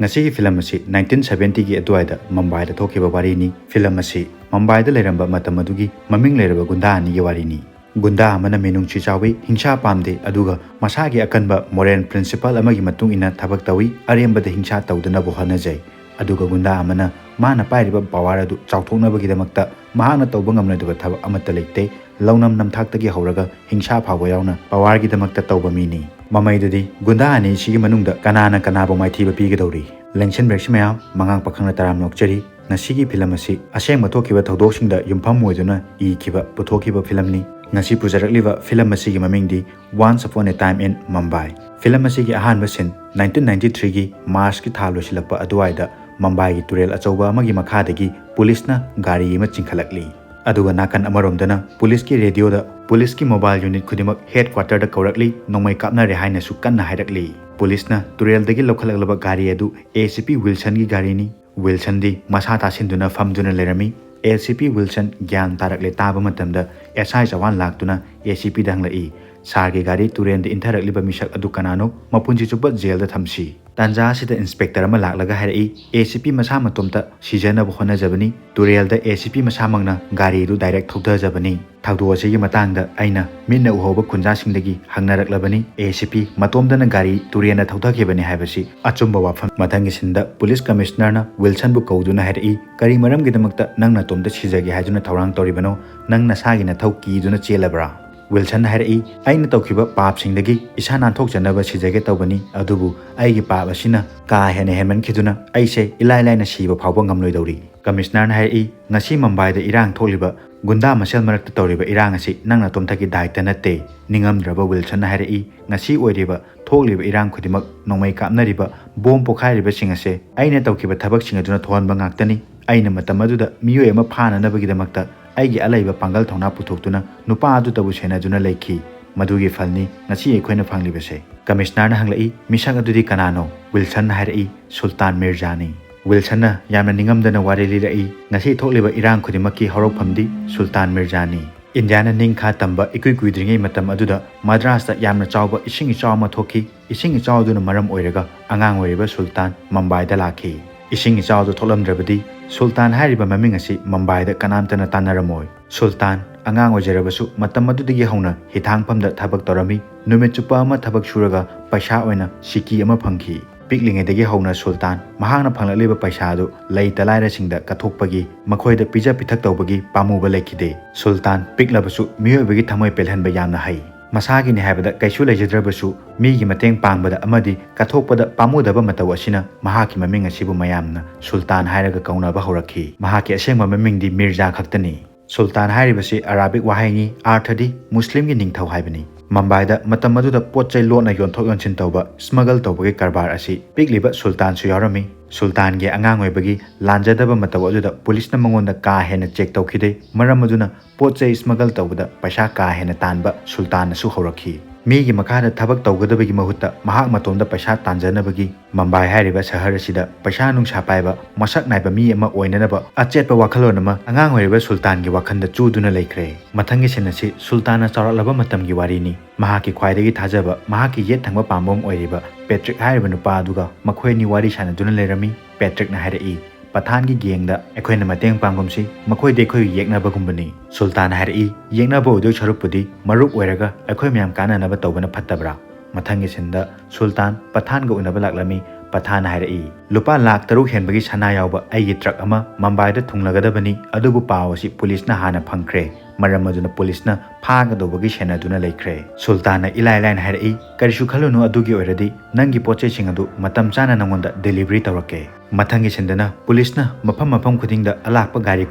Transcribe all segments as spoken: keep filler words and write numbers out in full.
ꯉꯁꯤꯒꯤ ꯐꯤꯂꯝ ꯑꯁꯤ ꯅꯥꯏꯟꯇꯤꯟ ꯁꯚꯦꯟꯇꯤꯒꯤ ꯑꯗꯨꯋꯥꯏꯗ ꯃꯨꯝꯕꯥꯏꯗ ꯊꯣꯛꯈꯤꯕ ꯋꯥꯔꯤꯅꯤ꯫ ꯐꯤꯂꯝ ꯑꯁꯤ ꯃꯨꯝꯕꯥꯏꯗ ꯂꯩꯔꯝꯕ ꯃꯇꯝ ꯑꯗꯨꯒꯤ ꯃꯃꯤꯡ ꯂꯩꯔꯕ ꯒꯨꯟꯗꯥ ꯑꯅꯤꯒꯤ ꯋꯥꯔꯤꯅꯤ꯫ ꯒꯨꯟꯗꯥ ꯑꯃꯅ ꯃꯤꯅꯨꯡꯁꯤ ꯆꯥꯎꯏ, ꯍꯤꯡꯁꯥ ꯄꯥꯝꯗꯦ, ꯑꯗꯨꯒ ꯃꯁꯥꯒꯤ ꯑꯀꯟꯕ moral principle ꯑꯃꯒꯤ ꯃꯇꯨꯡ ꯏꯟꯅ ꯊꯕꯛ ꯇꯧꯏ, ꯑꯔꯦꯝꯕꯗ ꯍꯤꯡꯁꯥ ꯇꯧꯗꯅꯕ ꯍꯣꯠꯅꯖꯩ꯫ ꯑꯗꯨꯒ ꯒꯨꯟꯗꯥ ꯑꯃꯅ ꯃꯥꯅ ꯄꯥꯏꯔꯤꯕ power ꯑꯗꯨ ꯆꯥꯎꯊꯣꯛꯅꯕꯒꯤꯗꯃꯛꯇ ꯃꯍꯥꯛꯅ ꯇꯧꯕ ꯉꯝꯂꯣꯏꯗꯕ ꯊꯕꯛ ꯑꯃꯠꯇ ꯂꯩꯇꯦ꯫ ꯂꯧꯅꯝ ꯅꯝꯊꯥꯛꯇꯒꯤ ꯍꯧꯔꯒ ꯍꯤꯡꯁꯥ ꯐꯥꯎꯕ ꯌꯥꯎꯅ powerꯒꯤꯗꯃꯛꯇ ꯇꯧꯕ ꯃꯤꯅꯤ꯫ ꯃꯃꯩꯗꯨꯗꯤ ꯒꯨꯟꯗꯥ ꯑꯅꯤꯁꯤꯒꯤ ꯃꯅꯨꯡꯗ ꯀꯅꯥꯅ ꯀꯅꯥꯕꯨ ꯃꯥꯏꯊꯤꯕ ꯄꯤꯒꯗꯧꯔꯤ? ꯂꯦꯡꯁꯤꯟꯕꯤꯔꯛꯁꯤ ꯃꯌꯥꯝ, ꯃꯉꯥꯡ ꯄꯥꯈꯪꯅ ꯇꯔꯥꯝꯅ ꯑꯣꯛꯆꯔꯤ꯫ ꯉꯁꯤꯒꯤ ꯐꯤꯂꯝ ꯑꯁꯤ ꯑꯁꯦꯡꯕ ꯊꯣꯛꯈꯤꯕ ꯊꯧꯗꯣꯛꯁꯤꯡꯗ ꯌꯨꯝꯐꯝ ꯑꯣꯏꯗꯨꯅ ꯏꯈꯤꯕ, ꯄꯨꯊꯣꯛꯈꯤꯕ ꯐꯤꯂꯝꯅꯤ꯫ ꯉꯁꯤ ꯄꯨꯖꯔꯛꯂꯤꯕ ꯐꯤꯂꯝ ꯑꯁꯤꯒꯤ ꯃꯃꯤꯡꯗꯤ Once Upon a Time in Mumbai꯫ Film ꯑꯁꯤꯒꯤ ꯑꯍꯥꯟꯕ scene ꯅꯥꯏꯟꯇꯤꯟ ꯅꯥꯏꯟꯇꯤ ꯊ꯭ꯔꯤꯒꯤ ꯃꯥꯔꯆꯀꯤ ꯊꯥ ꯂꯣꯏꯁꯤꯜꯂꯛꯄ ꯑꯗꯨꯋꯥꯏꯗ ꯃꯨꯝꯕꯥꯏꯒꯤ ꯇꯨꯔꯦꯜ ꯑꯆꯧꯕ ꯑꯃꯒꯤ ꯃꯈꯥꯗꯒꯤ ꯄꯨꯂꯤꯁꯅ ꯒꯥꯔꯤ ꯑꯃ ꯆꯤꯡꯈꯠꯂꯛꯂꯤ꯫ ꯑꯗꯨꯒ ꯅꯥꯀꯟ ꯑꯃꯔꯣꯝꯗꯅ ꯄꯨꯂꯤꯁꯀꯤ ꯔꯦꯗꯤꯑꯣꯗ ꯄꯨꯂꯤꯁꯀꯤ mobile unit ꯈꯨꯗꯤꯡꯃꯛ headquarterꯗ ꯀꯧꯔꯛꯂꯤ, ꯅꯣꯡꯃꯩ ꯀꯥꯞꯅꯔꯦ ꯍꯥꯏꯅꯁꯨ ꯀꯟꯅ ꯍꯥꯏꯔꯛꯂꯤ꯫ ꯄꯨꯂꯤꯁꯅ ꯇꯨꯔꯦꯜꯗꯒꯤ ꯂꯧꯈꯠꯂꯛꯂꯕ ꯒꯥꯔꯤ ꯑꯗꯨ ꯑꯦ ꯁꯤ ꯄꯤ ꯋꯤꯜꯁꯟꯒꯤ ꯒꯥꯔꯤꯅꯤ꯫ ꯋꯤꯜꯁꯟꯗꯤ ꯃꯁꯥ ꯇꯥꯁꯤꯟꯗꯨꯅ ꯐꯝꯗꯨꯅ ꯂꯩꯔꯝꯃꯤ꯫ ꯑꯦ ꯁꯤ ꯄꯤ ꯋꯤꯜꯁꯟ ꯒ꯭ꯌꯥꯟ ꯇꯥꯔꯛꯂꯦ ꯇꯥꯕ ꯃꯇꯝꯗ ꯑꯦꯁ ꯑꯥꯏ ꯆꯋꯥꯟ ꯂꯥꯛꯇꯨꯅ ꯑꯦ ꯁꯤ ꯄꯤꯗ ꯍꯪꯂꯛꯏ, "ꯁꯥꯔꯒꯤ ꯒꯥꯔꯤ ꯇꯨꯔꯦꯜꯗ ꯏꯟꯊꯔꯛꯂꯤꯕ ꯃꯤꯁꯛ ꯑꯗꯨ ꯀꯅꯥꯅꯣ? ꯃꯄꯨꯟꯁꯤ ꯆꯨꯞꯄ ꯖꯦꯜꯗ ꯊꯝꯁꯤ"꯫ ꯇꯥꯟꯖꯥ ꯑꯁꯤꯗ inspector ꯑꯃ ꯂꯥꯛꯂꯒ ꯍꯥꯏꯔꯛꯏ, "ꯑꯦ ꯁꯤ ꯄꯤ ꯃꯁꯥ ꯃꯇꯣꯝꯇ ꯁꯤꯖꯅꯕ ꯍꯣꯠꯅꯖꯕꯅꯤ꯫ ꯇꯨꯔꯦꯜꯗ ꯑꯦ ꯁꯤ ꯄꯤ ꯃꯁꯥꯃꯛꯅ ꯒꯥꯔꯤꯗꯨ direct ꯊꯧꯊꯖꯕꯅꯤ꯫ ꯊꯧꯗꯣꯛ ꯑꯁꯤꯒꯤ ꯃꯇꯥꯡꯗ ꯑꯩꯅ ꯃꯤꯠꯅ ꯎꯍꯧꯕ ꯈꯨꯟꯖꯥꯁꯤꯡꯗꯒꯤ ꯍꯪꯅꯔꯛꯂꯕꯅꯤ꯫ ꯑꯦ ꯁꯤ ꯄꯤ ꯃꯇꯣꯝꯇꯅ ꯒꯥꯔꯤ ꯇꯨꯔꯦꯜꯗ ꯊꯧꯊꯈꯤꯕꯅꯤ ꯍꯥꯏꯕꯁꯤ ꯑꯆꯨꯝꯕ ꯋꯥꯐꯝ"꯫ ꯃꯊꯪꯒꯤ sceneꯗ ꯄꯨꯂꯤꯁ ꯀꯃꯤꯁꯅꯔꯅ ꯋꯤꯜꯁꯟꯕꯨ ꯀꯧꯗꯨꯅ ꯍꯥꯏꯔꯛꯏ, "ꯀꯔꯤ ꯃꯔꯝꯒꯤꯗꯃꯛꯇ ꯅꯪ ꯅꯇꯣꯝꯇ ꯁꯤꯖꯒꯦ ꯍꯥꯏꯗꯨꯅ ꯊꯧꯔꯥꯡ ꯇꯧꯔꯤꯕꯅꯣ? ꯅꯪ ꯅꯁꯥꯒꯤ ꯅꯊꯧ ꯀꯤꯗꯨꯅ ꯆꯦꯜꯂꯕ꯭ꯔꯥ?" ꯋꯤꯜꯁꯟꯅ ꯍꯥꯏꯔꯛꯏ, "ꯑꯩꯅ ꯇꯧꯈꯤꯕ ꯄꯥꯞꯁꯤꯡꯗꯒꯤ ꯏꯁꯥ ꯅꯥꯟꯊꯣꯛꯆꯅꯕ ꯁꯤꯖꯒꯦ ꯇꯧꯕꯅꯤ, ꯑꯗꯨꯕꯨ ꯑꯩꯒꯤ ꯄꯥꯞ ꯑꯁꯤꯅ ꯀꯥ ꯍꯦꯟꯅ ꯍꯦꯟꯃꯟꯈꯤꯗꯨꯅ ꯑꯩꯁꯦ ꯏꯂꯥꯏ ꯂꯥꯏꯅ ꯁꯤꯕ ꯐꯥꯎꯕ ꯉꯝꯂꯣꯏꯗꯧꯔꯤ"꯫ ꯀꯃꯤꯁꯅꯔꯅ ꯍꯥꯏꯔꯛꯏ, "ꯉꯁꯤ ꯃꯨꯝꯕꯥꯏꯗ ꯏꯔꯥꯡ ꯊꯣꯛꯂꯤꯕ, ꯒꯨꯟꯗꯥ ꯃꯁꯦꯜ ꯃꯔꯛꯇ ꯇꯧꯔꯤꯕ ꯏꯔꯥꯡ ꯑꯁꯤ ꯅꯪ ꯅꯇꯣꯝꯇꯒꯤ ꯗꯥꯏꯇ ꯅꯠꯇꯦ"꯫ ꯅꯤꯡꯉꯝꯗ꯭ꯔꯕ ꯋꯤꯜꯁꯟꯅ ꯍꯥꯏꯔꯛꯏ, "ꯉꯁꯤ ꯑꯣꯏꯔꯤꯕ ꯊꯣꯛꯂꯤꯕ ꯏꯔꯥꯡ ꯈꯨꯗꯤꯡꯃꯛ, ꯅꯣꯡꯃꯩ ꯀꯥꯞꯅꯔꯤꯕ, ꯕꯣꯝ ꯄꯣꯈꯥꯏꯔꯤꯕꯁꯤꯡ ꯑꯁꯦ ꯑꯩꯅ ꯇꯧꯈꯤꯕ ꯊꯕꯛꯁꯤꯡ ꯑꯗꯨꯅ ꯊꯣꯛꯍꯟꯕ ꯉꯥꯛꯇꯅꯤ꯫ ꯑꯩꯅ ꯃꯇꯝ ꯑꯗꯨꯗ ꯃꯤꯑꯣꯏ ꯑꯃ ꯐꯥꯅꯅꯕꯒꯤꯗꯃꯛꯇ ꯑꯩꯒꯤ ꯑꯂꯩꯕ ꯄꯥꯡꯒꯜ ꯊꯧꯅꯥ ꯄꯨꯊꯣꯛꯇꯨꯅ ꯅꯨꯄꯥ ꯑꯗꯨꯇꯕꯨ ꯁꯦꯟꯅꯗꯨꯅ ꯂꯩꯈꯤ꯫ ꯃꯗꯨꯒꯤ ꯐꯜꯅꯤ ꯉꯁꯤ ꯑꯩꯈꯣꯏꯅ ꯐꯪꯂꯤꯕꯁꯦ"꯫ ꯀꯃꯤꯁꯅꯔꯅ ꯍꯪꯂꯛꯏ, "ꯃꯤꯁꯛ ꯑꯗꯨꯗꯤ ꯀꯅꯥꯅꯣ?" ꯋꯤꯜꯁꯟꯅ ꯍꯥꯏꯔꯛꯏ, "ꯁꯨꯜꯇꯥꯟ ꯃꯤꯔꯖꯥꯅꯤ"꯫ ꯋꯤꯜꯁꯟꯅ ꯌꯥꯝꯅ ꯅꯤꯡꯉꯝꯗꯅ ꯋꯥꯔꯤ ꯂꯤꯔꯛꯏ, "ꯉꯁꯤ ꯊꯣꯛꯂꯤꯕ ꯏꯔꯥꯡ ꯈꯨꯗꯤꯡꯃꯛꯀꯤ ꯍꯧꯔꯛꯐꯝꯗꯤ ꯁꯨꯜꯇꯥꯟ ꯃꯤꯔꯖꯥꯅꯤ"꯫ ꯏꯟꯗꯤꯌꯥꯅ ꯅꯤꯡꯈꯥ ꯇꯝꯕ ꯏꯀꯨꯏ ꯀꯨꯏꯗ꯭ꯔꯤꯉꯩ ꯃꯇꯝ ꯑꯗꯨꯗ ꯃꯗ꯭ꯔꯥꯁꯇ ꯌꯥꯝꯅ ꯆꯥꯎꯕ ꯏꯁꯤꯡ ꯏꯆꯥꯎ ꯑꯃ ꯊꯣꯛꯈꯤ꯫ ꯏꯁꯤꯡ ꯏꯆꯥꯎ ꯑꯗꯨꯅ ꯃꯔꯝ ꯑꯣꯏꯔꯒ ꯑꯉꯥꯡ ꯑꯣꯏꯔꯤꯕ ꯁꯨꯜꯇꯥꯟ ꯃꯝꯕꯥꯏꯗ ꯂꯥꯛꯈꯤ꯫ ꯏꯁꯤꯡ ꯏꯆꯥꯎ ꯑꯗꯨ ꯊꯣꯛꯂꯝꯗ꯭ꯔꯕꯗꯤ ꯁꯨꯜꯇꯥꯟ ꯍꯥꯏꯔꯤꯕ ꯃꯃꯤꯡ ꯑꯁꯤ ꯃꯝꯕꯥꯏꯗ ꯀꯅꯥꯝꯇꯅ ꯇꯥꯟꯅꯔꯝꯃꯣꯏ꯫ ꯁꯨꯜꯇꯥꯟ ꯑꯉꯥꯡ ꯑꯣꯏꯖꯔꯕꯁꯨ ꯃꯇꯝ ꯑꯗꯨꯗꯒꯤ ꯍꯧꯅ ꯍꯤꯊꯥꯡꯐꯝꯗ ꯊꯕꯛ ꯇꯧꯔꯝꯃꯤ꯫ ꯅꯨꯃꯤꯠ ꯆꯨꯞꯄ ꯑꯃ ꯊꯕꯛ ꯁꯨꯔꯒ ꯄꯩꯁꯥ ꯑꯣꯏꯅ ꯁꯤꯀꯤ ꯑꯃ ꯐꯪꯈꯤ꯫ ꯄꯤꯛꯂꯤꯉꯩꯗꯒꯤ ꯍꯧꯅ ꯁꯨꯜꯇꯥꯟ ꯃꯍꯥꯛꯅ ꯐꯪꯂꯛꯂꯤꯕ ꯄꯩꯁꯥ ꯑꯗꯨ ꯂꯩꯇ ꯂꯥꯏꯔꯁꯤꯡꯗ ꯀꯠꯊꯣꯛꯄꯒꯤ, ꯃꯈꯣꯏꯗ ꯄꯤꯖ ꯄꯤꯊꯛ ꯇꯧꯕꯒꯤ ꯄꯥꯝꯃꯨꯕ ꯂꯩꯈꯤꯗꯦ꯫ ꯁꯨꯜꯇꯥꯟ ꯄꯤꯛꯂꯕꯁꯨ ꯃꯤꯑꯣꯏꯕꯒꯤ ꯊꯃꯣꯏ ꯄꯦꯜꯍꯟꯕ ꯌꯥꯝꯅ ꯍꯩ꯫ ꯃꯁꯥꯒꯤꯅꯤ ꯍꯥꯏꯕꯗ ꯀꯩꯁꯨ ꯂꯩꯖꯗ꯭ꯔꯕꯁꯨ ꯃꯤꯒꯤ ꯃꯇꯦꯡ ꯄꯥꯡꯕꯗ ꯑꯃꯗꯤ ꯀꯠꯊꯣꯛꯄꯗ ꯄꯥꯝꯃꯨꯗꯕ ꯃꯇꯧ ꯑꯁꯤꯅ ꯃꯍꯥꯛꯀꯤ ꯃꯃꯤꯡ ꯑꯁꯤꯕꯨ ꯃꯌꯥꯝꯅ ꯁꯨꯜꯇꯥꯟ ꯍꯥꯏꯔꯒ ꯀꯧꯅꯕ ꯍꯧꯔꯛꯈꯤ꯫ ꯃꯍꯥꯛꯀꯤ ꯑꯁꯦꯡꯕ ꯃꯃꯤꯡꯗꯤ ꯃꯤꯔꯖꯥ ꯈꯛꯇꯅꯤ꯫ ꯁꯨꯜꯇꯥꯟ ꯍꯥꯏꯔꯤꯕꯁꯤ ꯑꯔꯥꯕꯤꯛ ꯋꯥꯍꯩꯅꯤ, ꯑꯥꯔꯊꯗꯤ ꯃꯨꯁꯂꯤꯝꯒꯤ ꯅꯤꯡꯊꯧ ꯍꯥꯏꯕꯅꯤ꯫ ꯃꯝꯕꯥꯏꯗ ꯃꯇꯝ ꯑꯗꯨꯗ ꯄꯣꯠ ꯆꯩ ꯂꯣꯠꯅ ꯌꯣꯟꯊꯣꯛ ꯌꯣꯟꯁꯤꯟ ꯇꯧꯕ, ꯁ꯭ꯃꯒꯜ ꯇꯧꯕꯒꯤ ꯀꯔꯕꯥꯔ ꯑꯁꯤ ꯄꯤꯛꯂꯤꯕ ꯁꯨꯜꯇꯥꯟꯁꯨ ꯌꯥꯎꯔꯝꯃꯤ꯫ ꯁꯨꯜꯇꯥꯟꯒꯤ ꯑꯉꯥꯡ ꯑꯣꯏꯕꯒꯤ ꯂꯥꯟꯖꯗꯕ ꯃꯇꯧ ꯑꯗꯨꯗ ꯄꯨꯂꯤꯁꯅ ꯃꯉꯣꯟꯗ ꯀꯥ ꯍꯦꯟꯅ ꯆꯦꯛ ꯇꯧꯈꯤꯗꯦ꯫ ꯃꯔꯝ ꯑꯗꯨꯅ ꯄꯣꯠ ꯆꯩ ꯁ꯭ꯃꯒꯜ ꯇꯧꯕꯗ ꯄꯩꯁꯥ ꯀꯥ ꯍꯦꯟꯅ ꯇꯥꯟꯕ ꯁꯨꯜꯇꯥꯟꯅꯁꯨ ꯍꯧꯔꯛꯈꯤ꯫ ꯃꯤꯒꯤ ꯃꯈꯥꯗ ꯊꯕꯛ ꯇꯧꯒꯗꯕꯒꯤ ꯃꯍꯨꯠꯇ ꯃꯍꯥꯛ ꯃꯇꯣꯝꯗ ꯄꯩꯁꯥ ꯇꯥꯟꯖꯅꯕꯒꯤ ꯃꯝꯕꯥꯏ ꯍꯥꯏꯔꯤꯕ ꯁꯍꯔ ꯑꯁꯤꯗ ꯄꯩꯁꯥ ꯅꯨꯡꯁꯥ ꯄꯥꯏꯕ, ꯃꯁꯛ ꯅꯥꯏꯕ ꯃꯤ ꯑꯃ ꯑꯣꯏꯅꯅꯕ ꯑꯆꯦꯠꯄ ꯋꯥꯈꯜꯂꯣꯟ ꯑꯃ ꯑꯉꯥꯡ ꯑꯣꯏꯔꯤꯕ ꯁꯨꯜꯇꯥꯟꯒꯤ ꯋꯥꯈꯜꯗ ꯆꯨꯗꯨꯅ ꯂꯩꯈ꯭ꯔꯦ꯫ ꯃꯊꯪꯒꯤ ꯁꯤꯟ ꯑꯁꯤ ꯁꯨꯜꯇꯥꯟꯅ ꯆꯥꯎꯔꯛꯂꯕ ꯃꯇꯝꯒꯤ ꯋꯥꯔꯤꯅꯤ꯫ ꯃꯍꯥꯛꯀꯤ ꯈ꯭ꯋꯥꯏꯗꯒꯤ ꯊꯥꯖꯕ, ꯃꯍꯥꯛꯀꯤ ꯌꯦꯠ ꯊꯪꯕ ꯄꯥꯝꯕꯣꯝ ꯑꯣꯏꯔꯤꯕ ꯄꯦꯇ꯭ꯔꯤꯛ ꯍꯥꯏꯔꯤꯕ ꯅꯨꯄꯥ ꯑꯗꯨꯒ ꯃꯈꯣꯏ ꯑꯅꯤ ꯋꯥꯔꯤ ꯁꯥꯟꯅꯗꯨꯅ ꯂꯩꯔꯝꯃꯤ꯫ ꯄꯦꯇ꯭ꯔꯤꯛꯅ ꯍꯥꯏꯔꯛꯏ, "ꯄꯊꯥꯟꯒꯤ ꯒꯦꯡꯗ ꯑꯩꯈꯣꯏꯅ ꯃꯇꯦꯡ ꯄꯥꯡꯒꯨꯝꯁꯤ, ꯃꯈꯣꯏꯗꯤ ꯑꯩꯈꯣꯏꯒ ꯌꯦꯛꯅꯕꯒꯨꯝꯕꯅꯤ꯫" ꯁꯨꯜꯇꯥꯟꯅ ꯍꯥꯏꯔꯛꯏ, "ꯌꯦꯛꯅꯕ ꯑꯣꯏꯗꯣꯏ ꯁꯔꯨꯛꯄꯨꯗꯤ ꯃꯔꯨꯞ ꯑꯣꯏꯔꯒ ꯑꯩꯈꯣꯏ ꯃꯌꯥꯝ ꯀꯥꯟꯅꯅꯕ ꯇꯧꯕꯅ ꯐꯠꯇꯕ꯭ꯔꯥ?" ꯃꯊꯪꯒꯤ ꯁꯤꯟꯗ ꯁꯨꯜꯇꯥꯟ ꯄꯊꯥꯟꯒ ꯎꯅꯕ ꯂꯥꯛꯂꯝꯃꯤ꯫ ꯄꯊꯥꯟꯅ ꯍꯥꯏꯔꯛꯏ, "ꯂꯨꯄꯥ ꯂꯥꯈ ꯇꯔꯨꯛ ꯍꯦꯟꯕꯒꯤ ꯁꯅꯥ ꯌꯥꯎꯕ ꯑꯩꯒꯤ ꯇ꯭ꯔꯛ ꯑꯃ ꯃꯝꯕꯥꯏꯗ ꯊꯨꯡꯂꯒꯗꯕꯅꯤ, ꯑꯗꯨꯕꯨ ꯄꯥꯎ ꯑꯁꯤ ꯄꯨꯂꯤꯁꯅ ꯍꯥꯟꯅ ꯐꯪꯈ꯭ꯔꯦ꯫ ꯃꯔꯝ ꯑꯗꯨꯅ ꯄꯨꯂꯤꯁꯅ ꯐꯥꯒꯗꯧꯕꯒꯤ ꯁꯦꯟꯅꯗꯨꯅ ꯂꯩꯈ꯭ꯔꯦ꯫" ꯁꯨꯜꯇꯥꯟꯅ ꯏꯂꯥꯏ ꯂꯥꯏꯅ ꯍꯥꯏꯔꯛꯏ, "ꯀꯔꯤꯁꯨ ꯈꯜꯂꯨꯅꯨ, ꯑꯗꯨꯒꯤ ꯑꯣꯏꯔꯗꯤ ꯅꯪꯒꯤ ꯄꯣꯠ ꯆꯩꯁꯤꯡ ꯑꯗꯨ ꯃꯇꯝ ꯆꯥꯅ ꯅꯪꯉꯣꯟꯗ ꯗꯦꯂꯤꯚꯔꯤ ꯇꯧꯔꯛꯀꯦ꯫" ꯃꯊꯪꯒꯤ ꯁꯤꯟꯗꯅ ꯄꯨꯂꯤꯁꯅ ꯃꯐꯝ ꯃꯐꯝ ꯈꯨꯗꯤꯡꯗ ꯑꯂꯥꯛꯄ ꯒꯥꯔꯤ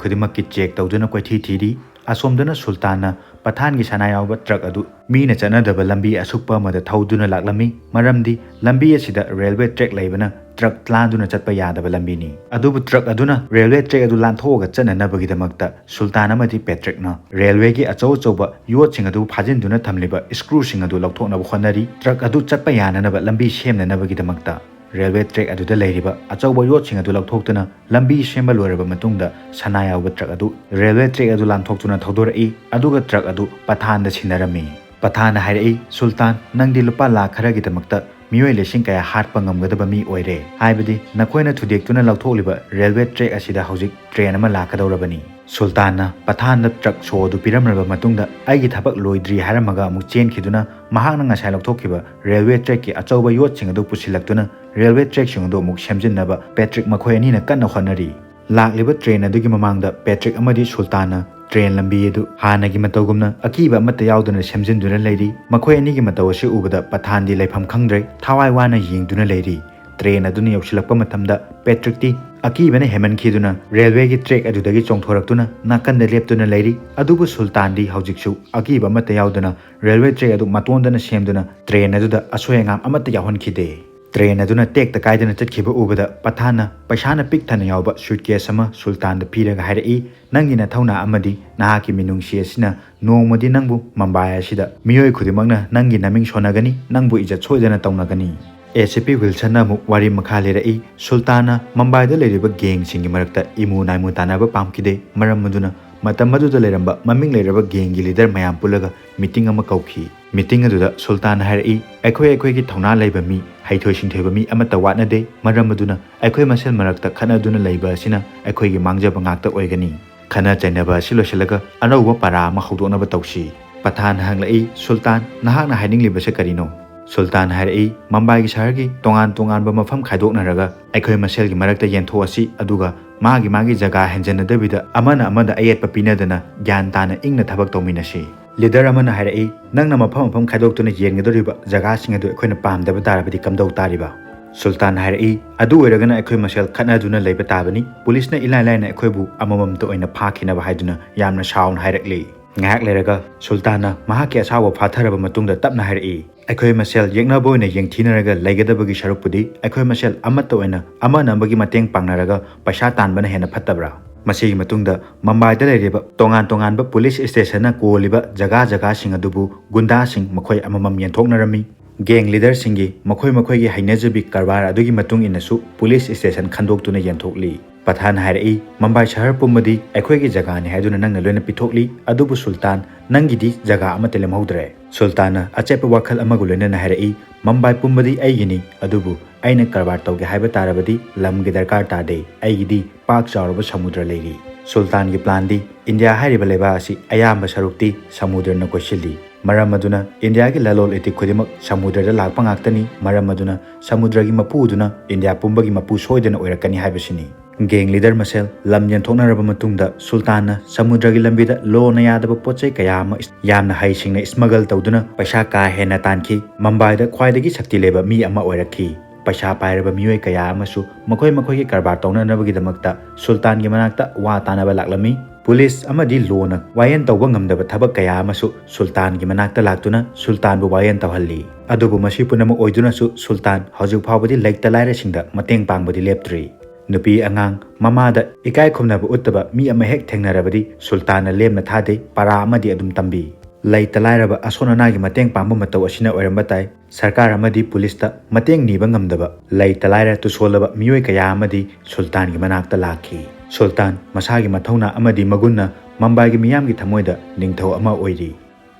ꯈꯨꯗꯤꯡꯃꯛꯀꯤ ꯆꯦꯛ ꯇꯧꯗꯨꯅ ꯀꯣꯏꯊꯤ ꯊꯤꯔꯤ꯫ ꯑꯁꯣꯝꯗꯅ ꯁꯨꯜꯇꯥꯟꯅ ꯄꯊꯥꯟꯒꯤ ꯁꯅꯥ ꯌꯥꯎꯕ ꯇ꯭ꯔꯛ ꯑꯗꯨ ꯃꯤꯅ ꯆꯠꯅꯗꯕ ꯂꯝꯕꯤ ꯑꯁꯨꯛꯄ ꯑꯃꯗ ꯊꯧꯗꯨꯅ ꯂꯥꯛꯂꯝꯃꯤ, ꯃꯔꯝꯗꯤ ꯂꯝꯕꯤ ꯑꯁꯤꯗ ꯔꯦꯜꯋꯦ ꯇ꯭ꯔꯦꯛ ꯂꯩꯕꯅ ꯇ꯭ꯔꯛ ꯂꯥꯟꯗꯨꯅ ꯆꯠꯄ ꯌꯥꯗꯕ ꯂꯝꯕꯤꯅꯤ꯫ ꯑꯗꯨꯕꯨ ꯇ꯭ꯔꯛ ꯑꯗꯨꯅ ꯔꯦꯜꯋꯦ ꯇ꯭ꯔꯦꯛ ꯑꯗꯨ ꯂꯥꯟꯊꯣꯛꯑꯒ ꯆꯠꯅꯅꯕꯒꯤꯗꯃꯛꯇ ꯁꯨꯜꯇꯥꯟ ꯑꯃꯗꯤ ꯄꯦꯇ꯭ꯔꯤꯛꯅ ꯔꯦꯜꯋꯦꯒꯤ ꯑꯆꯧ ꯑꯆꯧꯕ ꯌꯣꯠꯁꯤꯡ ꯑꯗꯨ ꯐꯥꯖꯤꯟꯗꯨꯅ ꯊꯝꯂꯤꯕ ꯁ꯭ꯀ꯭ꯔꯨꯁꯤꯡ ꯑꯗꯨ ꯂꯧꯊꯣꯛꯅꯕ ꯍꯣꯠꯅꯔꯤ꯫ ꯇ꯭ꯔꯛ ꯑꯗꯨ ꯆꯠꯄ ꯌꯥꯅꯅꯕ ꯂꯝꯕꯤ ꯁꯦꯝꯅꯅꯕꯒꯤꯗꯃꯛꯇ꯫ ꯔꯦꯜꯋꯦ ꯇ꯭ꯔꯦꯛ ꯑꯗꯨꯗ ꯂꯩꯔꯤꯕ ꯑꯆꯧꯕ ꯌꯣꯠꯁꯤꯡ ꯑꯗꯨ ꯂꯧꯊꯣꯛꯇꯨꯅ ꯂꯝꯕꯤ ꯁꯦꯝꯕ ꯂꯣꯏꯔꯕ ꯃꯇꯨꯡꯗ ꯁꯅꯥ ꯌꯥꯎꯕ ꯇ꯭ꯔꯛ ꯑꯗꯨ ꯔꯦꯜꯋꯦ ꯇ꯭ꯔꯦꯛ ꯑꯗꯨ ꯂꯥꯟꯊꯣꯛꯇꯨꯅ ꯊꯧꯗꯣꯔꯛꯏ, ꯑꯗꯨꯒ ꯇ꯭ꯔꯛ ꯑꯗꯨ ꯄꯊꯥꯟꯗ ꯁꯤꯟꯅꯔꯝꯃꯤ꯫ ꯄꯊꯥꯟꯅ ꯍꯥꯏꯔꯛꯏ, "ꯁꯨꯜꯇꯥꯟ, ꯅꯪꯗꯤ ꯂꯨꯄꯥ ꯂꯥꯈ ꯈꯔꯒꯤꯗꯃꯛꯇ ꯃꯤꯑꯣꯏ ꯂꯤꯁꯤꯡ ꯀꯌꯥ ꯍꯥꯠꯄ ꯉꯝꯒꯗꯕ ꯃꯤ ꯑꯣꯏꯔꯦ꯫ ꯍꯥꯏꯕꯗꯤ ꯅꯈꯣꯏꯅ ꯊꯨꯗꯦꯛꯇꯨꯅ ꯂꯧꯊꯣꯛꯂꯤꯕ ꯔꯦꯜꯋꯦ ꯇ꯭ꯔꯦꯛ ꯑꯁꯤꯗ ꯍꯧꯖꯤꯛ ꯇ꯭ꯔꯦꯟ ꯑꯃ ꯂꯥꯛꯀꯗꯧꯔꯕꯅꯤ꯫" ꯁꯨꯜꯇꯥꯟꯅ ꯄꯊꯥꯟꯗ ꯇ꯭ꯔꯛ ꯁꯣ ꯑꯗꯨ ꯄꯤꯔꯝꯂꯕ ꯃꯇꯨꯡꯗ ꯑꯩꯒꯤ ꯊꯕꯛ ꯂꯣꯏꯗ꯭ꯔꯤ ꯍꯥꯏꯔꯝꯃꯒ ꯑꯃꯨꯛ ꯆꯦꯟꯈꯤꯗꯨꯅ ꯃꯍꯥꯛꯅ ꯉꯁꯥꯏ ꯂꯧꯊꯣꯛꯈꯤꯕ ꯔꯦꯜꯋꯦ ꯇ꯭ꯔꯦꯛꯀꯤ ꯑꯆꯧꯕ ꯌꯣꯠꯁꯤꯡ ꯑꯗꯨ ꯄꯨꯁꯤꯜꯂꯛꯇꯨꯅ ꯔꯦꯜꯋꯦ ꯇ꯭ꯔꯦꯛꯁꯤꯡ ꯑꯗꯨ ꯑꯃꯨꯛ ꯁꯦꯝꯖꯤꯟꯅꯕ ꯄꯦꯇ꯭ꯔꯤꯛ ꯃꯈꯣꯏ ꯑꯅꯤꯅ ꯀꯟꯅ ꯍꯣꯠꯅꯔꯤ꯫ ꯂꯥꯛꯂꯤꯕ ꯇ꯭ꯔꯦꯟ ꯑꯗꯨꯒꯤ ꯃꯃꯥꯡꯗ ꯄꯦꯇ꯭ꯔꯤꯛ ꯑꯃꯗꯤ ꯁꯨꯜꯇꯥꯟꯅ ꯇ꯭ꯔꯦꯟ ꯂꯝꯕꯤ ꯑꯗꯨ ꯍꯥꯟꯅꯒꯤ ꯃꯇꯧꯒꯨꯝꯅ ꯑꯀꯤꯕ ꯑꯃꯠꯇ ꯌꯥꯎꯗꯅ ꯁꯦꯝꯖꯤꯟꯗꯨꯅ ꯂꯩꯔꯤ꯫ ꯃꯈꯣꯏ ꯑꯅꯤꯒꯤ ꯃꯇꯧ ꯑꯁꯤ ꯎꯕꯗ ꯄꯊꯥꯟꯗꯤ ꯂꯩꯐꯝ ꯈꯪꯗ꯭ꯔꯦ, ꯊꯋꯥꯏ ꯋꯥꯅ ꯌꯦꯡꯗꯨꯅ ꯂꯩꯔꯤ꯫ ꯇ꯭ꯔꯦꯟ ꯑꯗꯨꯅ ꯌꯧꯁꯤꯜꯂꯛꯄ ꯃꯇꯝꯗ ꯄꯦꯇ꯭ꯔꯤꯛꯇꯤ ꯑꯀꯤꯕꯅ ꯍꯦꯟꯃꯟꯈꯤꯗꯨꯅ ꯔꯦꯜꯋꯦꯒꯤ ꯇ꯭ꯔꯦꯛ ꯑꯗꯨꯗꯒꯤ ꯆꯣꯡꯊꯣꯔꯛꯇꯨꯅ ꯅꯥꯀꯟꯗ ꯂꯦꯞꯇꯨꯅ ꯂꯩꯔꯤ꯫ ꯑꯗꯨꯕꯨ ꯁꯨꯜꯇꯥꯟꯗꯤ ꯍꯧꯖꯤꯛꯁꯨ ꯑꯀꯤꯕ ꯑꯃꯠꯇ ꯌꯥꯎꯗꯅ ꯔꯦꯜꯋꯦ ꯇ꯭ꯔꯦꯛ ꯑꯗꯨ ꯃꯇꯣꯟꯗꯅ ꯁꯦꯝꯗꯨꯅ ꯇ꯭ꯔꯦꯟ ꯑꯗꯨꯗ ꯑꯁꯣꯏ ꯑꯉꯥꯝ ꯑꯃꯠꯇ ꯌꯥꯎꯍꯟꯈꯤꯗꯦ꯫ ꯇ꯭ꯔꯦꯟ ꯑꯗꯨꯅ ꯇꯦꯛꯇ ꯀꯥꯏꯗꯅ ꯆꯠꯈꯤꯕ ꯎꯕꯗ ꯄꯊꯥꯟꯅ ꯄꯩꯁꯥꯅ ꯄꯤꯛ ꯊꯟꯅ ꯌꯥꯎꯕ ꯁꯨꯠꯀꯦꯁ ꯑꯃ ꯁꯨꯜꯇꯥꯟꯗ ꯄꯤꯔꯒ ꯍꯥꯏꯔꯛꯏ, "ꯅꯪꯒꯤ ꯅꯊꯧꯅꯥ ꯑꯃꯗꯤ ꯅꯍꯥꯛꯀꯤ ꯃꯤꯅꯨꯡꯁꯤ ꯑꯁꯤꯅ ꯅꯣꯡꯃꯗꯤ ꯅꯪꯕꯨ ꯃꯝꯕꯥꯏ ꯑꯁꯤꯗ ꯃꯤꯑꯣꯏ ꯈꯨꯗꯤꯡꯃꯛꯅ ꯅꯪꯒꯤ ꯅꯃꯤꯡ ꯁꯣꯟꯅꯒꯅꯤ, ꯅꯪꯕꯨ ꯏꯖꯠ ꯁꯣꯏꯗꯅ ꯇꯧꯅꯒꯅꯤ꯫" ꯑꯦ ꯁꯤ ꯄꯤ ꯋꯤꯜꯁꯟꯅ ꯑꯃꯨꯛ ꯋꯥꯔꯤ ꯃꯈꯥ ꯂꯤꯔꯛꯏ, ꯁꯨꯜꯇꯥꯟꯅ ꯃꯝꯕꯥꯏꯗ ꯂꯩꯔꯤꯕ ꯒꯦꯡꯁꯤꯡꯒꯤ ꯃꯔꯛꯇ ꯏꯃꯨ ꯅꯥꯏꯃꯨ ꯇꯥꯟꯅꯕ ꯄꯥꯝꯈꯤꯗꯦ꯫ ꯃꯔꯝ ꯑꯗꯨꯅ ꯃꯇꯝ ꯑꯗꯨꯗ ꯂꯩꯔꯝꯕ ꯃꯃꯤꯡ ꯂꯩꯔꯕ ꯒꯦꯡꯒꯤ ꯂꯤꯗꯔ ꯃꯌꯥꯝ ꯄꯨꯜꯂꯒ ꯃꯤꯇꯤꯡ ꯑꯃ ꯀꯧꯈꯤ꯫ ꯃꯤꯇꯤꯡ ꯑꯗꯨꯗ ꯁꯨꯜꯇꯥꯟꯅ ꯍꯥꯏꯔꯛꯏ, "ꯑꯩꯈꯣꯏ ꯑꯩꯈꯣꯏꯒꯤ ꯊꯧꯅꯥ ꯂꯩꯕ ꯃꯤ, ꯍꯩꯊꯣꯏ ꯁꯤꯡꯊꯣꯏꯕ ꯃꯤ ꯑꯃꯠꯇ ꯋꯥꯠꯅꯗꯦ꯫ ꯃꯔꯝ ꯑꯗꯨꯅ ꯑꯩꯈꯣꯏ ꯃꯁꯦꯜ ꯃꯔꯛꯇ ꯈꯠꯅꯗꯨꯅ ꯂꯩꯕ ꯑꯁꯤꯅ ꯑꯩꯈꯣꯏꯒꯤ ꯃꯥꯡꯖꯕ ꯉꯥꯛꯇ ꯑꯣꯏꯒꯅꯤ꯫ ꯈꯠꯅ ꯆꯩꯅꯕ ꯑꯁꯤ ꯂꯣꯏꯁꯤꯜꯂꯒ ꯑꯅꯧꯕ ꯄꯔꯥ ꯑꯃ ꯍꯧꯗꯣꯛꯅꯕ ꯇꯧꯁꯤ꯫" ꯄꯊꯥꯟꯅ ꯍꯪꯂꯛꯏ, "ꯁꯨꯜꯇꯥꯟ, ꯅꯍꯥꯛꯅ ꯍꯥꯏꯅꯤꯡꯂꯤꯕꯁꯦ ꯀꯔꯤꯅꯣ?" ꯁꯨꯜꯇꯥꯟꯅ ꯍꯥꯏꯔꯛꯏ, "ꯃꯝꯕꯥꯏꯒꯤ ꯁꯍꯔꯒꯤ ꯇꯣꯉꯥꯟ ꯇꯣꯉꯥꯟꯕ ꯃꯐꯝ ꯈꯥꯏꯗꯣꯛꯅꯔꯒ ꯑꯩꯈꯣꯏ ꯃꯁꯦꯜꯒꯤ ꯃꯔꯛꯇ ꯌꯦꯟꯊꯣꯛꯑꯁꯤ, ꯑꯗꯨꯒ ꯃꯥꯒꯤ ꯃꯥꯒꯤ ꯖꯒꯥ ꯍꯦꯟꯖꯟꯅꯗꯕꯤꯗ ꯑꯃꯅ ꯑꯃꯗ ꯑꯌꯦꯠꯄ ꯄꯤꯅꯗꯅ ꯒ꯭ꯌꯥꯟ ꯇꯥꯅ ꯏꯪꯅ ꯊꯕꯛ ꯇꯧꯃꯤꯟꯅꯁꯤ꯫" ꯂꯤꯗꯔ ꯑꯃꯅ ꯍꯥꯏꯔꯛꯏ, "ꯅꯪꯅ ꯃꯐꯝ ꯃꯐꯝ ꯈꯥꯏꯗꯣꯛꯇꯨꯅ ꯌꯦꯟꯒꯗꯧꯔꯤꯕ ꯖꯒꯥꯁꯤꯡ ꯑꯗꯨ ꯑꯩꯈꯣꯏꯅ ꯄꯥꯝꯗꯕ ꯇꯥꯔꯕꯗꯤ ꯀꯝꯗꯧ ꯇꯥꯔꯤꯕ?" ꯁꯨꯜꯇꯥꯟꯅ ꯍꯥꯏꯔꯛꯏ, "ꯑꯗꯨ ꯑꯣꯏꯔꯒꯅ ꯑꯩꯈꯣꯏ ꯃꯁꯦꯜ ꯈꯠꯅꯗꯨꯅ ꯂꯩꯕ ꯇꯥꯕꯅꯤ꯫ ꯄꯨꯂꯤꯁꯅ ꯏꯂꯥꯏ ꯂꯥꯏꯅ ꯑꯩꯈꯣꯏꯕꯨ ꯑꯃꯃꯝꯇ ꯑꯣꯏꯅ ꯐꯥꯈꯤꯅꯕ ꯍꯥꯏꯗꯨꯅ ꯌꯥꯝꯅ ꯁꯥꯎꯅ ꯍꯥꯏꯔꯛꯂꯤ꯫" ꯉꯥꯏꯍꯥꯛ ꯂꯩꯔꯒ ꯁꯨꯜꯇꯥꯟꯅ ꯃꯍꯥꯛꯀꯤ ꯑꯁꯥꯎꯕ ꯐꯥꯊꯔꯕ ꯃꯇꯨꯡꯗ ꯇꯞꯅ ꯍꯥꯏꯔꯛꯏ, "ꯑꯩꯈꯣꯏ ꯃꯁꯦꯜ ꯌꯦꯛꯅꯕ ꯑꯣꯏꯅ ꯌꯦꯡꯊꯤꯅꯔꯒ ꯂꯩꯒꯗꯕꯒꯤ ꯁꯔꯨꯛꯄꯨꯗꯤ ꯑꯩꯈꯣꯏ ꯃꯁꯦꯜ ꯑꯃꯠꯇ ꯑꯣꯏꯅ ꯑꯃꯅ ꯑꯃꯒꯤ ꯃꯇꯦꯡ ꯄꯥꯡꯅꯔꯒ ꯄꯩꯁꯥ ꯇꯥꯟꯕꯅ ꯍꯦꯟꯅ ꯐꯠꯇꯕ꯭ꯔꯥ?" ꯃꯁꯤꯒꯤ ꯃꯇꯨꯡꯗ ꯃꯝꯕꯥꯏꯗ ꯂꯩꯔꯤꯕ ꯇꯣꯉꯥꯟ ꯇꯣꯉꯥꯟꯕ ꯄꯨꯂꯤꯁ ꯁ꯭ꯇꯦꯁꯟꯅ ꯀꯣꯜꯂꯤꯕ ꯖꯒꯥ ꯖꯒꯥꯁꯤꯡ ꯑꯗꯨꯕꯨ ꯒꯨꯟꯗꯥꯁꯤꯡ ꯃꯈꯣꯏ ꯑꯃꯃꯝ ꯌꯦꯟꯊꯣꯛꯅꯔꯝꯃꯤ꯫ ꯒꯦꯡ ꯂꯤꯗꯔꯁꯤꯡꯒꯤ ꯃꯈꯣꯏ ꯃꯈꯣꯏꯒꯤ ꯍꯩꯅꯖꯕꯤ ꯀꯔꯕꯥꯔ ꯑꯗꯨꯒꯤ ꯃꯇꯨꯡ ꯏꯟꯅꯁꯨ ꯄꯨꯂꯤꯁ ꯁ꯭ꯇꯦꯁꯟ ꯈꯟꯗꯣꯛꯇꯨꯅ ꯌꯦꯟꯊꯣꯛꯂꯤ꯫ ꯄꯊꯥꯟ ꯍꯥꯏꯔꯛꯏ, "ꯃꯝꯕꯥꯏ ꯁꯍꯔ ꯄꯨꯝꯕꯗꯤ ꯑꯩꯈꯣꯏꯒꯤ ꯖꯒꯥꯅꯤ ꯍꯥꯏꯗꯨꯅ ꯅꯪꯅ ꯂꯣꯏꯅ ꯄꯤꯊꯣꯛꯂꯤ, ꯑꯗꯨꯕꯨ ꯁꯨꯜꯇꯥꯟ, ꯅꯪꯒꯤꯗꯤ ꯖꯒꯥ ꯑꯃꯠꯇ ꯂꯦꯝꯍꯧꯗ꯭ꯔꯦ꯫" ꯁꯨꯜꯇꯥꯟꯅ ꯑꯆꯦꯠꯄ ꯋꯥꯈꯜ ꯑꯃꯒ ꯂꯣꯏꯅꯅ ꯍꯥꯏꯔꯛꯏ, "ꯃꯝꯕꯥꯏ ꯄꯨꯝꯕꯗꯤ ꯑꯩꯒꯤꯅꯤ, ꯑꯗꯨꯕꯨ ꯑꯩꯅ ꯀꯔꯕꯥꯔ ꯇꯧꯒꯦ ꯍꯥꯏꯕ ꯇꯥꯔꯕꯗꯤ ꯂꯝꯒꯤ ꯗꯔꯀꯥꯔ ꯇꯥꯗꯦ, ꯑꯩꯒꯤꯗꯤ ꯄꯥꯛ ꯆꯥꯎꯔꯕ ꯁꯃꯨꯗ꯭ꯔ ꯂꯩꯔꯤ꯫" ꯁꯨꯜꯇꯥꯟꯒꯤ ꯄ꯭ꯂꯥꯟꯗꯤ ꯏꯟꯗꯤꯌꯥ ꯍꯥꯏꯔꯤꯕ ꯂꯩꯕꯥꯛ ꯑꯁꯤ ꯑꯌꯥꯝꯕ ꯁꯔꯨꯛꯇꯤ ꯁꯃꯨꯗ꯭ꯔꯅ ꯀꯣꯏꯁꯤꯜꯂꯤ꯫ ꯃꯔꯝ ꯑꯗꯨꯅ ꯏꯟꯗꯤꯌꯥꯒꯤ ꯂꯂꯣꯟ ꯏꯇꯤꯛ ꯈꯨꯗꯤꯡꯃꯛ ꯁꯃꯨꯗ꯭ꯔꯗ ꯂꯥꯛꯄ ꯉꯥꯛꯇꯅꯤ꯫ ꯃꯔꯝ ꯑꯗꯨꯅ ꯁꯃꯨꯗ꯭ꯔꯒꯤ ꯃꯄꯨꯗꯨꯅ ꯏꯟꯗꯤꯌꯥ ꯄꯨꯝꯕꯒꯤ ꯃꯄꯨ ꯁꯣꯏꯗꯅ ꯑꯣꯏꯔꯛꯀꯅꯤ ꯍꯥꯏꯕꯁꯤꯅꯤ꯫ ꯒꯦꯡ ꯂꯤꯗꯔ ꯃꯁꯦꯜ ꯂꯝ ꯌꯦꯟꯊꯣꯛꯅꯔꯕ ꯃꯇꯨꯡꯗ ꯁꯨꯜꯇꯥꯟꯅ ꯁꯃꯨꯗ꯭ꯔꯒꯤ ꯂꯝꯕꯤꯗ ꯂꯣꯅ ꯌꯥꯗꯕ ꯄꯣꯠ ꯆꯩ ꯀꯌꯥ ꯑꯃ ꯏꯁ-, ꯌꯥꯝꯅ ꯍꯩꯁꯤꯡꯅ ꯏꯁꯃꯒꯜ ꯇꯧꯗꯨꯅ ꯄꯩꯁꯥ ꯀꯥ ꯍꯦꯟꯅ ꯇꯥꯟꯈꯤ꯫ ꯃꯝꯕꯥꯏꯗ ꯈ꯭ꯋꯥꯏꯗꯒꯤ ꯁꯛꯇꯤ ꯂꯩꯕ ꯃꯤ ꯑꯃ ꯑꯣꯏꯔꯛꯈꯤ꯫ ꯄꯩꯁꯥ ꯄꯥꯏꯔꯕ ꯃꯤꯑꯣꯏ ꯀꯌꯥ ꯑꯃꯁꯨ ꯃꯈꯣꯏ ꯃꯈꯣꯏꯒꯤ ꯀꯔꯕꯥꯔ ꯇꯧꯅꯅꯕꯒꯤꯗꯃꯛꯇ ꯁꯨꯜꯇꯥꯟꯒꯤ ꯃꯅꯥꯛꯇ ꯋꯥ ꯇꯥꯅꯕ ꯂꯥꯛꯂꯝꯃꯤ꯫ ꯄꯨꯂꯤꯁ ꯑꯃꯗꯤ ꯂꯣꯅ ꯋꯥꯌꯦꯟ ꯇꯧꯕ ꯉꯝꯗꯕ ꯊꯕꯛ ꯀꯌꯥ ꯑꯃꯁꯨ ꯁꯨꯜꯇꯥꯟꯒꯤ ꯃꯅꯥꯛꯇ ꯂꯥꯛꯇꯨꯅ ꯁꯨꯜꯇꯥꯟꯕꯨ ꯋꯥꯌꯦꯟ ꯇꯧꯍꯜꯂꯤ꯫ ꯑꯗꯨꯕꯨ ꯃꯁꯤ ꯄꯨꯝꯅꯃꯛ ꯑꯣꯏꯗꯨꯅꯁꯨ ꯁꯨꯜꯇꯥꯟ ꯍꯧꯖꯤꯛ ꯐꯥꯎꯕꯗꯤ ꯂꯩꯇ ꯂꯥꯏꯔꯁꯤꯡꯗ ꯃꯇꯦꯡ ꯄꯥꯡꯕꯗꯤ ꯂꯦꯞꯇ꯭ꯔꯤ꯫ ꯅꯨꯄꯤ ꯑꯉꯥꯡ, ꯃꯃꯥꯗ ꯏꯀꯥꯏ ꯈꯨꯝꯅꯕ ꯎꯠꯇꯕ ꯃꯤ ꯑꯃ ꯍꯦꯛ ꯊꯦꯡꯅꯔꯕꯗꯤ ꯁꯨꯜꯇꯥꯟꯅ ꯂꯦꯝꯅ ꯊꯥꯗꯦ, ꯄꯔꯥ ꯑꯃꯗꯤ ꯑꯗꯨꯝ ꯇꯝꯕꯤ꯫ ꯂꯩꯇ ꯂꯥꯏꯔꯕ ꯑꯁꯣꯟ ꯑꯅꯥꯒꯤ ꯃꯇꯦꯡ ꯄꯥꯡꯕ ꯃꯇꯧ ꯑꯁꯤꯅ ꯑꯣꯏꯔꯝꯕ ꯇꯥꯏ꯫ ꯁꯔꯀꯥꯔ ꯑꯃꯗꯤ ꯄꯨꯂꯤꯁꯇ ꯃꯇꯦꯡ ꯅꯤꯕ ꯉꯝꯗꯕ, ꯂꯩꯇ ꯂꯥꯏꯔ ꯇꯨꯁꯣꯜꯂꯕ ꯃꯤꯑꯣꯏ ꯀꯌꯥ ꯑꯃꯗꯤ ꯁꯨꯜꯇꯥꯟꯒꯤ ꯃꯅꯥꯛꯇ ꯂꯥꯛꯈꯤ꯫ ꯁꯨꯜꯇꯥꯟ ꯃꯁꯥꯒꯤ ꯃꯊꯧꯅꯥ ꯑꯃꯗꯤ ꯃꯒꯨꯟꯅ ꯃꯝꯕꯥꯏꯒꯤ ꯃꯤꯌꯥꯝꯒꯤ ꯊꯃꯣꯏꯗ ꯅꯤꯡꯊꯧ ꯑꯃ ꯑꯣꯏꯔꯤ꯫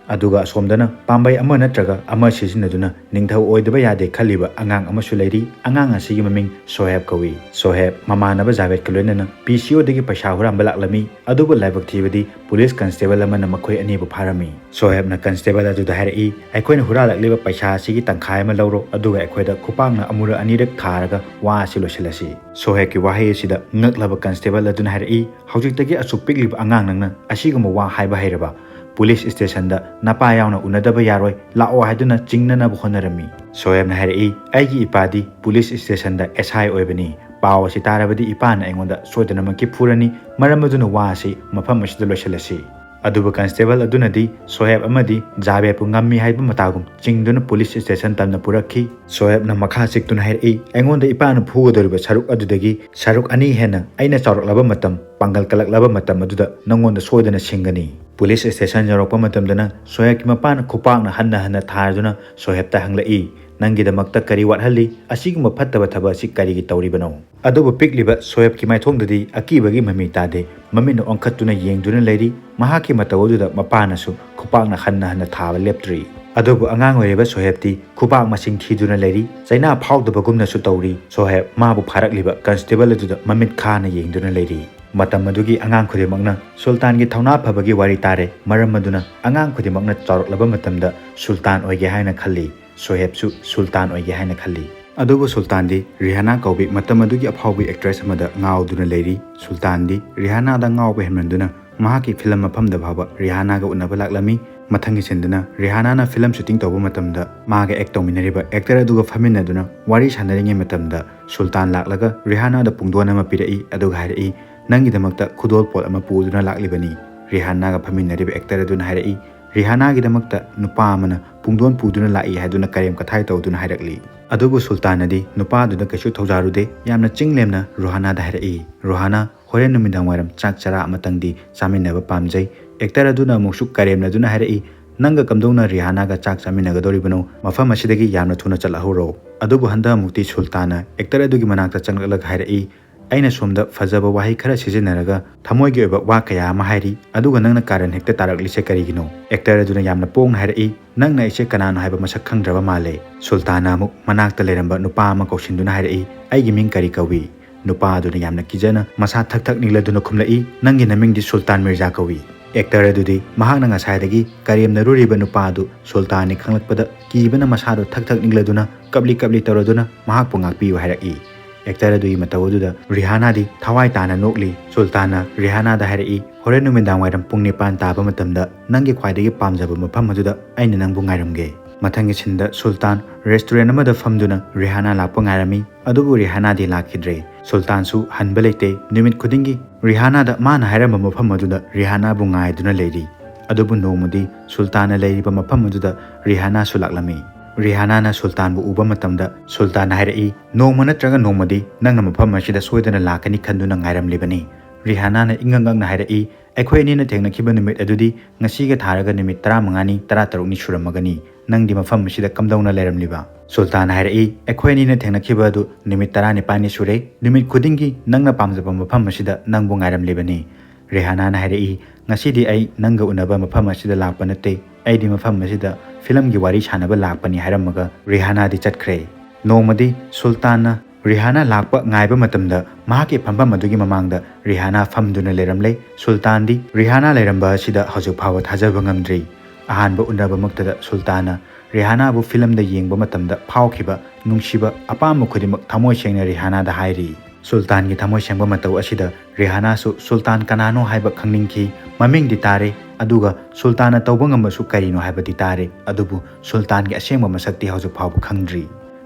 ꯑꯗꯨꯒ ꯑꯁꯣꯝꯗꯅ ꯄꯥꯝꯕꯩ ꯑꯃ ꯅꯠꯇ꯭ꯔꯒ ꯑꯃ ꯁꯤꯖꯤꯟꯅꯗꯨꯅ ꯅꯤꯡꯊꯧ ꯑꯣꯏꯗꯕ ꯌꯥꯗꯦ ꯈꯜꯂꯤꯕ ꯑꯉꯥꯡ ꯑꯃꯁꯨ ꯂꯩꯔꯤ꯫ ꯑꯉꯥꯡ ꯑꯁꯤꯒꯤ ꯃꯃꯤꯡ ꯁꯣꯍꯦꯕ ꯀꯧꯏ꯫ ꯁꯣꯍꯦꯕ ꯃꯃꯥꯟꯅꯕ ꯖꯥꯚꯦꯗꯀ ꯂꯣꯏꯅꯅ ꯄꯤ ꯁꯤ ꯑꯣꯗꯒꯤ ꯄꯩꯁꯥ ꯍꯨꯔꯥꯟꯕ ꯂꯥꯛꯂꯝꯃꯤ, ꯑꯗꯨꯕꯨ ꯂꯥꯏꯕꯛ ꯊꯤꯕꯗꯤ ꯄꯨꯂꯤꯁ ꯀꯟꯁꯇꯦꯕꯜ ꯑꯃꯅ ꯃꯈꯣꯏ ꯑꯅꯤꯕꯨ ꯐꯥꯔꯝꯃꯤ꯫ ꯁꯣꯍꯦꯕꯅ ꯀꯟꯁꯇꯦꯕꯜ ꯑꯗꯨꯗ ꯍꯥꯏꯔꯛꯏ, "ꯑꯩꯈꯣꯏꯅ ꯍꯨꯔꯥꯜꯂꯛꯂꯤꯕ ꯄꯩꯁꯥ ꯑꯁꯤꯒꯤ ꯇꯪꯈꯥꯏ ꯑꯃ ꯂꯧꯔꯣ, ꯑꯗꯨꯒ ꯑꯩꯈꯣꯏꯗ ꯈꯨꯄꯥꯛꯅ ꯑꯃꯨꯔꯛ ꯑꯅꯤꯔꯛ ꯊꯥꯔꯒ ꯋꯥ ꯑꯁꯤ ꯂꯣꯏꯁꯤꯜꯂꯁꯤ꯫" ꯁꯣꯍꯦꯕꯀꯤ ꯋꯥꯍꯩ ꯑꯁꯤꯗ ꯉꯛꯂꯕ ꯀꯟꯁꯇꯦꯕꯜ ꯑꯗꯨꯅ ꯍꯥꯏꯔꯛꯏ, "ꯍꯧꯖꯤꯛꯇꯒꯤ ꯑꯁꯨꯛ ꯄꯤꯛꯂꯤꯕ ꯑꯉꯥꯡ ꯅꯪꯅ ꯑꯁꯤꯒꯨꯝꯕ ꯋꯥ ꯍꯥꯏꯕ ꯍꯩꯔꯕ? ꯄꯨꯂꯤꯁ ꯁ꯭ꯇꯦꯁꯟꯗ ꯅꯄꯥ ꯌꯥꯎꯅ ꯎꯅꯗꯕ ꯌꯥꯔꯣꯏ, ꯂꯥꯛꯑꯣ ꯍꯥꯏꯗꯨꯅ ꯆꯤꯡꯅꯅꯕ ꯍꯣꯠꯅꯔꯝꯃꯤ꯫" ꯁꯣꯍꯦꯕꯅ ꯍꯥꯏꯔꯛꯏ, "ꯑꯩꯒꯤ ꯏꯄꯥꯗꯤ ꯄꯨꯂꯤꯁ ꯁ꯭ꯇꯦꯁꯟꯗ ꯑꯦꯁ ꯑꯥꯏ ꯑꯣꯏꯕꯅꯤ꯫ ꯄꯥꯎ ꯑꯁꯤ ꯇꯥꯔꯕꯗꯤ ꯏꯄꯥꯅ ꯑꯩꯉꯣꯟꯗ ꯁꯣꯏꯗꯅꯃꯛꯀꯤ ꯐꯨꯔꯅꯤ꯫ ꯃꯔꯝ ꯑꯗꯨꯅ ꯋꯥ ꯑꯁꯤ ꯃꯐꯝ ꯑꯁꯤꯗ ꯂꯣꯏꯁꯤꯜꯂꯁꯤ꯫" ꯑꯗꯨꯕꯨ ꯀꯟꯁꯇꯦꯕꯜ ꯑꯗꯨꯅꯗꯤ ꯁꯣꯍꯦꯕ ꯑꯃꯗꯤ ꯖꯥꯕꯦꯗꯄꯨ ꯉꯝꯃꯤ ꯍꯥꯏꯕ ꯃꯇꯥꯒꯨꯝ ꯆꯤꯡꯗꯨꯅ ꯄꯨꯂꯤꯁ ꯁ꯭ꯇꯦꯁꯟ ꯇꯝꯅ ꯄꯨꯔꯛꯈꯤ꯫ ꯁꯣꯍꯦꯕꯅ ꯃꯈꯥ ꯆꯤꯛꯇꯨꯅ ꯍꯥꯏꯔꯛꯏ, "ꯑꯩꯉꯣꯟꯗ ꯏꯄꯥꯅ ꯐꯨꯒꯗꯧꯔꯤꯕ ꯁꯔꯨꯛ ꯑꯗꯨꯗꯒꯤ ꯁꯔꯨꯛ ꯑꯅꯤ ꯍꯦꯟꯅ ꯑꯩꯅ ꯆꯥꯎꯔꯛꯂꯕ ꯃꯇꯝ, ꯄꯥꯡꯒꯜ ꯀꯜꯂꯛꯂꯕ ꯃꯇꯝ ꯑꯗꯨꯗ ꯅꯪꯉꯣꯟꯗ ꯁꯣꯏꯗꯅ ꯁꯤꯡꯒꯅꯤ"꯫ ꯄꯨꯂꯤꯁ ꯁ꯭ꯇꯦꯁꯟ ꯌꯧꯔꯛꯄ ꯃꯇꯝꯗꯅ ꯁꯣꯍꯦꯕꯀꯤ ꯃꯄꯥꯅ ꯈꯨꯄꯥꯛꯅ ꯍꯟꯅ ꯍꯟꯅ ꯊꯥꯗꯨꯅ ꯁꯣꯍꯦꯕꯇ ꯍꯪꯂꯛꯏ, "ꯅꯪꯒꯤꯗꯃꯛꯇ ꯀꯔꯤ ꯋꯥꯠꯍꯜꯂꯤ? ꯑꯁꯤꯒꯨꯝꯕ ꯐꯠꯇꯕ ꯊꯕꯛ ꯑꯁꯤ ꯀꯔꯤꯒꯤ ꯇꯧꯔꯤꯕꯅꯣ?" ꯑꯗꯨꯕꯨ ꯄꯤꯛꯂꯤꯕ ꯁꯣꯍꯦꯕꯀꯤ ꯃꯥꯏꯊꯣꯡꯗꯗꯤ ꯑꯀꯤꯕꯒꯤ ꯃꯃꯤ ꯇꯥꯗꯦ꯫ ꯃꯃꯤꯠꯅ ꯑꯣꯟꯈꯠꯇꯨꯅ ꯌꯦꯡꯗꯨꯅ ꯂꯩꯔꯤ꯫ ꯃꯍꯥꯛꯀꯤ ꯃꯇꯧ ꯑꯗꯨꯗ ꯃꯄꯥꯅꯁꯨ ꯈꯨꯄꯥꯛꯅ ꯍꯟꯅ ꯍꯟꯅ ꯊꯥꯕ ꯂꯦꯞꯇ꯭ꯔꯤ꯫ ꯑꯗꯨꯕꯨ ꯑꯉꯥꯡ ꯑꯣꯏꯔꯤꯕ ꯁꯣꯍꯦꯕꯇꯤ ꯈꯨꯄꯥꯛ ꯃꯁꯤꯡ ꯊꯤꯗꯨꯅ ꯂꯩꯔꯤ꯫ ꯆꯩꯅꯥ ꯐꯥꯎꯗꯕꯒꯨꯝꯅꯁꯨ ꯇꯧꯔꯤ꯫ ꯁꯣꯍꯦꯕ ꯃꯥꯕꯨ ꯐꯥꯔꯛꯂꯤꯕ ꯀꯟꯁꯇꯦꯕꯜ ꯑꯗꯨꯗ ꯃꯃꯤꯠ ꯈꯥꯅ ꯌꯦꯡꯗꯨꯅ ꯂꯩꯔꯤ꯫ ꯃꯇꯝ ꯑꯗꯨꯒꯤ ꯑꯉꯥꯡ ꯈꯨꯗꯤꯡꯃꯛꯅ ꯁꯨꯜꯇꯥꯟꯒꯤ ꯊꯧꯅꯥ ꯐꯕꯒꯤ ꯋꯥꯔꯤ ꯇꯥꯔꯦ꯫ ꯃꯔꯝ ꯑꯗꯨꯅ ꯑꯉꯥꯡ ꯈꯨꯗꯤꯡꯃꯛꯅ ꯆꯥꯎꯔꯛꯂꯕ ꯃꯇꯝꯗ ꯁꯨꯜꯇꯥꯟ ꯑꯣꯏꯒꯦ ꯍꯥꯏꯅ ꯈꯜꯂꯤ꯫ ꯁꯣꯍꯦꯕꯁꯨ ꯁꯨꯜꯇꯥꯟ ꯑꯣꯏꯒꯦ ꯍꯥꯏꯅ ꯈꯜꯂꯤ꯫ ꯑꯗꯨꯕꯨ ꯁꯨꯜꯇꯥꯟꯗꯤ ꯔꯤꯍꯥꯅꯥ ꯀꯧꯕꯤ ꯃꯇꯝ ꯑꯗꯨꯒꯤ ꯑꯐꯥꯎꯕꯤ ꯑꯦꯛꯇ꯭ꯔꯦꯁ ꯑꯃꯗ ꯉꯥꯎꯗꯨꯅ ꯂꯩꯔꯤ꯫ ꯁꯨꯜꯇꯥꯟꯗꯤ ꯔꯤꯍꯥꯅꯥꯗ ꯉꯥꯎꯕ ꯍꯦꯟꯃꯟꯗꯨꯅ ꯃꯍꯥꯛꯀꯤ ꯐꯤꯂꯝ ꯃꯐꯝꯗ ꯐꯥꯎꯕ ꯔꯤꯍꯥꯅꯥꯒ ꯎꯅꯕ ꯂꯥꯛꯂꯝꯃꯤ꯫ ꯃꯊꯪꯒꯤ ꯁꯤꯟꯗꯅ ꯔꯤꯍꯥꯅꯥꯅ ꯐꯤꯂꯝ ꯁꯨꯇꯤꯡ ꯇꯧꯕ ꯃꯇꯝꯗ ꯃꯥꯒ ꯑꯦꯛ ꯇꯧꯃꯤꯟꯅꯔꯤꯕ ꯑꯦꯛꯇꯔ ꯑꯗꯨꯒ ꯐꯝꯃꯤꯟꯅꯗꯨꯅ ꯋꯥꯔꯤ ꯁꯥꯟꯅꯔꯤꯉꯩ ꯃꯇꯝꯗ ꯁꯨꯜꯇꯥꯟ ꯂꯥꯛꯂꯒ ꯔꯤꯍꯥꯅꯥꯗ ꯄꯨꯡꯗꯣꯟ ꯑꯃ ꯄꯤꯔꯛꯏ, ꯑꯗꯨꯒ ꯍꯥꯏꯔꯛꯏ, "ꯅꯪꯒꯤꯗꯃꯛꯇ ꯈꯨꯗꯣꯜꯄꯣꯠ ꯑꯃ ꯄꯨꯗꯨꯅ ꯂꯥꯛꯂꯤꯕꯅꯤ"꯫ ꯔꯤꯍꯥꯅꯥꯒ ꯐꯝꯃꯤꯟꯅꯔꯤꯕ ꯑꯦꯛꯇꯔ ꯑꯗꯨꯅ ꯍꯥꯏꯔꯛꯏ, "ꯔꯤꯍꯥꯅꯥꯒꯤꯗꯃꯛꯇ ꯅꯨꯄꯥ ꯑꯃꯅ ꯄꯨꯡꯗꯣꯟ ꯄꯨꯗꯨꯅ ꯂꯥꯛꯏ" ꯍꯥꯏꯗꯨꯅ ꯀꯔꯦꯝ ꯀꯊꯥꯏ ꯇꯧꯗꯨꯅ ꯍꯥꯏꯔꯛꯂꯤ꯫ ꯑꯗꯨꯕꯨ ꯁꯨꯜꯇꯥꯟꯅꯗꯤ ꯅꯨꯄꯥꯗꯨꯗ ꯀꯩꯁꯨ ꯊꯧꯖꯥꯔꯨꯗꯦ꯫ ꯌꯥꯝꯅ ꯆꯤꯡ ꯂꯦꯝꯅ ꯔꯨꯍꯥꯅꯥꯗ ꯍꯥꯏꯔꯛꯏ, "ꯔꯨꯍꯥꯅꯥ, ꯍꯣꯔꯦꯟ ꯅꯨꯃꯤꯗꯥꯡ ꯋꯥꯏꯔꯝ ꯆꯥꯛ ꯆꯔꯥ ꯑꯃꯇꯪꯗꯤ ꯆꯥꯃꯤꯟꯅꯕ ꯄꯥꯝꯖꯩ"꯫ ꯑꯦꯛꯇꯔ ꯑꯗꯨꯅ ꯑꯃꯨꯛꯁꯨ ꯀꯔꯦꯝꯅꯗꯨꯅ ꯍꯥꯏꯔꯛꯏ, "ꯅꯪꯒ ꯀꯝꯗꯧꯅ ꯔꯤꯍꯥꯅꯥꯒ ꯆꯥꯛ ꯆꯥꯃꯤꯟꯅꯒꯗꯧꯔꯤꯕꯅꯣ? ꯃꯐꯝ ꯑꯁꯤꯗꯒꯤ ꯌꯥꯝꯅ ꯊꯨꯅ ꯆꯠꯂꯛꯍꯧꯔꯣ"꯫ ꯑꯗꯨꯕꯨ ꯍꯟꯗꯛ ꯑꯃꯨꯛꯇꯤ ꯁꯨꯜꯇꯥꯟꯅ ꯑꯦꯛꯇꯔ ꯑꯗꯨꯒꯤ ꯃꯅꯥꯛꯇ ꯆꯪꯂꯛꯂꯒ ꯍꯥꯏꯔꯛꯏ, "ꯑꯩꯅ ꯁꯣꯝꯗ ꯐꯖꯕ ꯋꯥꯍꯩ ꯈꯔ ꯁꯤꯖꯤꯟꯅꯔꯒ ꯊꯃꯣꯏꯒꯤ ꯑꯣꯏꯕ ꯋꯥ ꯀꯌꯥ ꯑꯃ ꯍꯥꯏꯔꯤ, ꯑꯗꯨꯒ ꯅꯪꯅ ꯀꯥꯔꯟ ꯍꯦꯛꯇ ꯇꯥꯔꯛꯂꯤꯁꯦ ꯀꯔꯤꯒꯤꯅꯣ?" ꯑꯦꯛꯇꯔ ꯑꯗꯨꯅ ꯌꯥꯝꯅ ꯄꯣꯡꯅ ꯍꯥꯏꯔꯛꯏ, "ꯅꯪꯅ ꯑꯩꯁꯦ ꯀꯅꯥꯅꯣ ꯍꯥꯏꯕ ꯃꯁꯛ ꯈꯪꯗ꯭ꯔꯕ ꯃꯥꯜꯂꯦ"꯫ ꯁꯨꯜꯇꯥꯟꯅ ꯑꯃꯨꯛ ꯃꯅꯥꯛꯇ ꯂꯩꯔꯝꯕ ꯅꯨꯄꯥ ꯑꯃ ꯀꯧꯁꯤꯟꯗꯨꯅ ꯍꯥꯏꯔꯛꯏ, "ꯑꯩꯒꯤ ꯃꯤꯡ ꯀꯔꯤ ꯀꯧꯏ?" ꯅꯨꯄꯥ ꯑꯗꯨꯅ ꯌꯥꯝꯅ ꯀꯤꯖꯅ ꯃꯁꯥ ꯊꯛ ꯊꯛ ꯅꯤꯛꯂꯗꯨꯅ ꯈꯨꯝꯂꯛꯏ, "ꯅꯪꯒꯤ ꯅꯃꯤꯡꯗꯤ ꯁꯨꯜꯇꯥꯟ ꯃꯤꯔꯖꯥ ꯀꯧꯏ"꯫ ꯑꯦꯛꯇꯔ ꯑꯗꯨꯗꯤ ꯃꯍꯥꯛꯅ ꯉꯁꯥꯏꯗꯒꯤ ꯀꯔꯦꯝꯅꯔꯨꯔꯤꯕ ꯅꯨꯄꯥ ꯑꯗꯨ ꯁꯨꯜꯇꯥꯟꯅꯤ ꯈꯪꯂꯛꯄꯗ ꯀꯤꯕꯅ ꯃꯁꯥꯗꯨ ꯊꯛ ꯊꯛ ꯅꯤꯛꯂꯗꯨꯅ ꯀꯞꯂꯤ ꯀꯞꯂꯤ ꯇꯧꯔꯗꯨꯅ ꯃꯍꯥꯛꯄꯨ ꯉꯥꯛꯄꯤꯌꯨ ꯍꯥꯏꯔꯛꯏ꯫ ꯑꯦꯛꯇꯔ ꯑꯗꯨꯒꯤ ꯃꯇꯧ ꯑꯗꯨꯗ ꯔꯤꯍꯥꯅꯥꯗꯤ ꯊꯋꯥꯏ ꯇꯥꯅ ꯅꯣꯛꯂꯤ꯫ ꯁꯨꯜꯇꯥꯟꯅ ꯔꯤꯍꯥꯅꯥꯗ ꯍꯥꯏꯔꯛꯏ, "ꯍꯣꯔꯦꯟ ꯅꯨꯃꯤꯗꯥꯡ ꯋꯥꯏꯔꯝ ꯄꯨꯡ ꯅꯤꯄꯥꯟ ꯇꯥꯕ ꯃꯇꯝꯗ ꯅꯪꯒꯤ ꯈ꯭ꯋꯥꯏꯗꯒꯤ ꯄꯥꯝꯖꯕ ꯃꯐꯝ ꯑꯗꯨꯗ ꯑꯩꯅ ꯅꯪꯕꯨ ꯉꯥꯏꯔꯝꯒꯦ"꯫ ꯃꯊꯪꯒꯤ ꯁꯤꯟꯗ ꯁꯨꯜꯇꯥꯟ ꯔꯦꯁꯇꯨꯔꯦꯟ ꯑꯃꯗ ꯐꯝꯗꯨꯅ ꯔꯤꯍꯥꯅꯥ ꯂꯥꯛꯄ ꯉꯥꯏꯔꯝꯃꯤ, ꯑꯗꯨꯕꯨ ꯔꯤꯍꯥꯅꯥꯗꯤ ꯂꯥꯛꯈꯤꯗ꯭ꯔꯦ꯫ ꯁꯨꯜꯇꯥꯟꯁꯨ ꯍꯟꯕ ꯂꯩꯇꯦ꯫ ꯅꯨꯃꯤꯠ ꯈꯨꯗꯤꯡꯒꯤ ꯔꯤꯍꯥꯅꯥꯗ ꯃꯥꯅ ꯍꯥꯏꯔꯝꯕ ꯃꯐꯝ ꯑꯗꯨꯗ ꯔꯤꯍꯥꯅꯥꯕꯨ ꯉꯥꯏꯗꯨꯅ ꯂꯩꯔꯤ꯫ ꯑꯗꯨꯕꯨ ꯅꯣꯡꯃꯗꯤ ꯁꯨꯜꯇꯥꯟꯅ ꯂꯩꯔꯤꯕ ꯃꯐꯝ ꯑꯗꯨꯗ ꯔꯤꯍꯥꯅꯥꯁꯨ ꯂꯥꯛꯂꯝꯃꯤ꯫ ꯔꯤꯍꯥꯅꯥꯅ ꯁꯨꯜꯇꯥꯟꯕꯨ ꯎꯕ ꯃꯇꯝꯗ ꯁꯨꯜꯇꯥꯟꯅ ꯍꯥꯏꯔꯛꯏ, "ꯅꯣꯡꯃ ꯅꯠꯇ꯭ꯔꯒ ꯅꯣꯡꯃꯗꯤ ꯅꯪꯅ ꯃꯐꯝ ꯑꯁꯤꯗ ꯁꯣꯏꯗꯅ ꯂꯥꯛꯀꯅꯤ ꯈꯟꯗꯨꯅ ꯉꯥꯏꯔꯝꯂꯤꯕꯅꯤ"꯫ ꯔꯤꯍꯥꯅꯥꯅ ꯏꯉꯛ ꯉꯛꯅ ꯍꯥꯏꯔꯛꯏ, "ꯑꯩꯈꯣꯏ ꯑꯅꯤꯅ ꯊꯦꯡꯅꯈꯤꯕ ꯅꯨꯃꯤꯠ ꯑꯗꯨꯗꯤ ꯉꯁꯤꯒ ꯊꯥꯔꯒ ꯅꯨꯃꯤꯠ ꯇꯔꯥꯃꯉꯥꯅꯤ, ꯇꯔꯥꯇꯔꯨꯛꯅꯤ ꯁꯨꯔꯝꯃꯒꯅꯤ꯫ ꯅꯪꯗꯤ ꯃꯐꯝ ꯑꯁꯤꯗ ꯀꯝꯗꯧꯅ ꯂꯩꯔꯝꯂꯤꯕ?" ꯁꯨꯜꯇꯥꯟꯅ ꯍꯥꯏꯔꯛꯏ, "ꯑꯩꯈꯣꯏ ꯑꯅꯤꯅ ꯊꯦꯡꯅꯈꯤꯕ ꯑꯗꯨ ꯅꯨꯃꯤꯠ ꯇꯔꯥꯅꯤꯄꯥꯟꯅꯤ ꯁꯨꯔꯦ꯫ ꯅꯨꯃꯤꯠ ꯈꯨꯗꯤꯡꯒꯤ ꯅꯪꯅ ꯄꯥꯝꯖꯕ ꯃꯐꯝ ꯑꯁꯤꯗ ꯅꯪꯕꯨ ꯉꯥꯏꯔꯝꯂꯤꯕꯅꯤ"꯫ ꯔꯤꯍꯥꯅꯥꯅ ꯍꯥꯏꯔꯛꯏ, "ꯉꯁꯤꯗꯤ ꯑꯩ ꯅꯪꯒ ꯎꯅꯕ ꯃꯐꯝ ꯑꯁꯤꯗ ꯂꯥꯛꯄ ꯅꯠꯇꯦ, ꯑꯩꯗꯤ ꯃꯐꯝ ꯑꯁꯤꯗ ꯐꯤꯂꯝꯒꯤ ꯋꯥꯔꯤ ꯁꯥꯟꯅꯕ ꯂꯥꯛꯄꯅꯤ" ꯍꯥꯏꯔꯝꯃꯒ ꯔꯤꯍꯥꯅꯥꯗꯤ ꯆꯠꯈ꯭ꯔꯦ꯫ ꯅꯣꯡꯃꯗꯤ ꯁꯨꯜꯇꯥꯟꯅ ꯔꯤꯍꯥꯅꯥ ꯂꯥꯛꯄ ꯉꯥꯏꯕ ꯃꯇꯝꯗ ꯃꯍꯥꯛꯀꯤ ꯐꯝꯐꯝ ꯑꯗꯨꯒꯤ ꯃꯃꯥꯡꯗ ꯔꯤꯍꯥꯅꯥ ꯐꯝꯗꯨꯅ ꯂꯩꯔꯝꯂꯦ꯫ ꯁꯨꯜꯇꯥꯟꯗꯤ ꯔꯤꯍꯥꯅꯥ ꯂꯩꯔꯝꯕ ꯑꯁꯤꯗ ꯍꯧꯖꯤꯛ ꯐꯥꯎꯕ ꯊꯥꯖꯕ ꯉꯝꯗ꯭ꯔꯤ꯫ ꯑꯍꯥꯟꯕ ꯎꯅꯕꯃꯛꯇꯗ ꯁꯨꯜꯇꯥꯟꯅ ꯔꯤꯍꯥꯅꯥꯕꯨ ꯐꯤꯂꯝꯗ ꯌꯦꯡꯕ ꯃꯇꯝꯗ ꯐꯥꯎꯈꯤꯕ ꯅꯨꯡꯁꯤꯕ ꯑꯄꯥꯝꯕ ꯈꯨꯗꯤꯡꯃꯛ ꯊꯃꯣꯏ ꯁꯦꯡꯅ ꯔꯤꯍꯥꯅꯥꯗ ꯍꯥꯏꯔꯤ꯫ ꯁꯨꯜꯇꯥꯟꯒꯤ ꯊꯃꯣꯏ ꯁꯦꯡꯕ ꯃꯇꯧ ꯑꯁꯤꯗ ꯔꯤꯍꯥꯅꯥꯁꯨ ꯁꯨꯜꯇꯥꯟ ꯀꯅꯥꯅꯣ ꯍꯥꯏꯕ ꯈꯪꯅꯤꯡꯈꯤ꯫ ꯃꯃꯤꯡꯗꯤ ꯇꯥꯔꯦ, ꯑꯗꯨꯒ ꯁꯨꯜꯇꯥꯟꯅ ꯇꯧꯕ ꯉꯝꯕꯁꯨ ꯀꯔꯤꯅꯣ ꯍꯥꯏꯕꯗꯤ ꯇꯥꯔꯦ, ꯑꯗꯨꯕꯨ ꯁꯨꯜꯇꯥꯟꯒꯤ ꯑꯁꯦꯡꯕ ꯃꯁꯛꯇꯤ ꯍꯧꯖꯤꯛ ꯐꯥꯎꯕ ꯈꯪꯗ꯭ꯔꯤ꯫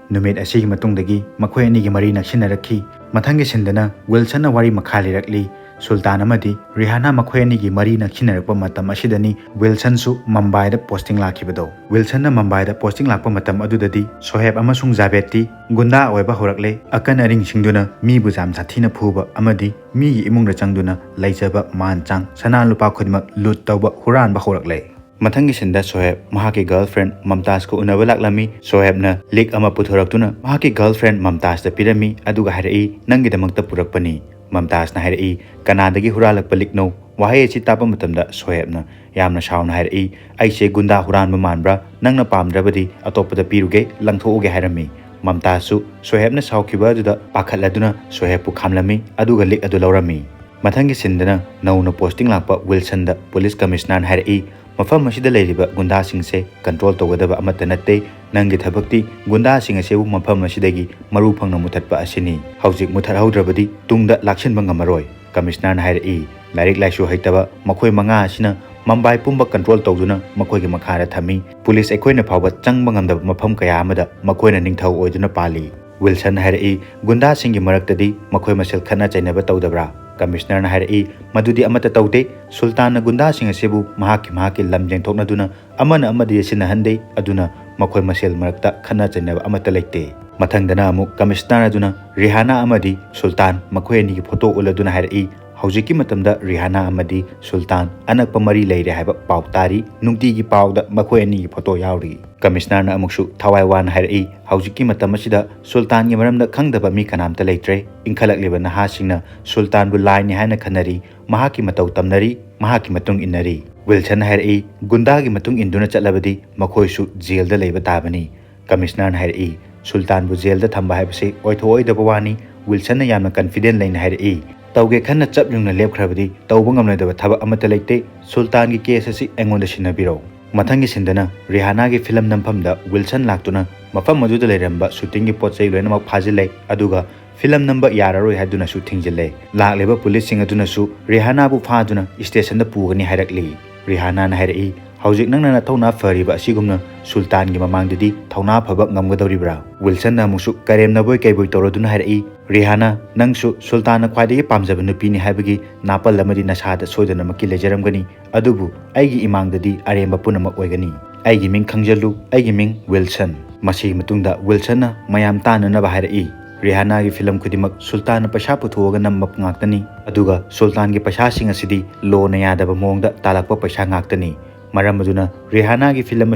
ꯅꯨꯃꯤꯠ ꯑꯁꯤꯒꯤ ꯃꯇꯨꯡꯗꯒꯤ ꯃꯈꯣꯏ ꯑꯅꯤꯒꯤ ꯃꯔꯤ ꯅꯛꯁꯤꯟꯅꯔꯛꯈꯤ꯫ ꯃꯊꯪꯒꯤ ꯁꯤꯟꯗꯅ ꯋꯤꯜꯁꯟꯅ ꯋꯥꯔꯤ ꯃꯈꯥ ꯂꯤꯔꯛꯂꯤ꯫ ꯁꯨꯜꯇꯥꯟ ꯑꯃꯗꯤ ꯔꯤꯍꯥꯅꯥ ꯃꯈꯣꯏ ꯑꯅꯤꯒꯤ ꯃꯔꯤ ꯅꯛꯁꯤꯟꯅꯔꯛꯄ ꯃꯇꯝ ꯑꯁꯤꯗꯅꯤ ꯋꯤꯜꯁꯟꯁꯨ ꯃꯝꯕꯥꯏꯗ ꯄꯣꯁꯇꯤꯡ ꯂꯥꯛꯈꯤꯕꯗꯣ꯫ ꯋꯤꯜꯁꯟꯅ ꯃꯝꯕꯥꯏꯗ ꯄꯣꯁꯇꯤꯡ ꯂꯥꯛꯄ ꯃꯇꯝ ꯑꯗꯨꯗꯗꯤ ꯁꯣꯍꯦꯕ ꯑꯃꯁꯨꯡ ꯖꯥꯕꯦꯗꯇꯤ ꯒꯨꯟꯗꯥ ꯑꯣꯏꯕ ꯍꯧꯔꯛꯂꯦ꯫ ꯑꯀꯟ ꯑꯔꯤꯡꯁꯤꯡꯗꯨꯅ ꯃꯤꯕꯨ ꯌꯥꯝ ꯁꯥꯊꯤꯅ ꯐꯨꯕ ꯑꯃꯗꯤ ꯃꯤꯒꯤ ꯏꯃꯨꯡꯗ ꯆꯪꯗꯨꯅ ꯂꯩꯖꯕ ꯃꯥꯟ ꯆꯥꯡ, ꯁꯅꯥ ꯂꯨꯄꯥ ꯈꯨꯗꯤꯡꯃꯛ ꯂꯨꯠ ꯇꯧꯕ, ꯍꯨꯔꯥꯟꯕ ꯍꯧꯔꯛꯂꯦ꯫ ꯃꯊꯪꯒꯤ ꯁꯤꯟꯗ ꯁꯣꯍꯦꯕ ꯃꯍꯥꯛꯀꯤ ꯒꯔꯜꯐ꯭ꯔꯦꯟ ꯃꯝꯇꯥꯖꯀ ꯎꯅꯕ ꯂꯥꯛꯂꯝꯃꯤ꯫ ꯁꯣꯍꯦꯕꯅ ꯂꯤꯛ ꯑꯃ ꯄꯨꯊꯣꯔꯛꯇꯨꯅ ꯃꯍꯥꯛꯀꯤ ꯒꯔꯜꯐ꯭ꯔꯦꯟ ꯃꯝꯇꯥꯖꯇ ꯄꯤꯔꯝꯃꯤ, ꯑꯗꯨꯒ ꯍꯥꯏꯔꯛꯏ, "ꯅꯪꯒꯤꯗꯃꯛꯇ ꯄꯨꯔꯛꯄꯅꯤ"꯫ ꯃꯝꯇꯥꯖꯅ ꯍꯥꯏꯔꯛꯏ, "ꯀꯅꯥꯗꯒꯤ ꯍꯨꯔꯥꯜꯂꯛꯄ ꯂꯤꯛꯅꯣ?" ꯋꯥꯍꯩ ꯑꯁꯤ ꯇꯥꯕ ꯃꯇꯝꯗ ꯁꯣꯍꯦꯕꯅ ꯌꯥꯝꯅ ꯁꯥꯎꯅ ꯍꯥꯏꯔꯛꯏ, "ꯑꯩꯁꯦ ꯒꯨꯟꯗꯥ ꯍꯨꯔꯥꯟꯕ ꯃꯥꯟꯕ꯭ꯔꯥ? ꯅꯪꯅ ꯄꯥꯝꯗ꯭ꯔꯕꯗꯤ ꯑꯇꯣꯞꯄꯗ ꯄꯤꯔꯨꯒꯦ, ꯂꯪꯊꯣꯛꯎꯒꯦ" ꯍꯥꯏꯔꯝꯃꯤ꯫ ꯃꯝꯇꯥꯖꯁꯨ ꯁꯣꯍꯦꯕꯅ ꯁꯥꯎꯈꯤꯕ ꯑꯗꯨꯗ ꯄꯥꯈꯠꯂꯗꯨꯅ ꯁꯣꯍꯦꯕꯄꯨ ꯈꯥꯝꯂꯝꯃꯤ, ꯑꯗꯨꯒ ꯂꯤꯛ ꯑꯗꯨ ꯂꯧꯔꯝꯃꯤ꯫ ꯃꯊꯪꯒꯤ ꯁꯤꯟꯗꯅ ꯅꯧꯅ ꯄꯣꯁꯇꯤꯡ ꯂꯥꯛꯄ ꯋꯤꯜꯁꯟꯗ ꯄꯨꯂꯤꯁ ꯀꯃꯤꯁꯅꯔꯅ ꯍꯥꯏꯔꯛꯏ, "ꯃꯐꯝ ꯑꯁꯤꯗ ꯂꯩꯔꯤꯕ ꯒꯨꯟꯗꯥꯁꯤꯡꯁꯦ ꯀꯟꯇ꯭ꯔꯣꯜ ꯇꯧꯒꯗꯕ ꯑꯃꯠꯇ ꯅꯠꯇꯦ꯫ ꯅꯪꯒꯤ ꯊꯕꯛꯇꯤ ꯒꯨꯟꯗꯥꯁꯤꯡ ꯑꯁꯤꯕꯨ ꯃꯐꯝ ꯑꯁꯤꯗꯒꯤ ꯃꯔꯨ ꯐꯪꯅ ꯃꯨꯊꯠꯄ ꯑꯁꯤꯅꯤ꯫ ꯍꯧꯖꯤꯛ ꯃꯨꯊꯠꯍꯧꯗ꯭ꯔꯕꯗꯤ ꯇꯨꯡꯗ ꯂꯥꯛꯁꯤꯟꯕ ꯉꯝꯃꯔꯣꯏ"꯫ ꯀꯃꯤꯁꯅꯔꯅ ꯍꯥꯏꯔꯛꯏ, "ꯂꯥꯏꯔꯤꯛ ꯂꯥꯏꯁꯨ ꯍꯩꯇꯕ ꯃꯈꯣꯏ ꯃꯉꯥ ꯑꯁꯤꯅ ꯃꯝꯕꯥꯏ ꯄꯨꯝꯕ ꯀꯟꯇ꯭ꯔꯣꯜ ꯇꯧꯗꯨꯅ ꯃꯈꯣꯏꯒꯤ ꯃꯈꯥꯗ ꯊꯝꯃꯤ꯫ ꯄꯨꯂꯤꯁ ꯑꯩꯈꯣꯏꯅ ꯐꯥꯎꯕ ꯆꯪꯕ ꯉꯝꯗꯕ ꯃꯐꯝ ꯀꯌꯥ ꯑꯃꯗ ꯃꯈꯣꯏꯅ ꯅꯤꯡꯊꯧ ꯑꯣꯏꯗꯨꯅ ꯄꯥꯜꯂꯤ꯫ ꯋꯤꯜꯁꯟ ꯍꯥꯏꯔꯛꯏ, ꯒꯨꯟꯗꯥꯁꯤꯡꯒꯤ ꯃꯔꯛꯇꯗꯤ ꯃꯈꯣꯏ ꯃꯁꯦꯜ ꯈꯠꯅ ꯆꯩꯅꯕ ꯇꯧꯗꯕ꯭ꯔꯥ? ꯀꯃꯤꯁꯅꯔꯅ ꯍꯥꯏꯔꯛꯏ, ꯃꯗꯨꯗꯤ ꯑꯃꯠꯇ ꯇꯧꯗꯦ꯫ ꯁꯨꯜꯇꯥꯟꯅ ꯒꯨꯟꯗꯥꯁꯤꯡ ꯑꯁꯤꯕꯨ ꯃꯍꯥꯛꯀꯤ ꯃꯍꯥꯛꯀꯤ ꯂꯝ ꯌꯦꯟꯊꯣꯛꯅꯗꯨꯅ ꯑꯃꯅ ꯑꯃꯗ ꯌꯦꯠꯁꯤꯟꯅꯍꯟꯗꯦ, ꯑꯗꯨꯅ ꯃꯈꯣꯏ ꯃꯁꯦꯜ ꯃꯔꯛꯇ ꯈꯠꯅ ꯆꯩꯅꯕ ꯑꯃꯠꯇ ꯂꯩꯇꯦ꯫ ꯃꯊꯪꯗꯅ ꯑꯃꯨꯛ ꯀꯃꯤꯁꯅꯔ ꯑꯗꯨꯅ ꯔꯤꯍꯥꯅꯥ ꯑꯃꯗꯤ ꯁꯨꯜꯇꯥꯟ ꯃꯈꯣꯏ ꯑꯅꯤꯒꯤ ꯐꯣꯇꯣ ꯎꯠꯂꯗꯨꯅ ꯍꯥꯏꯔꯛꯏ, ꯍꯧꯖꯤꯛꯀꯤ ꯃꯇꯝꯗ ꯔꯤꯍꯥꯅꯥ ꯑꯃꯗꯤ ꯁꯨꯜꯇꯥꯟ ꯑꯅꯛꯄ ꯃꯔꯤ ꯂꯩꯔꯦ ꯍꯥꯏꯕ ꯄꯥꯎ ꯇꯥꯔꯤ꯫ ꯅꯨꯡꯇꯤꯒꯤ ꯄꯥꯎꯗ ꯃꯈꯣꯏ ꯑꯅꯤꯒꯤ ꯐꯣꯇꯣ ꯌꯥꯎꯔꯤ꯫ ꯀꯃꯤꯁꯅꯔꯅ ꯑꯃꯨꯛꯁꯨ ꯊꯋꯥꯏ ꯋꯥꯅ ꯍꯥꯏꯔꯛꯏ, ꯍꯧꯖꯤꯛꯀꯤ ꯃꯇꯝ ꯑꯁꯤꯗ ꯁꯨꯜꯇꯥꯟꯒꯤ ꯃꯔꯝꯗ ꯈꯪꯗꯕ ꯃꯤ ꯀꯅꯥꯝꯇ ꯂꯩꯇ꯭ꯔꯦ꯫ ꯏꯟꯈꯠꯂꯛꯂꯤꯕ ꯅꯍꯥꯁꯤꯡꯅ ꯁꯨꯜꯇꯥꯟꯕꯨ ꯂꯥꯏꯅꯤ ꯍꯥꯏꯅ ꯈꯟꯅꯔꯤ, ꯃꯍꯥꯛꯀꯤ ꯃꯇꯧ ꯇꯝꯅꯔꯤ, ꯃꯍꯥꯛꯀꯤ ꯃꯇꯨꯡ ꯏꯟꯅꯔꯤ꯫ ꯋꯤꯜꯁꯟꯅ ꯍꯥꯏꯔꯛꯏ, ꯒꯨꯟꯗꯥꯒꯤ ꯃꯇꯨꯡ ꯏꯟꯗꯨꯅ ꯆꯠꯂꯕꯗꯤ ꯃꯈꯣꯏꯁꯨ ꯖꯦꯜꯗ ꯂꯩꯕ ꯇꯥꯕꯅꯤ꯫ ꯀꯃꯤꯁꯅꯔꯅ ꯍꯥꯏꯔꯛꯏ, ꯁꯨꯜꯇꯥꯟꯕꯨ ꯖꯦꯜꯗ ꯊꯝꯕ ꯍꯥꯏꯕꯁꯤ ꯑꯣꯏꯊꯣꯛꯑꯣꯏꯗꯕ ꯋꯥꯅꯤ꯫ ꯋꯤꯜꯁꯟꯅ ꯌꯥꯝꯅ ꯀꯟꯐꯤꯗꯦꯟ ꯂꯩꯅ ꯍꯥꯏꯔꯛꯏ, ꯇꯧꯒꯦ ꯈꯟꯅ ꯆꯞ ꯌꯨꯡꯅ ꯂꯦꯞꯈ꯭ꯔꯕꯗꯤ ꯇꯧꯕ ꯉꯝꯂꯣꯏꯗꯕ ꯊꯕꯛ ꯑꯃꯠꯇ ꯂꯩꯇꯦ꯫ ꯁꯨꯜꯇꯥꯟꯒꯤ ꯀꯦꯁ ꯑꯁꯤ ꯑꯩꯉꯣꯟꯗ ꯁꯤꯟꯅꯕꯤꯔꯣ꯫ ꯃꯊꯪꯒꯤ ꯁꯤꯟꯗꯅ ꯔꯤꯍꯥꯅꯥꯒꯤ ꯐꯤꯂꯝ ꯅꯝꯐꯝꯗ ꯋꯤꯜꯁꯟ ꯂꯥꯛꯇꯨꯅ ꯃꯐꯝ ꯑꯗꯨꯗ ꯂꯩꯔꯝꯕ ꯁꯨꯇꯤꯡꯒꯤ ꯄꯣꯠ ꯆꯩ ꯂꯣꯏꯅꯃꯛ ꯐꯥꯖꯤꯜꯂꯦ, ꯑꯗꯨꯒ ꯐꯤꯂꯝ ꯅꯝꯕ ꯌꯥꯔꯔꯣꯏ ꯍꯥꯏꯗꯨꯅꯁꯨ ꯊꯤꯡꯖꯤꯜꯂꯦ꯫ ꯂꯥꯛꯂꯤꯕ ꯄꯨꯂꯤꯁꯁꯤꯡ ꯑꯗꯨꯅꯁꯨ ꯔꯤꯍꯥꯅꯥꯕꯨ ꯐꯥꯗꯨꯅ ꯁ꯭ꯇꯦꯁꯟꯗ ꯄꯨꯒꯅꯤ ꯍꯥꯏꯔꯛꯂꯤ꯫ ꯔꯤꯍꯥꯅꯥꯅ ꯍꯥꯏꯔꯛꯏ, ꯍꯧꯖꯤꯛ ꯅꯪꯅ ꯅꯊꯧꯅꯥ ꯐꯔꯤꯕ ꯑꯁꯤꯒꯨꯝꯅ ꯁꯨꯜꯇꯥꯟꯒꯤ ꯃꯃꯥꯡꯗꯗꯤ ꯊꯧꯅꯥ ꯐꯕ ꯉꯝꯒꯗꯧꯔꯤꯕ꯭ꯔꯥ? ꯋꯤꯜꯁꯟꯅ ꯑꯃꯨꯛꯁꯨ ꯀꯔꯦꯝꯅꯕꯣꯏ ꯀꯩꯕꯣꯏ ꯇꯧꯔꯗꯨꯅ ꯍꯥꯏꯔꯛꯏ, ꯔꯤꯍꯥꯅꯥ, ꯅꯪꯁꯨ ꯁꯨꯜꯇꯥꯟꯅ ꯈ꯭ꯋꯥꯏꯗꯒꯤ ꯄꯥꯝꯖꯕ ꯅꯨꯄꯤꯅꯤ ꯍꯥꯏꯕꯒꯤ ꯅꯥꯄꯜ ꯑꯃꯗꯤ ꯅꯁꯥꯗ ꯁꯣꯏꯗꯅꯃꯛꯀꯤ ꯂꯩꯖꯔꯝꯒꯅꯤ, ꯑꯗꯨꯕꯨ ꯑꯩꯒꯤ ꯏꯃꯥꯡꯗꯗꯤ ꯑꯔꯦꯝꯕ ꯄꯨꯝꯅꯃꯛ ꯑꯣꯏꯒꯅꯤ꯫ ꯑꯩꯒꯤ ꯃꯤꯡ ꯈꯪꯖꯜꯂꯨ, ꯑꯩꯒꯤ ꯃꯤꯡ ꯋꯤꯜꯁꯟ꯫ ꯃꯁꯤꯒꯤ ꯃꯇꯨꯡꯗ ꯋꯤꯜꯁꯟꯅ ꯃꯌꯥꯝ ꯇꯥꯟꯅꯅꯕ ꯍꯥꯏꯔꯛꯏ, ꯔꯤꯍꯥꯅꯥꯒꯤ ꯐꯤꯂꯝ ꯈꯨꯗꯤꯡꯃꯛ ꯁꯨꯜꯇꯥꯟꯅ ꯄꯩꯁꯥ ꯄꯨꯊꯣꯛꯑꯒ ꯅꯝꯕ ꯉꯥꯛꯇꯅꯤ, ꯑꯗꯨꯒ ꯁꯨꯜꯇꯥꯟꯒꯤ ꯄꯩꯁꯥꯁꯤꯡ ꯑꯁꯤꯗꯤ ꯂꯣꯅ ꯌꯥꯗꯕ ꯃꯑꯣꯡꯗ ꯇꯥꯜꯂꯛꯄ ꯄꯩꯁꯥ ꯉꯥꯛꯇꯅꯤ꯫ ꯃꯔꯝ ꯑꯗꯨꯅ ꯔꯤꯍꯥꯅꯥꯒꯤ ꯐꯤꯂꯝ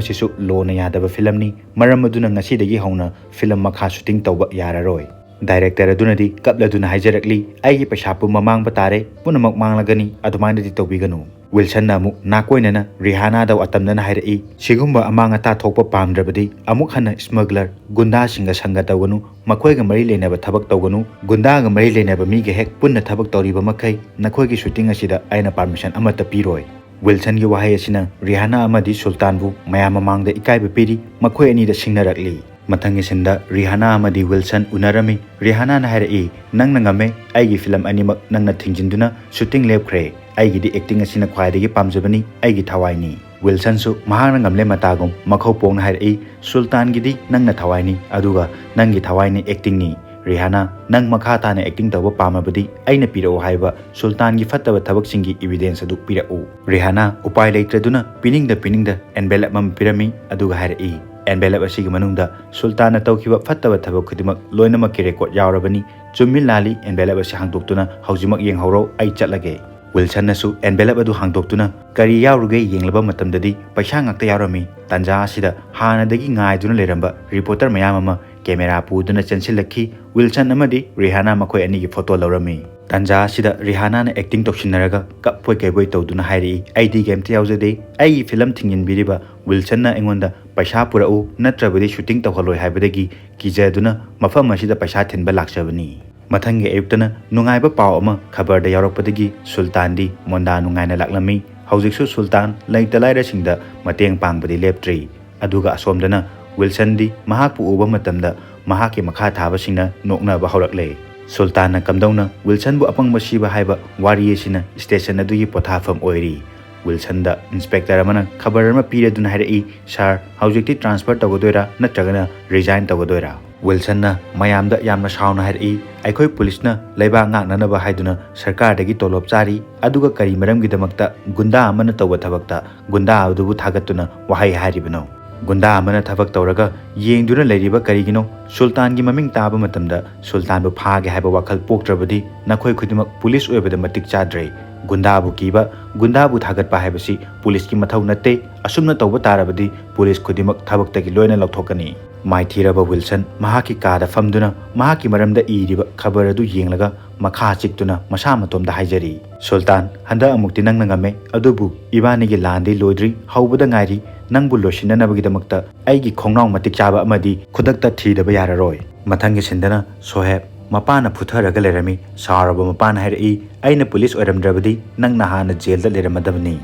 ꯑꯁꯤꯁꯨ ꯂꯣꯅ ꯌꯥꯗꯕ ꯐꯤꯂꯝꯅꯤ, ꯃꯔꯝ ꯑꯗꯨꯅ ꯉꯁꯤꯗꯒꯤ ꯍꯧꯅ ꯐꯤꯂꯝ ꯃꯈꯥ ꯁꯨꯇꯤꯡ ꯇꯧꯕ ꯌꯥꯔꯔꯣꯏ꯫ ꯗꯥꯏꯔꯦꯛꯇꯔ ꯑꯗꯨꯅꯗꯤ ꯀꯞꯂꯗꯨꯅ ꯍꯥꯏꯖꯔꯛꯂꯤ, ꯑꯩꯒꯤ ꯄꯩꯁꯥ ꯄꯨꯝꯕ ꯃꯥꯡꯕ ꯇꯥꯔꯦ, ꯄꯨꯝꯅꯃꯛ ꯃꯥꯡꯂꯒꯅꯤ, ꯑꯗꯨꯃꯥꯏꯅꯗꯤ ꯇꯧꯕꯤꯒꯅꯨ꯫ ꯋꯤꯜꯁꯟꯅ ꯑꯃꯨꯛ ꯅꯥꯀꯣꯏꯅꯅ ꯔꯤꯍꯥꯅꯥꯗ ꯋꯥꯇꯝꯗꯅ ꯍꯥꯏꯔꯛꯏ, ꯁꯤꯒꯨꯝꯕ ꯑꯃꯥꯡ ꯑꯇꯥ ꯊꯣꯛꯄ ꯄꯥꯝꯗ꯭ꯔꯕꯗꯤ ꯑꯃꯨꯛ ꯍꯟꯅ ꯁ꯭ꯃꯒꯂꯔ, ꯒꯨꯟꯗꯥꯁꯤꯡꯒ ꯁꯪꯒ ꯇꯧꯒꯅꯨ, ꯃꯈꯣꯏꯒ ꯃꯔꯤ ꯂꯩꯅꯕ ꯊꯕꯛ ꯇꯧꯒꯅꯨ, ꯒꯨꯟꯗꯥꯒ ꯃꯔꯤ ꯂꯩꯅꯕ ꯃꯤꯒ ꯍꯦꯛ ꯄꯨꯟꯅ ꯊꯕꯛ ꯇꯧꯔꯤꯕ ꯃꯈꯩ ꯅꯈꯣꯏꯒꯤ ꯁꯨꯇꯤꯡ ꯑꯁꯤꯗ ꯑꯩꯅ ꯄꯥꯔꯃꯤꯁꯟ ꯑꯃꯠꯇ ꯄꯤꯔꯣꯏ꯫ ꯋꯤꯜꯁꯟꯒꯤ ꯋꯥꯍꯩ ꯑꯁꯤꯅ ꯔꯤꯍꯥꯅꯥ ꯑꯃꯗꯤ ꯁꯨꯜꯇꯥꯟꯕꯨ ꯃꯌꯥꯝ ꯃꯃꯥꯡꯗ ꯏꯀꯥꯏꯕ ꯄꯤꯔꯤ, ꯃꯈꯣꯏ ꯑꯅꯤꯗ ꯁꯤꯡꯅꯔꯛꯂꯤ꯫ ꯃꯊꯪꯒꯤ ꯁꯤꯟꯗ ꯔꯤꯍꯥꯅꯥ ꯑꯃꯗꯤ ꯋꯤꯜꯁꯟ ꯎꯅꯔꯝꯃꯤ꯫ ꯔꯤꯍꯥꯅꯥꯅ ꯍꯥꯏꯔꯛꯏ, ꯅꯪꯅ ꯉꯝꯃꯦ, ꯑꯩꯒꯤ ꯐꯤꯂꯝ ꯑꯅꯤꯃꯛ ꯅꯪꯅ ꯊꯤꯡꯖꯤꯟꯗꯨꯅ ꯁꯨꯇꯤꯡ ꯂꯦꯞꯈ꯭ꯔꯦ꯫ "ꯑꯩꯒꯤꯗꯤ ꯑꯦꯛꯇꯤꯡ ꯑꯁꯤꯅ ꯈ꯭ꯋꯥꯏꯗꯒꯤ ꯄꯥꯝꯖꯕꯅꯤ, ꯑꯩꯒꯤ ꯊꯋꯥꯏꯅꯤ"꯫ ꯋꯤꯜꯁꯟꯁꯨ ꯃꯍꯥꯛꯅ ꯉꯝꯂꯦ ꯃꯇꯥꯒꯨꯝ ꯃꯈꯧ ꯄꯣꯡꯅ ꯍꯥꯏꯔꯛꯏ, "ꯁꯨꯜꯇꯥꯟꯒꯤꯗꯤ ꯅꯪꯅ ꯊꯋꯥꯏꯅꯤ, ꯑꯗꯨꯒ ꯅꯪꯒꯤ ꯊꯋꯥꯏꯅꯤ ꯑꯦꯛꯇꯤꯡꯅꯤ꯫ ꯔꯤꯍꯥꯅꯥ, ꯅꯪ ꯃꯈꯥ ꯇꯥꯅ ꯑꯦꯛꯇꯤꯡ ꯇꯧꯕ ꯄꯥꯝꯃꯕꯗꯤ ꯑꯩꯅ ꯄꯤꯔꯛꯎ ꯍꯥꯏꯕ ꯁꯨꯜꯇꯥꯟꯒꯤ ꯐꯠꯇꯕ ꯊꯕꯛꯁꯤꯡꯒꯤ ꯏꯕꯤꯗꯦꯟꯁ ꯑꯗꯨ ꯄꯤꯔꯛꯎ"꯫ ꯔꯤꯍꯥꯅꯥ ꯎꯄꯥꯏ ꯂꯩꯇ꯭ꯔꯗꯨꯅ ꯄꯤꯅꯤꯡꯗ ꯄꯤꯅꯤꯡꯗ ꯑꯦꯟꯚꯦꯂꯞ ꯑꯃ ꯄꯤꯔꯝꯃꯤ, ꯑꯗꯨꯒ ꯍꯥꯏꯔꯛꯏ, "ꯑꯦꯟꯚꯦꯂꯞ ꯑꯁꯤꯒꯤ ꯃꯅꯨꯡꯗ ꯁꯨꯜꯇꯥꯟꯅ ꯇꯧꯈꯤꯕ ꯐꯠꯇꯕ ꯊꯕꯛ ꯈꯨꯗꯤꯡꯃꯛ ꯂꯣꯏꯅꯃꯛꯀꯤ ꯔꯦꯀꯣꯔꯗ ꯌꯥꯎꯔꯕꯅꯤ꯫ ꯆꯨꯝꯃꯤ ꯂꯥꯜꯂꯤ ꯑꯦꯟꯚꯦꯂꯞ ꯑꯁꯤ ꯍꯥꯡꯗꯣꯛꯇꯨꯅ ꯍꯧꯖꯤꯛꯃꯛ ꯌꯦꯡꯍꯧꯔꯣ, ꯑꯩ ꯆꯠꯂꯒꯦ"꯫ ꯋꯤꯜꯁꯟꯅꯁꯨ ꯑꯦꯟꯚꯦꯂꯞ ꯑꯗꯨ ꯍꯥꯡꯗꯣꯛꯇꯨꯅ ꯀꯔꯤ ꯌꯥꯎꯔꯨꯒꯦ ꯌꯦꯡꯂꯕ ꯃꯇꯝꯗꯗꯤ ꯄꯩꯁꯥ ꯉꯥꯛꯇ ꯌꯥꯎꯔꯝꯃꯤ꯫ ꯇꯥꯟꯖꯥ ꯑꯁꯤꯗ ꯍꯥꯟꯅꯗꯒꯤ ꯉꯥꯏꯗꯨꯅ ꯂꯩꯔꯝꯕ ꯔꯤꯄꯣꯔꯇꯔ ꯃꯌꯥꯝ ꯑꯃ ꯀꯦꯃꯦꯔꯥ ꯄꯨꯗꯨꯅ ꯆꯦꯟꯁꯤꯜꯂꯛꯈꯤ꯫ ꯋꯤꯜꯁꯟ ꯑꯃꯗꯤ ꯔꯤꯍꯥꯅꯥ ꯃꯈꯣꯏ ꯑꯅꯤꯒꯤ ꯐꯣꯇꯣ ꯂꯧꯔꯝꯃꯤ꯫ ꯇꯥꯟꯖꯥ ꯑꯁꯤꯗ ꯔꯤꯍꯥꯅꯥꯅ ꯑꯦꯛꯇꯤꯡ ꯇꯧꯁꯤꯟꯅꯔꯒ ꯀꯞꯄꯣꯏ ꯀꯩꯕꯣꯏ ꯇꯧꯗꯨꯅ ꯍꯥꯏꯔꯛꯏ, "ꯑꯩꯗꯤ ꯀꯩꯝꯇ ꯌꯥꯎꯖꯗꯦ꯫ ꯑꯩꯒꯤ ꯐꯤꯂꯝ ꯊꯤꯡꯖꯤꯟꯕꯤꯔꯤꯕ ꯋꯤꯜꯁꯟꯅ ꯑꯩꯉꯣꯟꯗ ꯄꯩꯁꯥ ꯄꯨꯔꯛꯎ, ꯅꯠꯇ꯭ꯔꯕꯗꯤ ꯁꯨꯇꯤꯡ ꯇꯧꯍꯜꯂꯣꯏ ꯍꯥꯏꯕꯗꯒꯤ ꯀꯤꯖꯗꯨꯅ ꯃꯐꯝ ꯑꯁꯤꯗ ꯄꯩꯁꯥ ꯊꯤꯟꯕ ꯂꯥꯛꯆꯕꯅꯤ"꯫ ꯃꯊꯪꯒꯤ ꯑꯌꯨꯛꯇꯅ ꯅꯨꯡꯉꯥꯏꯕ ꯄꯥꯎ ꯑꯃ ꯈꯕꯔꯗ ꯌꯥꯎꯔꯛꯄꯗꯒꯤ ꯁꯨꯜꯇꯥꯟꯗꯤ ꯃꯣꯟꯗꯥ ꯅꯨꯡꯉꯥꯏꯅ ꯂꯥꯛꯂꯝꯃꯤ꯫ ꯍꯧꯖꯤꯛꯁꯨ ꯁꯨꯜꯇꯥꯟ ꯂꯩꯇ ꯂꯥꯏꯔꯁꯤꯡꯗ ꯃꯇꯦꯡ ꯄꯥꯡꯕꯗꯤ ꯂꯦꯞꯇ꯭ꯔꯤ꯫ ꯑꯗꯨꯒ ꯑꯁꯣꯝꯗꯅ ꯋꯤꯜꯁꯟꯗꯤ ꯃꯍꯥꯛꯄꯨ ꯎꯕ ꯃꯇꯝꯗ ꯃꯍꯥꯛꯀꯤ ꯃꯈꯥ ꯊꯥꯕꯁꯤꯡꯅ ꯅꯣꯛꯅꯕ ꯍꯧꯔꯛꯂꯦ꯫ ꯁꯨꯜꯇꯥꯟꯅ ꯀꯝꯗꯧꯅ ꯋꯤꯜꯁꯟꯕꯨ ꯑꯄꯪꯕ ꯁꯤꯕ ꯍꯥꯏꯕ ꯋꯥꯔꯤ ꯑꯁꯤꯅ ꯁ꯭ꯇꯦꯁꯟ ꯑꯗꯨꯒꯤ ꯄꯣꯊꯥꯐꯝ ꯑꯣꯏꯔꯤ꯫ ꯋꯤꯜꯁꯟꯗ ꯏꯟꯁꯄꯦꯛꯇꯔ ꯑꯃꯅ ꯈꯕꯔ ꯑꯃ ꯄꯤꯔꯗꯨꯅ ꯍꯥꯏꯔꯛꯏ, "ꯁꯥꯔ, ꯍꯧꯖꯤꯛꯇꯤ ꯇ꯭ꯔꯥꯟꯁꯐꯔ ꯇꯧꯒꯗꯣꯏꯔꯥ ꯅꯠꯇ꯭ꯔꯒꯅ ꯔꯤꯖꯥꯏꯟ ꯇꯧꯒꯗꯣꯏꯔꯥ?" ꯋꯤꯜꯁꯟꯅ ꯃꯌꯥꯝꯗ ꯌꯥꯝꯅ ꯁꯥꯎꯅ ꯍꯥꯏꯔꯛꯏ, "ꯑꯩꯈꯣꯏ ꯄꯨꯂꯤꯁꯅ ꯂꯩꯕꯥꯛ ꯉꯥꯛꯅꯅꯕ ꯍꯥꯏꯗꯨꯅ ꯁꯔꯀꯥꯔꯗꯒꯤ ꯇꯣꯂꯣꯞ ꯆꯥꯔꯤ, ꯑꯗꯨꯒ ꯀꯔꯤ ꯃꯔꯝꯒꯤꯗꯃꯛꯇ ꯒꯨꯟꯗꯥ ꯑꯃꯅ ꯇꯧꯕ ꯊꯕꯛꯇ ꯒꯨꯟꯗꯥ ꯑꯗꯨꯕꯨ ꯊꯥꯒꯠꯇꯨꯅ ꯋꯥꯍꯩ ꯍꯥꯏꯔꯤꯕꯅꯣ? ꯒꯨꯟꯗꯥ ꯑꯃꯅ ꯊꯕꯛ ꯇꯧꯔꯒ ꯌꯦꯡꯗꯨꯅ ꯂꯩꯔꯤꯕ ꯀꯔꯤꯒꯤꯅꯣ?" ꯁꯨꯜꯇꯥꯟꯒꯤ ꯃꯃꯤꯡ ꯇꯥꯕ ꯃꯇꯝꯗ ꯁꯨꯜꯇꯥꯟꯕꯨ ꯐꯥꯒꯦ ꯍꯥꯏꯕ ꯋꯥꯈꯜ ꯄꯣꯛꯇ꯭ꯔꯕꯗꯤ ꯅꯈꯣꯏ ꯈꯨꯗꯤꯡꯃꯛ ꯄꯨꯂꯤꯁ ꯑꯣꯏꯕꯗ ꯃꯇꯤꯛ ꯆꯥꯗ꯭ꯔꯦ꯫ ꯒꯨꯟꯗꯥꯕꯨ ꯀꯤꯕ, ꯒꯨꯟꯗꯥꯕꯨ ꯊꯥꯒꯠꯄ ꯍꯥꯏꯕꯁꯤ ꯄꯨꯂꯤꯁꯀꯤ ꯃꯊꯧ ꯅꯠꯇꯦ꯫ ꯑꯁꯨꯝꯅ ꯇꯧꯕ ꯇꯥꯔꯕꯗꯤ ꯄꯨꯂꯤꯁ ꯈꯨꯗꯤꯡꯃꯛ ꯊꯕꯛꯇꯒꯤ ꯂꯣꯏꯅ ꯂꯧꯊꯣꯛꯀꯅꯤ꯫ ꯃꯥꯏꯊꯤꯔꯕ ꯋꯤꯜꯁꯟ ꯃꯍꯥꯛꯀꯤ ꯀꯥꯗ ꯐꯝꯗꯨꯅ ꯃꯍꯥꯛꯀꯤ ꯃꯔꯝꯗ ꯏꯔꯤꯕ ꯈꯕꯔ ꯑꯗꯨ ꯌꯦꯡꯂꯒ ꯃꯈꯥ ꯆꯤꯛꯇꯨꯅ ꯃꯁꯥ ꯃꯇꯣꯝꯗ ꯍꯥꯏꯖꯔꯤ, "ꯁꯨꯜꯇꯥꯟ, ꯍꯟꯗꯛ ꯑꯃꯨꯛꯇꯤ ꯅꯪꯅ ꯉꯝꯃꯦ, ꯑꯗꯨꯕꯨ ꯏꯕꯥꯅꯤꯒꯤ ꯂꯥꯟꯗꯤ ꯂꯣꯏꯗ꯭ꯔꯤ, ꯍꯧꯕꯗ ꯉꯥꯏꯔꯤ꯫ ꯅꯪꯕꯨ ꯂꯣꯏꯁꯤꯟꯅꯅꯕꯒꯤꯗꯃꯛꯇ ꯑꯩꯒꯤ ꯈꯣꯡꯅꯥꯎ ꯃꯇꯤꯛ ꯆꯥꯕ ꯑꯃꯗꯤ ꯈꯨꯗꯛꯇ ꯊꯤꯗꯕ ꯌꯥꯔꯔꯣꯏ"꯫ ꯃꯊꯪꯒꯤ ꯁꯤꯟꯗꯅ ꯁꯣꯍꯦꯕ ꯃꯄꯥꯅ ꯐꯨꯊꯔꯒ ꯂꯩꯔꯝꯃꯤ꯫ ꯁꯥꯎꯔꯕ ꯃꯄꯥꯅ ꯍꯥꯏꯔꯛꯏ, "ꯑꯩꯅ ꯄꯨꯂꯤꯁ ꯑꯣꯏꯔꯝꯗ꯭ꯔꯕꯗꯤ ꯅꯪ ꯅꯍꯥꯟꯅ ꯖꯦꯜꯗ ꯂꯩꯔꯝꯃꯗꯕꯅꯤ꯫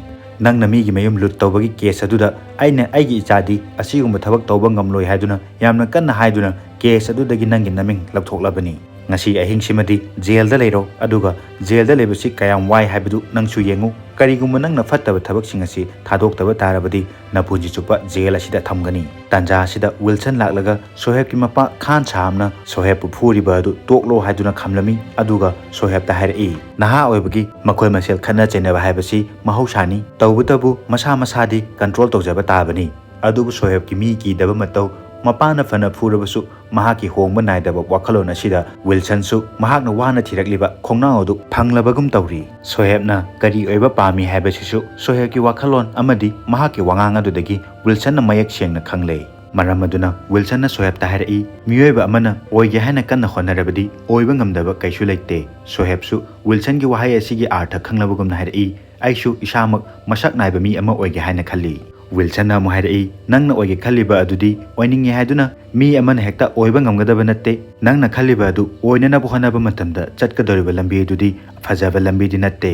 ꯅꯪꯅ ꯃꯤꯒꯤ ꯃꯌꯨꯝ ꯂꯨꯠ ꯇꯧꯕꯒꯤ ꯀꯦꯁ ꯑꯗꯨꯗ ꯑꯩꯅ ꯑꯩꯒꯤ ꯏꯆꯥꯗꯤ ꯑꯁꯤꯒꯨꯝꯕ ꯊꯕꯛ ꯇꯧꯕ ꯉꯝꯂꯣꯏ ꯍꯥꯏꯗꯨꯅ ꯌꯥꯝꯅ ꯀꯟꯅ ꯍꯥꯏꯗꯨꯅ ꯀꯦꯁ ꯑꯗꯨꯗꯒꯤ ꯅꯪꯒꯤ ꯅꯃꯤꯡ ꯂꯧꯊꯣꯛꯂꯕꯅꯤ"꯫ "ꯉꯁꯤ ꯑꯍꯤꯡꯁꯤꯃꯗꯤ ꯖꯦꯜꯗ ꯂꯩꯔꯣ, ꯑꯗꯨꯒ ꯖꯦꯜꯗ ꯂꯩꯕꯁꯤ ꯀꯌꯥꯝ ꯋꯥꯏ ꯍꯥꯏꯕꯗꯨ ꯅꯪꯁꯨ ꯌꯦꯡꯉꯨ꯫ ꯀꯔꯤꯒꯨꯝꯕ ꯅꯪꯅ ꯐꯠꯇꯕ ꯊꯕꯛꯁꯤꯡ ꯑꯁꯤ ꯊꯥꯗꯣꯛꯇꯕ ꯇꯥꯔꯕꯗꯤ ꯅꯄꯨꯟꯁꯤ ꯆꯨꯞꯄ ꯖꯦꯜ ꯑꯁꯤꯗ ꯊꯝꯒꯅꯤ"꯫ ꯇꯥꯟꯖꯥ ꯑꯁꯤꯗ ꯋꯤꯜꯁꯟ ꯂꯥꯛꯂꯒ ꯁꯣꯍꯦꯕꯀꯤ ꯃꯄꯥ ꯈꯥꯟ ꯁꯥꯍꯕꯅ ꯁꯣꯍꯦꯕꯄꯨ ꯐꯨꯔꯤꯕ ꯑꯗꯨ ꯇꯣꯛꯂꯣ ꯍꯥꯏꯗꯨꯅ ꯈꯝꯂꯝꯃꯤ꯫ ꯑꯗꯨꯒ ꯁꯣꯍꯦꯕꯇ ꯍꯥꯏꯔꯛꯏ, "ꯅꯍꯥ ꯑꯣꯏꯕꯒꯤ ꯃꯈꯣꯏ ꯃꯁꯦꯜ ꯈꯠꯅ ꯆꯩꯅꯕ ꯍꯥꯏꯕꯁꯤ ꯃꯍꯧꯁꯥꯅꯤ꯫ ꯇꯧꯕꯇꯕꯨ ꯃꯁꯥ ꯃꯁꯥꯗꯤ ꯀꯟꯇ꯭ꯔꯣꯜ ꯇꯧꯖꯕ ꯇꯥꯕꯅꯤ"꯫ ꯑꯗꯨꯕꯨ ꯁꯣꯍꯦꯕꯀꯤ ꯃꯤ ꯀꯤꯗꯕ ꯃꯇꯧ, ꯃꯄꯥꯅ ꯐꯅ ꯐꯨꯔꯕꯁꯨ ꯃꯍꯥꯛꯀꯤ ꯍꯣꯡꯕ ꯅꯥꯏꯗꯕ ꯋꯥꯈꯜꯂꯣꯟ ꯑꯁꯤꯗ ꯋꯤꯜꯁꯟꯁꯨ ꯃꯍꯥꯛꯅ ꯋꯥꯅ ꯊꯤꯔꯛꯂꯤꯕ ꯈꯣꯡꯅꯥꯎ ꯑꯗꯨ ꯐꯪꯂꯕꯒꯨꯝ ꯇꯧꯔꯤ꯫ ꯁꯣꯍꯦꯕꯅ ꯀꯔꯤ ꯑꯣꯏꯕ ꯄꯥꯝꯃꯤ ꯍꯥꯏꯕꯁꯤꯁꯨ ꯁꯣꯍꯦꯕꯀꯤ ꯋꯥꯈꯜꯂꯣꯟ ꯑꯃꯗꯤ ꯃꯍꯥꯛꯀꯤ ꯋꯥꯉꯥꯡ ꯑꯗꯨꯗꯒꯤ ꯋꯤꯜꯁꯟꯅ ꯃꯌꯦꯛ ꯁꯦꯡꯅ ꯈꯪꯂꯦ꯫ ꯃꯔꯝ ꯑꯗꯨꯅ ꯋꯤꯜꯁꯟꯅ ꯁꯣꯍꯦꯕꯇ ꯍꯥꯏꯔꯛꯏ, "ꯃꯤꯑꯣꯏꯕ ꯑꯃꯅ ꯑꯣꯏꯒꯦ ꯍꯥꯏꯅ ꯀꯟꯅ ꯍꯣꯠꯅꯔꯕꯗꯤ ꯑꯣꯏꯕ ꯉꯝꯗꯕ ꯀꯩꯁꯨ ꯂꯩꯇꯦ"꯫ ꯁꯣꯍꯦꯕꯁꯨ ꯋꯤꯜꯁꯟꯒꯤ ꯋꯥꯍꯩ ꯑꯁꯤꯒꯤ ꯑꯥꯔꯊ ꯈꯪꯂꯕꯒꯨꯝꯅ ꯍꯥꯏꯔꯛꯏ, "ꯑꯩꯁꯨ ꯏꯁꯥꯃꯛ ꯃꯁꯛ ꯅꯥꯏꯕ ꯃꯤ ꯑꯃ ꯑꯣꯏꯒꯦ ꯍꯥꯏꯅ ꯈꯜꯂꯤ"꯫ ꯋꯤꯜꯁꯟꯅ ꯑꯃꯨꯛ ꯍꯥꯏꯔꯛꯏ, "ꯅꯪꯅ ꯑꯣꯏꯒꯦ ꯈꯜꯂꯤꯕ ꯑꯗꯨꯗꯤ ꯑꯣꯏꯅꯤꯡꯉꯤ ꯍꯥꯏꯗꯨꯅ ꯃꯤ ꯑꯃꯅ ꯍꯦꯛꯇ ꯑꯣꯏꯕ ꯉꯝꯒꯗꯕ ꯅꯠꯇꯦ꯫ ꯅꯪꯅ ꯈꯜꯂꯤꯕ ꯑꯗꯨ ꯑꯣꯏꯅꯅꯕ ꯍꯣꯠꯅꯕ ꯃꯇꯝꯗ ꯆꯠꯀꯗꯧꯔꯤꯕ ꯂꯝꯕꯤ ꯑꯗꯨꯗꯤ ꯐꯖꯕ ꯂꯝꯕꯤꯗꯤ ꯅꯠꯇꯦ"꯫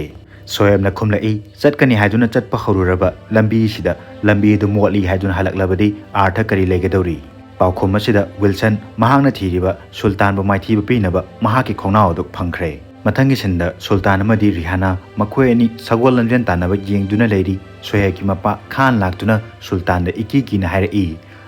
ꯁꯣꯍꯦꯕꯅ ꯈꯨꯝꯂꯛꯏ, "ꯆꯠꯀꯅꯤ ꯍꯥꯏꯗꯨꯅ ꯆꯠꯄ ꯍꯧꯔꯨꯔꯕ ꯂꯝꯕꯤꯁꯤꯗ ꯂꯝꯕꯤ ꯑꯗꯨ ꯃꯣꯠꯂꯤ ꯍꯥꯏꯗꯨꯅ ꯍꯜꯂꯛꯂꯕꯗꯤ ꯑꯥꯔꯊ ꯀꯔꯤ ꯂꯩꯒꯗꯧꯔꯤ?" ꯄꯥꯎꯈꯨꯝ ꯑꯁꯤꯗ ꯋꯤꯜꯁꯟ ꯃꯍꯥꯛꯅ ꯊꯤꯔꯤꯕ ꯁꯨꯜꯇꯥꯟꯕꯨ ꯃꯥꯏꯊꯤꯕ ꯄꯤꯅꯕ ꯃꯍꯥꯛꯀꯤ ꯈꯣꯡꯅꯥꯎ ꯑꯗꯨ ꯐꯪꯈ꯭ꯔꯦ꯫ ꯃꯊꯪꯒꯤ ꯁꯤꯟꯗ ꯁꯨꯜꯇꯥꯟ ꯑꯃꯗꯤ ꯔꯤꯍꯥꯅꯥ ꯃꯈꯣꯏ ꯑꯅꯤ ꯁꯒꯣꯜ ꯂꯝꯖꯦꯟ ꯇꯥꯟꯅꯕ ꯌꯦꯡꯗꯨꯅ ꯂꯩꯔꯤ꯫ ꯁꯣꯍꯦꯕꯀꯤ ꯃꯄꯥ ꯈꯥꯟ ꯂꯥꯛꯇꯨꯅ ꯁꯨꯜꯇꯥꯟꯗ ꯏꯀꯤ ꯀꯤꯅ ꯍꯥꯏꯔꯛꯏ,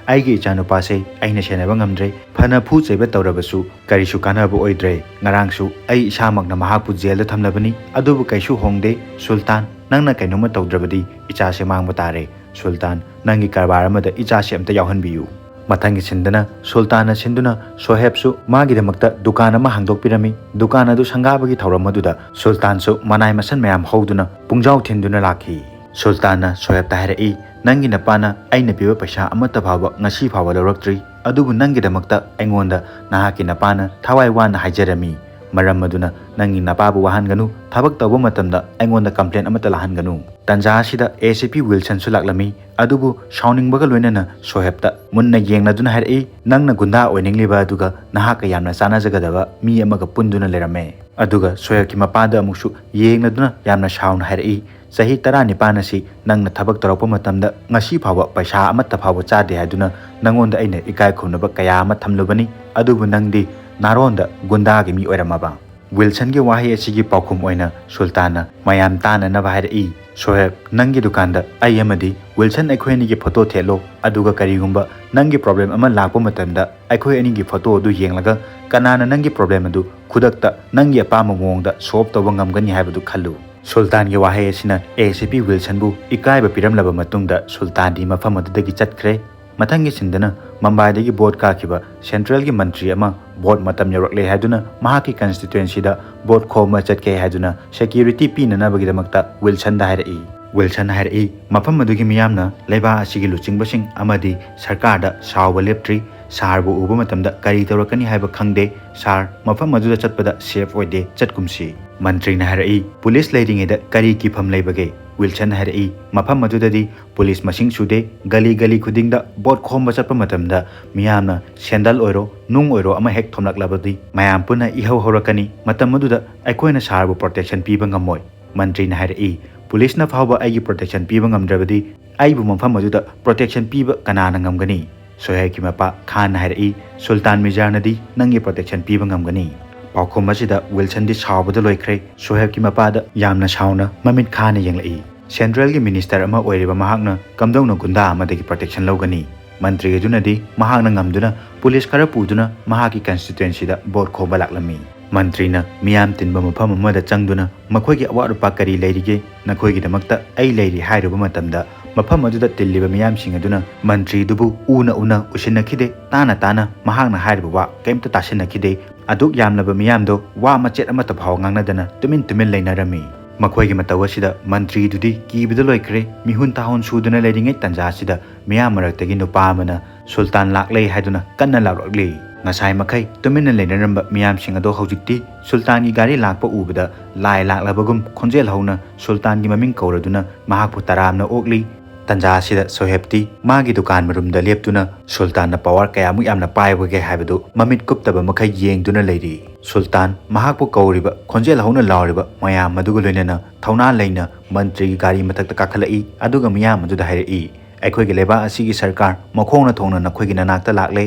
"ꯑꯩꯒꯤ ꯏꯆꯥꯅꯨꯄꯥꯁꯦ ꯑꯩꯅ ꯁꯦꯟꯅꯕ ꯉꯝꯗ꯭ꯔꯦ꯫ ꯐꯅ ꯐꯨ ꯆꯩꯕ ꯇꯧꯔꯕꯁꯨ ꯀꯔꯤꯁꯨ ꯀꯥꯟꯅꯕ ꯑꯣꯏꯗ꯭ꯔꯦ꯫ ꯉꯔꯥꯡꯁꯨ ꯑꯩ ꯏꯁꯥꯃꯛꯅ ꯃꯍꯥꯛꯄꯨ ꯖꯦꯜꯗ ꯊꯝꯂꯕꯅꯤ, ꯑꯗꯨꯕꯨ ꯀꯩꯁꯨ ꯍꯣꯡꯗꯦ꯫ ꯁꯨꯜꯇꯥꯟ, ꯅꯪꯅ ꯀꯩꯅꯣꯝꯃ ꯇꯧꯗ꯭ꯔꯕꯗꯤ ꯏꯆꯥꯁꯦ ꯃꯥꯡꯕ ꯇꯥꯔꯦ꯫ ꯁꯨꯜꯇꯥꯟ, ꯅꯪꯒꯤ ꯀꯔꯕꯥꯔ ꯑꯃꯗ ꯏꯆꯥꯁꯦ ꯑꯝꯇ ꯌꯥꯎꯍꯟꯕꯤꯌꯨ"꯫ ꯃꯊꯪꯒꯤ ꯁꯤꯟꯗꯅ ꯁꯨꯜꯇꯥꯟꯅ ꯁꯤꯟꯗꯨꯅ ꯁꯣꯍꯦꯕꯁꯨ ꯃꯥꯒꯤꯗꯃꯛꯇ ꯗꯨꯀꯥꯟ ꯑꯃ ꯍꯥꯡꯗꯣꯛꯄꯤꯔꯝꯃꯤ꯫ ꯗꯨꯀꯥꯟ ꯑꯗꯨ ꯁꯪꯒꯥꯕꯒꯤ ꯊꯧꯔꯝ ꯑꯗꯨꯗ ꯁꯨꯜꯇꯥꯟꯁꯨ ꯃꯅꯥꯏ ꯃꯁꯟ ꯃꯌꯥꯝ ꯍꯧꯗꯨꯅ ꯄꯨꯡꯖꯥꯎ ꯊꯤꯟꯗꯨꯅ ꯂꯥꯛꯈꯤ꯫ ꯁꯨꯜꯇꯥꯟꯅ ꯁꯣꯍꯦꯕꯇ ꯍꯥꯏꯔꯛꯏ, "ꯅꯪꯒꯤ ꯅꯄꯥꯅ ꯑꯩꯅ ꯄꯤꯕ ꯄꯩꯁꯥ ꯑꯃꯠꯇ ꯐꯥꯎꯕ ꯉꯁꯤ ꯐꯥꯎꯕ ꯂꯧꯔꯛꯇ꯭ꯔꯤ꯫ ꯑꯗꯨꯕꯨ ꯅꯪꯒꯤꯗꯃꯛꯇ ꯑꯩꯉꯣꯟꯗ ꯅꯍꯥꯛꯀꯤ ꯅꯄꯥꯅ ꯊꯋꯥꯏ ꯋꯥꯅ ꯍꯥꯏꯖꯔꯝꯃꯤ꯫ ꯃꯔꯝ ꯑꯗꯨꯅ ꯅꯪꯒꯤ ꯅꯄꯥꯕꯨ ꯋꯥꯍꯟꯒꯅꯨ꯫ ꯊꯕꯛ ꯇꯧꯕ ꯃꯇꯝꯗ ꯑꯩꯉꯣꯟꯗ ꯀꯝꯄ꯭ꯂꯦꯟ ꯑꯃꯠꯇ ꯂꯥꯛꯍꯟꯒꯅꯨ"꯫ ꯇꯟꯖꯥ ꯑꯁꯤꯗ ꯑꯦ ꯁꯤ ꯄꯤ ꯋꯤꯜꯁꯟꯁꯨ ꯂꯥꯛꯂꯝꯃꯤ꯫ ꯑꯗꯨꯕꯨ ꯁꯥꯎꯅꯤꯡꯕꯒ ꯂꯣꯏꯅꯅ ꯁꯣꯍꯦꯕꯇ ꯃꯨꯟꯅ ꯌꯦꯡꯂꯗꯨꯅ ꯍꯥꯏꯔꯛꯏ, "ꯅꯪꯅ ꯒꯨꯟꯗꯥ ꯑꯣꯏꯅꯤꯡꯂꯤꯕ ꯑꯗꯨꯒ ꯅꯍꯥꯛꯀ ꯌꯥꯝꯅ ꯆꯥꯟꯅꯖꯒꯗꯕ ꯃꯤ ꯑꯃꯒ ꯄꯨꯟꯗꯨꯅ ꯂꯩꯔꯝꯃꯦ"꯫ ꯑꯗꯨꯒ ꯁꯣꯍꯦꯕꯀꯤ ꯃꯄꯥꯗ ꯑꯃꯨꯛꯁꯨ ꯌꯦꯡꯂꯗꯨꯅ ꯌꯥꯝꯅ ꯁꯥꯎꯅ ꯍꯥꯏꯔꯛꯏ, "ꯆꯍꯤ ꯇꯔꯥꯅꯤꯄꯥꯟ ꯑꯁꯤ ꯅꯪꯅ ꯊꯕꯛ ꯇꯧꯔꯛꯄ ꯃꯇꯝꯗ ꯉꯁꯤ ꯐꯥꯎꯕ ꯄꯩꯁꯥ ꯑꯃꯠꯇ ꯐꯥꯎꯕ ꯆꯥꯗꯦ ꯍꯥꯏꯗꯨꯅ ꯅꯪꯉꯣꯟꯗ ꯑꯩꯅ ꯏꯀꯥꯏ ꯈꯨꯝꯅꯕ ꯀꯌꯥ ꯑꯃ ꯊꯝꯂꯨꯕꯅꯤ꯫ ꯑꯗꯨꯕꯨ ꯅꯪꯗꯤ ꯅꯥꯔꯣꯟꯗ ꯒꯨꯟꯗꯥꯒꯤ ꯃꯤ ꯑꯣꯏꯔꯝꯃꯕ꯫ ꯋꯤꯜꯁꯟꯒꯤ ꯋꯥꯍꯩ ꯑꯁꯤꯒꯤ ꯄꯥꯎꯈꯨꯝ ꯑꯣꯏꯅ ꯁꯨꯜꯇꯥꯟꯅ ꯃꯌꯥꯝ ꯇꯥꯅꯅꯕ ꯍꯥꯏꯔꯛꯏ, "ꯁꯣꯍꯦꯕ, ꯅꯪꯒꯤ ꯗꯨꯀꯥꯟꯗ ꯑꯩ ꯑꯃꯗꯤ ꯋꯤꯜꯁꯟ ꯑꯩꯈꯣꯏ ꯑꯅꯤꯒꯤ ꯐꯣꯇꯣ ꯊꯦꯠꯂꯣ, ꯑꯗꯨꯒ ꯀꯔꯤꯒꯨꯝꯕ ꯅꯪꯒꯤ ꯄ꯭ꯔꯣꯕ꯭ꯂꯦꯝ ꯑꯃ ꯂꯥꯛꯄ ꯃꯇꯝꯗ ꯑꯩꯈꯣꯏ ꯑꯅꯤꯒꯤ ꯐꯣꯇꯣ ꯑꯗꯨ ꯌꯦꯡꯂꯒ ꯀꯅꯥꯅ ꯅꯪꯒꯤ ꯄ꯭ꯔꯣꯕ꯭ꯂꯦꯝ ꯑꯗꯨ ꯈꯨꯗꯛꯇ ꯅꯪꯒꯤ ꯑꯄꯥꯝꯕ ꯃꯑꯣꯡꯗ ꯁꯣꯜꯕ ꯇꯧꯕ ꯉꯝꯒꯅꯤ ꯍꯥꯏꯕꯗꯨ ꯈꯜꯂꯨ꯫" ꯁꯨꯜꯇꯥꯟꯒꯤ ꯋꯥꯍꯩ ꯑꯁꯤꯅ ꯑꯦ ꯁꯤ ꯄꯤ ꯋꯤꯜꯁꯟꯕꯨ ꯏꯀꯥꯏꯕ ꯄꯤꯔꯝꯂꯕ ꯃꯇꯨꯡꯗ ꯁꯨꯜꯇꯥꯟꯗꯤ ꯃꯐꯝ ꯑꯗꯨꯗꯒꯤ ꯆꯠꯈ꯭ꯔꯦ꯫ ꯃꯊꯪꯒꯤ ꯁꯤꯟꯗꯅ ꯃꯝꯕꯥꯏꯗꯒꯤ ꯚꯣꯠ ꯀꯥꯈꯤꯕ ꯁꯦꯟꯇ꯭ꯔꯦꯜꯒꯤ ꯃꯟꯇ꯭ꯔꯤ ꯑꯃ ꯚꯣꯠ ꯃꯇꯝ ꯌꯧꯔꯛꯂꯦ ꯍꯥꯏꯗꯨꯅ ꯃꯍꯥꯛꯀꯤ ꯀꯟꯁꯇꯤꯇ꯭ꯋꯦꯟꯁꯤꯗ ꯚꯣꯠ ꯈꯣꯝꯕ ꯆꯠꯀꯦ ꯍꯥꯏꯗꯨꯅ ꯁꯦꯀ꯭ꯌꯨꯔꯤꯇꯤ ꯄꯤꯅꯅꯕꯒꯤꯗꯃꯛꯇ ꯋꯤꯜꯁꯟꯗ ꯍꯥꯏꯔꯛꯏ꯫ ꯋꯤꯜꯁꯟ ꯍꯥꯏꯔꯛꯏ, ꯃꯐꯝ ꯑꯗꯨꯒꯤ ꯃꯤꯌꯥꯝꯅ ꯂꯩꯕꯥꯛ ꯑꯁꯤꯒꯤ ꯂꯨꯆꯤꯡꯕꯁꯤꯡ ꯑꯃꯗꯤ ꯁꯔꯀꯥꯔꯗ ꯁꯥꯎꯕ ꯂꯦꯞꯇ꯭ꯔꯤ꯫ ꯁꯥꯔꯕꯨ ꯎꯕ ꯃꯇꯝꯗ ꯀꯔꯤ ꯇꯧꯔꯛꯀꯅꯤ ꯍꯥꯏꯕ ꯈꯪꯗꯦ꯫ ꯁꯥꯔ, ꯃꯐꯝ ꯑꯗꯨꯗ ꯆꯠꯄꯗ ꯁꯦꯐ ꯑꯣꯏꯗꯦ, ꯆꯠꯀꯨꯝꯁꯤ꯫ ꯃꯟꯇ꯭ꯔꯤꯅ ꯍꯥꯏꯔꯛꯏ, "ꯄꯨꯂꯤꯁ ꯂꯩꯔꯤꯉꯩꯗ ꯀꯔꯤ ꯀꯤꯐꯝ ꯂꯩꯕꯒꯦ?" ꯋꯤꯜꯁꯟ ꯍꯥꯏꯔꯛꯏ, "ꯃꯐꯝ ꯑꯗꯨꯗꯗꯤ ꯄꯨꯂꯤꯁ ꯃꯁꯤꯡ ꯁꯨꯗꯦ꯫ ꯒꯂꯤ ꯒꯂꯤ ꯈꯨꯗꯤꯡꯗ ꯚꯣꯠ ꯈꯣꯝꯕ ꯆꯠꯄ ꯃꯇꯝꯗ ꯃꯤꯌꯥꯝꯅ ꯁꯦꯟꯗꯜ ꯑꯣꯏꯔꯣ, ꯅꯨꯡ ꯑꯣꯏꯔꯣ ꯑꯃ ꯍꯦꯛ ꯊꯣꯝꯂꯛꯂꯕꯗꯤ ꯃꯌꯥꯝ ꯄꯨꯟꯅ ꯏꯍꯧ ꯍꯧꯔꯛꯀꯅꯤ꯫ ꯃꯇꯝ ꯑꯗꯨꯗ ꯑꯩꯈꯣꯏꯅ ꯁꯥꯔꯕꯨ ꯄ꯭ꯔꯣꯇꯦꯛꯁꯟ ꯄꯤꯕ ꯉꯝꯃꯣꯏ꯫" ꯃꯟꯇ꯭ꯔꯤꯅ ꯍꯥꯏꯔꯛꯏ, "ꯄꯨꯂꯤꯁꯅ ꯐꯥꯎꯕ ꯑꯩꯒꯤ ꯄ꯭ꯔꯣꯇꯦꯛꯁꯟ ꯄꯤꯕ ꯉꯝꯗ꯭ꯔꯕꯗꯤ ꯑꯩꯕꯨ ꯃꯐꯝ ꯑꯗꯨꯗ ꯄ꯭ꯔꯣꯇꯦꯛꯁꯟ ꯄꯤꯕ ꯀꯅꯥꯅ ꯉꯝꯒꯅꯤ?" ꯁꯣꯍꯦꯕꯀꯤ ꯃꯄꯥ ꯈꯥꯟꯅ ꯍꯥꯏꯔꯛꯏ, "ꯁꯨꯜꯇꯥꯟ ꯃꯤꯖꯥꯔꯅꯗꯤ ꯅꯪꯒꯤ ꯄ꯭ꯔꯣꯇꯦꯛꯁꯟ ꯄꯤꯕ ꯉꯝꯒꯅꯤ꯫" ꯄꯥꯎꯈꯨꯝ ꯑꯁꯤꯗ ꯋꯤꯜꯁꯟꯗꯤ ꯁꯥꯎꯕꯗ ꯂꯣꯏꯈ꯭ꯔꯦ꯫ ꯁꯣꯍꯦꯕꯀꯤ ꯃꯄꯥꯗ ꯌꯥꯝꯅ ꯁꯥꯎꯅ ꯃꯃꯤꯠ ꯈꯥꯅ ꯌꯦꯡꯂꯛꯏ꯫ ꯁꯦꯟꯇ꯭ꯔꯦꯜꯒꯤ ꯃꯤꯅꯤꯁꯇꯔ ꯑꯃ ꯑꯣꯏꯔꯤꯕ ꯃꯍꯥꯛꯅ ꯀꯝꯗꯧꯅ ꯒꯨꯟꯗꯥ ꯑꯃꯗꯒꯤ ꯄ꯭ꯔꯣꯇꯦꯛꯁꯟ ꯂꯧꯒꯅꯤ? ꯃꯟꯇ꯭ꯔꯤ ꯑꯗꯨꯅꯗꯤ ꯃꯍꯥꯛꯅ ꯉꯝꯗꯨꯅ ꯄꯨꯂꯤꯁ ꯈꯔ ꯄꯨꯗꯨꯅ ꯃꯍꯥꯛꯀꯤ ꯀꯟꯁꯇꯤꯇ꯭ꯋꯦꯟꯁꯤꯗ ꯚꯣꯠ ꯈꯣꯝꯕ ꯂꯥꯛꯂꯝꯃꯤ꯫ ꯃꯟꯇ꯭ꯔꯤꯅ ꯃꯤꯌꯥꯝ ꯇꯤꯟꯕ ꯃꯐꯝ ꯑꯃꯗ ꯆꯪꯗꯨꯅ, "ꯃꯈꯣꯏꯒꯤ ꯑꯋꯥꯠ ꯑꯄꯥ ꯀꯔꯤ ꯂꯩꯔꯤꯒꯦ? ꯅꯈꯣꯏꯒꯤꯗꯃꯛꯇ ꯑꯩ ꯂꯩꯔꯤ" ꯍꯥꯏꯔꯨꯕ ꯃꯇꯝꯗ, ꯃꯐꯝ ꯑꯗꯨꯗ ꯇꯤꯜꯂꯤꯕ ꯃꯤꯌꯥꯝꯁꯤꯡ ꯑꯗꯨꯅ ꯃꯟꯇ꯭ꯔꯤꯗꯨꯕꯨ ꯎꯅ ꯎꯅ ꯎꯁꯤꯟꯅꯈꯤꯗꯦ꯫ ꯇꯥꯅ ꯇꯥꯅ ꯃꯍꯥꯛꯅ ꯍꯥꯏꯔꯤꯕ ꯋꯥ ꯀꯔꯤꯝꯇ ꯇꯥꯁꯤꯟꯅꯈꯤꯗꯦ꯫ ꯑꯗꯨꯛ ꯌꯥꯝꯂꯕ ꯃꯤꯌꯥꯝꯗꯣ ꯋꯥ ꯃꯆꯦꯠ ꯑꯃꯠꯇ ꯐꯥꯎ ꯉꯥꯡꯅꯗꯅ ꯇꯨꯃꯤꯟ ꯇꯨꯃꯤꯟ ꯂꯩꯅꯔꯝꯃꯤ꯫ ꯃꯈꯣꯏꯒꯤ ꯃꯇꯧ ꯑꯁꯤꯗ ꯃꯟꯇ꯭ꯔꯤꯗꯨꯗꯤ ꯀꯤꯕꯗ ꯂꯣꯏꯈ꯭ꯔꯦ꯫ ꯃꯤꯍꯨꯟ ꯊꯥꯍꯨꯟ ꯁꯨꯗꯨꯅ ꯂꯩꯔꯤꯉꯩ ꯇꯥꯟꯖꯥ ꯑꯁꯤꯗ ꯃꯤꯌꯥꯝ ꯃꯔꯛꯇꯒꯤ ꯅꯨꯄꯥ ꯑꯃꯅ "ꯁꯨꯜꯇꯥꯟ ꯂꯥꯛꯂꯦ" ꯍꯥꯏꯗꯨꯅ ꯀꯟꯅ ꯂꯥꯎꯔꯛꯂꯤ꯫ ꯉꯁꯥꯏ ꯃꯈꯩ ꯇꯨꯃꯤꯟꯅ ꯂꯩꯅꯔꯝꯕ ꯃꯤꯌꯥꯝꯁꯤꯡ ꯑꯗꯣ ꯍꯧꯖꯤꯛꯇꯤ ꯁꯨꯜꯇꯥꯟꯒꯤ ꯒꯥꯔꯤ ꯂꯥꯛꯄ ꯎꯕꯗ ꯂꯥꯏ ꯂꯥꯛꯂꯕꯒꯨꯝ ꯈꯣꯟꯖꯦꯜ ꯍꯧꯅ ꯁꯨꯜꯇꯥꯟꯒꯤ ꯃꯃꯤꯡ ꯀꯧꯔꯗꯨꯅ ꯃꯍꯥꯛꯄꯨ ꯇꯔꯥꯝꯅ ꯑꯣꯛꯂꯤ꯫ ꯇꯥꯟꯖꯥ ꯑꯁꯤꯗ ꯁꯣꯍꯦꯕꯇꯤ ꯃꯥꯒꯤ ꯗꯨꯀꯥꯟ ꯃꯔꯨꯝꯗ ꯂꯦꯞꯇꯨꯅ ꯁꯨꯜꯇꯥꯟꯅ ꯄꯋꯥꯔ ꯀꯌꯥꯃꯨꯛ ꯌꯥꯝꯅ ꯄꯥꯏꯕꯒꯦ ꯍꯥꯏꯕꯗꯨ ꯃꯃꯤꯠ ꯀꯨꯞꯇꯕ ꯃꯈꯩ ꯌꯦꯡꯗꯨꯅ ꯂꯩꯔꯤ꯫ ꯁꯨꯜꯇꯥꯟ ꯃꯍꯥꯛꯄꯨ ꯀꯧꯔꯤꯕ ꯈꯣꯟꯖꯦꯜ ꯍꯧꯅ ꯂꯥꯎꯔꯤꯕ ꯃꯌꯥꯝ ꯑꯗꯨꯒ ꯂꯣꯏꯅꯅ ꯊꯧꯅꯥ ꯂꯩꯅ ꯃꯟꯇ꯭ꯔꯤꯒꯤ ꯒꯥꯔꯤ ꯃꯊꯛꯇ ꯀꯥꯈꯠꯂꯛꯏ, ꯑꯗꯨꯒ ꯃꯤꯌꯥꯝ ꯑꯗꯨꯗ ꯍꯥꯏꯔꯛꯏ, "ꯑꯩꯈꯣꯏꯒꯤ ꯂꯩꯕꯥꯛ ꯑꯁꯤꯒꯤ ꯁꯔꯀꯥꯔ ꯃꯈꯣꯡꯅ ꯊꯣꯡꯅ ꯅꯈꯣꯏꯒꯤ ꯅꯅꯥꯛꯇ ꯂꯥꯛꯂꯦ꯫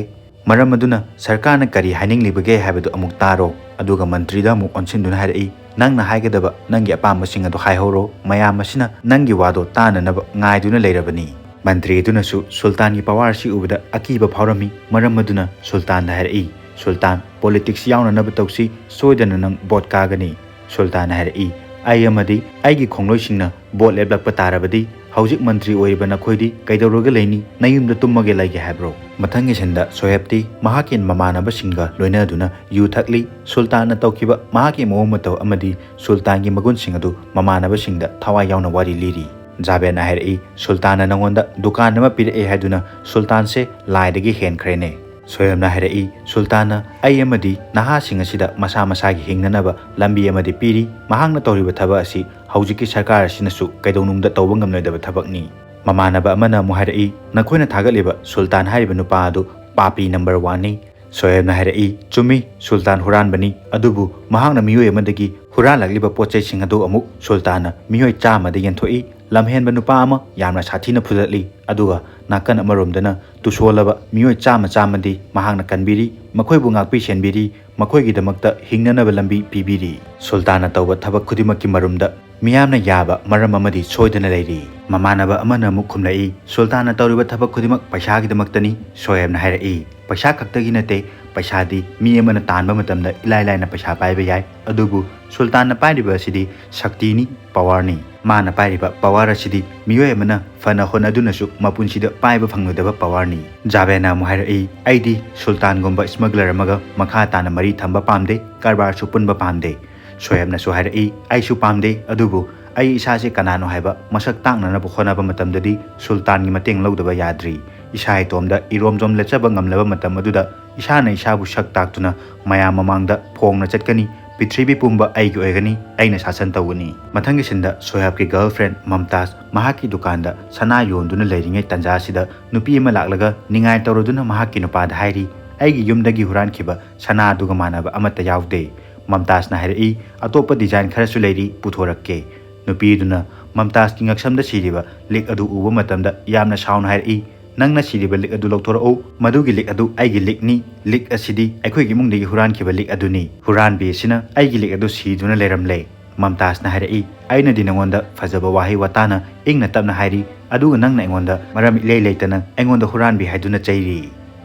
ꯃꯔꯝ ꯑꯗꯨꯅ ꯁꯔꯀꯥꯔꯅ ꯀꯔꯤ ꯍꯥꯏꯅꯤꯡꯂꯤꯕꯒꯦ ꯍꯥꯏꯕꯗꯨ ꯑꯃꯨꯛ ꯇꯥꯔꯣ꯫ ꯑꯗꯨꯒ ꯃꯟꯇ꯭ꯔꯤꯗ ꯑꯃꯨꯛ ꯑꯣꯟꯁꯤꯟꯗꯨꯅ ꯍꯥꯏꯔꯛꯏ, "ꯅꯪꯅ ꯍꯥꯏꯒꯗꯕ ꯅꯪꯒꯤ ꯑꯄꯥꯝꯕꯁꯤꯡ ꯑꯗꯨ ꯍꯥꯏꯍꯧꯔꯣ, ꯃꯌꯥꯝ ꯑꯁꯤꯅ ꯅꯪꯒꯤ ꯋꯥꯗꯣ ꯇꯥꯅꯅꯕ ꯉꯥꯏꯗꯨꯅ ꯂꯩꯔꯕꯅꯤ"꯫ ꯃꯟꯇ꯭ꯔꯤ ꯑꯗꯨꯅꯁꯨ ꯁꯨꯜꯇꯥꯟꯒꯤ ꯄꯋꯥꯔ ꯑꯁꯤ ꯎꯕꯗ ꯑꯀꯤꯕ ꯐꯥꯎꯔꯝꯃꯤ꯫ ꯃꯔꯝ ꯑꯗꯨꯅ ꯁꯨꯜꯇꯥꯟꯗ ꯍꯥꯏꯔꯛꯏ, "ꯁꯨꯜꯇꯥꯟ, ꯄꯣꯂꯤꯇꯤꯛꯁ ꯌꯥꯎꯅꯅꯕ ꯇꯧꯁꯤ, ꯁꯣꯏꯗꯅ ꯅꯪ ꯚꯣꯠ ꯀꯥꯒꯅꯤ"꯫ ꯁꯨꯜꯇꯥꯟꯅ ꯍꯥꯏꯔꯛꯏ, "ꯑꯩ ꯑꯃꯗꯤ ꯑꯩꯒꯤ ꯈꯣꯡꯂꯣꯏꯁꯤꯡꯅ ꯚꯣꯠ ꯂꯦꯞꯂꯛꯄ ꯇꯥꯔꯕꯗꯤ ꯍꯧꯖꯤꯛ ꯃꯟꯇ꯭ꯔꯤ ꯑꯣꯏꯔꯤꯕ ꯅꯈꯣꯏꯗꯤ ꯀꯩꯗꯧꯔꯒ ꯂꯩꯅꯤ? ꯅꯌꯨꯝꯗ ꯇꯨꯝꯃꯒ ꯂꯩꯒꯦ ꯍꯥꯏꯕ꯭ꯔꯣ?" ꯃꯊꯪꯒꯤ ꯁꯤꯟꯗ ꯁꯣꯍꯦꯕꯇꯤ ꯃꯍꯥꯛꯀꯤ ꯃꯃꯥꯟꯅꯕꯁꯤꯡꯒ ꯂꯣꯏꯅꯗꯨꯅ ꯌꯨ ꯊꯛꯂꯤ꯫ ꯁꯨꯜꯇꯥꯟꯅ ꯇꯧꯈꯤꯕ ꯃꯍꯥꯛꯀꯤ ꯃꯑꯣꯡ ꯃꯇꯧ ꯑꯃꯗꯤ ꯁꯨꯜꯇꯥꯟꯒꯤ ꯃꯒꯨꯟꯁꯤꯡ ꯑꯗꯨ ꯃꯃꯥꯟꯅꯕꯁꯤꯡꯗ ꯊꯋꯥꯏ ꯌꯥꯎꯅ ꯋꯥꯔꯤ ꯂꯤꯔꯤ꯫ ꯖꯥꯕꯦꯟꯅ ꯍꯥꯏꯔꯛꯏ, "ꯁꯨꯜꯇꯥꯟꯅ ꯅꯉꯣꯟꯗ ꯗꯨꯀꯥꯟ ꯑꯃ ꯄꯤꯔꯛꯑꯦ ꯍꯥꯏꯗꯨꯅ ꯁꯨꯜꯇꯥꯟꯁꯦ ꯂꯥꯏꯗꯒꯤ ꯍꯦꯟꯈ꯭ꯔꯦꯅꯦ"꯫ ꯁꯣꯍꯦꯕꯅ ꯍꯥꯏꯔꯛꯏ, "ꯁꯨꯜꯇꯥꯟꯅ ꯑꯩ ꯑꯃꯗꯤ ꯅꯍꯥꯁꯤꯡ ꯑꯁꯤꯗ ꯃꯁꯥ ꯃꯁꯥꯒꯤ ꯍꯤꯡꯅꯅꯕ ꯂꯝꯕꯤ ꯑꯃꯗꯤ ꯄꯤꯔꯤ꯫ ꯃꯍꯥꯛꯅ ꯇꯧꯔꯤꯕ ꯊꯕꯛ ꯑꯁꯤ ꯍꯧꯖꯤꯛꯀꯤ ꯁꯔꯀꯥꯔ ꯑꯁꯤꯅꯁꯨ ꯀꯩꯗꯧꯅꯨꯡꯗ ꯇꯧꯕ ꯉꯝꯂꯣꯏꯗꯕ ꯊꯕꯛꯅꯤ"꯫ ꯃꯃꯥꯟꯅꯕ ꯑꯃꯅ ꯑꯃꯨꯛ ꯍꯥꯏꯔꯛꯏ, "ꯅꯈꯣꯏꯅ ꯊꯥꯒꯠꯂꯤꯕ ꯁꯨꯜꯇꯥꯟ ꯍꯥꯏꯔꯤꯕ ꯅꯨꯄꯥ ꯑꯗꯨ ꯄꯥꯄꯤ ꯅꯝꯕꯔ ꯋꯥꯟꯅꯤ"꯫ ꯁꯣꯍꯦꯕꯅ ꯍꯥꯏꯔꯛꯏ, "ꯆꯨꯝꯃꯤ, ꯁꯨꯜꯇꯥꯟ ꯍꯨꯔꯥꯟꯕꯅꯤ, ꯑꯗꯨꯕꯨ ꯃꯍꯥꯛꯅ ꯃꯤꯑꯣꯏ ꯑꯃꯗꯒꯤ ꯍꯨꯔꯥꯜꯂꯛꯂꯤꯕ ꯄꯣꯠ ꯆꯩꯁꯤꯡ ꯑꯗꯨ ꯑꯃꯨꯛ ꯁꯨꯜꯇꯥꯟꯅ ꯃꯤꯑꯣꯏ ꯆꯥꯝꯃꯗ ꯌꯦꯟꯊꯣꯛꯏ꯫ ꯂꯝꯍꯦꯟꯕ ꯅꯨꯄꯥ ꯑꯃ ꯌꯥꯝꯅ ꯁꯥꯊꯤꯅ ꯐꯨꯗꯠꯂꯤ, ꯑꯗꯨꯒ ꯅꯥꯀꯟ ꯑꯃꯔꯣꯝꯗꯅ ꯇꯨꯁꯣꯜꯂꯕ ꯃꯤꯑꯣꯏ ꯆꯥꯝꯃ ꯆꯥꯝꯃꯗꯤ ꯃꯍꯥꯛꯅ ꯀꯟꯕꯤꯔꯤ, ꯃꯈꯣꯏꯕꯨ ꯉꯥꯛꯄꯤ ꯁꯦꯟꯕꯤꯔꯤ, ꯃꯈꯣꯏꯒꯤꯗꯃꯛꯇ ꯍꯤꯡꯅꯅꯕ ꯂꯝꯕꯤ ꯄꯤꯕꯤꯔꯤ"꯫ ꯁꯨꯜꯇꯥꯟꯅ ꯇꯧꯕ ꯊꯕꯛ ꯈꯨꯗꯤꯡꯃꯛꯀꯤ ꯃꯔꯨꯝꯗ ꯃꯤꯌꯥꯝꯅ ꯌꯥꯕ ꯃꯔꯝ ꯑꯃꯗꯤ ꯁꯣꯏꯗꯅ ꯂꯩꯔꯤ꯫ ꯃꯃꯥꯟꯅꯕ ꯑꯃꯅ ꯑꯃꯨꯛ ꯈꯨꯝꯂꯛꯏ, "ꯁꯨꯜꯇꯥꯟꯅ ꯇꯧꯔꯤꯕ ꯊꯕꯛ ꯈꯨꯗꯤꯡꯃꯛ ꯄꯩꯁꯥꯒꯤꯗꯃꯛꯇꯅꯤ"꯫ ꯁꯣꯍꯦꯕꯅ ꯍꯥꯏꯔꯛꯏ, "ꯄꯩꯁꯥ ꯈꯛꯇꯒꯤ ꯅꯠꯇꯦ, ꯄꯩꯁꯥꯗꯤ ꯃꯤ ꯑꯃꯅ ꯇꯥꯟꯕ ꯃꯇꯝꯗ ꯏꯂꯥꯏ ꯂꯥꯏꯅ ꯄꯩꯁꯥ ꯄꯥꯏꯕ ꯌꯥꯏ, ꯑꯗꯨꯕꯨ ꯁꯨꯜꯇꯥꯟꯅ ꯄꯥꯏꯔꯤꯕ ꯑꯁꯤꯗꯤ ꯁꯛꯇꯤꯅꯤ, ꯄꯋꯥꯔꯅꯤ꯫ ꯃꯥꯅ ꯄꯥꯏꯔꯤꯕ ꯄꯋꯥꯔ ꯑꯁꯤꯗꯤ ꯃꯤꯑꯣꯏ ꯑꯃꯅ ꯐꯅ ꯍꯣꯠꯅꯗꯨꯅꯁꯨ ꯃꯄꯨꯟꯁꯤꯗ ꯄꯥꯏꯕ ꯐꯪꯂꯣꯏꯗꯕ ꯄꯋꯥꯔꯅꯤ"꯫ ꯖꯥꯕꯦꯟꯅ ꯑꯃꯨꯛ ꯍꯥꯏꯔꯛꯏ, "ꯑꯩꯗꯤ ꯁꯨꯜꯇꯥꯟꯒꯨꯝꯕ ꯁ꯭ꯃꯒꯂꯔ ꯑꯃꯒ ꯃꯈꯥ ꯇꯥꯅ ꯃꯔꯤ ꯊꯝꯕ ꯄꯥꯝꯗꯦ, ꯀꯔꯕꯥꯔꯁꯨ ꯄꯨꯟꯕ ꯄꯥꯝꯗꯦ"꯫ ꯁꯣꯍꯦꯕꯅꯁꯨ ꯍꯥꯏꯔꯛꯏ, "ꯑꯩꯁꯨ ꯄꯥꯝꯗꯦ, ꯑꯗꯨꯕꯨ ꯑꯩ ꯏꯁꯥꯁꯦ ꯀꯅꯥꯅꯣ ꯍꯥꯏꯕ ꯃꯁꯛ ꯇꯥꯛꯅꯅꯕ ꯍꯣꯠꯅꯕ ꯃꯇꯝꯗꯗꯤ ꯁꯨꯜꯇꯥꯟꯒꯤ ꯃꯇꯦꯡ ꯂꯧꯗꯕ ꯌꯥꯗ꯭ꯔꯤ꯫ ꯏꯁꯥ ꯏꯇꯣꯝꯗ ꯏꯔꯣꯝ ꯖꯣꯝ ꯂꯦꯞꯆꯕ ꯉꯝꯂꯕ ꯃꯇꯝ ꯑꯗꯨꯗ ꯏꯁꯥꯅ ꯏꯁꯥꯕꯨ ꯁꯛ ꯇꯥꯛꯇꯨꯅ ꯃꯌꯥꯝ ꯃꯃꯥꯡꯗ ꯐꯣꯡꯅ ꯆꯠꯀꯅꯤ꯫ ꯄ꯭ꯔꯤꯊꯤꯕꯤ ꯄꯨꯝꯕ ꯑꯩꯒꯤ ꯑꯣꯏꯒꯅꯤ, ꯑꯩꯅ ꯁꯥꯁꯟ ꯇꯧꯒꯅꯤ"꯫ ꯃꯊꯪꯒꯤ ꯁꯤꯟꯗ ꯁꯣꯍꯦꯕꯀꯤ ꯒꯔꯜꯐ꯭ꯔꯦꯟ ꯃꯝꯇꯥꯖ ꯃꯍꯥꯛꯀꯤ ꯗꯨꯀꯥꯟꯗ ꯁꯅꯥ ꯌꯣꯟꯗꯨꯅ ꯂꯩꯔꯤꯉꯩ ꯇꯥꯟꯖꯥ ꯑꯁꯤꯗ ꯅꯨꯄꯤ ꯑꯃ ꯂꯥꯛꯂꯒ ꯅꯤꯡꯉꯥꯏ ꯇꯧꯔꯗꯨꯅ ꯃꯍꯥꯛꯀꯤ ꯅꯨꯄꯥꯗ ꯍꯥꯏꯔꯤ, "ꯑꯩꯒꯤ ꯌꯨꯝꯗꯒꯤ ꯍꯨꯔꯥꯟꯈꯤꯕ ꯁꯅꯥ ꯑꯗꯨꯒ ꯃꯥꯟꯅꯕ ꯑꯃꯠꯇ ꯌꯥꯎꯗꯦ"꯫ ꯃꯝꯇꯥꯖꯅ ꯍꯥꯏꯔꯛꯏ, "ꯑꯇꯣꯞꯄ ꯗꯤꯖꯥꯏꯟ ꯈꯔꯁꯨ ꯂꯩꯔꯤ, ꯄꯨꯊꯣꯔꯛꯀꯦ"꯫ ꯅꯨꯄꯤꯗꯨꯅ ꯃꯝꯇꯥꯖꯀꯤ ꯉꯛꯁꯝꯗ ꯁꯤꯔꯤꯕ ꯂꯤꯛ ꯑꯗꯨ ꯎꯕ ꯃꯇꯝꯗ ꯌꯥꯝꯅ ꯁꯥꯎꯅ ꯍꯥꯏꯔꯛꯏ, "ꯅꯪꯅ ꯁꯤꯔꯤꯕ ꯂꯤꯛ ꯑꯗꯨ ꯂꯧꯊꯣꯔꯛꯎ꯫ ꯃꯗꯨꯒꯤ ꯂꯤꯛ ꯑꯗꯨ ꯑꯩꯒꯤ ꯂꯤꯛꯅꯤ꯫ ꯂꯤꯛ ꯑꯁꯤꯗꯤ ꯑꯩꯈꯣꯏꯒꯤ ꯏꯃꯨꯡꯗꯒꯤ ꯍꯨꯔꯥꯟꯈꯤꯕ ꯂꯤꯛ ꯑꯗꯨꯅꯤ꯫ ꯍꯨꯔꯥꯟꯕꯤ ꯑꯁꯤꯅ ꯑꯩꯒꯤ ꯂꯤꯛ ꯑꯗꯨ ꯁꯤꯗꯨꯅ ꯂꯩꯔꯝꯂꯦ꯫" ꯃꯝꯇꯥꯖꯅ ꯍꯥꯏꯔꯛꯏ, "ꯑꯩꯅꯗꯤ ꯅꯉꯣꯟꯗ ꯐꯖꯕ ꯋꯥꯍꯩ ꯋꯥꯇꯥꯅ ꯏꯪꯅ ꯇꯞꯅ ꯍꯥꯏꯔꯤ, ꯑꯗꯨꯒ ꯅꯪꯅ ꯑꯩꯉꯣꯟꯗ ꯃꯔꯝ ꯏꯂꯩ ꯂꯩꯇꯅ ꯑꯩꯉꯣꯟꯗ ꯍꯨꯔꯥꯟꯕꯤ ꯍꯥꯏꯗꯨꯅ ꯆꯩꯔꯤ꯫"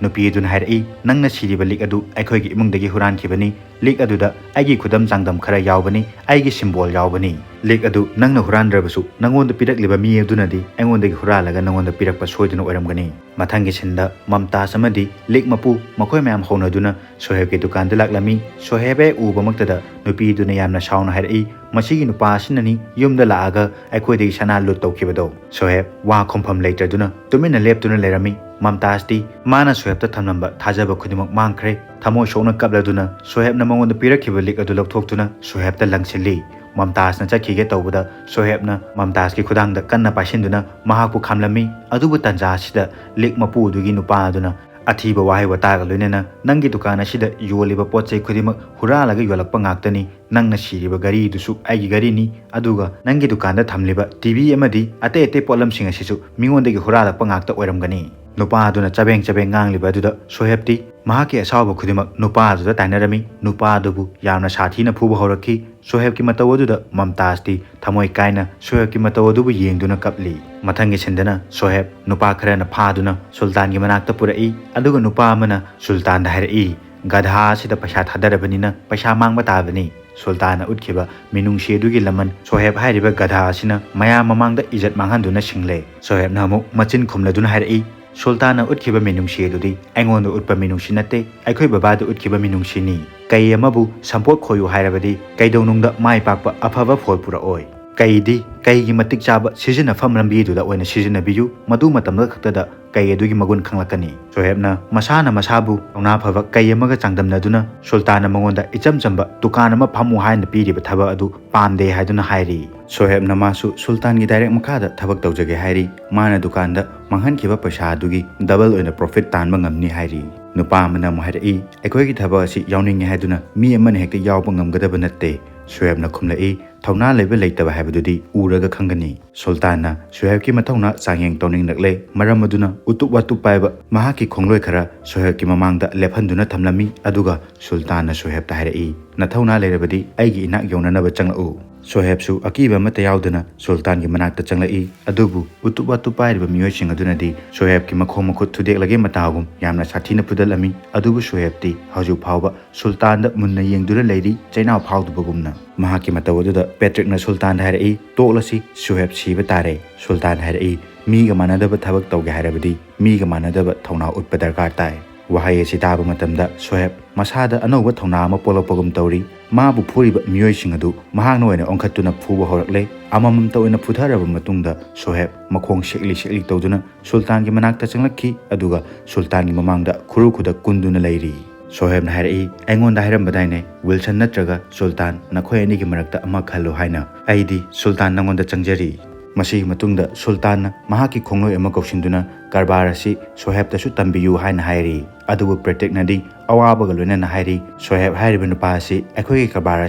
ꯅꯨꯄꯤ ꯑꯗꯨꯅ ꯍꯥꯏꯔꯛꯏ, "ꯅꯪꯅ ꯁꯤꯔꯤꯕ ꯂꯤꯛ ꯑꯗꯨ ꯑꯩꯈꯣꯏꯒꯤ ꯏꯃꯨꯡꯗꯒꯤ ꯍꯨꯔꯥꯟꯈꯤꯕꯅꯤ꯫ ꯂꯤꯛ ꯑꯗꯨꯗ ꯑꯩꯒꯤ ꯈꯨꯗꯝ ꯆꯥꯡꯗꯝ ꯈꯔ ꯌꯥꯎꯕꯅꯤ, ꯑꯩꯒꯤ ꯁꯤꯝꯕꯣꯜ ꯌꯥꯎꯕꯅꯤ꯫ ꯂꯤꯛ ꯑꯗꯨ ꯅꯪꯅ ꯍꯨꯔꯥꯟꯗ꯭ꯔꯕꯁꯨ, ꯅꯉꯣꯟꯗ ꯄꯤꯔꯛꯂꯤꯕ ꯃꯤ ꯑꯗꯨꯅꯗꯤ ꯑꯩꯉꯣꯟꯗꯒꯤ ꯍꯨꯔꯥꯜꯂꯒ ꯅꯉꯣꯟꯗ ꯄꯤꯔꯛꯄ ꯁꯣꯏꯗꯅ ꯑꯣꯏꯔꯝꯒꯅꯤ꯫" ꯃꯊꯪꯒꯤ ꯁꯤꯟꯗ ꯃꯝꯇꯥꯖ ꯑꯃꯗꯤ ꯂꯤꯛ ꯃꯄꯨ ꯃꯈꯣꯏ ꯃꯌꯥꯝ ꯍꯧꯅꯗꯨꯅ ꯁꯣꯍꯦꯕꯀꯤ ꯗꯨꯀꯥꯟꯗ ꯂꯥꯛꯂꯝꯃꯤ꯫ ꯁꯣꯍꯦꯕ ꯍꯦꯛ ꯎꯕꯃꯛꯇꯗ ꯅꯨꯄꯤꯗꯨꯅ ꯌꯥꯝꯅ ꯁꯥꯎꯅ ꯍꯥꯏꯔꯛꯏ, "ꯃꯁꯤꯒꯤ ꯅꯨꯄꯥ ꯑꯁꯤꯅꯅꯤ ꯌꯨꯝꯗ ꯂꯥꯛꯑꯒ ꯑꯩꯈꯣꯏꯗꯒꯤ ꯁꯅꯥ ꯂꯨꯠ ꯇꯧꯈꯤꯕꯗꯣ꯫" ꯁꯣꯍꯦꯕ ꯋꯥ ꯈꯨꯝꯐꯝ ꯂꯩꯇ꯭ꯔꯗꯨꯅ ꯇꯨꯃꯤꯟꯅ ꯂꯦꯞꯇꯨꯅ ꯂꯩꯔꯝꯃꯤ꯫ ꯃꯝꯇꯥꯖꯇꯤ ꯃꯥꯅ ꯁꯣꯍꯦꯕꯇ ꯊꯝꯂꯝꯕ ꯊꯥꯖꯕ ꯈꯨꯗꯤꯡꯃꯛ ꯃꯥꯡꯈ꯭ꯔꯦ꯫ ꯊꯃꯣꯏ ꯁꯣꯛꯅ ꯀꯞꯂꯗꯨꯅ ꯁꯣꯍꯦꯕꯅ ꯃꯉꯣꯟꯗ ꯄꯤꯔꯛꯈꯤꯕ ꯂꯤꯛ ꯑꯗꯨ ꯂꯧꯊꯣꯛꯇꯨꯅ ꯁꯣꯍꯦꯕꯇ ꯂꯪꯁꯤꯜꯂꯤ꯫ ꯃꯝꯇꯥꯖꯅ ꯆꯠꯈꯤꯒꯦ ꯇꯧꯕꯗ ꯁꯣꯍꯦꯕꯅ ꯃꯝꯇꯥꯖꯀꯤ ꯈꯨꯗꯥꯡꯗ ꯀꯟꯅ ꯄꯥꯏꯁꯤꯟꯗꯨꯅ ꯃꯍꯥꯛꯄꯨ ꯈꯥꯝꯂꯝꯃꯤ꯫ ꯑꯗꯨꯕꯨ ꯇꯟꯖꯥ ꯑꯁꯤꯗ ꯂꯤꯛ ꯃꯄꯨ ꯑꯗꯨꯒꯤ ꯅꯨꯄꯥ ꯑꯗꯨꯅ ꯑꯊꯤꯕ ꯋꯥꯍꯩ ꯋꯥꯇꯥꯒ ꯂꯣꯏꯅꯅ, "ꯅꯪꯒꯤ ꯗꯨꯀꯥꯟ ꯑꯁꯤꯗ ꯌꯣꯜꯂꯤꯕ ꯄꯣꯠ ꯆꯩ ꯈꯨꯗꯤꯡꯃꯛ ꯍꯨꯔꯥꯜꯂꯒ ꯌꯣꯜꯂꯛꯄ ꯉꯥꯛꯇꯅꯤ꯫ ꯅꯪꯅ ꯁꯤꯔꯤꯕ ꯘꯔꯤꯗꯨꯁꯨ ꯑꯩꯒꯤ ꯘꯔꯤꯅꯤ, ꯑꯗꯨꯒ ꯅꯪꯒꯤ ꯗꯨꯀꯥꯟꯗ ꯊꯝꯂꯤꯕ ꯇꯤ ꯚꯤ ꯑꯃꯗꯤ ꯑꯇꯩ ꯑꯇꯩ ꯄꯣꯠꯂꯝꯁꯤꯡ ꯑꯁꯤꯁꯨ ꯃꯤꯉꯣꯟꯗꯒꯤ ꯍꯨꯔꯥꯜꯂꯛꯄ ꯉꯥꯛꯇ ꯑꯣꯏꯔꯝꯒꯅꯤ꯫" ꯅꯨꯄꯥ ꯑꯗꯨꯅ ꯆꯕꯦꯡ ꯆꯕꯦꯡ ꯉꯥꯡꯂꯤꯕ ꯑꯗꯨꯗ ꯁꯣꯍꯦꯕꯇꯤ ꯃꯍꯥꯛꯀꯤ ꯑꯁꯥꯎꯕ ꯈꯨꯗꯤꯡꯃꯛ ꯅꯨꯄꯥ ꯑꯗꯨꯗ ꯇꯥꯏꯅꯔꯝꯃꯤ꯫ ꯅꯨꯄꯥ ꯑꯗꯨꯕꯨ ꯌꯥꯝꯅ ꯁꯥꯊꯤꯅ ꯐꯨꯕ ꯍꯧꯔꯛꯈꯤ꯫ ꯁꯣꯍꯦꯕꯀꯤ ꯃꯇꯧ ꯑꯗꯨꯗ ꯃꯝꯇꯥꯖꯇꯤ ꯊꯃꯣꯏ ꯀꯥꯏꯅ ꯁꯣꯍꯦꯕꯀꯤ ꯃꯇꯧ ꯑꯗꯨꯕꯨ ꯌꯦꯡꯗꯨꯅ ꯀꯞꯂꯤ꯫ ꯃꯊꯪꯒꯤ ꯁꯤꯟꯗꯅ ꯁꯣꯍꯦꯕ ꯅꯨꯄꯥ ꯈꯔꯅ ꯐꯥꯗꯨꯅ ꯁꯨꯜꯇꯥꯟꯒꯤ ꯃꯅꯥꯛꯇ ꯄꯨꯔꯛꯏ, ꯑꯗꯨꯒ ꯅꯨꯄꯥ ꯑꯃꯅ ꯁꯨꯜꯇꯥꯟꯗ ꯍꯥꯏꯔꯛꯏ, "ꯒꯙꯥ ꯑꯁꯤꯗ ꯄꯩꯁꯥ ꯊꯥꯗꯔꯕꯅꯤꯅ ꯄꯩꯁꯥ ꯃꯥꯡꯕ ꯇꯥꯕꯅꯤ꯫" ꯁꯨꯜꯇꯥꯟꯅ ꯎꯠꯈꯤꯕ ꯃꯤꯅꯨꯡꯁꯤ ꯑꯗꯨꯒꯤ ꯂꯃꯟ ꯁꯣꯍꯦꯕ ꯍꯥꯏꯔꯤꯕ ꯒꯙꯥ ꯑꯁꯤꯅ ꯃꯌꯥꯝ ꯃꯃꯥꯡꯗ ꯏꯖꯠ ꯃꯥꯡꯍꯟꯗꯨꯅ ꯁꯤꯡꯂꯦ꯫ ꯁꯣꯍꯦꯕꯅ ꯑꯃꯨꯛ ꯃꯆꯤꯟ ꯈꯨꯝꯂꯗꯨꯅ ꯍꯥꯏꯔꯛꯏ, "ꯁꯨꯜꯇꯥꯟꯅ ꯎꯠꯈꯤꯕ ꯃꯤꯅꯨꯡꯁꯤ ꯑꯗꯨꯗꯤ ꯑꯩꯉꯣꯟꯗ ꯎꯠꯄ ꯃꯤꯅꯨꯡꯁꯤ ꯅꯠꯇꯦ, ꯑꯩꯈꯣꯏ ꯕꯕꯥꯗ ꯎꯠꯈꯤꯕ ꯃꯤꯅꯨꯡꯁꯤꯅꯤ꯫ ꯀꯩ ꯑꯃꯕꯨ ꯁꯝꯄꯣꯠ ꯈꯣꯏꯌꯨ ꯍꯥꯏꯔꯕꯗꯤ ꯀꯩꯗꯧꯅꯨꯡꯗ ꯃꯥꯏ ꯄꯥꯛꯄ ꯑꯐꯕ ꯐꯣꯜ ꯄꯨꯔꯛꯑꯣꯏ꯫ ꯀꯩꯗꯤ ꯀꯩꯒꯤ ꯃꯇꯤꯛ ꯆꯥꯕ ꯁꯤꯖꯤꯟꯅꯐꯝ ꯂꯝꯕꯤꯗꯨꯗ ꯑꯣꯏꯅ ꯁꯤꯖꯤꯟꯅꯕꯤꯌꯨ, ꯃꯗꯨ ꯃꯇꯝꯗ ꯈꯛꯇꯗ ꯀꯩ ꯑꯗꯨꯒꯤ ꯃꯒꯨꯟ ꯈꯪꯂꯛꯀꯅꯤ꯫" ꯁꯣꯍꯦꯕꯅ ꯃꯁꯥꯅ ꯃꯁꯥꯕꯨ ꯊꯧꯅꯥ ꯐꯕ ꯀꯩ ꯑꯃꯒ ꯆꯥꯡꯗꯝꯅꯗꯨꯅ ꯁꯨꯜꯇꯥꯟꯅ ꯃꯉꯣꯟꯗ ꯏꯆꯝ ꯆꯝꯕ ꯗꯨꯀꯥꯟ ꯑꯃ ꯐꯝꯃꯨ ꯍꯥꯏꯅ ꯄꯤꯔꯤꯕ ꯊꯕꯛ ꯑꯗꯨ ꯄꯥꯝꯗꯦ ꯍꯥꯏꯗꯨꯅ ꯍꯥꯏꯔꯤ꯫ ꯁꯣꯍꯦꯕꯅ ꯃꯥꯁꯨ ꯁꯨꯜꯇꯥꯟꯒꯤ ꯗꯥꯏꯔꯦꯛ ꯃꯈꯥꯗ ꯊꯕꯛ ꯇꯧꯖꯒꯦ ꯍꯥꯏꯔꯤ꯫ ꯃꯥꯅ ꯗꯨꯀꯥꯟꯗ ꯃꯥꯡꯍꯟꯈꯤꯕ ꯄꯩꯁꯥ ꯑꯗꯨꯒꯤ ꯗꯕꯜ ꯑꯣꯏꯅ ꯄ꯭ꯔꯣꯐꯤꯠ ꯇꯥꯟꯕ ꯉꯝꯅꯤ ꯍꯥꯏꯔꯤ꯫ ꯅꯨꯄꯥ ꯑꯃꯅ ꯑꯃꯨꯛ ꯍꯥꯏꯔꯛꯏ, "ꯑꯩꯈꯣꯏꯒꯤ ꯊꯕꯛ ꯑꯁꯤ ꯌꯥꯎꯅꯤꯡꯉꯤ ꯍꯥꯏꯗꯨꯅ ꯃꯤ ꯑꯃꯅ ꯍꯦꯛꯇ ꯌꯥꯎꯕ ꯉꯝꯒꯗꯕ ꯅꯠꯇꯦ꯫" ꯁꯣꯍꯦꯕꯅ ꯈꯨꯝꯂꯛꯏ, ꯊꯧꯅꯥ ꯂꯩꯕ ꯂꯩꯇꯕ ꯍꯥꯏꯕꯗꯨꯗꯤ ꯎꯔꯒ ꯈꯪꯒꯅꯤ꯫ ꯁꯨꯜꯇꯥꯟꯅ ꯁꯣꯍꯦꯕꯀꯤ ꯃꯊꯧꯅꯥ ꯆꯥꯡꯌꯦꯡ ꯇꯧꯅꯤꯡꯂꯛꯂꯦ꯫ ꯃꯔꯝ ꯑꯗꯨꯅ ꯎꯇꯨꯞ ꯋꯥꯇꯨꯞ ꯄꯥꯏꯕ ꯃꯍꯥꯛꯀꯤ ꯈꯣꯡꯂꯣꯏ ꯈꯔ ꯁꯣꯍꯦꯕꯀꯤ ꯃꯃꯥꯡꯗ ꯂꯦꯞꯍꯟꯗꯨꯅ ꯊꯝꯂꯝꯃꯤ꯫ ꯑꯗꯨꯒ ꯁꯨꯜꯇꯥꯟꯅ ꯁꯣꯍꯦꯕꯇ ꯍꯥꯏꯔꯛꯏ, "ꯅꯊꯧꯅꯥ ꯂꯩꯔꯕꯗꯤ ꯑꯩꯒꯤ ꯏꯅꯥꯛ ꯌꯧꯅꯅꯕ ꯆꯪꯂꯛꯎ꯫" ꯁꯣꯍꯦꯕꯁꯨ ꯑꯀꯤꯕ ꯑꯃꯠꯇ ꯌꯥꯎꯗꯅ ꯁꯨꯜꯇꯥꯟꯒꯤ ꯃꯅꯥꯛꯇ ꯆꯪꯂꯛꯏ꯫ ꯑꯗꯨꯕꯨ ꯎꯇꯨꯞ ꯋꯥꯇꯨꯞ ꯄꯥꯏꯔꯤꯕ ꯃꯤꯑꯣꯏꯁꯤꯡ ꯑꯗꯨꯅꯗꯤ ꯁꯣꯍꯦꯕꯀꯤ ꯃꯈꯣꯡ ꯃꯈꯨꯠ ꯊꯨꯗꯦꯛꯂꯒꯦ ꯃꯇꯥꯒꯨꯝ ꯌꯥꯝꯅ ꯁꯥꯊꯤꯅ ꯐꯨꯗꯠꯂꯝꯃꯤ꯫ ꯑꯗꯨꯕꯨ ꯁꯣꯍꯦꯕꯇꯤ ꯍꯧꯖꯤꯛ ꯐꯥꯎꯕ ꯁꯨꯜꯇꯥꯟꯗ ꯃꯨꯟꯅ ꯌꯦꯡꯗꯨꯅ ꯂꯩꯔꯤ, ꯆꯩꯅꯥꯎ ꯐꯥꯎꯗꯕꯒꯨꯝꯅ꯫ ꯃꯍꯥꯛꯀꯤ ꯃꯇꯧ ꯑꯗꯨꯗ ꯄꯦꯇ꯭ꯔꯤꯛꯅ ꯁꯨꯜꯇꯥꯟꯗ ꯍꯥꯏꯔꯛꯏ, "ꯇꯣꯛꯂꯁꯤ, ꯁꯣꯍꯦꯕ ꯁꯤꯕ ꯇꯥꯔꯦ꯫" ꯁꯨꯜꯇꯥꯟ ꯍꯥꯏꯔꯛꯏ, "ꯃꯤꯒ ꯃꯥꯟꯅꯗꯕ ꯊꯕꯛ ꯇꯧꯒꯦ ꯍꯥꯏꯔꯕꯗꯤ ꯃꯤꯒ ꯃꯥꯟꯅꯗꯕ ꯊꯧꯅꯥ ꯎꯠꯄ ꯗꯔꯀꯥꯔ ꯇꯥꯏ꯫" ꯋꯥꯍꯩ ꯑꯁꯤ ꯇꯥꯕ ꯃꯇꯝꯗ ꯁꯣꯍꯦꯕ ꯃꯁꯥꯗ ꯑꯅꯧꯕ ꯊꯧꯅꯥ ꯑꯃ ꯄꯣꯛꯂꯛꯄꯒꯨꯝ ꯇꯧꯔꯤ꯫ ꯃꯥꯕꯨ ꯐꯨꯔꯤꯕ ꯃꯤꯑꯣꯏꯁꯤꯡ ꯑꯗꯨ ꯃꯍꯥꯛꯅ ꯑꯣꯏꯅ ꯑꯣꯟꯈꯠꯇꯨꯅ ꯐꯨꯕ ꯍꯧꯔꯛꯂꯦ꯫ ꯑꯃꯃꯝꯇ ꯑꯣꯏꯅ ꯐꯨꯊꯔꯕ ꯃꯇꯨꯡꯗ ꯁꯣꯍꯦꯕ ꯃꯈꯣꯡ ꯁꯦꯛꯂꯤ ꯁꯦꯛꯂꯤ ꯇꯧꯗꯨꯅ ꯁꯨꯜꯇꯥꯟꯒꯤ ꯃꯅꯥꯛꯇ ꯆꯪꯂꯛꯈꯤ, ꯑꯗꯨꯒ ꯁꯨꯜꯇꯥꯟꯒꯤ ꯃꯃꯥꯡꯗ ꯈꯨꯔꯨ ꯈꯨꯗꯛ ꯀꯨꯟꯗꯨꯅ ꯂꯩꯔꯤ꯫ ꯁꯣꯍꯦꯕꯅ ꯍꯥꯏꯔꯛꯏ, "ꯑꯩꯉꯣꯟꯗ ꯍꯥꯏꯔꯝꯕꯗꯥꯏꯅꯦ, ꯋꯤꯜꯁꯟ ꯅꯠꯇ꯭ꯔꯒ ꯁꯨꯜꯇꯥꯟ, ꯅꯈꯣꯏ ꯑꯅꯤꯒꯤ ꯃꯔꯛꯇ ꯑꯃ ꯈꯜꯂꯨ ꯍꯥꯏꯅ꯫ ꯑꯩꯗꯤ ꯁꯨꯜꯇꯥꯟ ꯅꯪꯉꯣꯟꯗ ꯆꯪꯖꯔꯤ꯫" ꯃꯁꯤꯒꯤ ꯃꯇꯨꯡꯗ ꯁꯨꯜꯇꯥꯟꯅ ꯃꯍꯥꯛꯀꯤ ꯈꯣꯡꯂꯣꯏ ꯑꯃ ꯀꯧꯁꯤꯟꯗꯨꯅ ꯀꯔꯕꯥꯔ ꯑꯁꯤ ꯁꯣꯍꯦꯕꯇꯁꯨ ꯇꯝꯕꯤꯌꯨ ꯍꯥꯏꯅ ꯍꯥꯏꯔꯤ꯫ ꯑꯗꯨꯕꯨ ꯄ꯭ꯔꯦꯇꯤꯛꯅꯗꯤ ꯑꯋꯥꯕꯒ ꯂꯣꯏꯅꯅ ꯍꯥꯏꯔꯤ, "ꯁꯣꯍꯦꯕ ꯍꯥꯏꯔꯤꯕ ꯅꯨꯄꯥ ꯑꯁꯤ ꯑꯩꯈꯣꯏꯒꯤ ꯀꯔꯕꯥꯔ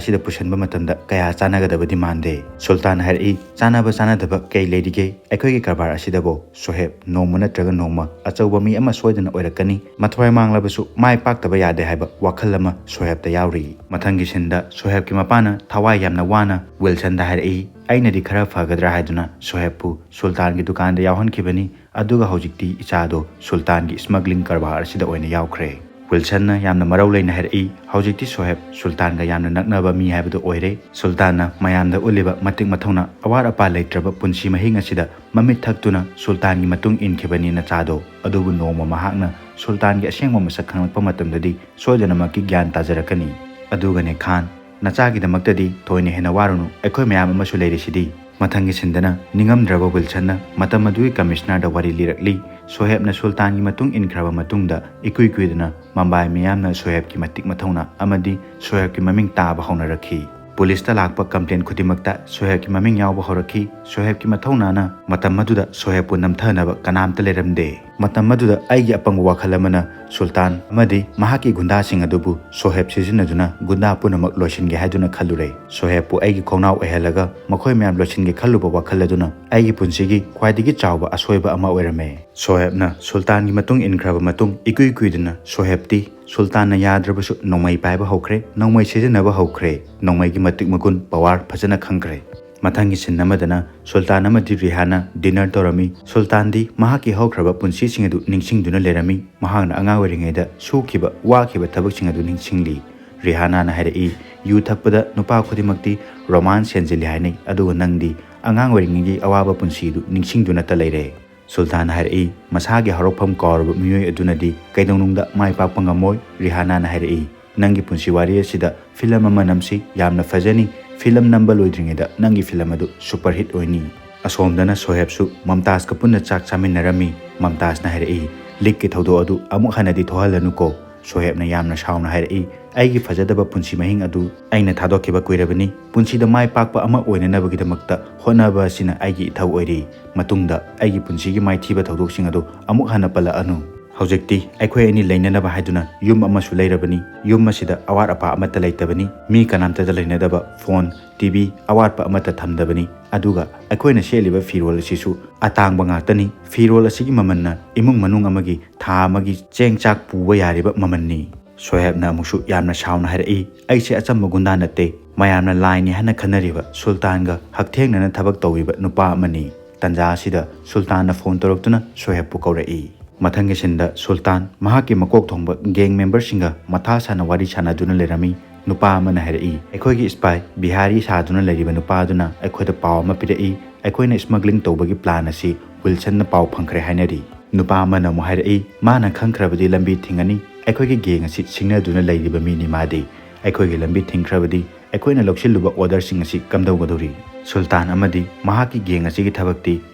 ꯑꯁꯤꯗ ꯄꯨꯁꯤꯟꯕ ꯃꯇꯝꯗ ꯀꯌꯥ ꯆꯥꯟꯅꯒꯗꯕꯗꯤ ꯃꯥꯟꯗꯦ꯫" ꯁꯨꯜꯇꯥꯟꯅ ꯍꯥꯏꯔꯛꯏ, "ꯆꯥꯟꯅꯕ ꯆꯥꯟꯅꯗꯕ ꯀꯩ ꯂꯩꯔꯤꯒꯦ? ꯑꯩꯈꯣꯏꯒꯤ ꯀꯔꯕꯥꯔ ꯑꯁꯤꯗꯕꯨ ꯁꯣꯍꯦꯕ ꯅꯣꯡꯃ ꯅꯠꯇ꯭ꯔꯒ ꯅꯣꯡꯃ ꯑꯆꯧꯕ ꯃꯤ ꯑꯃ ꯁꯣꯏꯗꯅ ꯑꯣꯏꯔꯛꯀꯅꯤ꯫ ꯃꯊ꯭ꯋꯥꯏ ꯃꯥꯡꯂꯕꯁꯨ ꯃꯥꯏ ꯄꯥꯛꯇꯕ ꯌꯥꯗꯦ ꯍꯥꯏꯕ ꯋꯥꯈꯜ ꯑꯃ ꯁꯣꯍꯦꯕꯇ ꯌꯥꯎꯔꯤ꯫" ꯃꯊꯪꯒꯤ ꯁꯤꯟꯗ ꯁꯣꯍꯦꯕꯀꯤ ꯃꯄꯥꯅ ꯊꯋꯥꯏ ꯌꯥꯝꯅ ꯋꯥꯅ ꯋꯤꯜꯁꯟꯗ ꯍꯥꯏꯔꯛꯏ, "ꯑꯩꯅꯗꯤ ꯈꯔ ꯐꯒꯗ꯭ꯔꯥ ꯍꯥꯏꯗꯨꯅ ꯁꯣꯍꯦꯕꯄꯨ ꯁꯨꯜꯇꯥꯟꯒꯤ ꯗꯨꯀꯥꯟꯗ ꯌꯥꯎꯍꯟꯈꯤꯕꯅꯤ꯫ ꯑꯗꯨꯒ ꯍꯧꯖꯤꯛꯇꯤ ꯏꯆꯥꯗꯣ ꯁꯨꯜꯇꯥꯟꯒꯤ ꯁ꯭ꯃꯒ꯭ꯂꯤꯡ ꯀꯔꯕꯥꯔ ꯑꯁꯤꯗ ꯑꯣꯏꯅ ꯌꯥꯎꯈ꯭ꯔꯦ꯫" ꯋꯤꯜꯁꯟꯅ ꯌꯥꯝꯅ ꯃꯔꯧ ꯂꯩꯅ ꯍꯥꯏꯔꯛꯏ, "ꯍꯧꯖꯤꯛꯇꯤ ꯁꯣꯍꯦꯕ ꯁꯨꯜꯇꯥꯟꯒ ꯌꯥꯝꯅ ꯅꯛꯅꯕ ꯃꯤ ꯍꯥꯏꯕꯗꯨ ꯑꯣꯏꯔꯦ꯫ ꯁꯨꯜꯇꯥꯟꯅ ꯃꯌꯥꯝꯗ ꯎꯠꯂꯤꯕ ꯃꯇꯤꯛ ꯃꯊꯧꯅꯥ, ꯑꯋꯥꯠ ꯑꯄꯥ ꯂꯩꯇ꯭ꯔꯕ ꯄꯨꯟꯁꯤ ꯃꯍꯤꯡ ꯑꯁꯤꯗ ꯃꯃꯤꯠ ꯊꯛꯇꯨꯅ ꯁꯨꯜꯇꯥꯟꯒꯤ ꯃꯇꯨꯡ ꯏꯟꯈꯤꯕꯅꯤ ꯅꯆꯥꯗꯣ꯫ ꯑꯗꯨꯕꯨ ꯅꯣꯡꯃ ꯃꯍꯥꯛꯅ ꯁꯨꯜꯇꯥꯟꯒꯤ ꯑꯁꯦꯡꯕ ꯃꯁꯛ ꯈꯪꯂꯛꯄ ꯃꯇꯝꯗꯗꯤ ꯁꯣꯏꯗꯅꯃꯛꯀꯤ ꯒ꯭ꯌꯥꯟ ꯇꯥꯖꯔꯛꯀꯅꯤ꯫ ꯑꯗꯨꯒꯅꯦ ꯈꯥꯟ, ꯅꯆꯥꯒꯤꯗꯃꯛꯇꯗꯤ ꯊꯣꯏꯅ ꯍꯦꯟꯅ ꯋꯥꯔꯨꯅꯨ, ꯑꯩꯈꯣꯏ ꯃꯌꯥꯝ ꯑꯃꯁꯨ ꯂꯩꯔꯤꯁꯤꯗꯤ꯫" ꯃꯊꯪꯒꯤ ꯁꯤꯟꯗꯅ ꯅꯤꯡꯉꯝꯗ꯭ꯔꯕ ꯋꯤꯜꯁꯟꯅ ꯃꯇꯝ ꯑꯗꯨꯒꯤ ꯀꯃꯤꯁꯅꯔꯗ ꯋꯥꯔꯤ ꯂꯤꯔꯛꯂꯤ꯫ ꯁꯣꯍꯦꯕꯅ ꯁꯨꯜꯇꯥꯟꯒꯤ ꯃꯇꯨꯡ ꯏꯟꯈ꯭ꯔꯕ ꯃꯇꯨꯡꯗ ꯏꯀꯨꯏ ꯀꯨꯏꯗꯅ ꯃꯝꯕꯥꯏ ꯃꯤꯌꯥꯝꯅ ꯁꯣꯍꯦꯕꯀꯤ ꯃꯇꯤꯛ ꯃꯊꯧꯅꯥ ꯑꯃꯗꯤ ꯁꯣꯍꯦꯕꯀꯤ ꯃꯃꯤꯡ ꯇꯥꯕ ꯍꯧꯅꯔꯛꯈꯤ꯫ ꯄꯨꯂꯤꯁꯇ ꯂꯥꯛꯄ ꯀꯝꯄ꯭ꯂꯦꯟ ꯈꯨꯗꯤꯡꯃꯛꯇ ꯁꯣꯍꯦꯕꯀꯤ ꯃꯃꯤꯡ ꯌꯥꯎꯕ ꯍꯧꯔꯛꯈꯤ꯫ ꯁꯣꯍꯦꯕꯀꯤ ꯃꯊꯧꯅꯥꯅ ꯃꯇꯝ ꯑꯗꯨꯗ ꯁꯣꯍꯦꯕꯄꯨ ꯅꯝꯊꯅꯕ ꯀꯅꯥꯝꯇ ꯂꯩꯔꯝꯗꯦ꯫ ꯃꯇꯝ ꯑꯗꯨꯗ ꯑꯩꯒꯤ ꯑꯄꯪꯕ ꯋꯥꯈꯜ ꯑꯃꯅ ꯁꯨꯜꯇꯥꯟ ꯑꯃꯗꯤ ꯃꯍꯥꯛꯀꯤ ꯒꯨꯟꯗꯥꯁꯤꯡ ꯑꯗꯨꯕꯨ ꯁꯣꯍꯦꯕ ꯁꯤꯖꯤꯟꯅꯗꯨꯅ ꯒꯨꯟꯗꯥ ꯄꯨꯝꯅꯃꯛ ꯂꯣꯏꯁꯤꯟꯒꯦ ꯍꯥꯏꯗꯨꯅ ꯈꯜꯂꯨꯔꯦ꯫ ꯁꯣꯍꯦꯕꯄꯨ ꯑꯩꯒꯤ ꯈꯣꯡꯅꯥꯎ ꯑꯣꯏꯍꯜꯂꯒ ꯃꯈꯣꯏ ꯃꯌꯥꯝ ꯂꯣꯏꯁꯤꯟꯒꯦ ꯈꯜꯂꯨꯕ ꯋꯥꯈꯜ ꯑꯗꯨꯅ ꯑꯩꯒꯤ ꯄꯨꯟꯁꯤꯒꯤ ꯈ꯭ꯋꯥꯏꯗꯒꯤ ꯆꯥꯎꯕ ꯑꯁꯣꯏꯕ ꯑꯃ ꯑꯣꯏꯔꯝꯃꯦ꯫ ꯁꯣꯍꯦꯕꯅ ꯁꯨꯜꯇꯥꯟꯒꯤ ꯃꯇꯨꯡ ꯏꯟꯈ꯭ꯔꯕ ꯃꯇꯨꯡ ꯏꯀꯨꯏ ꯀꯨꯏꯗꯅ ꯁꯣꯍꯦꯕꯇꯤ ꯁꯨꯜꯇꯥꯟꯅ ꯌꯥꯗ꯭ꯔꯕꯁꯨ ꯅꯣꯡꯃꯩ ꯄꯥꯏꯕ ꯍꯧꯈ꯭ꯔꯦ, ꯅꯣꯡꯃꯩ ꯁꯤꯖꯤꯟꯅꯕ ꯍꯧꯈ꯭ꯔꯦ꯫ ꯅꯣꯡꯃꯩꯒꯤ ꯃꯇꯤꯛ ꯃꯒꯨꯟ, ꯄꯋꯥꯔ ꯐꯖꯅ ꯈꯪꯈ꯭ꯔꯦ꯫ ꯃꯊꯪꯒꯤ ꯁꯤꯟ ꯑꯃꯗꯅ ꯁꯨꯜꯇꯥꯟ ꯑꯃꯗꯤ ꯔꯤꯍꯥꯅꯥ ꯗꯤꯅꯔ ꯇꯧꯔꯝꯃꯤ꯫ ꯁꯨꯜꯇꯥꯟꯗꯤ ꯃꯍꯥꯛꯀꯤ ꯍꯧꯈ꯭ꯔꯕ ꯄꯨꯟꯁꯤꯁꯤꯡ ꯑꯗꯨ ꯅꯤꯡꯁꯤꯡꯗꯨꯅ ꯂꯩꯔꯝꯃꯤ꯫ ꯃꯍꯥꯛꯅ ꯑꯉꯥꯡ ꯑꯣꯏꯔꯤꯉꯩꯗ ꯁꯨꯈꯤꯕ, ꯋꯥꯈꯤꯕ ꯊꯕꯛꯁꯤꯡ ꯑꯗꯨ ꯅꯤꯡꯁꯤꯡꯂꯤ꯫ ꯔꯤꯍꯥꯅꯥꯅ ꯍꯥꯏꯔꯛꯏ, "ꯌꯨ ꯊꯛꯄꯗ ꯅꯨꯄꯥ ꯈꯨꯗꯤꯡꯃꯛꯇꯤ ꯔꯣꯃꯥꯟꯁ ꯍꯦꯟꯖꯤꯜꯂꯤ ꯍꯥꯏꯅꯩ, ꯑꯗꯨꯒ ꯅꯪꯗꯤ ꯑꯉꯥꯡ ꯑꯣꯏꯔꯤꯉꯩꯒꯤ ꯑꯋꯥꯕ ꯄꯨꯟꯁꯤ ꯑꯗꯨ ꯅꯤꯡꯁꯤꯡꯗꯨꯅꯇ ꯂꯩꯔꯦ"꯫ ꯁꯨꯜꯇꯥꯟꯅ ꯍꯥꯏꯔꯛꯏ, "ꯃꯁꯥꯒꯤ ꯍꯧꯔꯛꯐꯝ ꯀꯥꯎꯔꯕ ꯃꯤꯑꯣꯏ ꯑꯗꯨꯅꯗꯤ ꯀꯩꯗꯧꯅꯨꯡꯗ ꯃꯥꯏ ꯄꯥꯛꯄ ꯉꯝꯃꯣꯏ"꯫ ꯔꯤꯍꯥꯅꯥꯅ ꯍꯥꯏꯔꯛꯏ, "ꯅꯪꯒꯤ ꯄꯨꯟꯁꯤ ꯋꯥꯔꯤ ꯑꯁꯤꯗ ꯐꯤꯂꯝ ꯑꯃ ꯅꯝꯁꯤ, ꯌꯥꯝꯅ ꯐꯖꯅꯤ꯫ ꯐꯤꯂꯝ ꯅꯝꯕ ꯂꯣꯏꯗ꯭ꯔꯤꯉꯩꯗ ꯅꯪꯒꯤ ꯐꯤꯂꯝ ꯑꯗꯨ ꯁꯨꯄꯔ ꯍꯤꯠ ꯑꯣꯏꯅꯤ"꯫ ꯑꯁꯣꯝꯗꯅ ꯁꯣꯍꯦꯕꯁꯨ ꯃꯝꯇꯥꯖꯀ ꯄꯨꯟꯅ ꯆꯥꯛ ꯆꯥꯃꯤꯟꯅꯔꯝꯃꯤ꯫ ꯃꯝꯇꯥꯖꯅ ꯍꯥꯏꯔꯛꯏ, "ꯂꯤꯛꯀꯤ ꯊꯧꯗꯣꯛ ꯑꯗꯨ ꯑꯃꯨꯛ ꯍꯟꯅꯗꯤ ꯊꯣꯛꯍꯜꯂꯅꯨꯀꯣ"꯫ ꯁꯣꯍꯦꯕꯅ ꯌꯥꯝꯅ ꯁꯥꯎꯅ ꯍꯥꯏꯔꯛꯏ, "ꯑꯩꯒꯤ ꯐꯖꯗꯕ ꯄꯨꯟꯁꯤ ꯃꯍꯤꯡ ꯑꯗꯨ ꯑꯩꯅ ꯊꯥꯗꯣꯛꯈꯤꯕ ꯀꯨꯏꯔꯕꯅꯤ꯫ ꯄꯨꯟꯁꯤꯗ ꯃꯥꯏ ꯄꯥꯛꯄ ꯑꯃ ꯑꯣꯏꯅꯅꯕꯒꯤꯗꯃꯛꯇ ꯍꯣꯠꯅꯕ ꯑꯁꯤꯅ ꯑꯩꯒꯤ ꯏꯊꯧ ꯑꯣꯏꯔꯤ꯫ ꯃꯇꯨꯡꯗ ꯑꯩꯒꯤ ꯄꯨꯟꯁꯤꯒꯤ ꯃꯥꯏꯊꯤꯕ ꯊꯧꯗꯣꯛꯁꯤꯡ ꯑꯗꯨ ꯑꯃꯨꯛ ꯍꯟꯅ ꯄꯜꯂꯛꯑꯅꯨ"꯫ ꯍꯧꯖꯤꯛꯇꯤ ꯑꯩꯈꯣꯏ ꯑꯅꯤ ꯂꯩꯅꯅꯕ ꯍꯥꯏꯗꯨꯅ ꯌꯨꯝ ꯑꯃꯁꯨ ꯂꯩꯔꯕꯅꯤ꯫ ꯌꯨꯝ ꯑꯁꯤꯗ ꯑꯋꯥꯠ ꯑꯄꯥ ꯑꯃꯠꯇ ꯂꯩꯇꯕꯅꯤ꯫ ꯃꯤ ꯀꯅꯥꯝꯇꯗ ꯂꯩꯅꯗꯕ ꯐꯣꯟ, ꯇꯤ ꯚꯤ, ꯑꯋꯥꯠꯄ ꯑꯃꯠꯇ ꯊꯝꯗꯕꯅꯤ꯫ ꯑꯗꯨꯒ ꯑꯩꯈꯣꯏꯅ ꯁꯦꯠꯂꯤꯕ ꯐꯤꯔꯣꯜ ꯑꯁꯤꯁꯨ ꯑꯇꯥꯡꯕ ꯉꯥꯛꯇꯅꯤ꯫ ꯐꯤꯔꯣꯜ ꯑꯁꯤꯒꯤ ꯃꯃꯜꯅ ꯏꯃꯨꯡ ꯃꯅꯨꯡ ꯑꯃꯒꯤ ꯊꯥ ꯑꯃꯒꯤ ꯆꯦꯡ ꯆꯥꯛ ꯄꯨꯕ ꯌꯥꯔꯤꯕ ꯃꯃꯜꯅꯤ꯫ ꯁꯣꯍꯦꯕꯅ ꯑꯃꯨꯛꯁꯨ ꯌꯥꯝꯅ ꯁꯥꯎꯅ ꯍꯥꯏꯔꯛꯏ, "ꯑꯩꯁꯦ ꯑꯆꯝꯕ ꯒꯨꯟꯗꯥ ꯅꯠꯇꯦ꯫ ꯃꯌꯥꯝꯅ ꯂꯥꯏꯅꯤ ꯍꯥꯏꯅ ꯈꯟꯅꯔꯤꯕ ꯁꯨꯜꯇꯥꯟꯒ ꯍꯛꯊꯦꯡꯅꯅ ꯊꯕꯛ ꯇꯧꯔꯤꯕ ꯅꯨꯄꯥ ꯑꯃꯅꯤ"꯫ ꯇꯟꯖꯥ ꯑꯁꯤꯗ ꯁꯨꯜꯇꯥꯟꯅ ꯐꯣꯟ ꯇꯧꯔꯛꯇꯨꯅ ꯁꯣꯍꯦꯕꯄꯨ ꯀꯧꯔꯛꯏ꯫ ꯃꯊꯪꯒꯤ ꯁꯤꯟꯗ ꯁꯨꯜꯇꯥꯟ ꯃꯍꯥꯛꯀꯤ ꯃꯀꯣꯛ ꯊꯣꯡꯕ ꯒꯦꯡ ꯃꯦꯝꯕꯔꯁꯤꯡꯒ ꯃꯊꯥ ꯁꯥꯅ ꯋꯥꯔꯤ ꯁꯥꯅꯗꯨꯅ ꯂꯩꯔꯝꯃꯤ꯫ ꯅꯨꯄꯥ ꯑꯃꯅ ꯍꯥꯏꯔꯛꯏ, "ꯑꯩꯈꯣꯏꯒꯤ ꯏꯁꯄꯥꯏ ꯕꯤꯍꯥꯔꯤ ꯁꯥꯗꯨꯅ ꯂꯩꯔꯤꯕ ꯅꯨꯄꯥ ꯑꯗꯨꯅ ꯑꯩꯈꯣꯏꯗ ꯄꯥꯎ ꯑꯃ ꯄꯤꯔꯛꯏ꯫ ꯑꯩꯈꯣꯏꯅ ꯁ꯭ꯃꯒ꯭ꯂꯤꯡ ꯇꯧꯕꯒꯤ ꯄ꯭ꯂꯥꯟ ꯑꯁꯤ ꯋꯤꯜꯁꯟꯅ ꯄꯥꯎ ꯐꯪꯈ꯭ꯔꯦ ꯍꯥꯏꯅꯔꯤ"꯫ ꯅꯨꯄꯥ ꯑꯃꯅ ꯑꯃꯨꯛ ꯍꯥꯏꯔꯛꯏ, "ꯃꯥꯅ ꯈꯪꯈ꯭ꯔꯕꯗꯤ ꯂꯝꯕꯤ ꯊꯤꯡꯒꯅꯤ꯫ ꯑꯩꯈꯣꯏꯒꯤ ꯒꯦꯡ ꯑꯁꯤ ꯁꯤꯡꯅꯗꯨꯅ ꯂꯩꯔꯤꯕ ꯃꯤꯅꯤ ꯃꯥꯗꯤ꯫ ꯑꯩꯈꯣꯏꯒꯤ ꯂꯝꯕꯤ ꯊꯤꯡꯈ꯭ꯔꯕꯗꯤ ꯑꯩꯈꯣꯏꯅ ꯂꯧꯁꯤꯜꯂꯨꯕ ꯑꯣꯔꯗꯔꯁꯤꯡ ꯑꯁꯤ ꯀꯝꯗꯧꯒꯗꯧꯔꯤ?" ꯁꯨꯜꯇꯥꯟ ꯑꯃꯗꯤ ꯃꯍꯥꯛꯀꯤ ꯒꯦꯡ ꯑꯁꯤꯒꯤ ꯊꯕꯛꯇꯤ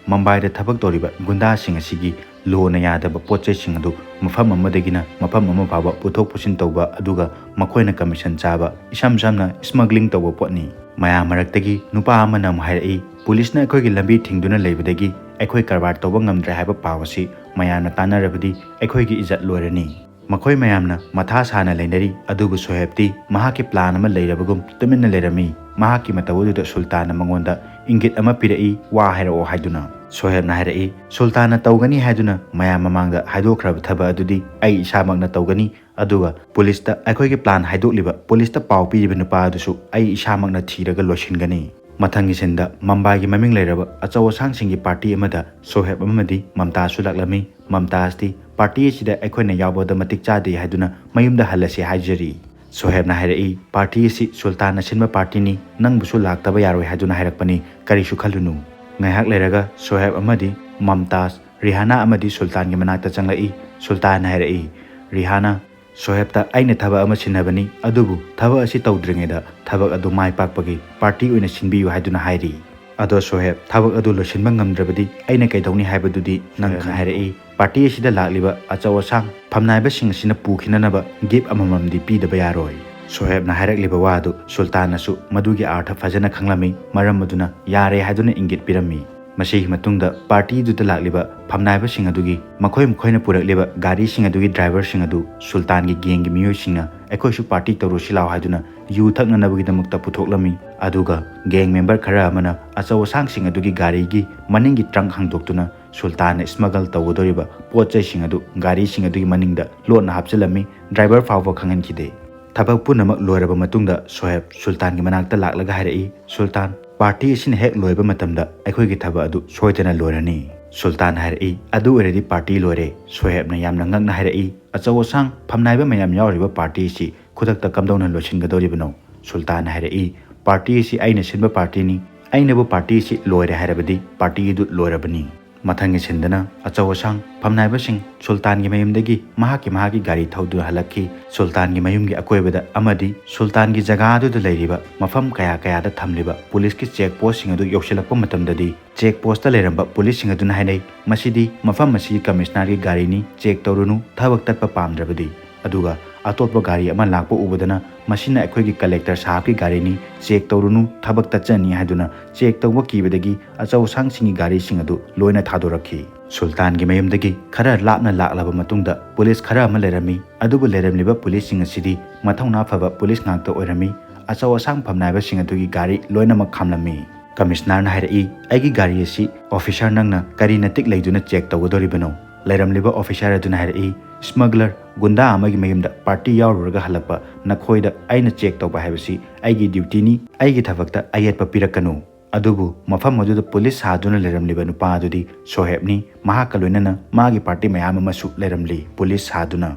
ꯃꯝꯕꯥꯏꯗ ꯊꯕꯛ ꯇꯧꯔꯤꯕ ꯒꯨꯟꯗꯥꯁꯤꯡ ꯑꯁꯤꯒꯤ ꯂꯣꯅ ꯌꯥꯗꯕ ꯄꯣꯠ ꯆꯩꯁꯤꯡ ꯑꯗꯨ ꯃꯐꯝ ꯑꯃꯗꯒꯤꯅ ꯃꯐꯝ ꯑꯃ ꯐꯥꯎꯕ ꯄꯨꯊꯣꯛ ꯄꯨꯁꯤꯟ ꯇꯧꯕ, ꯑꯗꯨꯒ ꯃꯈꯣꯏꯅ ꯀꯃꯤꯁꯟ ꯆꯥꯕ, ꯏꯁꯝ ꯁꯝꯅ smuggling ꯇꯧꯕ ꯄꯣꯠꯅꯤ꯫ ꯃꯌꯥꯝ ꯃꯔꯛꯇꯒꯤ ꯅꯨꯄꯥ ꯑꯃꯅ ꯑꯃꯨꯛ ꯍꯥꯏꯔꯛꯏ, "ꯄꯨꯂꯤꯁꯅ ꯑꯩꯈꯣꯏꯒꯤ ꯂꯝꯕꯤ ꯊꯤꯡꯗꯨꯅ ꯂꯩꯕꯗꯒꯤ ꯑꯩꯈꯣꯏ ꯀꯔꯕꯥꯔ ꯇꯧꯕ ꯉꯝꯗ꯭ꯔꯦ ꯍꯥꯏꯕ ꯄꯥꯎ ꯑꯁꯤ ꯃꯌꯥꯝꯅ ꯇꯥꯟꯅꯔꯕꯗꯤ ꯑꯩꯈꯣꯏꯒꯤ ꯏꯖꯠ ꯂꯣꯏꯔꯅꯤ"꯫ ꯃꯈꯣꯏ ꯃꯌꯥꯝꯅ ꯃꯊꯥ ꯁꯥꯅ ꯂꯩꯅꯔꯤ, ꯑꯗꯨꯕꯨ ꯁꯣꯍꯦꯕꯇꯤ ꯃꯍꯥꯛꯀꯤ plan ꯑꯃ ꯂꯩꯔꯕꯒꯨꯝ ꯇꯨꯃꯤꯟꯅ ꯂꯩꯔꯝꯃꯤ꯫ ꯃꯍꯥꯛꯀꯤ ꯃꯇꯧ ꯑꯗꯨꯗ ꯁꯨꯜꯇꯥꯟꯅ ꯃꯉꯣꯟꯗ ꯏꯪꯒꯤꯠ ꯑꯃ ꯄꯤꯔꯛꯏ, "ꯋꯥ ꯍꯥꯏꯔꯛꯑꯣ" ꯍꯥꯏꯗꯨꯅ꯫ ꯁꯣꯍꯦꯕꯅ ꯍꯥꯏꯔꯛꯏ, "ꯁꯨꯜꯇꯥꯟꯅ ꯇꯧꯒꯅꯤ ꯍꯥꯏꯗꯨꯅ ꯃꯌꯥꯝ ꯃꯃꯥꯡꯗ ꯍꯥꯏꯗꯣꯛꯈ꯭ꯔꯕ ꯊꯕꯛ ꯑꯗꯨꯗꯤ ꯑꯩ ꯏꯁꯥꯃꯛꯅ ꯇꯧꯒꯅꯤ, ꯑꯗꯨꯒ ꯄꯨꯂꯤꯁꯇ ꯑꯩꯈꯣꯏꯒꯤ plan ꯍꯥꯏꯗꯣꯛꯂꯤꯕ, ꯄꯨꯂꯤꯁꯇ ꯄꯥꯎ ꯄꯤꯔꯤꯕ ꯅꯨꯄꯥ ꯑꯗꯨꯁꯨ ꯑꯩ ꯏꯁꯥꯃꯛꯅ ꯊꯤꯔꯒ ꯂꯣꯏꯁꯤꯟꯒꯅꯤ꯫ ꯃꯊꯪꯒꯤ ꯁꯤꯟꯗ ꯃꯝꯕꯥꯏꯒꯤ ꯃꯃꯤꯡ ꯂꯩꯔꯕ ꯑꯆꯧ ꯑꯁꯥꯡꯁꯤꯡꯒꯤ party ꯑꯃꯗ ꯁꯣꯍꯦꯕ ꯑꯃꯗꯤ ꯃꯝꯇꯥꯖꯁꯨ ꯂꯥꯛꯂꯝꯃꯤ꯫ ꯃꯝꯇꯥꯖꯇꯤ party ꯑꯁꯤꯗ ꯑꯩꯈꯣꯏꯅ ꯌꯥꯎꯕꯗ ꯃꯇꯤꯛ ꯆꯥꯗꯦ ꯍꯥꯏꯗꯨꯅ ꯃꯌꯨꯝꯗ ꯍꯜꯂꯁꯤ ꯍꯥꯏꯖꯔꯤ꯫ ꯁꯣꯍꯦꯕꯅ ꯍꯥꯏꯔꯛꯏ, "Party ꯑꯁꯤ ꯁꯨꯜꯇꯥꯟꯅ ꯁꯤꯟꯕ partyꯅꯤ, ꯅꯪꯕꯨꯁꯨ ꯂꯥꯛꯇꯕ ꯌꯥꯔꯣꯏ ꯍꯥꯏꯗꯨꯅ ꯍꯥꯏꯔꯛꯄꯅꯤ, ꯀꯔꯤꯁꯨ ꯈꯜꯂꯨꯅꯨ"꯫ ꯉꯥꯏꯍꯥꯛ ꯂꯩꯔꯒ ꯁꯣꯍꯦꯕ ꯑꯃꯗꯤ ꯃꯝꯇꯥꯖ, ꯔꯤꯍꯥꯅꯥ ꯑꯃꯗꯤ ꯁꯨꯜꯇꯥꯟꯒꯤ ꯃꯅꯥꯛꯇ ꯆꯪꯂꯛꯏ꯫ ꯁꯨꯜꯇꯥꯟꯅ ꯍꯥꯏꯔꯛꯏ, "ꯔꯤꯍꯥꯅꯥ, ꯁꯣꯍꯦꯕꯇ ꯑꯩꯅ ꯊꯕꯛ ꯑꯃ ꯁꯤꯟꯅꯕꯅꯤ, ꯑꯗꯨꯕꯨ ꯊꯕꯛ ꯑꯁꯤ ꯇꯧꯗ꯭ꯔꯤꯉꯩꯗ ꯊꯕꯛ ꯑꯗꯨ ꯃꯥꯏ ꯄꯥꯛꯄꯒꯤ party ꯑꯣꯏꯅ ꯁꯤꯟꯕꯤꯌꯨ" ꯍꯥꯏꯗꯨꯅ ꯍꯥꯏꯔꯤ꯫ ꯑꯗꯣ ꯁꯣꯍꯦꯕ, ꯊꯕꯛ ꯑꯗꯨ ꯂꯣꯏꯁꯤꯟꯕ ꯉꯝꯗ꯭ꯔꯕꯗꯤ ꯑꯩꯅ ꯀꯩꯗꯧꯅꯤ ꯍꯥꯏꯕꯗꯨꯗꯤ ꯅꯪ ꯁꯣꯍꯦꯕꯅ ꯈꯪꯉꯤ꯫ ꯍꯥꯏꯔꯛꯏ, "Party ꯑꯁꯤꯗ ꯂꯥꯛꯂꯤꯕ ꯑꯆꯧ ꯑꯁꯥꯡ ꯐꯝꯅꯥꯏꯕꯁꯤꯡ ꯑꯁꯤꯅ ꯄꯨꯈꯤꯅꯅꯕ gift ꯑꯃꯃꯝꯗꯤ ꯄꯤꯗꯕ ꯌꯥꯔꯣꯏ"꯫ ꯁꯣꯍꯦꯕꯅ ꯍꯥꯏꯔꯛꯂꯤꯕ ꯋꯥ ꯑꯗꯨ ꯁꯨꯜꯇꯥꯟꯅꯁꯨ ꯃꯗꯨꯒꯤ ꯑꯥꯔꯊ ꯐꯖꯅ ꯈꯪꯂꯝꯃꯤ, ꯃꯔꯝ ꯑꯗꯨꯅ ꯌꯥꯔꯦ ꯍꯥꯏꯗꯨꯅ ꯏꯪꯒꯤꯠ ꯄꯤꯔꯝꯃꯤ꯫ ꯃꯁꯤꯒꯤ ꯃꯇꯨꯡꯗ partyꯗꯨꯗ ꯂꯥꯛꯂꯤꯕ ꯐꯝꯅꯥꯏꯕꯁꯤꯡ ꯑꯗꯨꯒꯤ ꯃꯈꯣꯏ ꯃꯈꯣꯏꯅ ꯄꯨꯔꯛꯂꯤꯕ ꯒꯥꯔꯤꯁꯤꯡ ꯑꯗꯨꯒꯤ driverꯁꯤꯡ ꯑꯗꯨ ꯁꯨꯜꯇꯥꯟꯒꯤ gangꯒꯤ ꯃꯤꯑꯣꯏꯁꯤꯡꯅ "ꯑꯩꯈꯣꯏꯁꯨ party ꯇꯧꯔꯨꯁꯤ ꯂꯥꯎ" ꯍꯥꯏꯗꯨꯅ ꯌꯨ ꯊꯛꯅꯅꯕꯒꯤꯗꯃꯛꯇ ꯄꯨꯊꯣꯛꯂꯝꯃꯤ꯫ ꯑꯗꯨꯒ gang member ꯈꯔ ꯑꯃꯅ ꯑꯆꯧ ꯑꯁꯥꯡꯁꯤꯡ ꯑꯗꯨꯒꯤ ꯒꯥꯔꯤꯒꯤ ꯃꯅꯤꯡꯒꯤ trunk ꯍꯥꯡꯗꯣꯛꯇꯨꯅ ꯁꯨꯜꯇꯥꯟꯅ smuggle ꯇꯧꯒꯗꯧꯔꯤꯕ ꯄꯣꯠ ꯆꯩꯁꯤꯡ ꯑꯗꯨ ꯒꯥꯔꯤꯁꯤꯡ ꯑꯗꯨꯒꯤ ꯃꯅꯤꯡꯗ ꯂꯣꯠꯅ ꯍꯥꯞꯆꯤꯜꯂꯝꯃꯤ꯫ Driver ꯐꯥꯎꯕ ꯈꯪꯍꯟꯈꯤꯗꯦ꯫ ꯊꯕꯛ ꯄꯨꯝꯅꯃꯛ ꯂꯣꯏꯔꯕ ꯃꯇꯨꯡꯗ ꯁꯣꯍꯦꯕ ꯁꯨꯜꯇꯥꯟꯒꯤ ꯃꯅꯥꯛꯇ ꯂꯥꯛꯂꯒ ꯍꯥꯏꯔꯛꯏ, "ꯁꯨꯜꯇꯥꯟ, party ꯑꯁꯤꯅ ꯍꯦꯛ ꯂꯣꯏꯕ ꯃꯇꯝꯗ ꯑꯩꯈꯣꯏꯒꯤ ꯊꯕꯛ ꯑꯗꯨ ꯁꯣꯏꯗꯅ ꯂꯣꯏꯔꯅꯤ"꯫ ꯁꯨꯜꯇꯥꯟꯅ ꯍꯥꯏꯔꯛꯏ, "ꯑꯗꯨ ꯑꯣꯏꯔꯗꯤ party ꯂꯣꯏꯔꯦ"꯫ ꯁꯣꯍꯦꯕꯅ ꯌꯥꯝꯅ ꯉꯛꯅ ꯍꯥꯏꯔꯛꯏ, "ꯑꯆꯧ ꯑꯁꯥꯡ ꯐꯝꯅꯥꯏꯕ ꯃꯌꯥꯝ ꯌꯥꯎꯔꯤꯕ party ꯑꯁꯤ ꯈꯨꯗꯛꯇ ꯀꯝꯗꯧꯅ ꯂꯣꯏꯁꯤꯟꯒꯗꯧꯔꯤꯕꯅꯣ?" ꯁꯨꯜꯇꯥꯟꯅ ꯍꯥꯏꯔꯛꯏ, "Party ꯑꯁꯤ ꯑꯩꯅ ꯁꯤꯟꯕ partyꯅꯤ꯫ ꯑꯩꯅꯕꯨ party ꯑꯁꯤ ꯂꯣꯏꯔꯦ ꯍꯥꯏꯔꯕꯗꯤ party ꯑꯗꯨ ꯂꯣꯏꯔꯕꯅꯤ"꯫ ꯃꯊꯪꯒꯤ ꯁꯤꯟꯗꯅ ꯑꯆꯧ ꯑꯁꯥꯡ ꯐꯝꯅꯥꯏꯕꯁꯤꯡ ꯁꯨꯜꯇꯥꯟꯒꯤ ꯃꯌꯨꯝꯗꯒꯤ ꯃꯍꯥꯛꯀꯤ ꯃꯍꯥꯛꯀꯤ ꯒꯥꯔꯤ ꯊꯧꯗꯨꯅ ꯍꯜꯂꯛꯈꯤ꯫ ꯁꯨꯜꯇꯥꯟꯒꯤ ꯃꯌꯨꯝꯒꯤ ꯑꯀꯣꯏꯕꯗ ꯑꯃꯗꯤ ꯁꯨꯜꯇꯥꯟꯒꯤ ꯖꯒꯥ ꯑꯗꯨꯗ ꯂꯩꯔꯤꯕ ꯃꯐꯝ ꯀꯌꯥ ꯀꯌꯥꯗ ꯊꯝꯂꯤꯕ ꯄꯨꯂꯤꯁꯀꯤ ꯆꯦꯛ ꯄꯣꯁꯁꯤꯡ ꯑꯗꯨ ꯌꯧꯁꯤꯜꯂꯛꯄ ꯃꯇꯝꯗꯗꯤ, ꯆꯦꯛ ꯄꯣꯁꯇ ꯂꯩꯔꯝꯕ ꯄꯨꯂꯤꯁꯁꯤꯡ ꯑꯗꯨꯅ ꯍꯥꯏꯅꯩ, "ꯃꯁꯤꯗꯤ ꯃꯐꯝ ꯑꯁꯤꯒꯤ ꯀꯃꯤꯁꯅꯔꯒꯤ ꯒꯥꯔꯤꯅꯤ, ꯆꯦꯛ ꯇꯧꯔꯨꯅꯨ, ꯊꯕꯛ ꯇꯠꯄ ꯄꯥꯝꯗ꯭ꯔꯕꯗꯤ"꯫ ꯑꯗꯨꯒ ꯑꯇꯣꯞꯄ ꯒꯥꯔꯤ ꯑꯃ ꯂꯥꯛꯄ ꯎꯕꯗꯅ, "ꯃꯁꯤꯅ ꯑꯩꯈꯣꯏꯒꯤ ꯀꯂꯦꯛꯇꯔ ꯁꯥꯍꯕꯀꯤ ꯒꯥꯔꯤꯅꯤ, ꯆꯦꯛ ꯇꯧꯔꯨꯅꯨ, ꯊꯕꯛ ꯇꯠꯆꯅꯤ" ꯍꯥꯏꯗꯨꯅ ꯆꯦꯛ ꯇꯧꯕ ꯀꯤꯕꯗꯒꯤ ꯑꯆꯧ ꯑꯁꯥꯡꯁꯤꯡꯒꯤ ꯒꯥꯔꯤꯁꯤꯡ ꯑꯗꯨ ꯂꯣꯏꯅ ꯊꯥꯗꯣꯔꯛꯈꯤ꯫ ꯁꯨꯜꯇꯥꯟꯒꯤ ꯃꯌꯨꯝꯗꯒꯤ ꯈꯔ ꯂꯥꯞꯅ ꯂꯥꯛꯂꯕ ꯃꯇꯨꯡꯗ ꯄꯨꯂꯤꯁ ꯈꯔ ꯑꯃ ꯂꯩꯔꯝꯃꯤ꯫ ꯑꯗꯨꯕꯨ ꯂꯩꯔꯝꯂꯤꯕ ꯄꯨꯂꯤꯁꯁꯤꯡ ꯑꯁꯤꯗꯤ ꯃꯊꯧꯅꯥ ꯐꯕ ꯄꯨꯂꯤꯁ ꯉꯥꯛꯇ ꯑꯣꯏꯔꯝꯃꯤ꯫ ꯑꯆꯧ ꯑꯁꯥꯡ ꯐꯝꯅꯥꯏꯕꯁꯤꯡ ꯑꯗꯨꯒꯤ ꯒꯥꯔꯤ ꯂꯣꯏꯅꯃꯛ ꯈꯥꯝꯂꯝꯃꯤ꯫ ꯀꯃꯤꯁꯅꯔꯅ ꯍꯥꯏꯔꯛꯏ, "ꯑꯩꯒꯤ ꯒꯥꯔꯤ ꯑꯁꯤ ꯑꯣꯐꯤꯁꯥꯔ ꯅꯪꯅ ꯀꯔꯤ ꯅꯇꯤꯛ ꯂꯩꯗꯨꯅ ꯆꯦꯛ ꯇꯧꯒꯗꯧꯔꯤꯕꯅꯣ?" ꯂꯩꯔꯝꯂꯤꯕ ꯑꯣꯐꯤꯁꯥꯔ ꯑꯗꯨꯅ ꯍꯥꯏꯔꯛꯏ, "ꯁ꯭ꯃꯒꯂꯔ, ꯒꯨꯟꯗꯥ ꯑꯃꯒꯤ ꯃꯌꯨꯝꯗ ꯄꯥꯔꯇꯤ ꯌꯥꯎꯔꯨꯔꯒ ꯍꯜꯂꯛꯄ ꯅꯈꯣꯏꯗ ꯑꯩꯅ ꯆꯦꯛ ꯇꯧꯕ ꯍꯥꯏꯕꯁꯤ ꯑꯩꯒꯤ ꯗ꯭ꯌꯨꯇꯤꯅꯤ, ꯑꯩꯒꯤ ꯊꯕꯛꯇ ꯑꯌꯦꯠꯄ ꯄꯤꯔꯛꯀꯅꯨ"꯫ ꯑꯗꯨꯕꯨ ꯃꯐꯝ ꯑꯗꯨꯗ ꯄꯨꯂꯤꯁ ꯁꯥꯗꯨꯅ ꯂꯩꯔꯝꯂꯤꯕ ꯅꯨꯄꯥ ꯑꯗꯨꯗꯤ ꯁꯣꯍꯦꯕꯅꯤ꯫ ꯃꯍꯥꯛꯀ ꯂꯣꯏꯅꯅ ꯃꯥꯒꯤ ꯄꯥꯔꯇꯤ ꯃꯌꯥꯝ ꯑꯃꯁꯨ ꯂꯩꯔꯝꯂꯤ ꯄꯨꯂꯤꯁ ꯁꯥꯗꯨꯅ꯫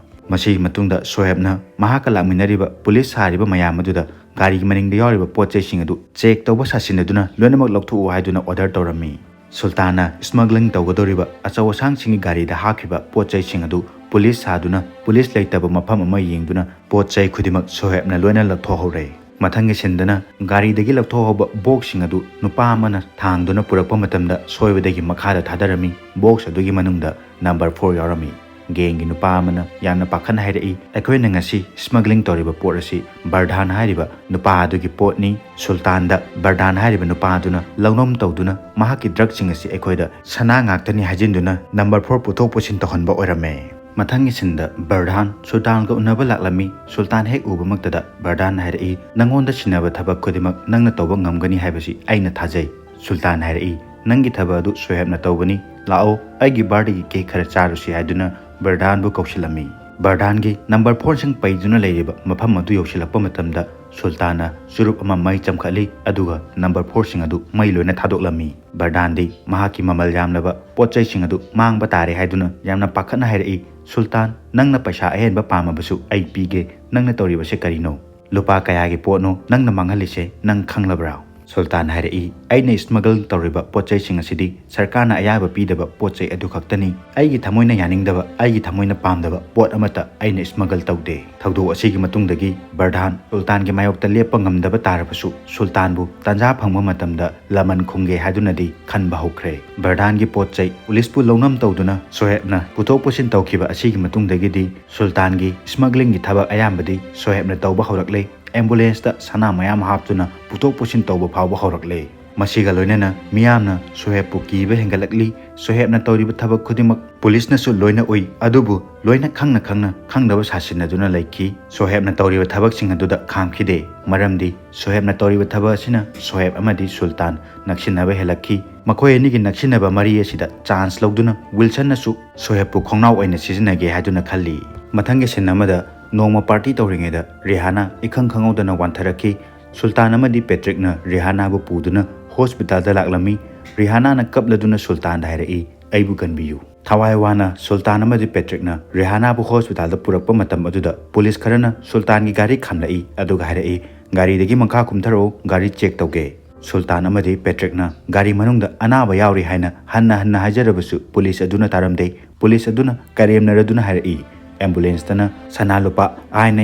ꯃꯁꯤꯒꯤ ꯃꯇꯨꯡꯗ ꯁꯣꯍꯦꯕꯅ ꯃꯍꯥꯛꯀ ꯂꯥꯛꯃꯤꯟꯅꯔꯤꯕ ꯄꯨꯂꯤꯁ ꯁꯥꯔꯤꯕ ꯃꯌꯥꯝ ꯑꯗꯨꯗ ꯒꯥꯔꯤꯒꯤ ꯃꯅꯤꯡꯗ ꯌꯥꯎꯔꯤꯕ ꯄꯣꯠ ꯆꯩꯁꯤꯡ ꯑꯗꯨ ꯆꯦꯛ ꯇꯧꯕ ꯁꯥꯁꯤꯟꯅꯗꯨꯅ ꯂꯣꯏꯅꯃꯛ ꯂꯧꯊꯣꯛꯎ ꯍꯥꯏꯗꯨꯅ ꯑꯣꯔꯗꯔ ꯇꯧꯔꯝꯃꯤ꯫ ꯁꯨꯜꯇꯥꯟꯅ ꯁ꯭ꯃꯒ꯭ꯂꯤꯡ ꯇꯧꯒꯗꯧꯔꯤꯕ ꯑꯆꯧ ꯑꯁꯥꯡꯁꯤꯡꯒꯤ ꯒꯥꯔꯤꯗ ꯍꯥꯞꯈꯤꯕ ꯄꯣꯠ ꯆꯩꯁꯤꯡ ꯑꯗꯨ ꯄꯨꯂꯤꯁ ꯁꯥꯗꯨꯅ ꯄꯨꯂꯤꯁ ꯂꯩꯇꯕ ꯃꯐꯝ ꯑꯃ ꯌꯦꯡꯗꯨꯅ ꯄꯣꯠ ꯆꯩ ꯈꯨꯗꯤꯡꯃꯛ ꯁꯣꯍꯦꯕꯅ ꯂꯣꯏꯅ ꯂꯧꯊꯣꯛꯍꯧꯔꯦ꯫ ꯃꯊꯪꯒꯤ ꯁꯤꯟꯗꯅ ꯒꯥꯔꯤꯗꯒꯤ ꯂꯧꯊꯣꯛꯍꯧꯕ ꯕꯣꯛꯁꯁꯤꯡ ꯑꯗꯨ ꯅꯨꯄꯥ ꯑꯃꯅ ꯊꯥꯡꯗꯨꯅ ꯄꯨꯔꯛꯄ ꯃꯇꯝꯗ ꯁꯣꯏꯕꯗꯒꯤ ꯃꯈꯥꯗ ꯊꯥꯗꯔꯝꯃꯤ꯫ ꯕꯣꯛꯁ ꯑꯗꯨꯒꯤ ꯃꯅꯨꯡꯗ ꯅꯝꯕꯔ ꯐꯣꯔ ꯌꯥꯎꯔꯝꯃꯤ꯫ ꯒꯦꯡꯒꯤ ꯅꯨꯄꯥ ꯑꯃꯅ ꯌꯥꯝꯅ ꯄꯥꯈꯠꯅ ꯍꯥꯏꯔꯛꯏ, "ꯑꯩꯈꯣꯏꯅ ꯉꯁꯤ ꯁ꯭ꯃꯒ꯭ꯂꯤꯡ ꯇꯧꯔꯤꯕ ꯄꯣꯠ ꯑꯁꯤ ꯕꯔꯙꯥꯟ ꯍꯥꯏꯔꯤꯕ ꯅꯨꯄꯥ ꯑꯗꯨꯒꯤ ꯄꯣꯠꯅꯤ꯫ ꯁꯨꯜꯇꯥꯟꯗ ꯕꯔꯙꯥꯟ ꯍꯥꯏꯔꯤꯕ ꯅꯨꯄꯥ ꯑꯗꯨꯅ ꯂꯧꯅꯝ ꯇꯧꯗꯨꯅ ꯃꯍꯥꯛꯀꯤ ꯗ꯭ꯔꯒꯁꯤꯡ ꯑꯁꯤ ꯑꯩꯈꯣꯏꯗ ꯁꯅꯥ ꯉꯥꯛꯇꯅꯤ ꯍꯥꯏꯖꯤꯟꯗꯨꯅ ꯅꯝꯕꯔ ꯐꯣꯔ ꯄꯨꯊꯣꯛ ꯄꯨꯁꯤꯟ ꯇꯧꯍꯟꯕ ꯑꯣꯏꯔꯝꯃꯦ"꯫ ꯃꯊꯪꯒꯤ ꯁꯤꯟꯗ ꯕꯔꯙꯥꯟ ꯁꯨꯜꯇꯥꯟꯒ ꯎꯅꯕ ꯂꯥꯛꯂꯝꯃꯤ꯫ ꯁꯨꯜꯇꯥꯟ ꯍꯦꯛ ꯎꯕꯃꯛꯇꯗ ꯕꯔꯙꯥꯟ ꯍꯥꯏꯔꯛꯏ, "ꯅꯪꯉꯣꯟꯗ ꯁꯤꯟꯅꯕ ꯊꯕꯛ ꯈꯨꯗꯤꯡꯃꯛ ꯅꯪꯅ ꯇꯧꯕ ꯉꯝꯒꯅꯤ ꯍꯥꯏꯕꯁꯤ ꯑꯩꯅ ꯊꯥꯖꯩ"꯫ ꯁꯨꯜꯇꯥꯟ ꯍꯥꯏꯔꯛꯏ, "ꯅꯪꯒꯤ ꯊꯕꯛ ꯑꯗꯨ ꯁꯣꯍꯦꯕꯅ ꯇꯧꯕꯅꯤ꯫ ꯂꯥꯛꯑꯣ, ꯑꯩꯒꯤ ꯕꯥꯔꯗꯦꯒꯤ ꯀꯦꯛ ꯈꯔ ꯆꯥꯔꯨꯁꯤ" ꯍꯥꯏꯗꯨꯅ ꯕꯔꯙꯥꯟꯕꯨ ꯀꯧꯁꯤꯜꯂꯝꯃꯤ꯫ ꯕꯔꯙꯥꯟꯒꯤ ꯅꯝꯕꯔ ꯐꯣꯔꯁꯤꯡ ꯄꯩꯗꯨꯅ ꯂꯩꯔꯤꯕ ꯃꯐꯝ ꯑꯗꯨ ꯌꯧꯁꯤꯜꯂꯛꯄ ꯃꯇꯝꯗ ꯁꯨꯜꯇꯥꯟꯅ ꯆꯨꯔꯨꯞ ꯑꯃ ꯃꯩ ꯆꯝꯈꯠꯂꯤ, ꯑꯗꯨꯒ ꯅꯝꯕꯔ ꯐꯣꯔꯁꯤꯡ ꯑꯗꯨ ꯃꯩ ꯂꯣꯏꯅ ꯊꯥꯗꯣꯛꯂꯝꯃꯤ꯫ ꯕꯔꯙꯥꯟꯗꯤ ꯃꯍꯥꯛꯀꯤ ꯃꯃꯜ ꯌꯥꯝꯂꯕ ꯄꯣꯠ ꯆꯩꯁꯤꯡ ꯑꯗꯨ ꯃꯥꯡꯕ ꯇꯥꯔꯦ ꯍꯥꯏꯗꯨꯅ ꯌꯥꯝꯅ ꯄꯥꯈꯠꯅ ꯍꯥꯏꯔꯛꯏ, "ꯁꯨꯜꯇꯥꯟ, ꯅꯪꯅ ꯄꯩꯁꯥ ꯑꯍꯦꯟꯕ ꯄꯥꯝꯃꯕꯁꯨ ꯑꯩ ꯄꯤꯒꯦ, ꯅꯪꯅ ꯇꯧꯔꯤꯕꯁꯦ ꯀꯔꯤꯅꯣ? ꯂꯨꯄꯥ ꯀꯌꯥꯒꯤ ꯄꯣꯠꯅꯣ ꯅꯪꯅ ꯃꯥꯡꯍꯜꯂꯤꯁꯦ, ꯅꯪ ꯈꯪꯂꯕ꯭ꯔꯥ?" ꯁꯨꯜꯇꯥꯟ ꯍꯥꯏꯔꯛꯏ, "ꯑꯩꯅ ꯏꯁꯃꯒꯜ ꯇꯧꯔꯤꯕ ꯄꯣꯠ ꯆꯩꯁꯤꯡ ꯑꯁꯤꯗꯤ ꯁꯔꯀꯥꯔꯅ ꯑꯌꯥꯕ ꯄꯤꯗꯕ ꯄꯣꯠ ꯆꯩ ꯑꯗꯨ ꯈꯛꯇꯅꯤ꯫ ꯑꯩꯒꯤ ꯊꯃꯣꯏꯅ ꯌꯥꯅꯤꯡꯗꯕ, ꯑꯩꯒꯤ ꯊꯃꯣꯏꯅ ꯄꯥꯝꯗꯕ ꯄꯣꯠ ꯑꯃꯠꯇ ꯑꯩꯅ ꯏꯁꯃꯒꯜ ꯇꯧꯗꯦ"꯫ ꯊꯧꯗꯣꯛ ꯑꯁꯤꯒꯤ ꯃꯇꯨꯡꯗꯒꯤ ꯕꯔꯙꯥꯟ ꯁꯨꯜꯇꯥꯟꯒꯤ ꯃꯥꯌꯣꯛꯇ ꯂꯦꯞꯄ ꯉꯝꯗꯕ ꯇꯥꯔꯕꯁꯨ, ꯁꯨꯜꯇꯥꯟꯕꯨ ꯇꯥꯟꯖꯥ ꯐꯪꯕ ꯃꯇꯝꯗ ꯂꯃꯟ ꯈꯨꯝꯒꯦ ꯍꯥꯏꯗꯨꯅꯗꯤ ꯈꯟꯕ ꯍꯧꯈ꯭ꯔꯦ꯫ ꯕꯔꯙꯥꯟꯒꯤ ꯄꯣꯠ ꯆꯩ ꯄꯨꯂꯤꯁꯄꯨ ꯂꯧꯅꯝ ꯇꯧꯗꯨꯅ ꯁꯣꯍꯦꯕꯅ ꯄꯨꯊꯣꯛ ꯄꯨꯁꯤꯟ ꯇꯧꯈꯤꯕ ꯑꯁꯤꯒꯤ ꯃꯇꯨꯡꯗꯒꯤꯗꯤ ꯁꯨꯜꯇꯥꯟꯒꯤ ꯁ꯭ꯃꯒ꯭ꯂꯤꯡꯒꯤ ꯊꯕꯛ ꯑꯌꯥꯝꯕꯗꯤ ꯁꯣꯍꯦꯕꯅ ꯇꯧꯕ ꯍꯧꯔꯛꯂꯦ꯫ ꯑꯦꯝꯕꯨꯂꯦꯟꯁꯇ ꯁꯅꯥ ꯃꯌꯥꯝ ꯍꯥꯞꯇꯨꯅ ꯄꯨꯊꯣꯛ ꯄꯨꯁꯤꯟ ꯇꯧꯕ ꯐꯥꯎꯕ ꯍꯧꯔꯛꯂꯦ꯫ ꯃꯁꯤꯒ ꯂꯣꯏꯅꯅ ꯃꯤꯌꯥꯝꯅ ꯁꯣꯍꯦꯕꯄꯨ ꯀꯤꯕ ꯍꯦꯟꯒꯠꯂꯛꯂꯤ꯫ ꯁꯣꯍꯦꯕꯅ ꯇꯧꯔꯤꯕ ꯊꯕꯛ ꯈꯨꯗꯤꯡꯃꯛ ꯄꯨꯂꯤꯁꯅꯁꯨ ꯂꯣꯏꯅ ꯎꯏ, ꯑꯗꯨꯕꯨ ꯂꯣꯏꯅ ꯈꯪꯅ ꯈꯪꯅ ꯈꯪꯗꯕ ꯁꯥꯁꯤꯟꯅꯗꯨꯅ ꯂꯩꯈꯤ꯫ ꯁꯣꯍꯦꯕꯅ ꯇꯧꯔꯤꯕ ꯊꯕꯛꯁꯤꯡ ꯑꯗꯨꯗ ꯈꯥꯝꯈꯤꯗꯦ, ꯃꯔꯝꯗꯤ ꯁꯣꯍꯦꯕꯅ ꯇꯧꯔꯤꯕ ꯊꯕꯛ ꯑꯁꯤꯅ ꯁꯣꯍꯦꯕ ꯑꯃꯗꯤ ꯁꯨꯜꯇꯥꯟ ꯅꯛꯁꯤꯟꯅꯕ ꯍꯦꯜꯂꯛꯈꯤ꯫ ꯃꯈꯣꯏ ꯑꯅꯤꯒꯤ ꯅꯛꯁꯤꯟꯅꯕ ꯃꯔꯤ ꯑꯁꯤꯗ ꯆꯥꯟꯁ ꯂꯧꯗꯨꯅ ꯋꯤꯜꯁꯟꯅꯁꯨ ꯁꯣꯍꯦꯕꯄꯨ ꯈꯣꯡꯅꯥꯎ ꯑꯣꯏꯅ ꯁꯤꯖꯤꯟꯅꯒꯦ ꯍꯥꯏꯗꯨꯅ ꯈꯜꯂꯤ꯫ ꯃꯊꯪꯒꯤ ꯁꯤꯟ ꯑꯃꯗ ꯅꯣꯡꯃ ꯄꯥꯔꯇꯤ ꯇꯧꯔꯤꯉꯩꯗ ꯔꯤꯍꯥꯅꯥ ꯏꯈꯪ ꯈꯪꯍꯧꯗꯅ ꯋꯥꯟꯊꯔꯛꯈꯤ꯫ ꯁꯨꯜꯇꯥꯟ ꯑꯃꯗꯤ ꯄꯦꯇ꯭ꯔꯤꯛꯅ ꯔꯤꯍꯥꯅꯥꯕꯨ ꯄꯨꯗꯨꯅ ꯍꯣꯁꯄꯤꯇꯥꯜꯗ ꯂꯥꯛꯂꯝꯃꯤ꯫ ꯔꯤꯍꯥꯅꯥꯅ ꯀꯞꯂꯗꯨꯅ ꯁꯨꯜꯇꯥꯟꯗ ꯍꯥꯏꯔꯛꯏ, "ꯑꯩꯕꯨ ꯀꯟꯕꯤꯌꯨ"꯫ ꯊꯋꯥꯏ ꯋꯥꯅ ꯁꯨꯜꯇꯥꯟ ꯑꯃꯗꯤ ꯄꯦꯇ꯭ꯔꯤꯛꯅ ꯔꯤꯍꯥꯅꯥꯕꯨ ꯍꯣꯁꯄꯤꯇꯥꯜꯗ ꯄꯨꯔꯛꯄ ꯃꯇꯝ ꯑꯗꯨꯗ ꯄꯨꯂꯤꯁ ꯈꯔꯅ ꯁꯨꯜꯇꯥꯟꯒꯤ ꯒꯥꯔꯤ ꯈꯥꯝꯂꯛꯏ, ꯑꯗꯨꯒ ꯍꯥꯏꯔꯛꯏ, "ꯒꯥꯔꯤꯗꯒꯤ ꯃꯈꯥ ꯀꯨꯝꯊꯔꯛꯎ, ꯒꯥꯔꯤ ꯆꯦꯛ ꯇꯧꯒꯦ"꯫ ꯁꯨꯜꯇꯥꯟ ꯑꯃꯗꯤ ꯄꯦꯇ꯭ꯔꯤꯛꯅ ꯒꯥꯔꯤ ꯃꯅꯨꯡꯗ ꯑꯅꯥꯕ ꯌꯥꯎꯔꯤ ꯍꯥꯏꯅ ꯍꯟꯅ ꯍꯟꯅ ꯍꯥꯏꯖꯔꯕꯁꯨ ꯄꯨꯂꯤꯁ ꯑꯗꯨꯅ ꯇꯥꯔꯝꯗꯦ꯫ ꯄꯨꯂꯤꯁ ꯑꯗꯨꯅ ꯀꯔꯦꯝꯅꯔꯗꯨꯅ ꯍꯥꯏꯔꯛꯏ, "ꯑꯦꯝꯕꯨꯂꯦꯟꯁꯇꯅ ꯁꯅꯥ ꯂꯨꯄꯥ, ꯑꯥꯏꯟꯅ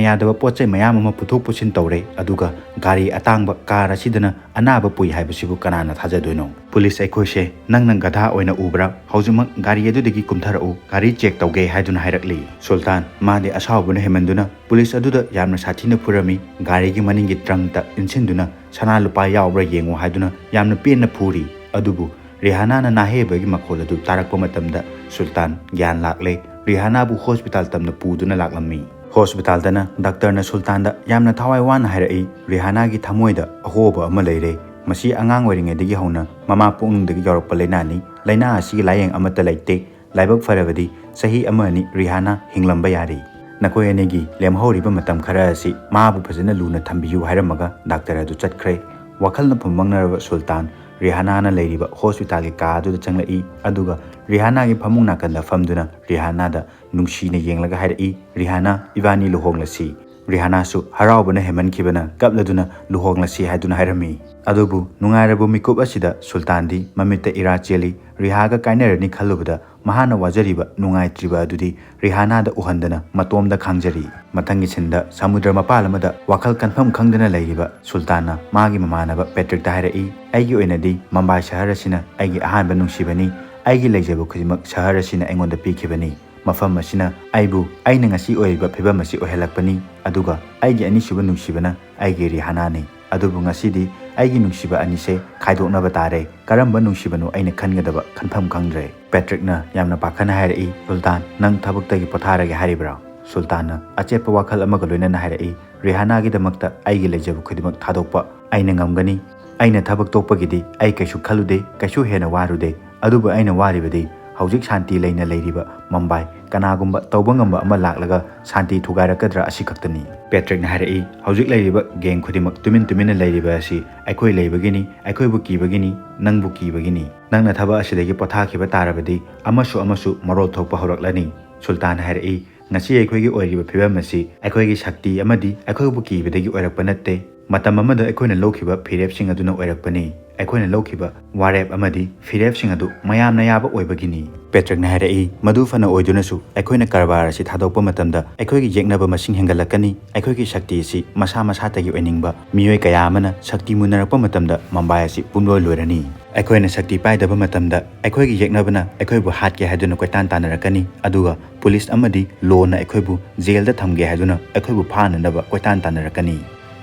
ꯌꯥꯗꯕ ꯄꯣꯠ ꯆꯩ ꯃꯌꯥꯝ ꯑꯃ ꯄꯨꯊꯣꯛ ꯄꯨꯁꯤꯟ ꯇꯧꯔꯦ, ꯑꯗꯨꯒ ꯒꯥꯔꯤ ꯑꯇꯥꯡꯕ ꯀꯥꯔ ꯑꯁꯤꯗꯅ ꯑꯅꯥꯕ ꯄꯨꯏ ꯍꯥꯏꯕꯁꯤꯕꯨ ꯀꯅꯥꯅ ꯊꯥꯖꯗꯣꯏꯅꯣ? ꯄꯨꯂꯤꯁ ꯑꯩꯈꯣꯏꯁꯦ ꯅꯪꯅ ꯒꯙꯥ ꯑꯣꯏꯅ ꯎꯕ꯭ꯔꯥ? ꯍꯧꯖꯤꯛꯃꯛ ꯒꯥꯔꯤ ꯑꯗꯨꯗꯒꯤ ꯀꯨꯝꯊꯔꯛꯎ, ꯒꯥꯔꯤ ꯆꯦꯛ ꯇꯧꯒꯦ" ꯍꯥꯏꯗꯨꯅ ꯍꯥꯏꯔꯛꯂꯤ꯫ ꯁꯨꯜꯇꯥꯟ ꯃꯥꯗꯤ ꯑꯁꯥꯎꯕꯅ ꯍꯦꯟꯃꯟꯗꯨꯅ ꯄꯨꯂꯤꯁ ꯑꯗꯨꯗ ꯌꯥꯝꯅ ꯁꯥꯊꯤꯅ ꯐꯨꯔꯝꯃꯤ꯫ ꯒꯥꯔꯤꯒꯤ ꯃꯅꯤꯡꯒꯤ ꯇ꯭ꯔꯪꯇ ꯏꯟꯁꯤꯟꯗꯨꯅ ꯁꯅꯥ ꯂꯨꯄꯥ ꯌꯥꯎꯕ꯭ꯔꯥ ꯌꯦꯡꯉꯨ ꯍꯥꯏꯗꯨꯅ ꯌꯥꯝꯅ ꯄꯦꯟꯅ ꯐꯨꯔꯤ꯫ ꯑꯗꯨꯕꯨ ꯔꯤꯍꯥꯅꯥꯅ ꯅꯥꯍꯦꯕꯒꯤ ꯃꯈꯣꯜ ꯑꯗꯨ ꯇꯥꯔꯛꯄ ꯃꯇꯝꯗ ꯁꯨꯜꯇꯥꯟ ꯒ꯭ꯌꯥꯟ ꯂꯥꯛꯂꯦ꯫ ꯔꯤꯍꯥꯅꯥꯕꯨ ꯍꯣꯁꯄꯤꯇꯥꯜ ꯇꯝꯅ ꯄꯨꯗꯨꯅ ꯂꯥꯛꯂꯝꯃꯤ꯫ ꯍꯣꯁꯄꯤꯇꯥꯜꯗꯅ ꯗꯥꯛꯇꯔꯅ ꯁꯨꯜꯇꯥꯟꯗ ꯌꯥꯝꯅ ꯊꯋꯥꯏ ꯋꯥꯅ ꯍꯥꯏꯔꯛꯏ, "ꯔꯤꯍꯥꯅꯥꯒꯤ ꯊꯃꯣꯏꯗ ꯑꯍꯣꯕ ꯑꯃ ꯂꯩꯔꯦ꯫ ꯃꯁꯤ ꯑꯉꯥꯡ ꯑꯣꯏꯔꯤꯉꯩꯗꯒꯤ ꯍꯧꯅ ꯃꯃꯥ ꯄꯨꯛꯅꯨꯡꯗꯒꯤ ꯌꯥꯎꯔꯛꯄ ꯂꯥꯏꯅꯥꯅꯤ꯫ ꯂꯥꯏꯅꯥ ꯑꯁꯤꯒꯤ ꯂꯥꯌꯦꯡ ꯑꯃꯠꯇ ꯂꯩꯇꯦ꯫ ꯂꯥꯏꯕꯛ ꯐꯔꯕꯗꯤ ꯆꯍꯤ ꯑꯃ ꯑꯅꯤ ꯔꯤꯍꯥꯅꯥ ꯍꯤꯡꯂꯝꯕ ꯌꯥꯔꯤ꯫ ꯅꯈꯣꯏ ꯑꯅꯤꯒꯤ ꯂꯦꯝꯍꯧꯔꯤꯕ ꯃꯇꯝ ꯈꯔ ꯑꯁꯤ ꯃꯥꯕꯨ ꯐꯖꯅ ꯂꯨꯅ ꯊꯝꯕꯤꯌꯨ" ꯍꯥꯏꯔꯝꯃꯒ ꯗꯥꯛꯇꯔ ꯑꯗꯨ ꯆꯠꯈ꯭ꯔꯦ꯫ ꯋꯥꯈꯜꯅ ꯐꯨꯝꯕꯪꯅꯔꯕ ꯁꯨꯜꯇꯥꯟ ꯔꯤꯍꯥꯅꯥꯅ ꯂꯩꯔꯤꯕ ꯍꯣꯁꯄꯤꯇꯥꯜꯒꯤ ꯀꯥ ꯑꯗꯨꯗ ꯆꯪꯂꯛꯏ, ꯑꯗꯨꯒ ꯔꯤꯍꯥꯅꯥꯒꯤ ꯐꯃꯨꯡ ꯅꯥꯀꯟꯗ ꯐꯝꯗꯨꯅ ꯔꯤꯍꯥꯅꯥꯗ ꯅꯨꯡꯁꯤꯅ ꯌꯦꯡꯂꯒ ꯍꯥꯏꯔꯛꯏ, "ꯔꯤꯍꯥꯅꯥ, ꯏꯕꯥꯅꯤ ꯂꯨꯍꯣꯡꯂꯁꯤ"꯫ ꯔꯤꯍꯥꯅꯥꯁꯨ ꯍꯔꯥꯎꯕꯅ ꯍꯦꯟꯃꯟꯈꯤꯕꯅ ꯀꯞꯂꯗꯨꯅ ꯂꯨꯍꯣꯡꯂꯁꯤ ꯍꯥꯏꯗꯨꯅ ꯍꯥꯏꯔꯝꯃꯤ꯫ ꯑꯗꯨꯕꯨ ꯅꯨꯡꯉꯥꯏꯔꯕ ꯃꯤꯀꯨꯞ ꯑꯁꯤꯗ ꯁꯨꯜꯇꯥꯟꯗꯤ ꯃꯃꯤꯠꯇ ꯏꯔꯥ ꯆꯦꯜꯂꯤ꯫ ꯔꯤꯍꯥꯒ ꯀꯥꯏꯅꯔꯅꯤ ꯈꯜꯂꯨꯕꯗ ꯃꯍꯥꯛꯅ ꯋꯥꯖꯔꯤꯕ ꯅꯨꯡꯉꯥꯏꯇ꯭ꯔꯤꯕ ꯑꯗꯨꯗꯤ ꯔꯤꯍꯥꯅꯥꯗ ꯎꯍꯟꯗꯅ ꯃꯇꯣꯝꯗ ꯈꯥꯡꯖꯔꯤ꯫ ꯃꯊꯪꯒꯤ ꯁꯤꯟꯗ ꯁꯃꯨꯗ꯭ꯔ ꯃꯄꯥꯜ ꯑꯃꯗ ꯋꯥꯈꯜ ꯀꯟꯐꯝ ꯈꯪꯗꯅ ꯂꯩꯔꯤꯕ ꯁꯨꯜꯇꯥꯟꯅ ꯃꯥꯒꯤ ꯃꯃꯥꯟꯅꯕ ꯄꯦꯇ꯭ꯔꯤꯛꯇ ꯍꯥꯏꯔꯛꯏ, "ꯑꯩꯒꯤ ꯑꯣꯏꯅꯗꯤ ꯃꯝꯕꯥꯏ ꯁꯍꯔ ꯑꯁꯤꯅ ꯑꯩꯒꯤ ꯑꯍꯥꯟꯕ ꯅꯨꯡꯁꯤꯕꯅꯤ꯫ ꯑꯩꯒꯤ ꯂꯩꯖꯕ ꯈꯨꯗꯤꯡꯃꯛ ꯁꯍꯔ ꯑꯁꯤꯅ ꯑꯩꯉꯣꯟꯗ ꯄꯤꯈꯤꯕꯅꯤ꯫ ꯃꯐꯝ ꯑꯁꯤꯅ ꯑꯩꯕꯨ ꯑꯩꯅ ꯉꯁꯤ ꯑꯣꯏꯔꯤꯕ ꯐꯤꯕꯝ ꯑꯁꯤ ꯑꯣꯏꯍꯜꯂꯛꯄꯅꯤ꯫ ꯑꯗꯨꯒ ꯑꯩꯒꯤ ꯑꯅꯤꯁꯨꯕ ꯅꯨꯡꯁꯤꯕꯅ ꯑꯩꯒꯤ ꯔꯤꯍꯥꯅꯥꯅꯤ꯫ ꯑꯗꯨꯕꯨ ꯉꯁꯤꯗꯤ ꯑꯩꯒꯤ ꯅꯨꯡꯁꯤꯕ ꯑꯅꯤꯁꯦ ꯈꯥꯏꯗꯣꯛꯅꯕ ꯇꯥꯔꯦ꯫ ꯀꯔꯝꯕ ꯅꯨꯡꯁꯤꯕꯅꯣ ꯑꯩꯅ ꯈꯟꯒꯗꯕ ꯈꯟꯐꯝ ꯈꯪꯗ꯭ꯔꯦ꯫" ꯄꯦꯇ꯭ꯔꯤꯛꯅ ꯌꯥꯝꯅ ꯄꯥꯈꯠꯅ ꯍꯥꯏꯔꯛꯏ, "ꯁꯨꯜꯇꯥꯟ, ꯅꯪ ꯊꯕꯛꯇꯒꯤ ꯄꯣꯊꯥꯔꯒꯦ ꯍꯥꯏꯔꯤꯕ꯭ꯔꯥ?" ꯁꯨꯜꯇꯥꯟꯅ ꯑꯆꯦꯠꯄ ꯋꯥꯈꯜ ꯑꯃꯒ ꯂꯣꯏꯅꯅ ꯍꯥꯏꯔꯛꯏ, "ꯔꯤꯍꯥꯅꯥꯒꯤꯗꯃꯛꯇ ꯑꯩꯒꯤ ꯂꯩꯖꯕ ꯈꯨꯗꯤꯡꯃꯛ ꯊꯥꯗꯣꯛꯄ ꯑꯩꯅ ꯉꯝꯒꯅꯤ꯫ ꯑꯩꯅ ꯊꯕꯛ ꯇꯣꯛꯄꯒꯤꯗꯤ ꯑꯩ ꯀꯩꯁꯨ ꯈꯜꯂꯨꯗꯦ, ꯀꯩꯁꯨ ꯍꯦꯟꯅ ꯋꯥꯔꯨꯗꯦ꯫ ꯑꯗꯨꯕꯨ ꯑꯩꯅ ꯋꯥꯔꯤꯕꯗꯤ ꯍꯧꯖꯤꯛ ꯁꯥꯟꯇꯤ ꯂꯩꯅ ꯂꯩꯔꯤꯕ ꯃꯝꯕꯥꯏ ꯀꯅꯥꯒꯨꯝꯕ ꯇꯧꯕ ꯉꯝꯕ ꯑꯃ ꯂꯥꯛꯂꯒ ꯁꯥꯟꯇꯤ ꯊꯨꯒꯥꯏꯔꯛꯀꯗ꯭ꯔꯥ ꯑꯁꯤ ꯈꯛꯇꯅꯤ꯫" ꯄꯦꯇ꯭ꯔꯤꯛꯅ ꯍꯥꯏꯔꯛꯏ, "ꯍꯧꯖꯤꯛ ꯂꯩꯔꯤꯕ ꯒꯦꯡ ꯈꯨꯗꯤꯡꯃꯛ ꯇꯨꯃꯤꯟ ꯇꯨꯃꯤꯟꯅ ꯂꯩꯔꯤꯕ ꯑꯁꯤ ꯑꯩꯈꯣꯏ ꯂꯩꯕꯒꯤꯅꯤ, ꯑꯩꯈꯣꯏꯕꯨ ꯀꯤꯕꯒꯤꯅꯤ, ꯅꯪꯕꯨ ꯀꯤꯕꯒꯤꯅꯤ꯫ ꯅꯪꯅ ꯊꯕꯛ ꯑꯁꯤꯗꯒꯤ ꯄꯣꯊꯥꯈꯤꯕ ꯇꯥꯔꯕꯗꯤ ꯑꯃꯁꯨ ꯑꯃꯁꯨ ꯃꯔꯣꯜ ꯊꯣꯛꯄ ꯍꯧꯔꯛꯂꯅꯤ꯫" ꯁꯨꯜꯇꯥꯟꯅ ꯍꯥꯏꯔꯛꯏ, "ꯉꯁꯤ ꯑꯩꯈꯣꯏꯒꯤ ꯑꯣꯏꯔꯤꯕ ꯐꯤꯕꯝ ꯑꯁꯤ ꯑꯩꯈꯣꯏꯒꯤ ꯁꯛꯇꯤ ꯑꯃꯗꯤ ꯑꯩꯈꯣꯏꯕꯨ ꯀꯤꯕꯗꯒꯤ ꯑꯣꯏꯔꯛꯄ ꯅꯠꯇꯦ꯫ ꯃꯇꯝ ꯑꯃꯗ ꯑꯩꯈꯣꯏꯅ ꯂꯧꯈꯤꯕ ꯐꯤꯔꯦꯞꯁꯤꯡ ꯑꯗꯨꯅ ꯑꯣꯏꯔꯛꯄꯅꯤ꯫ ꯑꯩꯈꯣꯏꯅ ꯂꯧꯈꯤꯕ ꯋꯥꯔꯦꯞ ꯑꯃꯗꯤ ꯐꯤꯔꯦꯞꯁꯤꯡ ꯑꯗꯨ ꯃꯌꯥꯝꯅ ꯌꯥꯕ ꯑꯣꯏꯕꯒꯤꯅꯤ꯫" ꯄꯦꯇ꯭ꯔꯤꯛꯅ ꯍꯥꯏꯔꯛꯏ, "ꯃꯗꯨ ꯐꯅ ꯑꯣꯏꯗꯨꯅꯁꯨ ꯑꯩꯈꯣꯏꯅ ꯀꯔꯕꯥꯔ ꯑꯁꯤ ꯊꯥꯗꯣꯛꯄ ꯃꯇꯝꯗ ꯑꯩꯈꯣꯏꯒꯤ ꯌꯦꯛꯅꯕ ꯃꯁꯤꯡ ꯍꯦꯟꯒꯠꯂꯛꯀꯅꯤ꯫ ꯑꯩꯈꯣꯏꯒꯤ ꯁꯛꯇꯤ ꯑꯁꯤ ꯃꯁꯥ ꯃꯁꯥꯇꯒꯤ ꯑꯣꯏꯅꯤꯡꯕ ꯃꯤꯑꯣꯏ ꯀꯌꯥ ꯑꯃꯅ ꯁꯛꯇꯤ ꯃꯨꯟꯅꯔꯛꯄ ꯃꯇꯝꯗ ꯃꯝꯕꯥꯏ ꯑꯁꯤ ꯄꯨꯝꯂꯣꯏ ꯂꯣꯏꯔꯅꯤ꯫ ꯑꯩꯈꯣꯏꯅ ꯁꯛꯇꯤ ꯄꯥꯏꯗꯕ ꯃꯇꯝꯗ ꯑꯩꯈꯣꯏꯒꯤ ꯌꯦꯛꯅꯕꯅ ꯑꯩꯈꯣꯏꯕꯨ ꯍꯥꯠꯀꯦ ꯍꯥꯏꯗꯨꯅ ꯀꯣꯏꯇꯥꯟ ꯇꯥꯟꯅꯔꯛꯀꯅꯤ, ꯑꯗꯨꯒ ꯄꯨꯂꯤꯁ ꯑꯃꯗꯤ ꯂꯣꯅ ꯑꯩꯈꯣꯏꯕꯨ ꯖꯦꯜꯗ ꯊꯝꯒꯦ ꯍꯥꯏꯗꯨꯅ ꯑꯩꯈꯣꯏꯕꯨ ꯐꯥꯅꯅꯕ ꯀꯣꯏꯇꯥꯟ ꯇꯥꯟꯅꯔꯛꯀꯅꯤ꯫"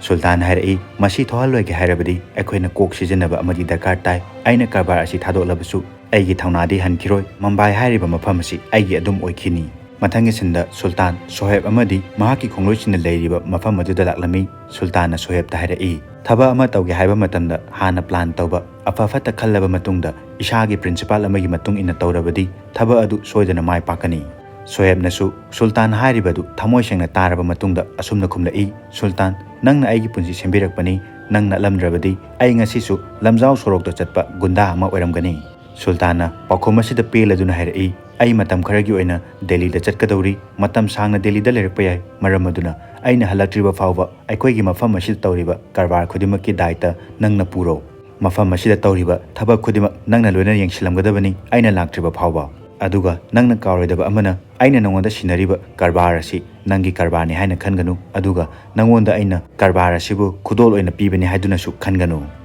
ꯁꯨꯜꯇꯥꯟ ꯍꯥꯏꯔꯛꯏ, "ꯃꯁꯤ ꯊꯣꯛꯍꯜꯂꯣꯏꯒꯦ ꯍꯥꯏꯔꯕꯗꯤ ꯑꯩꯈꯣꯏꯅ ꯀꯣꯛ ꯁꯤꯖꯤꯟꯅꯕ ꯑꯃꯗꯤ ꯗꯔꯀꯥꯔ ꯇꯥꯏ꯫ ꯑꯩꯅ ꯀꯔꯕꯥꯔ ꯑꯁꯤ ꯊꯥꯗꯣꯛꯂꯕꯁꯨ ꯑꯩꯒꯤ ꯊꯧꯅꯥꯗꯤ ꯍꯟꯈꯤꯔꯣꯏ꯫ ꯃꯝꯕꯥꯏ ꯍꯥꯏꯔꯤꯕ ꯃꯐꯝ ꯑꯁꯤ ꯑꯩꯒꯤ ꯑꯗꯨꯝ ꯑꯣꯏꯈꯤꯅꯤ꯫" ꯃꯊꯪꯒꯤ ꯁꯤꯟꯗ ꯁꯨꯜꯇꯥꯟ, ꯁꯣꯍꯦꯕ ꯑꯃꯗꯤ ꯃꯍꯥꯛꯀꯤ ꯈꯣꯡꯂꯣꯏꯁꯤꯡꯅ ꯂꯩꯔꯤꯕ ꯃꯐꯝ ꯑꯗꯨꯗ ꯂꯥꯛꯂꯝꯃꯤ꯫ ꯁꯨꯜꯇꯥꯟꯅ ꯁꯣꯍꯦꯕꯇ ꯍꯥꯏꯔꯛꯏ, "ꯊꯕꯛ ꯑꯃ ꯇꯧꯒꯦ ꯍꯥꯏꯕ ꯃꯇꯝꯗ ꯍꯥꯟꯅ ꯄ꯭ꯂꯥꯟ ꯇꯧꯕ, ꯑꯐ ꯐꯠꯇ ꯈꯜꯂꯕ ꯃꯇꯨꯡꯗ ꯏꯁꯥꯒꯤ ꯄ꯭ꯔꯤꯟꯁꯤꯄꯥꯜ ꯑꯃꯒꯤ ꯃꯇꯨꯡ ꯏꯟꯅ ꯇꯧꯔꯕꯗꯤ ꯊꯕꯛ ꯑꯗꯨ ꯁꯣꯏꯗꯅ ꯃꯥꯏ ꯄꯥꯛꯀꯅꯤ꯫" ꯁꯣꯍꯦꯕꯅꯁꯨ ꯁꯨꯜꯇꯥꯟ ꯍꯥꯏꯔꯤꯕ ꯑꯗꯨ ꯊꯃꯣꯏ ꯁꯦꯡꯅ ꯇꯥꯔꯕ ꯃꯇꯨꯡꯗ ꯑꯁꯨꯝꯅ ꯈꯨꯝꯂꯛꯏ, "ꯁꯨꯜꯇꯥꯟ, ꯅꯪꯅ ꯑꯩꯒꯤ ꯄꯨꯟꯁꯤ ꯁꯦꯝꯕꯤꯔꯛꯄꯅꯤ꯫ ꯅꯪ ꯅꯠꯂꯝꯗ꯭ꯔꯕꯗꯤ ꯑꯩ ꯉꯁꯤꯁꯨ ꯂꯝꯖꯥꯎ ꯁꯣꯔꯣꯛꯇ ꯆꯠꯄ ꯒꯨꯟꯗꯥ ꯑꯃ ꯑꯣꯏꯔꯝꯒꯅꯤ꯫" ꯁꯨꯜꯇꯥꯟꯅ ꯄꯥꯎꯈꯨꯝ ꯑꯁꯤꯗ ꯄꯦꯜꯂꯗꯨꯅ ꯍꯥꯏꯔꯛꯏ, "ꯑꯩ ꯃꯇꯝ ꯈꯔꯒꯤ ꯑꯣꯏꯅ ꯗꯦꯜꯂꯤꯗ ꯆꯠꯀꯗꯧꯔꯤ꯫ ꯃꯇꯝ ꯁꯥꯡꯅ ꯗꯦꯜꯂꯤꯗ ꯂꯩꯔꯛꯄ ꯌꯥꯏ꯫ ꯃꯔꯝ ꯑꯗꯨꯅ ꯑꯩꯅ ꯍꯜꯂꯛꯇ꯭ꯔꯤꯕ ꯐꯥꯎꯕ ꯑꯩꯈꯣꯏꯒꯤ ꯃꯐꯝ ꯑꯁꯤꯗ ꯇꯧꯔꯤꯕ ꯀꯔꯕꯥꯔ ꯈꯨꯗꯤꯡꯃꯛꯀꯤ ꯗꯥꯏꯇ ꯅꯪꯅ ꯄꯨꯔꯣ꯫ ꯃꯐꯝ ꯑꯁꯤꯗ ꯇꯧꯔꯤꯕ ꯊꯕꯛ ꯈꯨꯗꯤꯡꯃꯛ ꯅꯪꯅ ꯂꯣꯏꯅ ꯌꯦꯡꯁꯤꯜꯂꯝꯒꯗꯕꯅꯤ ꯑꯩꯅ ꯂꯥꯛꯇ꯭ꯔꯤꯕ ꯐꯥꯎꯕ꯫ ꯑꯗꯨꯒ ꯅꯪꯅ ꯀꯥꯎꯔꯣꯏꯗꯕ ꯑꯃꯅ, ꯑꯩꯅ ꯅꯉꯣꯟꯗ ꯁꯤꯟꯅꯔꯤꯕ ꯀꯔꯕꯥꯔ ꯑꯁꯤ ꯅꯪꯒꯤ ꯀꯔꯕꯥꯔꯅꯤ ꯍꯥꯏꯅ ꯈꯟꯒꯅꯨ, ꯑꯗꯨꯒ ꯅꯉꯣꯟꯗ ꯑꯩꯅ ꯀꯔꯕꯥꯔ ꯑꯁꯤꯕꯨ ꯈꯨꯗꯣꯜ ꯑꯣꯏꯅ ꯄꯤꯕꯅꯤ ꯍꯥꯏꯗꯨꯅꯁꯨ ꯈꯟꯒꯅꯨ꯫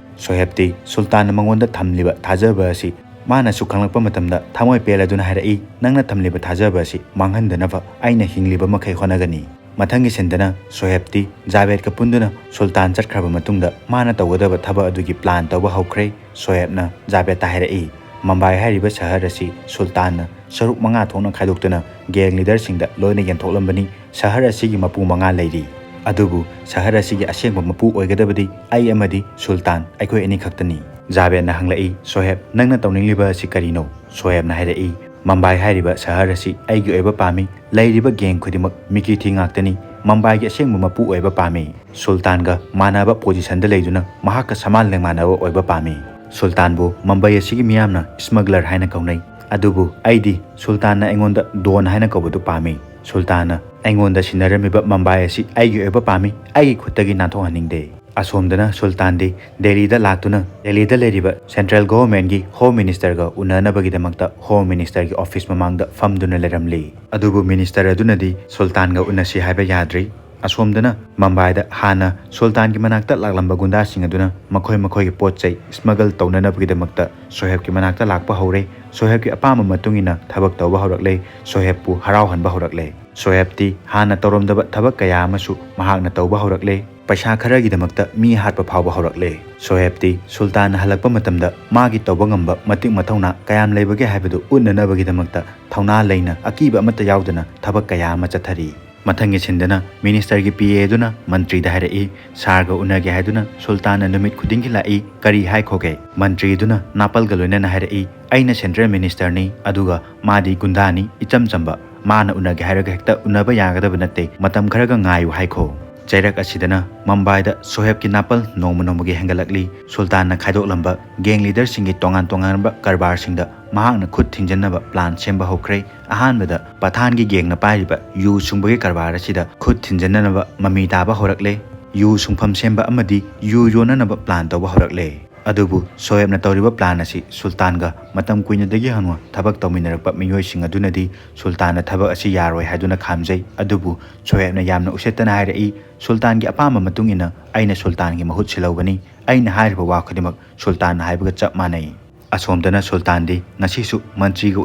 ꯁꯣꯍꯦꯕꯇꯤ ꯁꯨꯜꯇꯥꯟꯅ ꯃꯉꯣꯟꯗ ꯊꯝꯂꯤꯕ ꯊꯥꯖꯕ ꯑꯁꯤ ꯃꯥꯅꯁꯨ ꯈꯪꯂꯛꯄ ꯃꯇꯝꯗ ꯊꯃꯣꯏ ꯄꯦꯜꯂꯗꯨꯅ ꯍꯥꯏꯔꯛꯏ, "ꯅꯪꯅ ꯊꯝꯂꯤꯕ ꯊꯥꯖꯕ ꯑꯁꯤ ꯃꯥꯡꯍꯟꯗꯅꯕ ꯑꯩꯅ ꯍꯤꯡꯂꯤꯕ ꯃꯈꯩ ꯍꯣꯠꯅꯒꯅꯤ꯫" ꯃꯊꯪꯒꯤ ꯁꯤꯟꯗꯅ ꯁꯣꯍꯦꯕꯇꯤ ꯖꯥꯕꯦꯗꯀ ꯄꯨꯟꯗꯨꯅ ꯁꯨꯜꯇꯥꯟ ꯆꯠꯈ꯭ꯔꯕ ꯃꯇꯨꯡꯗ ꯃꯥꯅ ꯇꯧꯒꯗꯕ ꯊꯕꯛ ꯑꯗꯨꯒꯤ ꯄ꯭ꯂꯥꯟ ꯇꯧꯕ ꯍꯧꯈ꯭ꯔꯦ꯫ ꯁꯣꯍꯦꯕꯅ ꯖꯥꯕꯦꯗꯇ ꯍꯥꯏꯔꯛꯏ, "ꯃꯝꯕꯥꯏ ꯍꯥꯏꯔꯤꯕ ꯁꯍꯔ ꯑꯁꯤ ꯁꯨꯜꯇꯥꯟꯅ ꯁꯔꯨꯛ ꯃꯉꯥ ꯊꯣꯛꯅ ꯈꯥꯏꯗꯣꯛꯇꯨꯅ ꯒꯦꯡ ꯂꯤꯗꯔꯁꯤꯡꯗ ꯂꯣꯏꯅ ꯌꯦꯟꯊꯣꯛꯂꯝꯕꯅꯤ꯫ ꯁꯍꯔ ꯑꯁꯤꯒꯤ ꯃꯄꯨ ꯃꯉꯥ ꯂꯩꯔꯤ, ꯑꯗꯨꯕꯨ ꯁꯍꯔ ꯑꯁꯤꯒꯤ ꯑꯁꯦꯡꯕ ꯃꯄꯨ ꯑꯣꯏꯒꯗꯕꯗꯤ ꯑꯩ ꯑꯃꯗꯤ ꯁꯨꯜꯇꯥꯟ, ꯑꯩꯈꯣꯏ ꯑꯅꯤ ꯈꯛꯇꯅꯤ꯫" ꯖꯥꯕꯦꯗꯅ ꯍꯪꯂꯛꯏ, "ꯁꯣꯍꯦꯕ, ꯅꯪꯅ ꯇꯧꯅꯤꯡꯂꯤꯕ ꯑꯁꯤ ꯀꯔꯤꯅꯣ?" ꯁꯣꯍꯦꯕꯅ ꯍꯥꯏꯔꯛꯏ, "ꯃꯝꯕꯥꯏ ꯍꯥꯏꯔꯤꯕ ꯁꯍꯔ ꯑꯁꯤ ꯑꯩꯒꯤ ꯑꯣꯏꯕ ꯄꯥꯝꯃꯤ꯫ ꯂꯩꯔꯤꯕ ꯒꯦꯡ ꯈꯨꯗꯤꯡꯃꯛ ꯃꯤꯀꯤ ꯊꯤ ꯉꯥꯛꯇꯅꯤ꯫ ꯃꯝꯕꯥꯏꯒꯤ ꯑꯁꯦꯡꯕ ꯃꯄꯨ ꯑꯣꯏꯕ ꯄꯥꯝꯃꯤ꯫ ꯁꯨꯜꯇꯥꯟꯒ ꯃꯥꯟꯅꯕ ꯄꯣꯖꯤꯁꯟꯗ ꯂꯩꯗꯨꯅ ꯃꯍꯥꯛꯀ ꯁꯃꯥꯟ ꯂꯦꯡꯃꯥꯟꯅꯕ ꯑꯣꯏꯕ ꯄꯥꯝꯃꯤ꯫ ꯁꯨꯜꯇꯥꯟꯕꯨ ꯃꯝꯕꯥꯏ ꯑꯁꯤꯒꯤ ꯃꯤꯌꯥꯝꯅ ꯁ꯭ꯃꯒꯂꯔ ꯍꯥꯏꯅ ꯀꯧꯅꯩ, ꯑꯗꯨꯕꯨ ꯑꯩꯗꯤ ꯁꯨꯜꯇꯥꯟꯅ ꯑꯩꯉꯣꯟꯗ ꯗꯣꯟ ꯍꯥꯏꯅ ꯀꯧꯕꯗꯨ ꯄꯥꯝꯃꯤ꯫ ꯁꯨꯜꯇꯥꯟꯅ ꯑꯩꯉꯣꯟꯗ ꯁꯤꯟꯅꯔꯝꯃꯤꯕ ꯃꯝꯕꯥꯏ ꯑꯁꯤ ꯑꯩꯒꯤ ꯑꯣꯏꯕ ꯄꯥꯝꯃꯤ, ꯑꯩꯒꯤ ꯈꯨꯠꯇꯒꯤ ꯅꯥꯟꯊꯣꯛꯍꯟꯅꯤꯡꯗꯦ꯫" ꯑꯁꯣꯝꯗꯅ ꯁꯨꯜꯇꯥꯟꯗꯤ ꯗꯦꯜꯂꯤꯗ ꯂꯥꯛꯇꯨꯅ ꯗꯦꯜꯂꯤꯗ ꯂꯩꯔꯤꯕ ꯁꯦꯟꯇ꯭ꯔꯦꯜ ꯒꯣꯚꯔꯟꯃꯦꯟꯠꯀꯤ ꯍꯣꯝ ꯃꯤꯅꯤꯁꯇꯔꯒ ꯎꯅꯅꯕꯒꯤꯗꯃꯛꯇ ꯍꯣꯝ ꯃꯤꯅꯤꯁꯇꯔꯒꯤ ꯑꯣꯐꯤꯁ ꯃꯃꯥꯡꯗ ꯐꯝꯗꯨꯅ ꯂꯩꯔꯝꯂꯤ꯫ ꯑꯗꯨꯕꯨ ꯃꯤꯅꯤꯁꯇꯔ ꯑꯗꯨꯅꯗꯤ ꯁꯨꯜꯇꯥꯟꯒ ꯎꯅꯁꯤ ꯍꯥꯏꯕ ꯌꯥꯗ꯭ꯔꯤ꯫ ꯑꯁꯣꯝꯗꯅ ꯃꯝꯕꯥꯏꯗ ꯍꯥꯟꯅ ꯁꯨꯜꯇꯥꯟꯒꯤ ꯃꯅꯥꯛꯇ ꯂꯥꯛꯂꯝꯕ ꯒꯨꯟꯗꯥꯁꯤꯡ ꯑꯗꯨꯅ ꯃꯈꯣꯏ ꯃꯈꯣꯏꯒꯤ ꯄꯣꯠ ꯆꯩ ꯁ꯭ꯃꯒꯜ ꯇꯧꯅꯅꯕꯒꯤꯗꯃꯛꯇ ꯁꯣꯍꯦꯕꯀꯤ ꯃꯅꯥꯛꯇ ꯂꯥꯛꯄ ꯍꯧꯔꯦ꯫ ꯁꯣꯍꯦꯕꯀꯤ ꯑꯄꯥꯝꯕ ꯃꯇꯨꯡ ꯏꯟꯅ ꯊꯕꯛ ꯇꯧꯕ ꯍꯧꯔꯛꯂꯦ꯫ ꯁꯣꯍꯦꯕꯄꯨ ꯍꯔꯥꯎꯍꯟꯕ ꯍꯧꯔꯛꯂꯦ꯫ ꯁꯣꯍꯦꯕꯇꯤ ꯍꯥꯟꯅ ꯇꯧꯔꯝꯗꯕ ꯊꯕꯛ ꯀꯌꯥ ꯑꯃꯁꯨ ꯃꯍꯥꯛꯅ ꯇꯧꯕ ꯍꯧꯔꯛꯂꯦ꯫ ꯄꯩꯁꯥ ꯈꯔꯒꯤꯗꯃꯛꯇ ꯃꯤ ꯍꯥꯠꯄ ꯐꯥꯎꯕ ꯍꯧꯔꯛꯂꯦ꯫ ꯁꯣꯍꯦꯕꯇꯤ ꯁꯨꯜꯇꯥꯟꯅ ꯍꯜꯂꯛꯄ ꯃꯇꯝꯗ ꯃꯥꯒꯤ ꯇꯧꯕ ꯉꯝꯕ ꯃꯇꯤꯛ ꯃꯊꯧꯅꯥ ꯀꯌꯥꯝ ꯂꯩꯕꯒꯦ ꯍꯥꯏꯕꯗꯨ ꯎꯠꯅꯅꯕꯒꯤꯗꯃꯛꯇ ꯊꯧꯅꯥ ꯂꯩꯅ ꯑꯀꯤꯕ ꯑꯃꯠꯇ ꯌꯥꯎꯗꯅ ꯊꯕꯛ ꯀꯌꯥ ꯑꯃ ꯆꯠꯊꯔꯤ꯫ ꯃꯊꯪꯒꯤ ꯁꯤꯟꯗꯅ ꯃꯤꯅꯤꯁꯇꯔꯒꯤ ꯄꯤ ꯑꯦ ꯑꯗꯨꯅ ꯃꯟꯇ꯭ꯔꯤꯗ ꯍꯥꯏꯔꯛꯏ, "ꯁꯥꯔꯒ ꯎꯅꯒꯦ ꯍꯥꯏꯗꯨꯅ ꯁꯨꯜꯇꯥꯟꯅ ꯅꯨꯃꯤꯠ ꯈꯨꯗꯤꯡꯒꯤ ꯂꯥꯛꯏ, ꯀꯔꯤ ꯍꯥꯏꯈꯣꯒꯦ?" ꯃꯟꯇ꯭ꯔꯤ ꯑꯗꯨꯅ ꯅꯥꯄꯜꯒ ꯂꯣꯏꯅꯅ ꯍꯥꯏꯔꯛꯏ, "ꯑꯩꯅ ꯁꯦꯟꯇ꯭ꯔꯦꯜ ꯃꯤꯅꯤꯁꯇꯔꯅꯤ, ꯑꯗꯨꯒ ꯃꯥꯗꯤ ꯒꯨꯟꯗꯥꯅꯤ, ꯏꯆꯝ ꯆꯝꯕ꯫ ꯃꯥꯅ ꯎꯅꯒꯦ ꯍꯥꯏꯔꯒ ꯍꯦꯛꯇ ꯎꯅꯕ ꯌꯥꯒꯗꯕ ꯅꯠꯇꯦ, ꯃꯇꯝ ꯈꯔꯒ ꯉꯥꯏꯌꯨ ꯍꯥꯏꯈꯣ꯫" ꯆꯩꯔꯛ ꯑꯁꯤꯗꯅ ꯃꯝꯕꯥꯏꯗ ꯁꯣꯍꯦꯕꯀꯤ ꯅꯥꯄꯜ ꯅꯣꯡꯃ ꯅꯣꯡꯃꯒꯤ ꯍꯦꯟꯒꯠꯂꯛꯂꯤ꯫ ꯁꯨꯜꯇꯥꯟꯅ ꯈꯥꯏꯗꯣꯛꯂꯝꯕ ꯒꯦꯡ ꯂꯤꯗꯔꯁꯤꯡꯒꯤ ꯇꯣꯉꯥꯟ ꯇꯣꯉꯥꯟꯕ ꯀꯔꯕꯥꯔꯁꯤꯡꯗ ꯃꯍꯥꯛꯅ ꯈꯨꯠ ꯊꯤꯟꯖꯤꯟꯅꯕ ꯄ꯭ꯂꯥꯟ ꯁꯦꯝꯕ ꯍꯧꯈ꯭ꯔꯦ꯫ ꯑꯍꯥꯟꯕꯗ ꯄꯊꯥꯟꯒꯤ ꯒꯦꯡꯅ ꯄꯥꯏꯔꯤꯕ ꯌꯨ ꯁꯨꯡꯕꯒꯤ ꯀꯔꯕꯥꯔ ꯑꯁꯤꯗ ꯈꯨꯠ ꯊꯤꯟꯖꯤꯟꯅꯅꯕ ꯃꯃꯤ ꯇꯥꯕ ꯍꯧꯔꯛꯂꯦ꯫ ꯌꯨ ꯁꯨꯡꯐꯝ ꯁꯦꯝꯕ ꯑꯃꯗꯤ ꯌꯨ ꯌꯣꯟꯅꯅꯕ ꯄ꯭ꯂꯥꯟ ꯇꯧꯕ ꯍꯧꯔꯛꯂꯦ꯫ ꯑꯗꯨꯕꯨ ꯁꯣꯍꯦꯕꯅ ꯇꯧꯔꯤꯕ ꯄ꯭ꯂꯥꯟ ꯑꯁꯤ ꯁꯨꯜꯇꯥꯟꯒ ꯃꯇꯝ ꯀꯨꯏꯅꯗꯒꯤ ꯍꯧꯅ ꯊꯕꯛ ꯇꯧꯃꯤꯟꯅꯔꯛꯄ ꯃꯤꯑꯣꯏꯁꯤꯡ ꯑꯗꯨꯅꯗꯤ ꯁꯨꯜꯇꯥꯟꯅ ꯊꯕꯛ ꯑꯁꯤ ꯌꯥꯔꯣꯏ ꯍꯥꯏꯗꯨꯅ ꯈꯥꯝꯖꯩ꯫ ꯑꯗꯨꯕꯨ ꯁꯣꯍꯦꯕꯅ ꯌꯥꯝꯅ ꯎꯁꯤꯠꯇꯅ ꯍꯥꯏꯔꯛꯏ, "ꯁꯨꯜꯇꯥꯟꯒꯤ ꯑꯄꯥꯝꯕ ꯃꯇꯨꯡ ꯏꯟꯅ ꯑꯩꯅ ꯁꯨꯜꯇꯥꯟꯒꯤ ꯃꯍꯨꯠ ꯁꯤꯜꯍꯧꯒꯅꯤ꯫ ꯑꯩꯅ ꯍꯥꯏꯔꯤꯕ ꯋꯥ ꯈꯨꯗꯤꯡꯃꯛ ꯁꯨꯜꯇꯥꯟꯅ ꯍꯥꯏꯕꯒ ꯆꯞ ꯃꯥꯟꯅꯩ"꯫ ꯑꯁꯣꯝꯗꯅ ꯁꯨꯜꯇꯥꯟꯗꯤ ꯉꯁꯤꯁꯨ ꯃꯟꯇ꯭ꯔꯤꯒ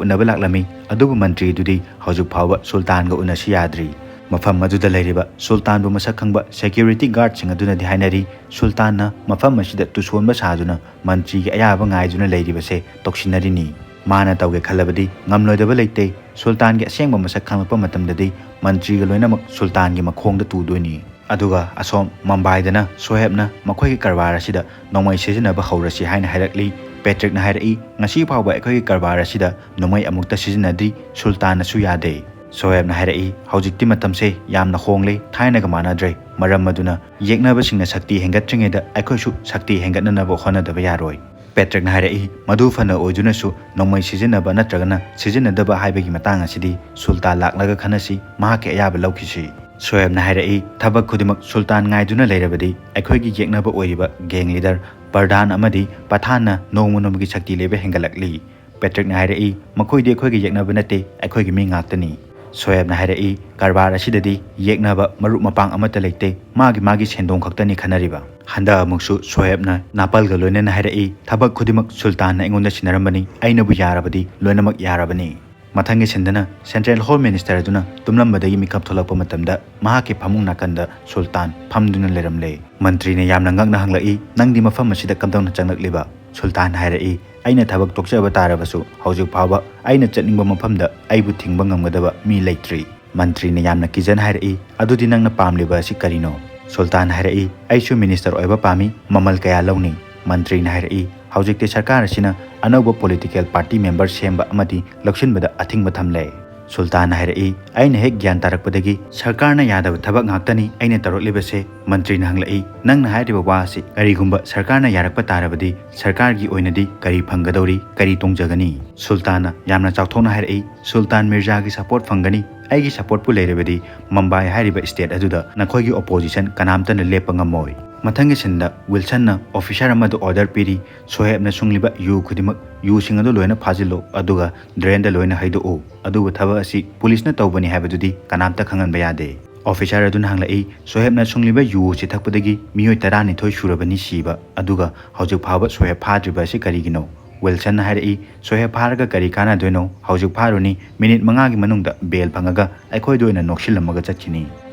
ꯎꯅꯕ ꯂꯥꯛꯂꯝꯃꯤ꯫ ꯑꯗꯨꯕꯨ ꯃꯟꯇ꯭ꯔꯤꯗꯨꯗꯤ ꯍꯧꯖꯤꯛ ꯐꯥꯎꯕ ꯁꯨꯜꯇꯥꯟꯒ ꯎꯅꯁꯤ ꯌꯥꯗ꯭ꯔꯤ꯫ ꯃꯐꯝ ꯑꯗꯨꯗ ꯂꯩꯔꯤꯕ ꯁꯨꯜꯇꯥꯟꯕꯨ ꯃꯁꯛ ꯈꯪꯕ ꯁꯦꯀ꯭ꯌꯨꯔꯤꯇꯤ ꯒꯥꯔꯗꯁꯤꯡ ꯑꯗꯨꯅꯗꯤ ꯍꯥꯏꯅꯔꯤ, ꯁꯨꯜꯇꯥꯟꯅ ꯃꯐꯝ ꯑꯁꯤꯗ ꯇꯨꯁꯣꯟꯕ ꯁꯥꯗꯨꯅ ꯃꯟꯇ꯭ꯔꯤꯒꯤ ꯑꯌꯥꯕ ꯉꯥꯏꯗꯨꯅ ꯂꯩꯔꯤꯕꯁꯦ ꯇꯧꯁꯤꯟꯅꯔꯤꯅꯤ꯫ ꯃꯥꯅ ꯇꯧꯒꯦ ꯈꯜꯂꯕꯗꯤ ꯉꯝꯂꯣꯏꯗꯕ ꯂꯩꯇꯦ꯫ ꯁꯨꯜꯇꯥꯟꯒꯤ ꯑꯁꯦꯡꯕ ꯃꯁꯛ ꯈꯪꯂꯛꯄ ꯃꯇꯝꯗꯗꯤ ꯃꯟꯇ꯭ꯔꯤꯒ ꯂꯣꯏꯅꯃꯛ ꯁꯨꯜꯇꯥꯟꯒꯤ ꯃꯈꯣꯡꯗ ꯇꯨꯗꯣꯏꯅꯤ꯫ ꯑꯗꯨꯒ ꯑꯁꯣꯝ ꯃꯝꯕꯥꯏꯗꯅ ꯁꯣꯍꯦꯕꯅ ꯃꯈꯣꯏꯒꯤ ꯀꯔꯕꯥꯔ ꯑꯁꯤꯗ ꯅꯣꯡꯃꯩ ꯁꯤꯖꯤꯟꯅꯕ ꯍꯧꯔꯁꯤ ꯍꯥꯏꯅ ꯍꯥꯏꯔꯛꯂꯤ꯫ ꯄꯦꯇ꯭ꯔꯤꯛꯅ ꯍꯥꯏꯔꯛꯏ, "ꯉꯁꯤ ꯐꯥꯎꯕ ꯑꯩꯈꯣꯏꯒꯤ ꯀꯔꯕꯥꯔ ꯑꯁꯤꯗ ꯅꯣꯡꯃꯩ ꯑꯃꯨꯛꯇ ꯁꯤꯖꯤꯟꯅꯗ꯭ꯔꯤ, ꯁꯨꯜꯇꯥꯟꯅꯁꯨ ꯌꯥꯗꯦ"꯫ ꯁꯣꯍꯦꯕꯅ ꯍꯥꯏꯔꯛꯏ, "ꯍꯧꯖꯤꯛꯇꯤ ꯃꯇꯝꯁꯦ ꯌꯥꯝꯅ ꯍꯣꯡꯂꯦ, ꯊꯥꯏꯅꯒ ꯃꯥꯟꯅꯗ꯭ꯔꯦ꯫ ꯃꯔꯝ ꯑꯗꯨꯅ ꯌꯦꯛꯅꯕꯁꯤꯡꯅ ꯁꯛꯇꯤ ꯍꯦꯟꯒꯠꯇ꯭ꯔꯤꯉꯩꯗ ꯑꯩꯈꯣꯏꯁꯨ ꯁꯛꯇꯤ ꯍꯦꯟꯒꯠꯅꯅꯕ ꯍꯣꯠꯅꯗꯕ ꯌꯥꯔꯣꯏ"꯫ ꯄꯦꯇ꯭ꯔꯤꯛꯅ ꯍꯥꯏꯔꯛꯏ, "ꯃꯗꯨ ꯐꯅ ꯑꯣꯏꯗꯨꯅꯁꯨ ꯅꯣꯡꯃꯩ ꯁꯤꯖꯤꯟꯅꯕ ꯅꯠꯇ꯭ꯔꯒꯅ ꯁꯤꯖꯤꯟꯅꯗꯕ ꯍꯥꯏꯕꯒꯤ ꯃꯇꯥꯡ ꯑꯁꯤꯗꯤ ꯁꯨꯜꯇꯥꯟ ꯂꯥꯛꯂꯒ ꯈꯟꯅꯁꯤ, ꯃꯍꯥꯛꯀꯤ ꯑꯌꯥꯕ ꯂꯧꯈꯤꯁꯤ"꯫ ꯁꯣꯍꯦꯕꯅ ꯍꯥꯏꯔꯛꯏ, "ꯊꯕꯛ ꯈꯨꯗꯤꯡꯃꯛ ꯁꯨꯜꯇꯥꯟ ꯉꯥꯏꯗꯨꯅ ꯂꯩꯔꯕꯗꯤ ꯑꯩꯈꯣꯏꯒꯤ ꯌꯦꯛꯅꯕ ꯑꯣꯏꯔꯤꯕ ꯒꯦꯡ ꯂꯤꯗꯔ ꯄꯔꯗꯥꯟ ꯑꯃꯗꯤ ꯄꯊꯥꯟꯅ ꯅꯣꯡꯃ ꯅꯣꯡꯃꯒꯤ ꯁꯛꯇꯤ ꯂꯩꯕ ꯍꯦꯟꯒꯠꯂꯛꯂꯤ"꯫ ꯄꯦꯇ꯭ꯔꯤꯛꯅ ꯍꯥꯏꯔꯛꯏ, "ꯃꯈꯣꯏꯗꯤ ꯑꯩꯈꯣꯏꯒꯤ ꯌꯦꯛꯅꯕ ꯅꯠꯇꯦ, ꯑꯩꯈꯣꯏꯒꯤ ꯃꯤ ꯉꯥꯛꯇꯅꯤ"꯫ ꯁꯣꯍꯦꯕꯅ ꯍꯥꯏꯔꯛꯏ, "ꯀꯔꯕꯥꯔ ꯑꯁꯤꯗꯗꯤ ꯌꯦꯛꯅꯕ ꯃꯔꯨꯞ ꯃꯄꯥꯡ ꯑꯃꯠꯇ ꯂꯩꯇꯦ, ꯃꯥꯒꯤ ꯃꯥꯒꯤ ꯁꯦꯟꯗꯣꯡ ꯈꯛꯇꯅꯤ ꯈꯟꯅꯔꯤꯕ"꯫ ꯍꯟꯗꯛ ꯑꯃꯨꯛꯁꯨ ꯁꯣꯍꯦꯕꯅ ꯅꯥꯄꯜꯒ ꯂꯣꯏꯅꯅ ꯍꯥꯏꯔꯛꯏ, "ꯊꯕꯛ ꯈꯨꯗꯤꯡꯃꯛ ꯁꯨꯜꯇꯥꯟꯅ ꯑꯩꯉꯣꯟꯗ ꯁꯤꯟꯅꯔꯝꯕꯅꯤ, ꯑꯩꯅꯕꯨ ꯌꯥꯔꯕꯗꯤ ꯂꯣꯏꯅꯃꯛ ꯌꯥꯔꯕꯅꯤ"꯫ ꯃꯊꯪꯒꯤ ꯁꯤꯟꯗꯅ ꯁꯦꯟꯇ꯭ꯔꯦꯜ ꯍꯣꯝ ꯃꯤꯅꯤꯁꯇꯔ ꯑꯗꯨꯅ ꯇꯨꯝꯂꯝꯕꯗꯒꯤ ꯃꯤꯀꯞ ꯊꯣꯛꯂꯛꯄ ꯃꯇꯝꯗ ꯃꯍꯥꯛꯀꯤ ꯐꯃꯨꯡ ꯅꯥꯀꯟꯗ ꯁꯨꯜꯇꯥꯟ ꯐꯝꯗꯨꯅ ꯂꯩꯔꯝꯂꯦ꯫ ꯃꯟꯇ꯭ꯔꯤꯅ ꯌꯥꯝꯅ ꯉꯛꯅ ꯍꯪꯂꯛꯏ, "ꯅꯪꯗꯤ ꯃꯐꯝ ꯑꯁꯤꯗ ꯀꯝꯗꯧꯅ ꯆꯪꯂꯛꯂꯤꯕ?" ꯁꯨꯜꯇꯥꯟ ꯍꯥꯏꯔꯛꯏ, "ꯑꯩꯅ ꯊꯕꯛ ꯇꯣꯛꯆꯕ ꯇꯥꯔꯕꯁꯨ ꯍꯧꯖꯤꯛ ꯐꯥꯎꯕ ꯑꯩꯅ ꯆꯠꯅꯤꯡꯕ ꯃꯐꯝꯗ ꯑꯩꯕꯨ ꯊꯤꯡꯕ ꯉꯝꯒꯗꯕ ꯃꯤ ꯂꯩꯇ꯭ꯔꯤ"꯫ ꯃꯟꯇ꯭ꯔꯤꯅ ꯌꯥꯝꯅ ꯀꯤꯖꯅ ꯍꯥꯏꯔꯛꯏ, "ꯑꯗꯨꯗꯤ ꯅꯪꯅ ꯄꯥꯝꯂꯤꯕ ꯑꯁꯤ ꯀꯔꯤꯅꯣ?" ꯁꯨꯜꯇꯥꯟ ꯍꯥꯏꯔꯛꯏ, "ꯑꯩꯁꯨ ꯃꯤꯅꯤꯁꯇꯔ ꯑꯣꯏꯕ ꯄꯥꯝꯃꯤ, ꯃꯃꯜ ꯀꯌꯥ ꯂꯧꯅꯤ?" ꯃꯟꯇ꯭ꯔꯤꯅ ꯍꯥꯏꯔꯛꯏ, "ꯍꯧꯖꯤꯛꯇꯤ ꯁꯔꯀꯥꯔ ꯑꯁꯤꯅ ꯑꯅꯧꯕ ꯄꯣꯂꯤꯇꯤꯀꯦꯜ ꯄꯥꯔꯇꯤ ꯃꯦꯝꯕꯔ ꯁꯦꯝꯕ ꯑꯃꯗꯤ ꯂꯧꯁꯤꯟꯕꯗ ꯑꯊꯤꯡꯕ ꯊꯝꯂꯦ"꯫ ꯁꯨꯜꯇꯥꯟꯅ ꯍꯥꯏꯔꯛꯏ, "ꯑꯩꯅ ꯍꯦꯛ ꯒ꯭ꯌꯥꯟ ꯇꯥꯔꯛꯄꯗꯒꯤ ꯁꯔꯀꯥꯔꯅ ꯌꯥꯗꯕ ꯊꯕꯛ ꯉꯥꯛꯇꯅꯤ ꯑꯩꯅ ꯇꯧꯔꯛꯂꯤꯕꯁꯦ꯫" ꯃꯟꯇ꯭ꯔꯤꯅ ꯍꯪꯂꯛꯏ, "ꯅꯪꯅ ꯍꯥꯏꯔꯤꯕ ꯋꯥ ꯑꯁꯤ ꯀꯔꯤꯒꯨꯝꯕ ꯁꯔꯀꯥꯔꯅ ꯌꯥꯔꯛꯄ ꯇꯥꯔꯕꯗꯤ ꯁꯔꯀꯥꯔꯒꯤ ꯑꯣꯏꯅꯗꯤ ꯀꯔꯤ ꯐꯪꯒꯗꯧꯔꯤ, ꯀꯔꯤ ꯇꯣꯡꯖꯒꯅꯤ?" ꯁꯨꯜꯇꯥꯟꯅ ꯌꯥꯝꯅ ꯆꯥꯎꯊꯣꯛꯅ ꯍꯥꯏꯔꯛꯏ, "ꯁꯨꯜꯇꯥꯟ ꯃꯤꯔꯖꯥꯒꯤ ꯁꯄꯣꯔꯠ ꯐꯪꯒꯅꯤ꯫ ꯑꯩꯒꯤ ꯁꯄꯣꯔꯠꯄꯨ ꯂꯩꯔꯕꯗꯤ ꯃꯝꯕꯥꯏ ꯍꯥꯏꯔꯤꯕ ꯁ꯭ꯇꯦꯠ ꯑꯗꯨꯗ ꯅꯈꯣꯏꯒꯤ ꯑꯣꯄꯣꯖꯤꯁꯟ ꯀꯅꯥꯝꯇꯅ ꯂꯦꯞꯄ ꯉꯝꯃꯣꯏ꯫" ꯃꯊꯪꯒꯤ ꯁꯤꯟꯗ ꯋꯤꯜꯁꯟꯅ ꯑꯣꯐꯤꯁꯥꯔ ꯑꯃꯗ ꯑꯣꯔꯗꯔ ꯄꯤꯔꯤ, "ꯁꯣꯍꯦꯕꯅ ꯁꯨꯡꯂꯤꯕ ꯌꯨ ꯈꯨꯗꯤꯡꯃꯛ, ꯌꯨꯁꯤꯡ ꯑꯗꯨ ꯂꯣꯏꯅ ꯐꯥꯖꯤꯜꯂꯨ, ꯑꯗꯨꯒ ꯗ꯭ꯔꯦꯟꯗ ꯂꯣꯏꯅ ꯍꯩꯗꯣꯛꯎ꯫ ꯑꯗꯨꯕꯨ ꯊꯕꯛ ꯑꯁꯤ ꯄꯨꯂꯤꯁꯅ ꯇꯧꯕꯅꯤ ꯍꯥꯏꯕꯗꯨꯗꯤ ꯀꯅꯥꯝꯇ ꯈꯪꯍꯟꯕ ꯌꯥꯗꯦ꯫" ꯑꯣꯐꯤꯁꯥꯔ ꯑꯗꯨꯅ ꯍꯪꯂꯛꯏ, "ꯁꯣꯍꯦꯕꯅ ꯁꯨꯡꯂꯤꯕ ꯌꯨ ꯑꯁꯤ ꯊꯛꯄꯗꯒꯤ ꯃꯤꯑꯣꯏ ꯇꯔꯥꯅꯤꯊꯣꯏ ꯁꯨꯔꯕꯅꯤ ꯁꯤꯕ, ꯑꯗꯨꯒ ꯍꯧꯖꯤꯛ ꯐꯥꯎꯕ ꯁꯣꯍꯦꯕ ꯐꯥꯗ꯭ꯔꯤꯕ ꯑꯁꯤ ꯀꯔꯤꯒꯤꯅꯣ?" ꯋꯤꯜꯁꯟꯅ ꯍꯥꯏꯔꯛꯏ, "ꯁꯣꯍꯦꯕ ꯐꯥꯔꯒ ꯀꯔꯤ ꯀꯥꯟꯅꯗꯣꯏꯅꯣ? ꯍꯧꯖꯤꯛ ꯐꯥꯔꯨꯅꯤ, ꯃꯤꯅꯤꯠ ꯃꯉꯥꯒꯤ ꯃꯅꯨꯡꯗ ꯕꯦꯜ ꯐꯪꯉꯒ ꯑꯩꯈꯣꯏꯗ ꯑꯣꯏꯅ ꯅꯣꯛꯁꯤꯜꯂꯝꯃꯒ ꯆꯠꯈꯤꯅꯤ꯫"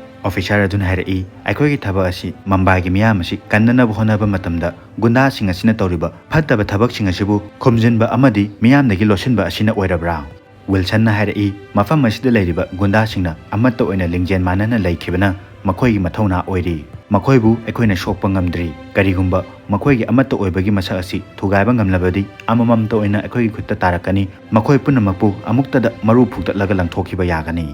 ꯑꯣꯐꯤꯁꯥꯔ ꯑꯗꯨꯅ ꯍꯥꯏꯔꯛꯏ, "ꯑꯩꯈꯣꯏꯒꯤ ꯊꯕꯛ ꯑꯁꯤ ꯃꯝꯕꯥꯏꯒꯤ ꯃꯤꯌꯥꯝ ꯑꯁꯤ ꯀꯟꯅꯅꯕ ꯍꯣꯠꯅꯕ ꯃꯇꯝꯗ ꯒꯨꯟꯗꯥꯁꯤꯡ ꯑꯁꯤꯅ ꯇꯧꯔꯤꯕ ꯐꯠꯇꯕ ꯊꯕꯛꯁꯤꯡ ꯑꯁꯤꯕꯨ ꯈꯨꯝꯖꯤꯟꯕ ꯑꯃꯗꯤ ꯃꯤꯌꯥꯝꯗꯒꯤ ꯂꯣꯠꯁꯤꯟꯕ ꯑꯁꯤꯅ ꯑꯣꯏꯔꯕ꯭ꯔꯥ?" ꯋꯤꯜꯁꯟꯅ ꯍꯥꯏꯔꯛꯏ, "ꯃꯐꯝ ꯑꯁꯤꯗ ꯂꯩꯔꯤꯕ ꯒꯨꯟꯗꯥꯁꯤꯡꯅ ꯑꯃꯠꯇ ꯑꯣꯏꯅ ꯂꯤꯡꯖꯦꯜ ꯃꯥꯟꯅꯅ ꯂꯩꯈꯤꯕꯅ ꯃꯈꯣꯏꯒꯤ ꯃꯊꯧꯅꯥ ꯑꯣꯏꯔꯤ꯫ ꯃꯈꯣꯏꯕꯨ ꯑꯩꯈꯣꯏꯅ ꯁꯣꯛꯄ ꯉꯝꯗ꯭ꯔꯤ꯫ ꯀꯔꯤꯒꯨꯝꯕ ꯃꯈꯣꯏꯒꯤ ꯑꯃꯠꯇ ꯑꯣꯏꯕꯒꯤ ꯃꯁꯛ ꯑꯁꯤ ꯊꯨꯒꯥꯏꯕ ꯉꯝꯂꯕꯗꯤ ꯑꯃꯃꯝꯇ ꯑꯣꯏꯅ ꯑꯩꯈꯣꯏꯒꯤ ꯈꯨꯠꯇ ꯇꯥꯔꯛꯀꯅꯤ꯫ ꯃꯈꯣꯏ ꯄꯨꯝꯅꯃꯛꯄꯨ ꯑꯃꯨꯛꯇꯗ ꯃꯔꯨ ꯐꯨꯛꯇꯠꯂꯒ ꯂꯪꯊꯣꯛꯈꯤꯕ ꯌꯥꯒꯅꯤ꯫"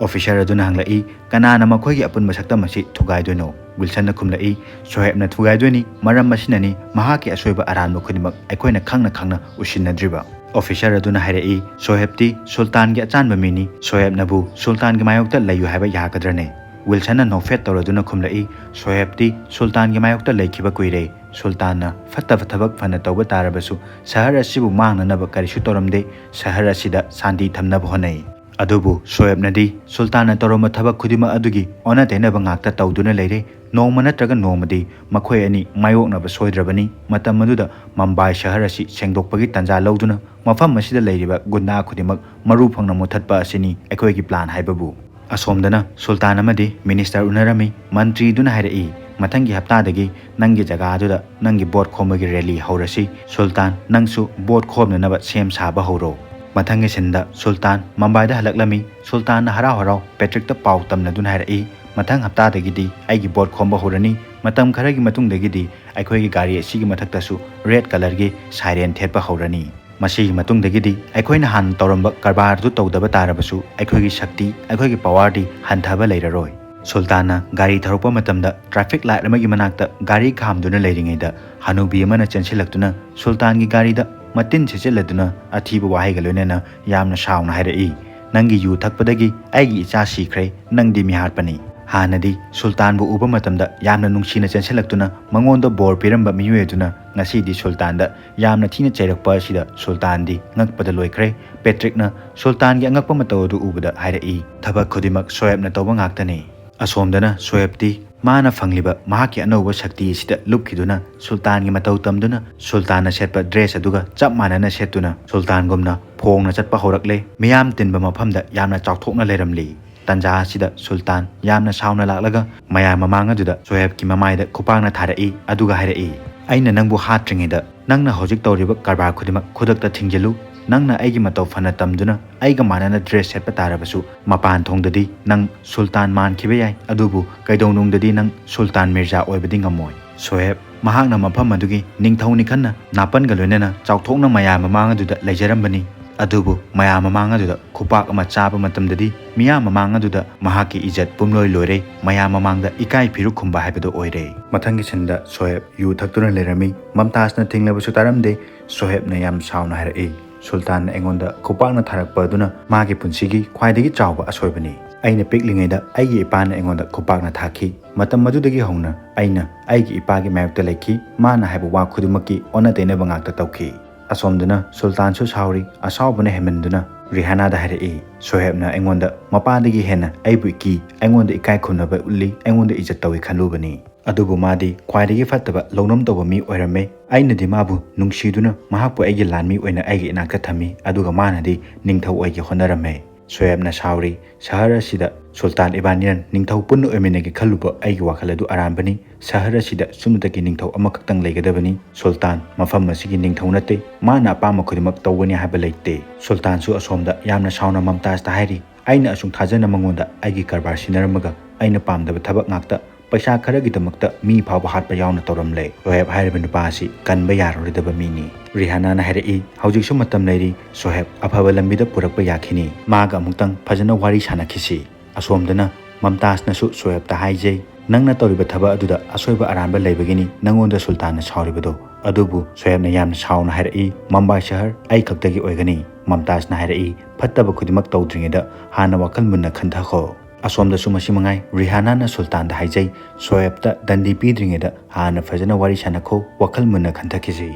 ꯑꯣꯐꯤꯁꯥꯔ ꯑꯗꯨꯅ ꯍꯪꯂꯛꯏ, "ꯀꯅꯥꯅ ꯃꯈꯣꯏꯒꯤ ꯑꯄꯨꯟꯕ ꯁꯛꯇꯝ ꯑꯁꯤ ꯊꯨꯒꯥꯏꯗꯣꯏꯅꯣ?" ꯋꯤꯜꯁꯟꯅ ꯈꯨꯝꯂꯛꯏ, "ꯁꯣꯍꯦꯕꯅ ꯊꯨꯒꯥꯏꯗꯣꯏꯅꯤ꯫ ꯃꯔꯝ ꯑꯁꯤꯅꯅꯤ ꯃꯍꯥꯛꯀꯤ ꯑꯁꯣꯏꯕ ꯑꯔꯥꯟꯕ ꯈꯨꯗꯤꯡꯃꯛ ꯑꯩꯈꯣꯏꯅ ꯈꯪꯅ ꯈꯪꯅ ꯎꯁꯤꯟꯅꯗ꯭ꯔꯤꯕ꯫" ꯑꯣꯐꯤꯁꯥꯔ ꯑꯗꯨꯅ ꯍꯥꯏꯔꯛꯏ, "ꯁꯣꯍꯦꯕꯇꯤ ꯁꯨꯜꯇꯥꯟꯒꯤ ꯑꯆꯥꯟꯕ ꯃꯤꯅꯤ꯫ ꯁꯣꯍꯦꯕꯅꯕꯨ ꯁꯨꯜꯇꯥꯟꯒꯤ ꯃꯥꯌꯣꯛꯇ ꯂꯩꯌꯨ ꯍꯥꯏꯕ ꯌꯥꯒꯗ꯭ꯔꯅꯦ?" ꯋꯤꯜꯁꯟꯅ ꯅꯣꯛꯐꯦꯠ ꯇꯧꯔꯗꯨꯅ ꯈꯨꯝꯂꯛꯏ, "ꯁꯣꯍꯦꯕꯇꯤ ꯁꯨꯜꯇꯥꯟꯒꯤ ꯃꯥꯌꯣꯛꯇ ꯂꯩꯈꯤꯕ ꯀꯨꯏꯔꯦ꯫ ꯁꯨꯜꯇꯥꯟꯅ ꯐꯠꯇꯕ ꯊꯕꯛ ꯐꯅ ꯇꯧꯕ ꯇꯥꯔꯕꯁꯨ ꯁꯍꯔ ꯑꯁꯤꯕꯨ ꯃꯥꯡꯅꯅꯕ ꯀꯔꯤꯁꯨ ꯇꯧꯔꯝꯗꯦ꯫ ꯁꯍꯔ ꯑꯁꯤꯗ ꯁꯥꯟꯇꯤ ꯊꯝꯅꯕ ꯍꯣꯠꯅꯩ꯫ ꯑꯗꯨꯕꯨ ꯁꯣꯍꯦꯕꯅꯗꯤ ꯁꯨꯜꯇꯥꯟꯅ ꯇꯧꯔꯝꯕ ꯊꯕꯛ ꯈꯨꯗꯤꯡꯃꯛ ꯑꯗꯨꯒꯤ ꯑꯣꯟꯅ ꯇꯩꯅꯕ ꯉꯥꯛꯇ ꯇꯧꯗꯨꯅ ꯂꯩꯔꯦ꯫ ꯅꯣꯡꯃ ꯅꯠꯇ꯭ꯔꯒ ꯅꯣꯡꯃꯗꯤ ꯃꯈꯣꯏ ꯑꯅꯤ ꯃꯥꯌꯣꯛꯅꯕ ꯁꯣꯏꯗ꯭ꯔꯕꯅꯤ꯫ ꯃꯇꯝ ꯑꯗꯨꯗ ꯃꯝꯕꯥꯏ ꯁꯍꯔ ꯑꯁꯤ ꯁꯦꯡꯗꯣꯛꯄꯒꯤ ꯇꯥꯟꯖꯥ ꯂꯧꯗꯨꯅ ꯃꯐꯝ ꯑꯁꯤꯗ ꯂꯩꯔꯤꯕ ꯒꯨꯟꯗꯥ ꯈꯨꯗꯤꯡꯃꯛ ꯃꯔꯨ ꯐꯪꯅ ꯃꯨꯊꯠꯄ ꯑꯁꯤꯅꯤ ꯑꯩꯈꯣꯏꯒꯤ ꯄ꯭ꯂꯥꯟ ꯍꯥꯏꯕꯕꯨ꯫" ꯑꯁꯣꯝꯗꯅ ꯁꯨꯜꯇꯥꯟ ꯑꯃꯗꯤ ꯃꯤꯅꯤꯁꯇꯔ ꯎꯅꯔꯝꯃꯤ꯫ ꯃꯟꯇ꯭ꯔꯤꯗꯨꯅ ꯍꯥꯏꯔꯛꯏ, "ꯃꯊꯪꯒꯤ ꯍꯞꯇꯥꯗꯒꯤ ꯅꯪꯒꯤ ꯖꯒꯥ ꯑꯗꯨꯗ ꯅꯪꯒꯤ ꯚꯣꯠ ꯈꯣꯝꯕꯒꯤ ꯔꯦꯂꯤ ꯍꯧꯔꯁꯤ꯫ ꯁꯨꯜꯇꯥꯟ, ꯅꯪꯁꯨ ꯚꯣꯠ ꯈꯣꯝꯅꯅꯕ ꯁꯦꯝ ꯁꯥꯕ ꯍꯧꯔꯣ꯫" ꯃꯊꯪꯒꯤ ꯁꯤꯟꯗ ꯁꯨꯜꯇꯥꯟ ꯃꯝꯕꯥꯏꯗ ꯍꯜꯂꯛꯂꯝꯃꯤ꯫ ꯁꯨꯜꯇꯥꯟꯅ ꯍꯔꯥꯎ ꯍꯔꯥꯎ ꯄꯦꯇ꯭ꯔꯤꯛꯇ ꯄꯥꯎ ꯇꯝꯅꯗꯨꯅ ꯍꯥꯏꯔꯛꯏ, "ꯃꯊꯪ ꯍꯞꯇꯥꯗꯒꯤꯗꯤ ꯑꯩꯒꯤ ꯚꯣꯠ ꯈꯣꯝꯕ ꯍꯧꯔꯅꯤ꯫ ꯃꯇꯝ ꯈꯔꯒꯤ ꯃꯇꯨꯡꯗꯒꯤꯗꯤ ꯑꯩꯈꯣꯏꯒꯤ ꯒꯥꯔꯤ ꯑꯁꯤꯒꯤ ꯃꯊꯛꯇꯁꯨ ꯔꯦꯗ ꯀꯂꯔꯒꯤ ꯁꯥꯏꯔꯦꯟ ꯊꯦꯠꯄ ꯍꯧꯔꯅꯤ꯫" ꯃꯁꯤꯒꯤ ꯃꯇꯨꯡꯗꯒꯤꯗꯤ ꯑꯩꯈꯣꯏꯅ ꯍꯥꯟꯅ ꯇꯧꯔꯝꯕ ꯀꯔꯕꯥꯔꯗꯨ ꯇꯧꯗꯕ ꯇꯥꯔꯕꯁꯨ ꯑꯩꯈꯣꯏꯒꯤ ꯁꯛꯇꯤ, ꯑꯩꯈꯣꯏꯒꯤ ꯄꯋꯥꯔꯗꯤ ꯍꯟꯊꯕ ꯂꯩꯔꯔꯣꯏ꯫ ꯁꯨꯜꯇꯥꯟꯅ ꯒꯥꯔꯤ ꯊꯧꯔꯛꯄ ꯃꯇꯝꯗ ꯇ꯭ꯔꯥꯐꯤꯛ ꯂꯥꯏꯠ ꯑꯃꯒꯤ ꯃꯅꯥꯛꯇ ꯒꯥꯔꯤ ꯈꯥꯝꯗꯨꯅ ꯂꯩꯔꯤꯉꯩꯗ ꯍꯅꯨꯕꯤ ꯑꯃꯅ ꯆꯦꯟꯁꯤꯜꯂꯛꯇꯨꯅ ꯁꯨꯜꯇꯥꯟꯒꯤ ꯒꯥꯔꯤꯗ ꯃꯇꯤꯟ ꯁꯤꯠꯆꯤꯜꯂꯗꯨꯅ ꯑꯊꯤꯕ ꯋꯥꯍꯩꯒ ꯂꯣꯏꯅꯅ ꯌꯥꯝꯅ ꯁꯥꯎꯅ ꯍꯥꯏꯔꯛꯏ, "ꯅꯪꯒꯤ ꯌꯨ ꯊꯛꯄꯗꯒꯤ ꯑꯩꯒꯤ ꯏꯆꯥ ꯁꯤꯈ꯭ꯔꯦ, ꯅꯪꯗꯤ ꯃꯤꯍꯥꯠꯄꯅꯤ"꯫ ꯍꯥꯟꯅꯗꯤ ꯁꯨꯜꯇꯥꯟꯕꯨ ꯎꯕ ꯃꯇꯝꯗ ꯌꯥꯝꯅ ꯅꯨꯡꯁꯤꯅ ꯆꯦꯟꯁꯤꯜꯂꯛꯇꯨꯅ ꯃꯉꯣꯟꯗ ꯕꯣꯔ ꯄꯤꯔꯝꯕ ꯃꯤꯑꯣꯏ ꯑꯗꯨꯅ ꯉꯁꯤꯗꯤ ꯁꯨꯜꯇꯥꯟꯗ ꯌꯥꯝꯅ ꯊꯤꯅ ꯆꯩꯔꯛꯄ ꯑꯁꯤꯗ ꯁꯨꯜꯇꯥꯟꯗꯤ ꯉꯛꯄꯗ ꯂꯣꯏꯈ꯭ꯔꯦ꯫ ꯄꯦꯇ꯭ꯔꯤꯛꯅ ꯁꯨꯜꯇꯥꯟꯒꯤ ꯑꯉꯛꯄ ꯃꯇꯧ ꯑꯗꯨ ꯎꯕꯗ ꯍꯥꯏꯔꯛꯏ, "ꯊꯕꯛ ꯈꯨꯗꯤꯡꯃꯛ ꯁꯣꯌꯦꯕꯅ ꯇꯧꯕ ꯉꯥꯛꯇꯅꯤ"꯫ ꯑꯁꯣꯝꯗꯅ ꯁꯣꯌꯦꯕꯇꯤ ꯃꯥꯅ ꯐꯪꯂꯤꯕ ꯃꯍꯥꯛꯀꯤ ꯑꯅꯧꯕ ꯁꯛꯇꯤ ꯑꯁꯤꯗ ꯂꯨꯞꯈꯤꯗꯨꯅ ꯁꯨꯜꯇꯥꯟꯒꯤ ꯃꯇꯧ ꯇꯝꯗꯨꯅ ꯁꯨꯜꯇꯥꯟꯅ ꯁꯦꯠꯄ ꯗ꯭ꯔꯦꯁ ꯑꯗꯨꯒ ꯆꯞ ꯃꯥꯟꯅꯅ ꯁꯦꯠꯇꯨꯅ ꯁꯨꯜꯇꯥꯟꯒꯨꯝꯅ ꯐꯣꯡꯅ ꯆꯠꯄ ꯍꯧꯔꯛꯂꯦ꯫ ꯃꯤꯌꯥꯝ ꯇꯤꯟꯕ ꯃꯐꯝꯗ ꯌꯥꯝꯅ ꯆꯥꯎꯊꯣꯛꯅ ꯂꯩꯔꯝꯂꯤ꯫ ꯇꯟꯖꯥ ꯑꯁꯤꯗ ꯁꯨꯜꯇꯥꯟ ꯌꯥꯝꯅ ꯁꯥꯎꯅ ꯂꯥꯛꯂꯒ ꯃꯌꯥꯝ ꯃꯃꯥꯡ ꯑꯗꯨꯗ ꯁꯣꯍꯦꯕꯀꯤ ꯃꯃꯥꯏꯗ ꯈꯨꯄꯥꯛꯅ ꯊꯥꯔꯛꯏ, ꯑꯗꯨꯒ ꯍꯥꯏꯔꯛꯏ, "ꯑꯩꯅ ꯅꯪꯕꯨ ꯍꯥꯠꯇ꯭ꯔꯤꯉꯩꯗ ꯅꯪꯅ ꯍꯧꯖꯤꯛ ꯇꯧꯔꯤꯕ ꯀꯔꯕꯥꯔ ꯈꯨꯗꯤꯡꯃꯛ ꯈꯨꯗꯛꯇ ꯊꯤꯡꯖꯤꯜꯂꯨ꯫ ꯅꯪꯅ ꯑꯩꯒꯤ ꯃꯇꯧ ꯐꯅ ꯇꯝꯗꯨꯅ ꯑꯩꯒ ꯃꯥꯟꯅꯅ ꯗ꯭ꯔꯦꯁ ꯁꯦꯠꯄ ꯇꯥꯔꯕꯁꯨ, ꯃꯄꯥꯟ ꯊꯣꯡꯗꯗꯤ ꯅꯪ ꯁꯨꯜꯇꯥꯟ ꯃꯥꯟꯈꯤꯕ ꯌꯥꯏ, ꯑꯗꯨꯕꯨ ꯀꯩꯗꯧꯅꯨꯡꯗꯗꯤ ꯅꯪ ꯁꯨꯜꯇꯥꯟ ꯃꯤꯔꯖꯥ ꯑꯣꯏꯕꯗꯤ ꯉꯝꯃꯣꯏ"꯫ ꯁꯣꯍꯦꯕ ꯃꯍꯥꯛꯅ ꯃꯐꯝ ꯑꯗꯨꯒꯤ ꯅꯤꯡꯊꯧꯅꯤ ꯈꯟꯅ ꯅꯥꯄꯟꯒ ꯂꯣꯏꯅꯅ ꯆꯥꯎꯊꯣꯛꯅ ꯃꯌꯥꯝ ꯃꯃꯥꯡ ꯑꯗꯨꯗ ꯂꯩꯖꯔꯝꯕꯅꯤ꯫ ꯑꯗꯨꯕꯨ ꯃꯌꯥꯝ ꯃꯃꯥꯡ ꯑꯗꯨꯗ ꯈꯨꯄꯥꯛ ꯑꯃ ꯆꯥꯕ ꯃꯇꯝꯗꯗꯤ ꯃꯤꯌꯥꯝ ꯃꯃꯥꯡ ꯑꯗꯨꯗ ꯃꯍꯥꯛꯀꯤ ꯏꯖꯠ ꯄꯨꯝꯂꯣꯏ ꯂꯣꯏꯔꯦ, ꯃꯌꯥꯝ ꯃꯃꯥꯡꯗ ꯏꯀꯥꯏ ꯐꯤꯔꯨꯛ ꯈꯨꯝꯕ ꯍꯥꯏꯕꯗꯨ ꯑꯣꯏꯔꯦ꯫ ꯃꯊꯪꯒꯤ ꯁꯤꯟꯗ ꯁꯣꯍꯦꯕ ꯌꯨ ꯊꯛꯇꯨꯅ ꯂꯩꯔꯝꯃꯤ꯫ ꯃꯝꯇꯥꯖꯅ ꯊꯤꯡꯂꯕꯁꯨ ꯇꯥꯔꯝꯗꯦ꯫ ꯁꯣꯍꯦꯕꯅ ꯌꯥꯝ ꯁꯥꯎꯅ ꯍꯥꯏꯔꯛꯏ, "ꯁꯨꯜꯇꯥꯟꯅ ꯑꯩꯉꯣꯟꯗ ꯈꯨꯄꯥꯛꯅ ꯊꯥꯔꯛꯄ ꯑꯗꯨꯅ ꯃꯥꯒꯤ ꯄꯨꯟꯁꯤꯒꯤ ꯈ꯭ꯋꯥꯏꯗꯒꯤ ꯆꯥꯎꯕ ꯑꯁꯣꯏꯕꯅꯤ꯫ ꯑꯩꯅ ꯄꯤꯛꯂꯤꯉꯩꯗ ꯑꯩꯒꯤ ꯏꯄꯥꯅ ꯑꯩꯉꯣꯟꯗ ꯈꯨꯄꯥꯛꯅ ꯊꯥꯈꯤ꯫ ꯃꯇꯝ ꯑꯗꯨꯗꯒꯤ ꯍꯧꯅ ꯑꯩꯅ ꯑꯩꯒꯤ ꯏꯄꯥꯒꯤ ꯃꯥꯌꯣꯛꯇ ꯂꯩꯈꯤ꯫ ꯃꯥꯅ ꯍꯥꯏꯕ ꯋꯥ ꯈꯨꯗꯤꯡꯃꯛꯀꯤ ꯑꯣꯟꯅ ꯇꯩꯅꯕ ꯉꯥꯛꯇ ꯇꯧꯈꯤ"꯫ ꯑꯁꯣꯝꯗꯅ ꯁꯨꯜꯇꯥꯟꯁꯨ ꯁꯥꯎꯔꯤ꯫ ꯑꯁꯥꯎꯕꯅ ꯍꯦꯟꯃꯟꯗꯨꯅ ꯔꯤꯍꯥꯅꯥꯗ ꯍꯥꯏꯔꯛꯏ, "ꯁꯣꯍꯦꯕꯅ ꯑꯩꯉꯣꯟꯗ ꯃꯄꯥꯗꯒꯤ ꯍꯦꯟꯅ ꯑꯩꯕꯨ ꯏꯀꯤ, ꯑꯩꯉꯣꯟꯗ ꯏꯀꯥꯏ ꯈꯨꯝꯅꯕ ꯎꯠꯂꯤ, ꯑꯩꯉꯣꯟꯗ ꯏꯖꯠ ꯇꯧꯏ ꯈꯜꯂꯨꯕꯅꯤ꯫ ꯑꯗꯨꯕꯨ ꯃꯥꯗꯤ ꯈ꯭ꯋꯥꯏꯗꯒꯤ ꯐꯠꯇꯕ ꯂꯧꯅꯝ ꯇꯧꯕ ꯃꯤ ꯑꯣꯏꯔꯝꯃꯦ꯫ ꯑꯩꯅꯗꯤ ꯃꯥꯕꯨ ꯅꯨꯡꯁꯤꯗꯨꯅ ꯃꯍꯥꯛꯄꯨ ꯑꯩꯒꯤ ꯂꯥꯟꯃꯤ ꯑꯣꯏꯅ ꯑꯩꯒꯤ ꯏꯅꯥꯛꯇ ꯊꯝꯃꯤ, ꯑꯗꯨꯒ ꯃꯥꯅꯗꯤ ꯅꯤꯡꯊꯧ ꯑꯣꯏꯒꯦ ꯍꯣꯠꯅꯔꯝꯃꯦ"꯫ ꯁꯣꯌꯦꯕꯅ ꯁꯥꯎꯔꯤ, "ꯁꯍꯔ ꯑꯁꯤꯗ ꯁꯨꯜꯇꯥꯟ ꯏꯕꯥꯅꯤꯅ ꯅꯤꯡꯊꯧ ꯄꯨꯟꯅ ꯑꯣꯏꯃꯤꯟꯅꯒꯦ ꯈꯜꯂꯨꯕ ꯑꯩꯒꯤ ꯋꯥꯈꯜ ꯑꯗꯨ ꯑꯔꯥꯟꯕꯅꯤ꯫ ꯁꯍꯔ ꯑꯁꯤꯗ ꯁꯨꯞꯅꯇꯒꯤ ꯅꯤꯡꯊꯧ ꯑꯃꯈꯛꯇꯪ ꯂꯩꯒꯗꯕꯅꯤ꯫ ꯁꯨꯜꯇꯥꯟ ꯃꯐꯝ ꯑꯁꯤꯒꯤ ꯅꯤꯡꯊꯧ ꯅꯠꯇꯦ꯫ ꯃꯥꯅ ꯑꯄꯥꯝꯕ ꯈꯨꯗꯤꯡꯃꯛ ꯇꯧꯒꯅꯤ ꯍꯥꯏꯕ ꯂꯩꯇꯦ"꯫ ꯁꯨꯜꯇꯥꯟꯁꯨ ꯑꯁꯣꯝꯗ ꯌꯥꯝꯅ ꯁꯥꯎꯅ ꯃꯝꯇꯥꯖꯇ ꯍꯥꯏꯔꯤ, "ꯑꯩꯅ ꯑꯁꯨꯛ ꯊꯥꯖꯅ ꯃꯉꯣꯟꯗ ꯑꯩꯒꯤ ꯀꯔꯕꯥꯔ ꯁꯤꯟꯅꯔꯝꯃꯒ ꯑꯩꯅ ꯄꯥꯝꯗꯕ ꯊꯕꯛ ꯉꯥꯛꯇ ꯄꯩꯁꯥ ꯈꯔꯒꯤꯗꯃꯛꯇ ꯃꯤ ꯐꯥꯎꯕ ꯍꯥꯠꯄ ꯌꯥꯎꯅ ꯇꯧꯔꯝꯂꯦ꯫ ꯁꯣꯍꯦꯕ ꯍꯥꯏꯔꯤꯕ ꯅꯨꯄꯥ ꯑꯁꯤ ꯀꯟꯕ ꯌꯥꯔꯔꯣꯏꯗꯕ ꯃꯤꯅꯤ꯫ ꯔꯤꯍꯥꯅꯥꯅ ꯍꯥꯏꯔꯛꯏ, "ꯍꯧꯖꯤꯛꯁꯨ ꯃꯇꯝ ꯂꯩꯔꯤ, ꯁꯣꯍꯦꯕ ꯑꯐꯕ ꯂꯝꯕꯤꯗ ꯄꯨꯔꯛꯄ ꯌꯥꯈꯤꯅꯤ꯫ ꯃꯥꯒ ꯑꯃꯨꯛꯇꯪ ꯐꯖꯅ ꯋꯥꯔꯤ ꯁꯥꯟꯅꯈꯤꯁꯤ"꯫ ꯑꯁꯣꯝꯗꯅ ꯃꯝꯇꯥꯖꯅꯁꯨ ꯁꯣꯍꯦꯕꯇ ꯍꯥꯏꯖꯩ, "ꯅꯪꯅ ꯇꯧꯔꯤꯕ ꯊꯕꯛ ꯑꯗꯨꯗ ꯑꯁꯣꯏꯕ ꯑꯔꯥꯟꯕ ꯂꯩꯕꯒꯤꯅꯤ ꯅꯪꯉꯣꯟꯗ ꯁꯨꯜꯇꯥꯟꯅ ꯁꯥꯎꯔꯤꯕꯗꯣ꯫ ꯑꯗꯨꯕꯨ ꯁꯣꯍꯦꯕꯅ ꯌꯥꯝꯅ ꯁꯥꯎꯅ ꯍꯥꯏꯔꯛꯏ, 'ꯃꯝꯕꯥꯏ ꯁꯍꯔ ꯑꯩ ꯈꯛꯇꯒꯤ ꯑꯣꯏꯒꯅꯤ'"꯫ ꯃꯝꯇꯥꯖꯅ ꯍꯥꯏꯔꯛꯏ, "ꯐꯠꯇꯕ ꯈꯨꯗꯤꯡꯃꯛ ꯇꯧꯗ꯭ꯔꯤꯉꯩꯗ ꯍꯥꯟꯅ ꯋꯥꯈꯜ ꯃꯨꯟꯅ ꯈꯟꯊꯈꯣ"꯫ ꯑꯁꯣꯝꯗꯁꯨ ꯃꯁꯤ ꯃꯉꯥꯏ, ꯔꯤꯍꯥꯅꯥꯅ ꯁꯨꯜꯇꯥꯟꯗ ꯍꯥꯏꯖꯩ, "ꯁꯣꯍꯦꯕꯇ ꯗꯟꯗꯤ ꯄꯤꯗ꯭ꯔꯤꯉꯩꯗ ꯍꯥꯟꯅ ꯐꯖꯅ ꯋꯥꯔꯤ ꯁꯥꯟꯅꯈꯣ, ꯋꯥꯈꯜ ꯃꯨꯟꯅ ꯈꯟꯊꯈꯤꯁꯤ"꯫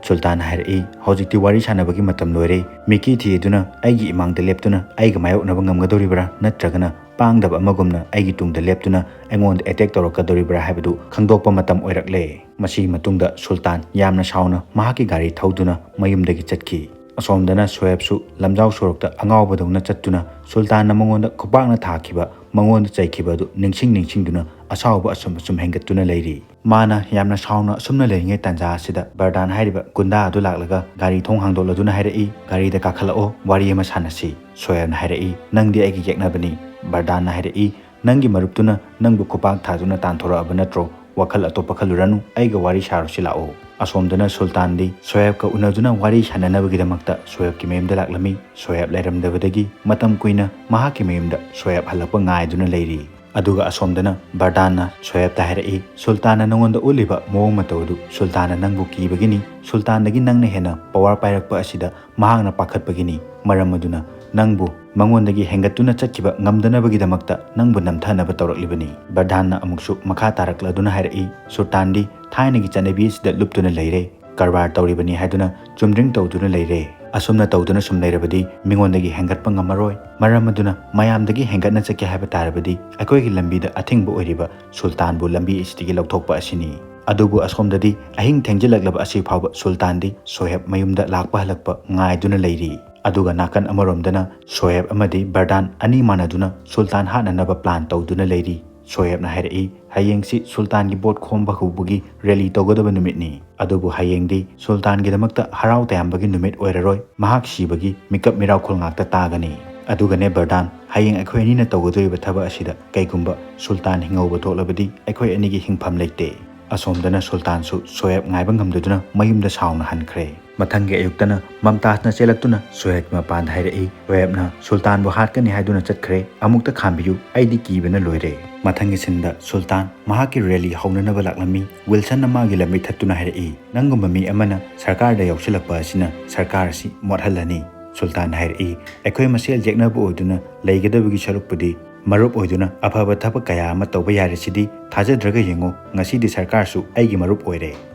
ꯁꯨꯜꯇꯥꯟꯅ ꯍꯥꯏꯔꯛꯏ, "ꯍꯧꯖꯤꯛꯇꯤ ꯋꯥꯔꯤ ꯁꯥꯟꯅꯕꯒꯤ ꯃꯇꯝ ꯂꯣꯏꯔꯦ꯫ ꯃꯤꯀꯤ ꯊꯤꯗꯨꯅ ꯑꯩꯒꯤ ꯏꯃꯥꯡꯗ ꯂꯦꯞꯇꯨꯅ ꯑꯩꯒ ꯃꯥꯌꯣꯛꯅꯕ ꯉꯝꯒꯗꯧꯔꯤꯕ꯭ꯔꯥ, ꯅꯠꯇ꯭ꯔꯒꯅ ꯄꯥꯡꯗꯕ ꯑꯃꯒꯨꯝꯅ ꯑꯩꯒꯤ ꯇꯨꯡꯗ ꯂꯦꯞꯇꯨꯅ ꯑꯩꯉꯣꯟꯗ ꯑꯦꯇꯦꯛ ꯇꯧꯔꯛꯀꯗꯧꯔꯤꯕ꯭ꯔꯥ ꯍꯥꯏꯕꯗꯨ ꯈꯪꯗꯣꯛꯄ ꯃꯇꯝ ꯑꯣꯏꯔꯛꯂꯦ"꯫ ꯃꯁꯤꯒꯤ ꯃꯇꯨꯡꯗ ꯁꯨꯜꯇꯥꯟ ꯌꯥꯝꯅ ꯁꯥꯎꯅ ꯃꯍꯥꯛꯀꯤ ꯒꯥꯔꯤ ꯊꯧꯗꯨꯅ ꯃꯌꯨꯝꯗꯒꯤ ꯆꯠꯈꯤ꯫ ꯑꯁꯣꯝꯗꯅ ꯁꯣꯍꯦꯕꯁꯨ ꯂꯝꯖꯥꯎ ꯁꯣꯔꯣꯛꯇ ꯑꯉꯥꯎꯕꯗꯧꯅ ꯆꯠꯇꯨꯅ ꯁꯨꯜꯇꯥꯟꯅ ꯃꯉꯣꯟꯗ ꯈꯨꯄꯥꯛꯅ ꯊꯥꯈꯤꯕ, ꯃꯉꯣꯟꯗ ꯆꯩꯈꯤꯕ ꯑꯗꯨ ꯅꯤꯡꯁꯤꯡ ꯅꯤꯡꯁꯤꯡꯗꯨꯅ ꯑꯁꯥꯎꯕ ꯑꯁꯨꯝ ꯑꯁꯨꯝ ꯍꯦꯟꯒꯠꯇꯨꯅ ꯂꯩꯔꯤ꯫ ꯃꯥꯅ ꯌꯥꯝꯅ ꯁꯥꯎꯅ ꯑꯁꯨꯝꯅ ꯂꯩꯔꯤꯉꯩ ꯇꯥꯟꯖꯥ ꯑꯁꯤꯗ ꯕꯔꯗꯥꯟ ꯍꯥꯏꯔꯤꯕ ꯒꯨꯟꯗꯥ ꯑꯗꯨ ꯂꯥꯛꯂꯒ ꯒꯥꯔꯤ ꯊꯣꯡ ꯍꯥꯡꯗꯣꯛꯂꯗꯨꯅ ꯍꯥꯏꯔꯛꯏ, "ꯒꯥꯔꯤꯗ ꯀꯥꯈꯠꯂꯛꯑꯣ, ꯋꯥꯔꯤ ꯑꯃ ꯁꯥꯟꯅꯁꯤ"꯫ ꯁꯣꯍꯦꯕꯅ ꯍꯥꯏꯔꯛꯏ, "ꯅꯪꯗꯤ ꯑꯩꯒꯤ ꯌꯦꯛꯅꯕꯅꯤ"꯫ ꯕꯔꯗꯥꯟꯅ ꯍꯥꯏꯔꯛꯏ, "ꯅꯪꯒꯤ ꯃꯔꯨꯞꯇꯨꯅ ꯅꯪꯕꯨ ꯈꯨꯄꯥꯛ ꯊꯥꯗꯨꯅ ꯇꯥꯟꯊꯣꯔꯛꯑꯕ ꯅꯠꯇ꯭ꯔꯣ? ꯋꯥꯈꯜ ꯑꯇꯣꯞꯄ ꯈꯜꯂꯨꯔꯅꯨ, ꯑꯩꯒ ꯋꯥꯔꯤ ꯁꯥꯔꯨꯁꯤ ꯂꯥꯛꯑꯣ"꯫ ꯑꯁꯣꯝꯗꯅ ꯁꯨꯜꯇꯥꯟꯗꯤ ꯁꯣꯍꯦꯕꯀ ꯎꯅꯗꯨꯅ ꯋꯥꯔꯤ ꯁꯥꯟꯅꯅꯕꯒꯤꯗꯃꯛꯇ ꯁꯣꯍꯦꯕꯀꯤ ꯃꯌꯨꯝꯗ ꯂꯥꯛꯂꯝꯃꯤ꯫ ꯁꯣꯍꯦꯕ ꯂꯩꯔꯝꯗꯕꯗꯒꯤ ꯃꯇꯝ ꯀꯨꯏꯅ ꯃꯍꯥꯛꯀꯤ ꯃꯌꯨꯝꯗ ꯁꯣꯍꯦꯕ ꯍꯜꯂꯛꯄ ꯉꯥꯏꯗꯨꯅ ꯂꯩꯔꯤ꯫ ꯑꯗꯨꯒ ꯑꯁꯣꯝꯗꯅ ꯕꯔꯗꯥꯟꯅ ꯁꯣꯍꯦꯕꯇ ꯍꯥꯏꯔꯛꯏ, "ꯁꯨꯜꯇꯥꯟꯅ ꯅꯉꯣꯟꯗ ꯎꯠꯂꯤꯕ ꯃꯑꯣꯡ ꯃꯇꯧ ꯑꯗꯨ ꯁꯨꯜꯇꯥꯟꯅ ꯅꯪꯕꯨ ꯀꯤꯕꯒꯤꯅꯤ, ꯁꯨꯜꯇꯥꯟꯗꯒꯤ ꯅꯪꯅ ꯍꯦꯟꯅ ꯄꯋꯥꯔ ꯄꯥꯏꯔꯛꯄ ꯑꯁꯤꯗ ꯃꯍꯥꯛꯅ ꯄꯥꯈꯠꯄꯒꯤꯅꯤ꯫ ꯃꯔꯝ ꯑꯗꯨꯅ ꯅꯪꯕꯨ ꯃꯉꯣꯟꯗꯒꯤ ꯍꯦꯟꯒꯠꯇꯨꯅ ꯆꯠꯈꯤꯕ ꯉꯝꯗꯅꯕꯒꯤꯗꯃꯛꯇ ꯅꯪꯕꯨ ꯅꯝꯊꯅꯕ ꯇꯧꯔꯛꯂꯤꯕꯅꯤ"꯫ ꯕꯔꯗꯥꯟꯅ ꯑꯃꯨꯛꯁꯨ ꯃꯈꯥ ꯇꯥꯔꯛꯂꯗꯨꯅ ꯍꯥꯏꯔꯛꯏ, "ꯁꯨꯜꯇꯥꯟꯗꯤ ꯊꯥꯏꯅꯒꯤ ꯆꯠꯅꯕꯤ ꯑꯁꯤꯗ ꯂꯨꯞꯇꯨꯅ ꯂꯩꯔꯦ꯫ ꯀꯔꯕꯥꯔ ꯇꯧꯔꯤꯕꯅꯤ ꯍꯥꯏꯗꯨꯅ ꯆꯨꯝꯗ꯭ꯔꯤꯡ ꯇꯧꯗꯨꯅ ꯂꯩꯔꯦ꯫ ꯑꯁꯨꯝꯅ ꯇꯧꯗꯨꯅ ꯁꯨꯝ ꯂꯩꯔꯕꯗꯤ ꯃꯤꯉꯣꯟꯗꯒꯤ ꯍꯦꯟꯒꯠꯄ ꯉꯝꯃꯔꯣꯏ꯫ ꯃꯔꯝ ꯑꯗꯨꯅ ꯃꯌꯥꯝꯗꯒꯤ ꯍꯦꯟꯒꯠꯅ ꯆꯠꯀꯦ ꯍꯥꯏꯕ ꯇꯥꯔꯕꯗꯤ ꯑꯩꯈꯣꯏꯒꯤ ꯂꯝꯕꯤꯗ ꯑꯊꯤꯡꯕ ꯑꯣꯏꯔꯤꯕ ꯁꯨꯜꯇꯥꯟꯕꯨ ꯂꯝꯕꯤ ꯑꯁꯤꯗꯒꯤ ꯂꯧꯊꯣꯛꯄ ꯑꯁꯤꯅꯤ"꯫ ꯑꯗꯨꯕꯨ ꯑꯁꯣꯝꯗꯗꯤ ꯑꯍꯤꯡ ꯊꯦꯡꯖꯤꯜꯂꯛꯂꯕ ꯑꯁꯤ ꯐꯥꯎꯕ ꯁꯨꯜꯇꯥꯟꯗꯤ ꯁꯣꯍꯦꯕ ꯃꯌꯨꯝꯗ ꯂꯥꯛꯄ ꯍꯜꯂꯛꯄ ꯉꯥꯏꯗꯨꯅ ꯂꯩꯔꯤ꯫ ꯑꯗꯨꯒ ꯅꯥꯀꯟ ꯑꯃꯔꯣꯝꯗꯅ ꯁꯣꯍꯦꯕ ꯑꯃꯗꯤ ꯕꯔꯗꯥꯟ ꯑꯅꯤ ꯃꯥꯟꯅꯗꯨꯅ ꯁꯨꯜꯇꯥꯟ ꯍꯥꯠꯅꯅꯕ ꯄ꯭ꯂꯥꯟ ꯇꯧꯗꯨꯅ ꯂꯩꯔꯤ꯫ ꯁꯣꯍꯦꯕꯅ ꯍꯥꯏꯔꯛꯏ, "ꯍꯌꯦꯡꯁꯤ ꯁꯨꯜꯇꯥꯟꯒꯤ ꯚꯣꯠ ꯈꯣꯝꯕ ꯍꯧꯕꯒꯤ ꯔꯦꯂꯤ ꯇꯧꯒꯗꯕ ꯅꯨꯃꯤꯠꯅꯤ꯫ ꯑꯗꯨꯕꯨ ꯍꯌꯦꯡꯗꯤ ꯁꯨꯜꯇꯥꯟꯒꯤꯗꯃꯛꯇ ꯍꯔꯥꯎ ꯇꯌꯥꯝꯕꯒꯤ ꯅꯨꯃꯤꯠ ꯑꯣꯏꯔꯔꯣꯏ꯫ ꯃꯍꯥꯛ ꯁꯤꯕꯒꯤ ꯃꯤꯀꯞ ꯃꯤꯔꯥꯎꯈꯣꯜ ꯉꯥꯛꯇ ꯇꯥꯒꯅꯤ"꯫ "ꯑꯗꯨꯒꯅꯦ ꯕꯔꯗꯥꯟ, ꯍꯌꯦꯡ ꯑꯩꯈꯣꯏ ꯑꯅꯤꯅ ꯇꯧꯒꯗꯧꯔꯤꯕ ꯊꯕꯛ ꯑꯁꯤꯗ ꯀꯩꯒꯨꯝꯕ ꯁꯨꯜꯇꯥꯟ ꯍꯤꯡꯍꯧꯕ ꯊꯣꯛꯂꯕꯗꯤ ꯑꯩꯈꯣꯏ ꯑꯅꯤꯒꯤ ꯍꯤꯡꯐꯝ ꯂꯩꯇꯦ꯫" ꯑꯁꯣꯝꯗꯅ ꯁꯨꯜꯇꯥꯟꯁꯨ ꯁꯣꯍꯦꯕ ꯉꯥꯏꯕ ꯉꯝꯗꯗꯨꯅ ꯃꯌꯨꯝꯗ ꯁꯥꯎꯅ ꯍꯟꯈ꯭ꯔꯦ꯫ ꯃꯊꯪꯒꯤ ꯑꯌꯨꯛꯇꯅ ꯃꯝꯇꯥꯖꯅ ꯆꯦꯜꯂꯛꯇꯨꯅ ꯁꯣꯍꯦꯕꯀꯤ ꯃꯄꯥꯟꯗ ꯍꯥꯏꯔꯛꯏ, "ꯁꯣꯍꯦꯕꯅ ꯁꯨꯜꯇꯥꯟꯕꯨ ꯍꯥꯠꯀꯅꯤ ꯍꯥꯏꯗꯨꯅ ꯆꯠꯈ꯭ꯔꯦ, ꯑꯃꯨꯛꯇ ꯈꯥꯝꯕꯤꯌꯨ, ꯑꯩꯗꯤ ꯀꯤꯕꯅ ꯂꯣꯏꯔꯦ꯫" ꯃꯊꯪꯒꯤ ꯁꯤꯟꯗ ꯁꯨꯜꯇꯥꯟ ꯃꯍꯥꯛꯀꯤ ꯔꯦꯂꯤ ꯍꯧꯅꯅꯕ ꯂꯥꯛꯂꯝꯃꯤ꯫ ꯋꯤꯜꯁꯟꯅ ꯃꯥꯒꯤ ꯂꯝꯕꯤ ꯊꯠꯇꯨꯅ ꯍꯥꯏꯔꯛꯏ, "ꯅꯪꯒꯨꯝꯕ ꯃꯤ ꯑꯃꯅ ꯁꯔꯀꯥꯔꯗ ꯌꯥꯎꯁꯤꯜꯂꯛꯄ ꯑꯁꯤꯅ ꯁꯔꯀꯥꯔ ꯑꯁꯤ ꯃꯣꯠꯍꯜꯂꯅꯤ꯫" ꯁꯨꯜꯇꯥꯟꯅ ꯍꯥꯏꯔꯛꯏ, "ꯑꯩꯈꯣꯏ ꯃꯁꯦꯜ ꯌꯦꯛꯅꯕ ꯑꯣꯏꯗꯨꯅ ꯂꯩꯒꯗꯕꯒꯤ ꯁꯔꯨꯛꯄꯨꯗꯤ ꯃꯔꯨꯞ ꯑꯣꯏꯗꯨꯅ ꯑꯐꯕ ꯊꯕꯛ ꯀꯌꯥ ꯑꯃ ꯇꯧꯕ ꯌꯥꯔꯤꯁꯤꯗꯤ꯫ ꯊꯥꯖꯗ꯭ꯔꯒ ꯌꯦꯡꯉꯨ, ꯉꯁꯤꯗꯤ ꯁꯔꯀꯥꯔꯁꯨ ꯑꯩꯒꯤ ꯃꯔꯨꯞ ꯑꯣꯏꯔꯦ꯫"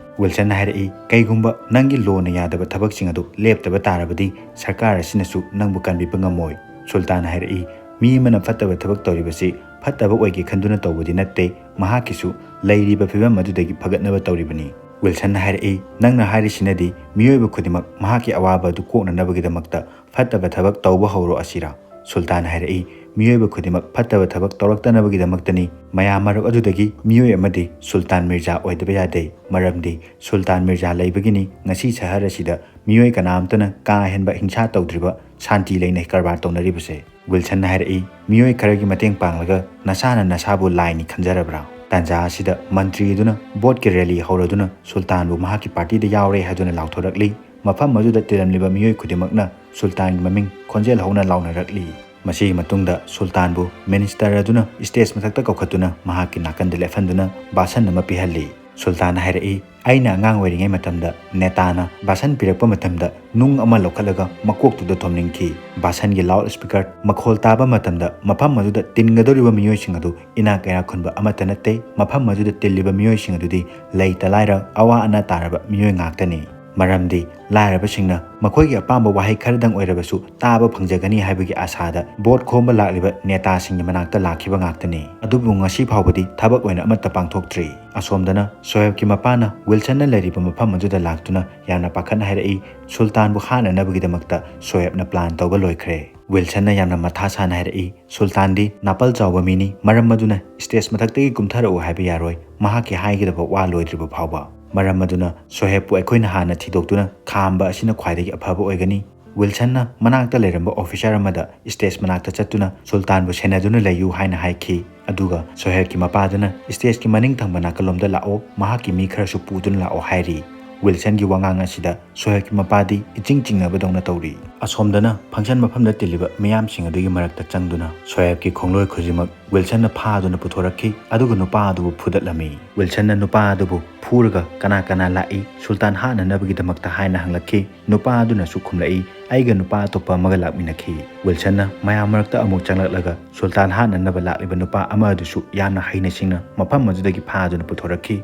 ꯋꯤꯜꯁꯟꯅ ꯍꯥꯏꯔꯛꯏ, "ꯀꯩꯒꯨꯝꯕ ꯅꯪꯒꯤ ꯂꯣꯅ ꯌꯥꯗꯕ ꯊꯕꯛꯁꯤꯡ ꯑꯗꯨ ꯂꯦꯞꯇꯕ ꯇꯥꯔꯕꯗꯤ ꯁꯔꯀꯥꯔ ꯑꯁꯤꯅꯁꯨ ꯅꯪꯕꯨ ꯀꯟꯕꯤꯕ ꯉꯝꯃꯣꯏ꯫" ꯁꯨꯜꯇꯥꯟꯅ ꯍꯥꯏꯔꯛꯏ, "ꯃꯤ ꯑꯃꯅ ꯐꯠꯇꯕ ꯊꯕꯛ ꯇꯧꯔꯤꯕꯁꯤ ꯐꯠꯇꯕ ꯑꯣꯏꯒꯦ ꯈꯟꯗꯨꯅ ꯇꯧꯕꯗꯤ ꯅꯠꯇꯦ, ꯃꯍꯥꯛꯀꯤꯁꯨ ꯂꯩꯔꯤꯕ ꯐꯤꯕꯝ ꯑꯗꯨꯗꯒꯤ ꯐꯒꯠꯅꯕ ꯇꯧꯔꯤꯕꯅꯤ꯫" ꯋꯤꯜꯁꯟꯅ ꯍꯥꯏꯔꯛꯏ, "ꯅꯪꯅ ꯍꯥꯏꯔꯤꯁꯤꯅꯗꯤ ꯃꯤꯑꯣꯏꯕ ꯈꯨꯗꯤꯡꯃꯛ ꯃꯍꯥꯛꯀꯤ ꯑꯋꯥꯕ ꯑꯗꯨ ꯀꯣꯛꯅꯅꯕꯒꯤꯗꯃꯛꯇ ꯐꯠꯇꯕ ꯊꯕꯛ ꯇꯧꯕ ꯍꯧꯔꯣ ꯑꯁꯤꯔꯥ?" ꯁꯨꯜꯇꯥꯟ ꯍꯥꯏꯔꯛꯏ, "ꯃꯤꯑꯣꯏꯕ ꯈꯨꯗꯤꯡꯃꯛ ꯐꯠꯇꯕ ꯊꯕꯛ ꯇꯧꯔꯛꯇꯅꯕꯒꯤꯗꯃꯛꯇꯅꯤ꯫ ꯃꯌꯥꯝ ꯃꯔꯛ ꯑꯗꯨꯗꯒꯤ ꯃꯤꯑꯣꯏ ꯑꯃꯗꯤ ꯁꯨꯜꯇꯥꯟ ꯃꯤꯔꯖꯥ ꯑꯣꯏꯗꯕ ꯌꯥꯗꯦ, ꯃꯔꯝꯗꯤ ꯁꯨꯜꯇꯥꯟ ꯃꯤꯔꯖꯥ ꯂꯩꯕꯒꯤꯅꯤ ꯉꯁꯤ ꯁꯍꯔ ꯑꯁꯤꯗ ꯃꯤꯑꯣꯏ ꯀꯅꯥꯝꯇꯅ ꯀꯥ ꯍꯦꯟꯕ ꯍꯤꯡꯁꯥ ꯇꯧꯗ꯭ꯔꯤꯕ, ꯁꯥꯟꯇꯤ ꯂꯩꯅ ꯀꯔꯕꯥꯔ ꯇꯧꯅꯔꯤꯕꯁꯦ꯫" ꯋꯤꯜꯁꯟꯅ ꯍꯥꯏꯔꯛꯏ, "ꯃꯤꯑꯣꯏ ꯈꯔꯒꯤ ꯃꯇꯦꯡ ꯄꯥꯡꯂꯒ ꯅꯁꯥꯅ ꯅꯁꯥꯕꯨ ꯂꯥꯏꯅꯤ ꯈꯟꯖꯔꯕ꯭ꯔꯥ?" ꯇꯥꯟꯖꯥ ꯑꯁꯤꯗ ꯃꯟꯇ꯭ꯔꯤ ꯑꯗꯨꯅ ꯚꯣꯠꯀꯤ ꯔꯦꯂꯤ ꯍꯧꯔꯗꯨꯅ ꯁꯨꯜꯇꯥꯟꯕꯨ ꯃꯍꯥꯛꯀꯤ ꯄꯥꯔꯇꯤꯗ ꯌꯥꯎꯔꯦ ꯍꯥꯏꯗꯨꯅ ꯂꯥꯎꯊꯣꯔꯛꯂꯤ꯫ ꯃꯐꯝ ꯑꯗꯨꯗ ꯇꯤꯜꯂꯝꯂꯤꯕ ꯃꯤꯑꯣꯏ ꯈꯨꯗꯤꯡꯃꯛꯅ ꯁꯨꯜꯇꯥꯟꯒꯤ ꯃꯃꯤꯡ ꯈꯣꯟꯖꯦꯜ ꯍꯧꯅ ꯂꯥꯎꯅꯔꯛꯂꯤ꯫ ꯃꯁꯤꯒꯤ ꯃꯇꯨꯡꯗ ꯁꯨꯜꯇꯥꯟꯕꯨ ꯃꯤꯅꯤꯁꯇꯔ ꯑꯗꯨꯅ ꯁ꯭ꯇꯦꯖ ꯃꯊꯛꯇ ꯀꯧꯈꯠꯇꯨꯅ ꯃꯍꯥꯛꯀꯤ ꯅꯥꯀꯟꯗ ꯂꯦꯞꯍꯟꯗꯨꯅ ꯚꯥꯁꯟ ꯑꯃ ꯄꯤꯍꯜꯂꯤ꯫ ꯁꯨꯜꯇꯥꯟꯅ ꯍꯥꯏꯔꯛꯏ, "ꯑꯩꯅ ꯑꯉꯥꯡ ꯑꯣꯏꯔꯤꯉꯩ ꯃꯇꯝꯗ ꯅꯦꯇꯥꯅ ꯚꯥꯁꯟ ꯄꯤꯔꯛꯄ ꯃꯇꯝꯗ ꯅꯨꯡ ꯑꯃ ꯂꯧꯈꯠꯂꯒ ꯃꯀꯣꯛꯇꯨꯗ ꯊꯣꯝꯅꯤꯡꯈꯤ꯫ ꯚꯥꯁꯟꯒꯤ ꯂꯥꯎꯗ ꯁ꯭ꯄꯤꯀꯔ ꯃꯈꯣꯜ ꯇꯥꯕ ꯃꯇꯝꯗ ꯃꯐꯝ ꯑꯗꯨꯗ ꯇꯤꯟꯒꯗꯧꯔꯤꯕ ꯃꯤꯑꯣꯏꯁꯤꯡ ꯑꯗꯨ ꯏꯅꯥꯛ ꯀꯩꯔꯥꯛ ꯈꯨꯟꯕ ꯑꯃꯠꯇ ꯅꯠꯇꯦ, ꯃꯐꯝ ꯑꯗꯨꯗ ꯇꯤꯜꯂꯤꯕ ꯃꯤꯑꯣꯏꯁꯤꯡ ꯑꯗꯨꯗꯤ ꯂꯩꯇ ꯂꯥꯏꯔ, ꯑꯋꯥ ꯑꯅꯥ ꯇꯥꯔꯕ ꯃꯤꯑꯣꯏ ꯉꯥꯛꯇꯅꯤ꯫ ꯃꯔꯝꯗꯤ ꯂꯥꯏꯔꯕꯁꯤꯡꯅ ꯃꯈꯣꯏꯒꯤ ꯑꯄꯥꯝꯕ ꯋꯥꯍꯩ ꯈꯔꯗꯪ ꯑꯣꯏꯔꯕꯁꯨ ꯇꯥꯕ ꯐꯪꯖꯒꯅꯤ ꯍꯥꯏꯕꯒꯤ ꯑꯥꯁꯥꯗ ꯚꯣꯠ ꯈꯣꯝꯕ ꯂꯥꯛꯂꯤꯕ ꯅꯦꯇꯥꯁꯤꯡꯒꯤ ꯃꯅꯥꯛꯇ ꯂꯥꯛꯈꯤꯕ ꯉꯥꯛꯇꯅꯤ꯫ ꯑꯗꯨꯕꯨ ꯉꯁꯤ ꯐꯥꯎꯕꯗꯤ ꯊꯕꯛ ꯑꯣꯏꯅ ꯑꯃꯠꯇ ꯄꯥꯡꯊꯣꯛꯇ꯭ꯔꯤ꯫" ꯑꯁꯣꯝꯗꯅ ꯁꯣꯍꯦꯕꯀꯤ ꯃꯄꯥꯅ ꯋꯤꯜꯁꯟꯅ ꯂꯩꯔꯤꯕ ꯃꯐꯝ ꯑꯗꯨꯗ ꯂꯥꯛꯇꯨꯅ ꯌꯥꯝꯅ ꯄꯥꯈꯠꯅ ꯍꯥꯏꯔꯛꯏ, "ꯁꯨꯜꯇꯥꯟꯕꯨ ꯍꯥꯠꯅꯅꯕꯒꯤꯗꯃꯛꯇ ꯁꯣꯍꯦꯕꯅ ꯄ꯭ꯂꯥꯟ ꯇꯧꯕ ꯂꯣꯏꯈ꯭ꯔꯦ꯫" ꯋꯤꯜꯁꯟꯅ ꯌꯥꯝꯅ ꯃꯊꯥ ꯁꯥꯅ ꯍꯥꯏꯔꯛꯏ, "ꯁꯨꯜꯇꯥꯟꯗꯤ ꯅꯥꯄꯜ ꯆꯥꯎꯕ ꯃꯤꯅꯤ, ꯃꯔꯝ ꯑꯗꯨꯅ ꯁ꯭ꯇꯦꯖ ꯃꯊꯛꯇꯒꯤ ꯀꯨꯝꯊꯔꯛꯎ ꯍꯥꯏꯕ ꯌꯥꯔꯣꯏ, ꯃꯍꯥꯛꯀꯤ ꯍꯥꯏꯒꯗꯕ ꯋꯥ ꯂꯣꯏꯗ꯭ꯔꯤꯕ ꯐꯥꯎꯕ꯫ ꯃꯔꯝ ꯑꯗꯨꯅ ꯁꯣꯍꯦꯕꯄꯨ ꯑꯩꯈꯣꯏꯅ ꯍꯥꯟꯅ ꯊꯤꯗꯣꯛꯇꯨꯅ ꯈꯥꯝꯕ ꯑꯁꯤꯅ ꯈ꯭ꯋꯥꯏꯗꯒꯤ ꯑꯐꯕ ꯑꯣꯏꯒꯅꯤ꯫" ꯋꯤꯜꯁꯟꯅ ꯃꯅꯥꯛꯇ ꯂꯩꯔꯝꯕ ꯑꯣꯐꯤꯁꯥꯔ ꯑꯃꯗ ꯁ꯭ꯇꯦꯖ ꯃꯅꯥꯛꯇ ꯆꯠꯇꯨꯅ ꯁꯨꯜꯇꯥꯟꯕꯨ ꯁꯦꯟꯅꯗꯨꯅ ꯂꯩꯌꯨ ꯍꯥꯏꯅ ꯍꯥꯏꯈꯤ꯫ ꯑꯗꯨꯒ ꯁꯣꯍꯦꯕꯀꯤ ꯃꯄꯥꯗꯨꯅ ꯁ꯭ꯇꯦꯖꯀꯤ ꯃꯅꯤꯡ ꯊꯪꯕ ꯅꯥꯀꯜꯂꯣꯝꯗ ꯂꯥꯛꯑꯣ, ꯃꯍꯥꯛꯀꯤ ꯃꯤ ꯈꯔꯁꯨ ꯄꯨꯗꯨꯅ ꯂꯥꯛꯑꯣ ꯍꯥꯏꯔꯤ꯫ ꯋꯤꯜꯁꯟꯒꯤ ꯋꯥꯉꯥꯡ ꯑꯁꯤꯗ ꯁꯣꯍꯦꯕꯀꯤ ꯃꯄꯥꯗꯤ ꯏꯆꯤꯡ ꯆꯤꯡꯅꯕꯗꯧꯅ ꯇꯧꯔꯤ꯫ ꯑꯁꯣꯝꯗꯅ ꯐꯪꯁꯟ ꯃꯐꯝꯗ ꯇꯤꯜꯂꯤꯕ ꯃꯤꯌꯥꯝꯁꯤꯡ ꯑꯗꯨꯒꯤ ꯃꯔꯛꯇ ꯆꯪꯗꯨꯅ ꯁꯣꯍꯦꯕꯀꯤ ꯈꯣꯡꯂꯣꯏ ꯈꯨꯖꯤꯃꯛ ꯋꯤꯜꯁꯟꯅ ꯐꯥꯗꯨꯅ ꯄꯨꯊꯣꯔꯛꯈꯤ꯫ ꯑꯗꯨꯒ ꯅꯨꯄꯥ ꯑꯗꯨꯕꯨ ꯐꯨꯗꯠꯂꯝꯃꯤ꯫ ꯋꯤꯜꯁꯟꯅ ꯅꯨꯄꯥ ꯑꯗꯨꯕꯨ ꯐꯨꯔꯒ ꯀꯅꯥ ꯀꯅꯥ ꯂꯥꯛꯏ ꯁꯨꯜꯇꯥꯟ ꯍꯥꯠꯅꯅꯕꯒꯤꯗꯃꯛꯇ ꯍꯥꯏꯅ ꯍꯪꯂꯛꯈꯤ꯫ ꯅꯨꯄꯥ ꯑꯗꯨꯅꯁꯨ ꯈꯨꯝꯂꯛꯏ, "ꯑꯩꯒ ꯅꯨꯄꯥ ꯑꯇꯣꯞꯄ ꯑꯃꯒ ꯂꯥꯛꯃꯤꯟꯅꯈꯤ꯫" ꯋꯤꯜꯁꯟꯅ ꯃꯌꯥꯝ ꯃꯔꯛꯇ ꯑꯃꯨꯛ ꯆꯪꯂꯛꯂꯒ ꯁꯨꯜꯇꯥꯟ ꯍꯥꯠꯅꯅꯕ ꯂꯥꯛꯂꯤꯕ ꯅꯨꯄꯥ ꯑꯃ ꯑꯗꯨꯁꯨ ꯌꯥꯝꯅ ꯍꯩꯅ ꯁꯤꯡꯅ ꯃꯐꯝ ꯑꯗꯨꯗꯒꯤ ꯐꯥꯗꯨꯅ ꯄꯨꯊꯣꯔꯛꯈꯤ꯫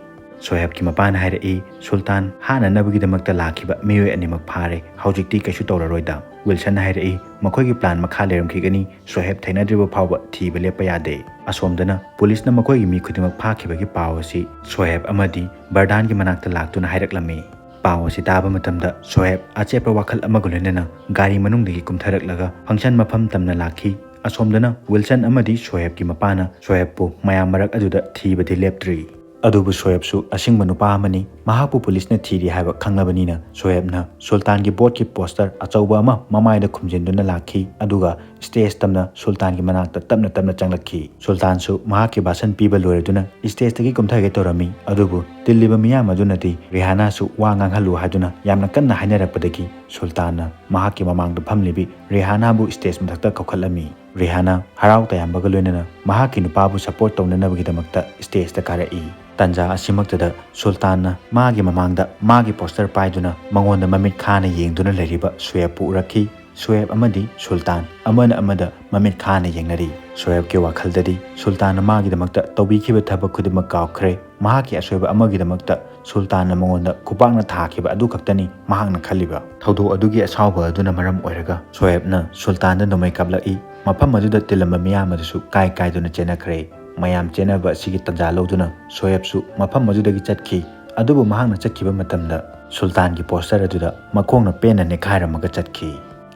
ꯁꯣꯍꯦꯕꯀꯤ ꯃꯄꯥꯅ ꯍꯥꯏꯔꯛꯏ, "ꯁꯨꯜꯇꯥꯟ ꯍꯥꯠꯅꯅꯕꯒꯤꯗꯃꯛꯇ ꯂꯥꯛꯈꯤꯕ ꯃꯤꯑꯣꯏ ꯑꯅꯤꯃꯛ ꯐꯥꯔꯦ, ꯍꯧꯖꯤꯛꯇꯤ ꯀꯩꯁꯨ ꯇꯧꯔꯔꯣꯏꯗ꯫" ꯋꯤꯜꯁꯟꯅ ꯍꯥꯏꯔꯛꯏ, "ꯃꯈꯣꯏꯒꯤ ꯄ꯭ꯂꯥꯟ ꯃꯈꯥ ꯂꯩꯔꯝꯈꯤꯒꯅꯤ, ꯁꯣꯍꯦꯕ ꯊꯦꯡꯅꯗ꯭ꯔꯤꯕ ꯐꯥꯎꯕ ꯊꯤꯕ ꯂꯦꯞꯄ ꯌꯥꯗꯦ꯫" ꯑꯁꯣꯝꯗꯅ ꯄꯨꯂꯤꯁꯅ ꯃꯈꯣꯏꯒꯤ ꯃꯤ ꯈꯨꯗꯤꯡꯃꯛ ꯐꯥꯈꯤꯕꯒꯤ ꯄꯥꯎ ꯑꯁꯤ ꯁꯣꯍꯦꯕ ꯑꯃꯗꯤ ꯕꯔꯗꯥꯟꯒꯤ ꯃꯅꯥꯛꯇ ꯂꯥꯛꯇꯨꯅ ꯍꯥꯏꯔꯛꯂꯝꯃꯤ꯫ ꯄꯥꯎ ꯑꯁꯤ ꯇꯥꯕ ꯃꯇꯝꯗ ꯁꯣꯍꯦꯕ ꯑꯆꯦꯠꯄ ꯋꯥꯈꯜ ꯑꯃꯒ ꯂꯣꯏꯅꯅ ꯒꯥꯔꯤ ꯃꯅꯨꯡꯗꯒꯤ ꯀꯨꯝꯊꯔꯛꯂꯒ ꯐꯪꯁꯟ ꯃꯐꯝ ꯇꯝꯅ ꯂꯥꯛꯈꯤ꯫ ꯑꯁꯣꯝꯗꯅ ꯋꯤꯜꯁꯟ ꯑꯃꯗꯤ ꯁꯣꯍꯦꯕꯀꯤ ꯃꯄꯥꯅ ꯁꯣꯍꯦꯕꯄꯨ ꯃꯌꯥꯝ ꯃꯔꯛ ꯑꯗꯨꯗ ꯊꯤꯕꯗꯤ ꯂꯦꯞꯇ꯭ꯔꯤ꯫ ꯑꯗꯨꯕꯨ ꯁꯣꯍꯦꯕꯁꯨ ꯑꯁꯤꯡꯕ ꯅꯨꯄꯥ ꯑꯃꯅꯤ꯫ ꯃꯍꯥꯛꯄꯨ ꯄꯨꯂꯤꯁꯅ ꯊꯤꯔꯤ ꯍꯥꯏꯕ ꯈꯪꯂꯕꯅꯤꯅ ꯁꯣꯍꯦꯕꯅ ꯁꯨꯜꯇꯥꯟꯒꯤ ꯕꯣꯠꯀꯤ ꯄꯣꯁꯇꯔ ꯑꯆꯧꯕ ꯑꯃ ꯃꯃꯥꯏꯗ ꯈꯨꯝꯖꯤꯟꯗꯨꯅ ꯂꯥꯛꯈꯤ꯫ ꯑꯗꯨꯒ ꯁ꯭ꯇꯦꯖ ꯇꯝꯅ ꯁꯨꯜꯇꯥꯟꯒꯤ ꯃꯅꯥꯛꯇ ꯇꯞꯅ ꯇꯞꯅ ꯆꯪꯂꯛꯈꯤ꯫ ꯁꯨꯜꯇꯥꯟꯁꯨ ꯃꯍꯥꯛꯀꯤ ꯚꯥꯁꯟ ꯄꯤꯕ ꯂꯣꯏꯔꯗꯨꯅ ꯁ꯭ꯇꯦꯖꯇꯒꯤ ꯀꯨꯝꯊꯒꯦ ꯇꯧꯔꯝꯃꯤ꯫ ꯑꯗꯨꯕꯨ ꯇꯤꯜꯂꯤꯕ ꯃꯤꯌꯥꯝ ꯑꯗꯨꯅꯗꯤ ꯔꯤꯍꯥꯅꯥꯁꯨ ꯋꯥ ꯉꯥꯡꯍꯜꯂꯨ ꯍꯥꯏꯗꯨꯅ ꯌꯥꯝꯅ ꯀꯟꯅ ꯍꯥꯏꯅꯔꯛꯄꯗꯒꯤ ꯁꯨꯜꯇꯥꯟꯅ ꯃꯍꯥꯛꯀꯤ ꯃꯃꯥꯡꯗ ꯐꯝꯂꯤꯕꯤ ꯔꯤꯍꯥꯅꯥꯕꯨ ꯁ꯭ꯇꯦꯖ ꯃꯊꯛꯇ ꯀꯧꯈꯠꯂꯝꯃꯤ꯫ ꯔꯤꯍꯥꯅꯥ ꯍꯔꯥꯎ ꯇꯌꯥꯝꯕꯒ ꯂꯣꯏꯅꯅ ꯃꯍꯥꯛꯀꯤ ꯅꯨꯄꯥꯕꯨ ꯁꯄꯣꯔꯠ ꯇꯧꯅꯅꯕꯒꯤꯗꯃꯛꯇ ꯁ꯭ꯇꯦꯖꯇ ꯀꯥꯔꯛꯏ꯫ ꯇꯟꯖꯥ ꯑꯁꯤꯃꯛꯇꯗ ꯁꯨꯜꯇꯥꯟꯅ ꯃꯥꯒꯤ ꯃꯃꯥꯡꯗ ꯃꯥꯒꯤ ꯄꯣꯁꯇꯔ ꯄꯥꯏꯗꯨꯅ ꯃꯉꯣꯟꯗ ꯃꯃꯤꯠ ꯈꯥꯅ ꯌꯦꯡꯗꯨꯅ ꯂꯩꯔꯤꯕ ꯁꯨꯍꯦꯕꯄꯨ ꯎꯔꯛꯈꯤ꯫ ꯁꯨꯍꯦꯕ ꯑꯃꯗꯤ ꯁꯨꯜꯇꯥꯟ ꯑꯃꯅ ꯑꯃꯗ ꯃꯃꯤꯠ ꯈꯥꯅ ꯌꯦꯡꯅꯔꯤ꯫ ꯁꯨꯍꯦꯕꯀꯤ ꯋꯥꯈꯜꯗꯗꯤ ꯁꯨꯜꯇꯥꯟꯅ ꯃꯥꯒꯤꯗꯃꯛꯇ ꯇꯧꯕꯤꯈꯤꯕ ꯊꯕꯛ ꯈꯨꯗꯤꯡꯃꯛ ꯀꯥꯎꯈ꯭ꯔꯦ꯫ ꯃꯍꯥꯛꯀꯤ ꯑꯁꯣꯏꯕ ꯑꯃꯒꯤꯗꯃꯛꯇ ꯁꯨꯜꯇꯥꯟꯅ ꯃꯉꯣꯟꯗ ꯈꯨꯄꯥꯛꯅ ꯊꯥꯈꯤꯕ ꯑꯗꯨ ꯈꯛꯇꯅꯤ ꯃꯍꯥꯛꯅ ꯈꯜꯂꯤꯕ꯫ ꯊꯧꯗꯣꯛ ꯑꯗꯨꯒꯤ ꯑꯁꯥꯎꯕ ꯑꯗꯨꯅ ꯃꯔꯝ ꯑꯣꯏꯔꯒ ꯁꯣꯍꯦꯕꯅ ꯁꯨꯜꯇꯥꯟꯗ ꯅꯣꯡꯃꯩ ꯀꯥꯞꯂꯛꯏ꯫ ꯃꯐꯝ ꯑꯗꯨꯗ ꯇꯤꯜꯂꯝꯕ ꯃꯤꯌꯥꯝ ꯑꯗꯨꯁꯨ ꯀꯥꯏ ꯀꯥꯏꯗꯨꯅ ꯆꯦꯟꯅꯈ꯭ꯔꯦ꯫ ꯃꯌꯥꯝ ꯆꯦꯟꯅꯕ ꯑꯁꯤꯒꯤ ꯇꯟꯖꯥ ꯂꯧꯗꯨꯅ ꯁꯣꯍꯦꯕꯁꯨ ꯃꯐꯝ ꯑꯗꯨꯗꯒꯤ ꯆꯠꯈꯤ꯫ ꯑꯗꯨꯕꯨ ꯃꯍꯥꯛꯅ ꯆꯠꯈꯤꯕ ꯃꯇꯝꯗ ꯁꯨꯜꯇꯥꯟꯒꯤ ꯄꯣꯁꯇꯔ ꯑꯗꯨꯗ ꯃꯈꯣꯡꯅ ꯄꯦꯟꯅ ꯅꯦꯠꯈꯥꯏꯔꯝꯃꯒ ꯆꯠꯈꯤ꯫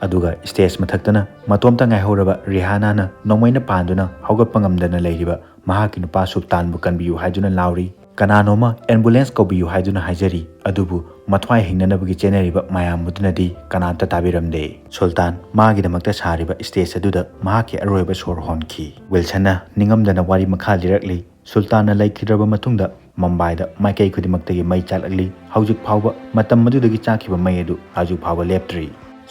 ꯑꯗꯨꯒ ꯁ꯭ꯇꯦꯖ ꯃꯊꯛꯇꯅ ꯃꯇꯣꯝꯇ ꯉꯥꯏꯍꯧꯔꯕ ꯔꯤꯍꯥꯅꯥꯅ ꯅꯣꯡꯃꯩꯅ ꯄꯥꯟꯗꯨꯅ ꯍꯧꯒꯠꯄ ꯉꯝꯗꯅ ꯂꯩꯔꯤꯕ ꯃꯍꯥꯛꯀꯤ ꯅꯨꯄꯥ ꯁꯨꯜꯇꯥꯟꯕꯨ ꯀꯟꯕꯤꯌꯨ ꯍꯥꯏꯗꯨꯅ ꯂꯥꯎꯔꯤ꯫ ꯀꯅꯥꯅꯣꯝꯃ ambulance ꯀꯧꯕꯤꯌꯨ ꯍꯥꯏꯗꯨꯅ ꯍꯥꯏꯖꯔꯤ, ꯑꯗꯨꯕꯨ ꯃꯊ꯭ꯋꯥꯏ ꯍꯤꯡꯅꯅꯕꯒꯤ ꯆꯦꯟꯅꯔꯤꯕ ꯃꯌꯥꯝ ꯑꯗꯨꯅꯗꯤ ꯀꯅꯥꯝꯇ ꯇꯥꯕꯤꯔꯝꯗꯦ꯫ ꯁꯨꯜꯇꯥꯟ ꯃꯥꯒꯤꯗꯃꯛꯇ ꯁꯥꯔꯤꯕ stage ꯑꯗꯨꯗ ꯃꯍꯥꯛꯀꯤ ꯑꯔꯣꯏꯕ ꯁꯣꯔ ꯍꯣꯟꯈꯤ꯫ ꯋꯤꯜꯁꯟꯅ ꯅꯤꯡꯉꯝꯗꯅ ꯋꯥꯔꯤ ꯃꯈꯥ ꯂꯤꯔꯛꯂꯤ꯫ ꯁꯨꯜꯇꯥꯟꯅ ꯂꯩꯈꯤꯗ꯭ꯔꯕ ꯃꯇꯨꯡꯗ ꯃꯝꯕꯥꯏꯗ ꯃꯥꯏꯀꯩ ꯈꯨꯗꯤꯡꯃꯛꯇꯒꯤ ꯃꯩ ꯆꯥꯛꯂꯛꯂꯤ꯫ ꯍꯧꯖꯤꯛ ꯐꯥꯎꯕ ꯃꯇꯝ ꯑꯗꯨꯗꯒꯤ ꯆꯥꯛꯈꯤꯕ ꯃꯩ ꯑꯗꯨ ꯍꯧꯖꯤꯛ ꯐꯥꯎꯕ ꯂꯦꯞꯇ꯭ꯔꯤ꯫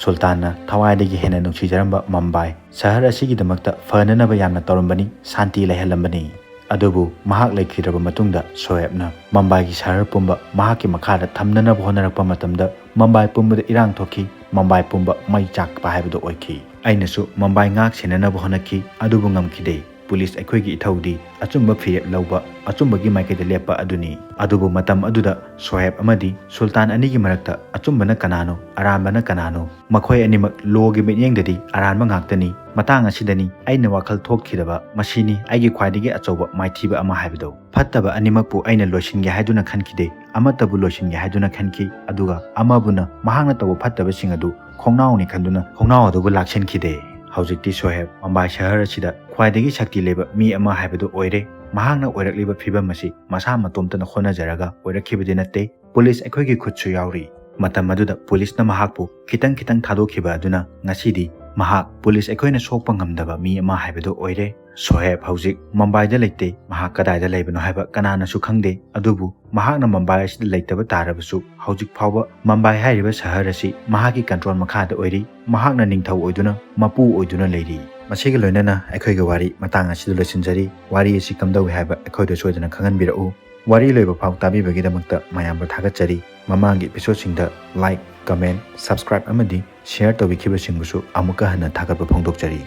ꯁꯨꯜꯇꯥꯟꯅ ꯊꯋꯥꯏꯗꯒꯤ ꯍꯦꯟꯅ ꯅꯨꯡꯁꯤꯖꯔꯝꯕ ꯃꯝꯕꯥꯏ ꯁꯍꯔ ꯑꯁꯤꯒꯤꯗꯃꯛꯇ ꯐꯅꯅꯕ ꯌꯥꯝꯅ ꯇꯧꯔꯝꯕꯅꯤ, ꯁꯥꯟꯇꯤ ꯂꯩꯍꯜꯂꯝꯕꯅꯤ꯫ ꯑꯗꯨꯕꯨ ꯃꯍꯥꯛ ꯂꯩꯈꯤꯗ꯭ꯔꯕ ꯃꯇꯨꯡꯗ ꯁꯣꯍꯦꯕꯅ ꯃꯝꯕꯥꯏꯒꯤ ꯁꯍꯔ ꯄꯨꯝꯕ ꯃꯍꯥꯛꯀꯤ ꯃꯈꯥꯗ ꯊꯝꯅꯅꯕ ꯍꯣꯠꯅꯔꯛꯄ ꯃꯇꯝꯗ ꯃꯝꯕꯥꯏ ꯄꯨꯝꯕꯗ ꯏꯔꯥꯡ ꯊꯣꯛꯈꯤ, ꯃꯝꯕꯥꯏ ꯄꯨꯝꯕ ꯃꯩ ꯆꯥꯛꯄ ꯍꯥꯏꯕꯗꯨ ꯑꯣꯏꯈꯤ꯫ ꯑꯩꯅꯁꯨ ꯃꯝꯕꯥꯏ ꯉꯥꯛ ꯁꯦꯟꯅꯅꯕ ꯍꯣꯠꯅꯈꯤ, ꯑꯗꯨꯕꯨ ꯉꯝꯈꯤꯗꯦ꯫ ꯄꯨꯂꯤꯁ ꯑꯩꯈꯣꯏꯒꯤ ꯏꯊꯧꯗꯤ ꯑꯆꯨꯝꯕ ꯐꯤꯔꯦꯞ ꯂꯧꯕ, ꯑꯆꯨꯝꯕꯒꯤ ꯃꯥꯏꯀꯩꯗ ꯂꯦꯞꯄ ꯑꯗꯨꯅꯤ꯫ ꯑꯗꯨꯕꯨ ꯃꯇꯝ ꯑꯗꯨꯗ ꯁꯣꯍꯦꯕ ꯑꯃꯗꯤ ꯁꯨꯜꯇꯥꯟ ꯑꯅꯤꯒꯤ ꯃꯔꯛꯇ ꯑꯆꯨꯝꯕꯅ ꯀꯅꯥꯅꯣ, ꯑꯔꯥꯟꯕꯅ ꯀꯅꯥꯅꯣ? ꯃꯈꯣꯏ ꯑꯅꯤꯃꯛ ꯂꯣꯒꯤ ꯃꯤꯠꯌꯦꯡꯗꯗꯤ ꯑꯔꯥꯟꯕ ꯉꯥꯛꯇꯅꯤ꯫ ꯃꯇꯥꯡ ꯑꯁꯤꯗꯅꯤ ꯑꯩꯅ ꯋꯥꯈꯜ ꯊꯣꯛꯈꯤꯗꯕ, ꯃꯁꯤꯅꯤ ꯑꯩꯒꯤ ꯈ꯭ꯋꯥꯏꯗꯒꯤ ꯑꯆꯧꯕ ꯃꯥꯏꯊꯤꯕ ꯑꯃ ꯍꯥꯏꯕꯗꯣ꯫ ꯐꯠꯇꯕ ꯑꯅꯤꯃꯛꯄꯨ ꯑꯩꯅ ꯂꯣꯏꯁꯤꯟꯒꯦ ꯍꯥꯏꯗꯨꯅ ꯈꯟꯈꯤꯗꯦ, ꯑꯃꯠꯇꯕꯨ ꯂꯣꯏꯁꯤꯟꯒꯦ ꯍꯥꯏꯗꯨꯅ ꯈꯟꯈꯤ, ꯑꯗꯨꯒ ꯑꯃꯕꯨꯅ ꯃꯍꯥꯛꯅ ꯇꯧꯕ ꯐꯠꯇꯕꯁꯤꯡ ꯑꯗꯨ ꯈꯣꯡꯅꯥꯎꯅꯤ ꯈꯟꯗꯨꯅ ꯈꯣꯡꯅꯥꯎ ꯑꯗꯨꯕꯨ ꯂꯥꯛꯁꯤꯟꯈꯤꯗꯦ꯫ ꯍꯧꯖꯤꯛꯇꯤ ꯁꯣꯍꯦꯕ ꯃꯝꯕꯥꯏ ꯁꯍꯔ ꯑꯁꯤꯗ ꯈ꯭ꯋꯥꯏꯗꯒꯤ ꯁꯛꯇꯤ ꯂꯩꯕ ꯃꯤ ꯑꯃ ꯍꯥꯏꯕꯗꯨ ꯑꯣꯏꯔꯦ꯫ ꯃꯍꯥꯛꯅ ꯑꯣꯏꯔꯛꯂꯤꯕ ꯐꯤꯕꯝ ꯑꯁꯤ ꯃꯁꯥ ꯃꯇꯣꯝꯇꯅ ꯍꯣꯠꯅꯖꯔꯒ ꯑꯣꯏꯔꯛꯈꯤꯕꯗꯤ ꯅꯠꯇꯦ꯫ ꯄꯨꯂꯤꯁ ꯑꯩꯈꯣꯏꯒꯤ ꯈꯨꯠꯁꯨ ꯌꯥꯎꯔꯤ꯫ ꯃꯇꯝ ꯑꯗꯨꯗ ꯄꯨꯂꯤꯁꯅ ꯃꯍꯥꯛꯄꯨ ꯈꯤꯇꯪ ꯈꯤꯇꯪ ꯊꯥꯗꯣꯛꯈꯤꯕ ꯑꯗꯨꯅ ꯉꯁꯤꯗꯤ ꯃꯍꯥꯛ ꯄꯨꯂꯤꯁ ꯑꯩꯈꯣꯏꯅ ꯁꯣꯛꯄ ꯉꯝꯗꯕ ꯃꯤ ꯑꯃ ꯍꯥꯏꯕꯗꯨ ꯑꯣꯏꯔꯦ꯫ ꯁꯣꯍꯦꯕ ꯍꯧꯖꯤꯛ ꯃꯝꯕꯥꯏꯗ ꯂꯩꯇꯦ꯫ ꯃꯍꯥꯛ ꯀꯗꯥꯏꯗ ꯂꯩꯕꯅꯣ ꯍꯥꯏꯕ ꯀꯅꯥꯅꯁꯨ ꯈꯪꯗꯦ꯫ ꯑꯗꯨꯕꯨ ꯃꯍꯥꯛꯅ ꯃꯝꯕꯥꯏ ꯑꯁꯤꯗ ꯂꯩꯇꯕ ꯇꯥꯔꯕꯁꯨ, ꯍꯧꯖꯤꯛ ꯐꯥꯎꯕ ꯃꯝꯕꯥꯏ ꯍꯥꯏꯔꯤꯕ ꯁꯍꯔ ꯑꯁꯤ ꯃꯍꯥꯛꯀꯤ control ꯃꯈꯥꯗ ꯑꯣꯏꯔꯤ꯫ ꯃꯍꯥꯛꯅ ꯅꯤꯡꯊꯧ ꯑꯣꯏꯗꯨꯅ, ꯃꯄꯨ ꯑꯣꯏꯗꯨꯅ ꯂꯩꯔꯤ꯫ ꯃꯁꯤꯒ ꯂꯣꯏꯅꯅ ꯑꯩꯈꯣꯏꯒꯤ ꯋꯥꯔꯤ ꯃꯇꯥꯡ ꯑꯁꯤꯗ ꯂꯣꯏꯁꯤꯟꯖꯔꯤ꯫ ꯋꯥꯔꯤ ꯑꯁꯤ ꯀꯝꯗꯧꯏ ꯍꯥꯏꯕ ꯑꯩꯈꯣꯏꯗ ꯁꯣꯏꯗꯅ ꯈꯪꯍꯟꯕꯤꯔꯛꯎ꯫ ꯋꯥꯔꯤ ꯂꯣꯏꯕ ꯐꯥꯎ ꯇꯥꯕꯤꯕꯒꯤꯗꯃꯛꯇ ꯃꯌꯥꯝꯕꯨ ꯊꯥꯒꯠꯆꯔꯤ꯫ ꯃꯃꯥꯡꯒꯤ episodeꯁꯤꯡꯗ like, comment, subscribe ꯑꯃꯗꯤ share ꯇꯧꯕꯤꯈꯤꯕꯁꯤꯡꯕꯨꯁꯨ ꯑꯃꯨꯛꯀ ꯍꯟꯅ ꯊꯥꯒꯠꯄ ꯐꯣꯡꯗꯣꯛꯆꯔꯤ꯫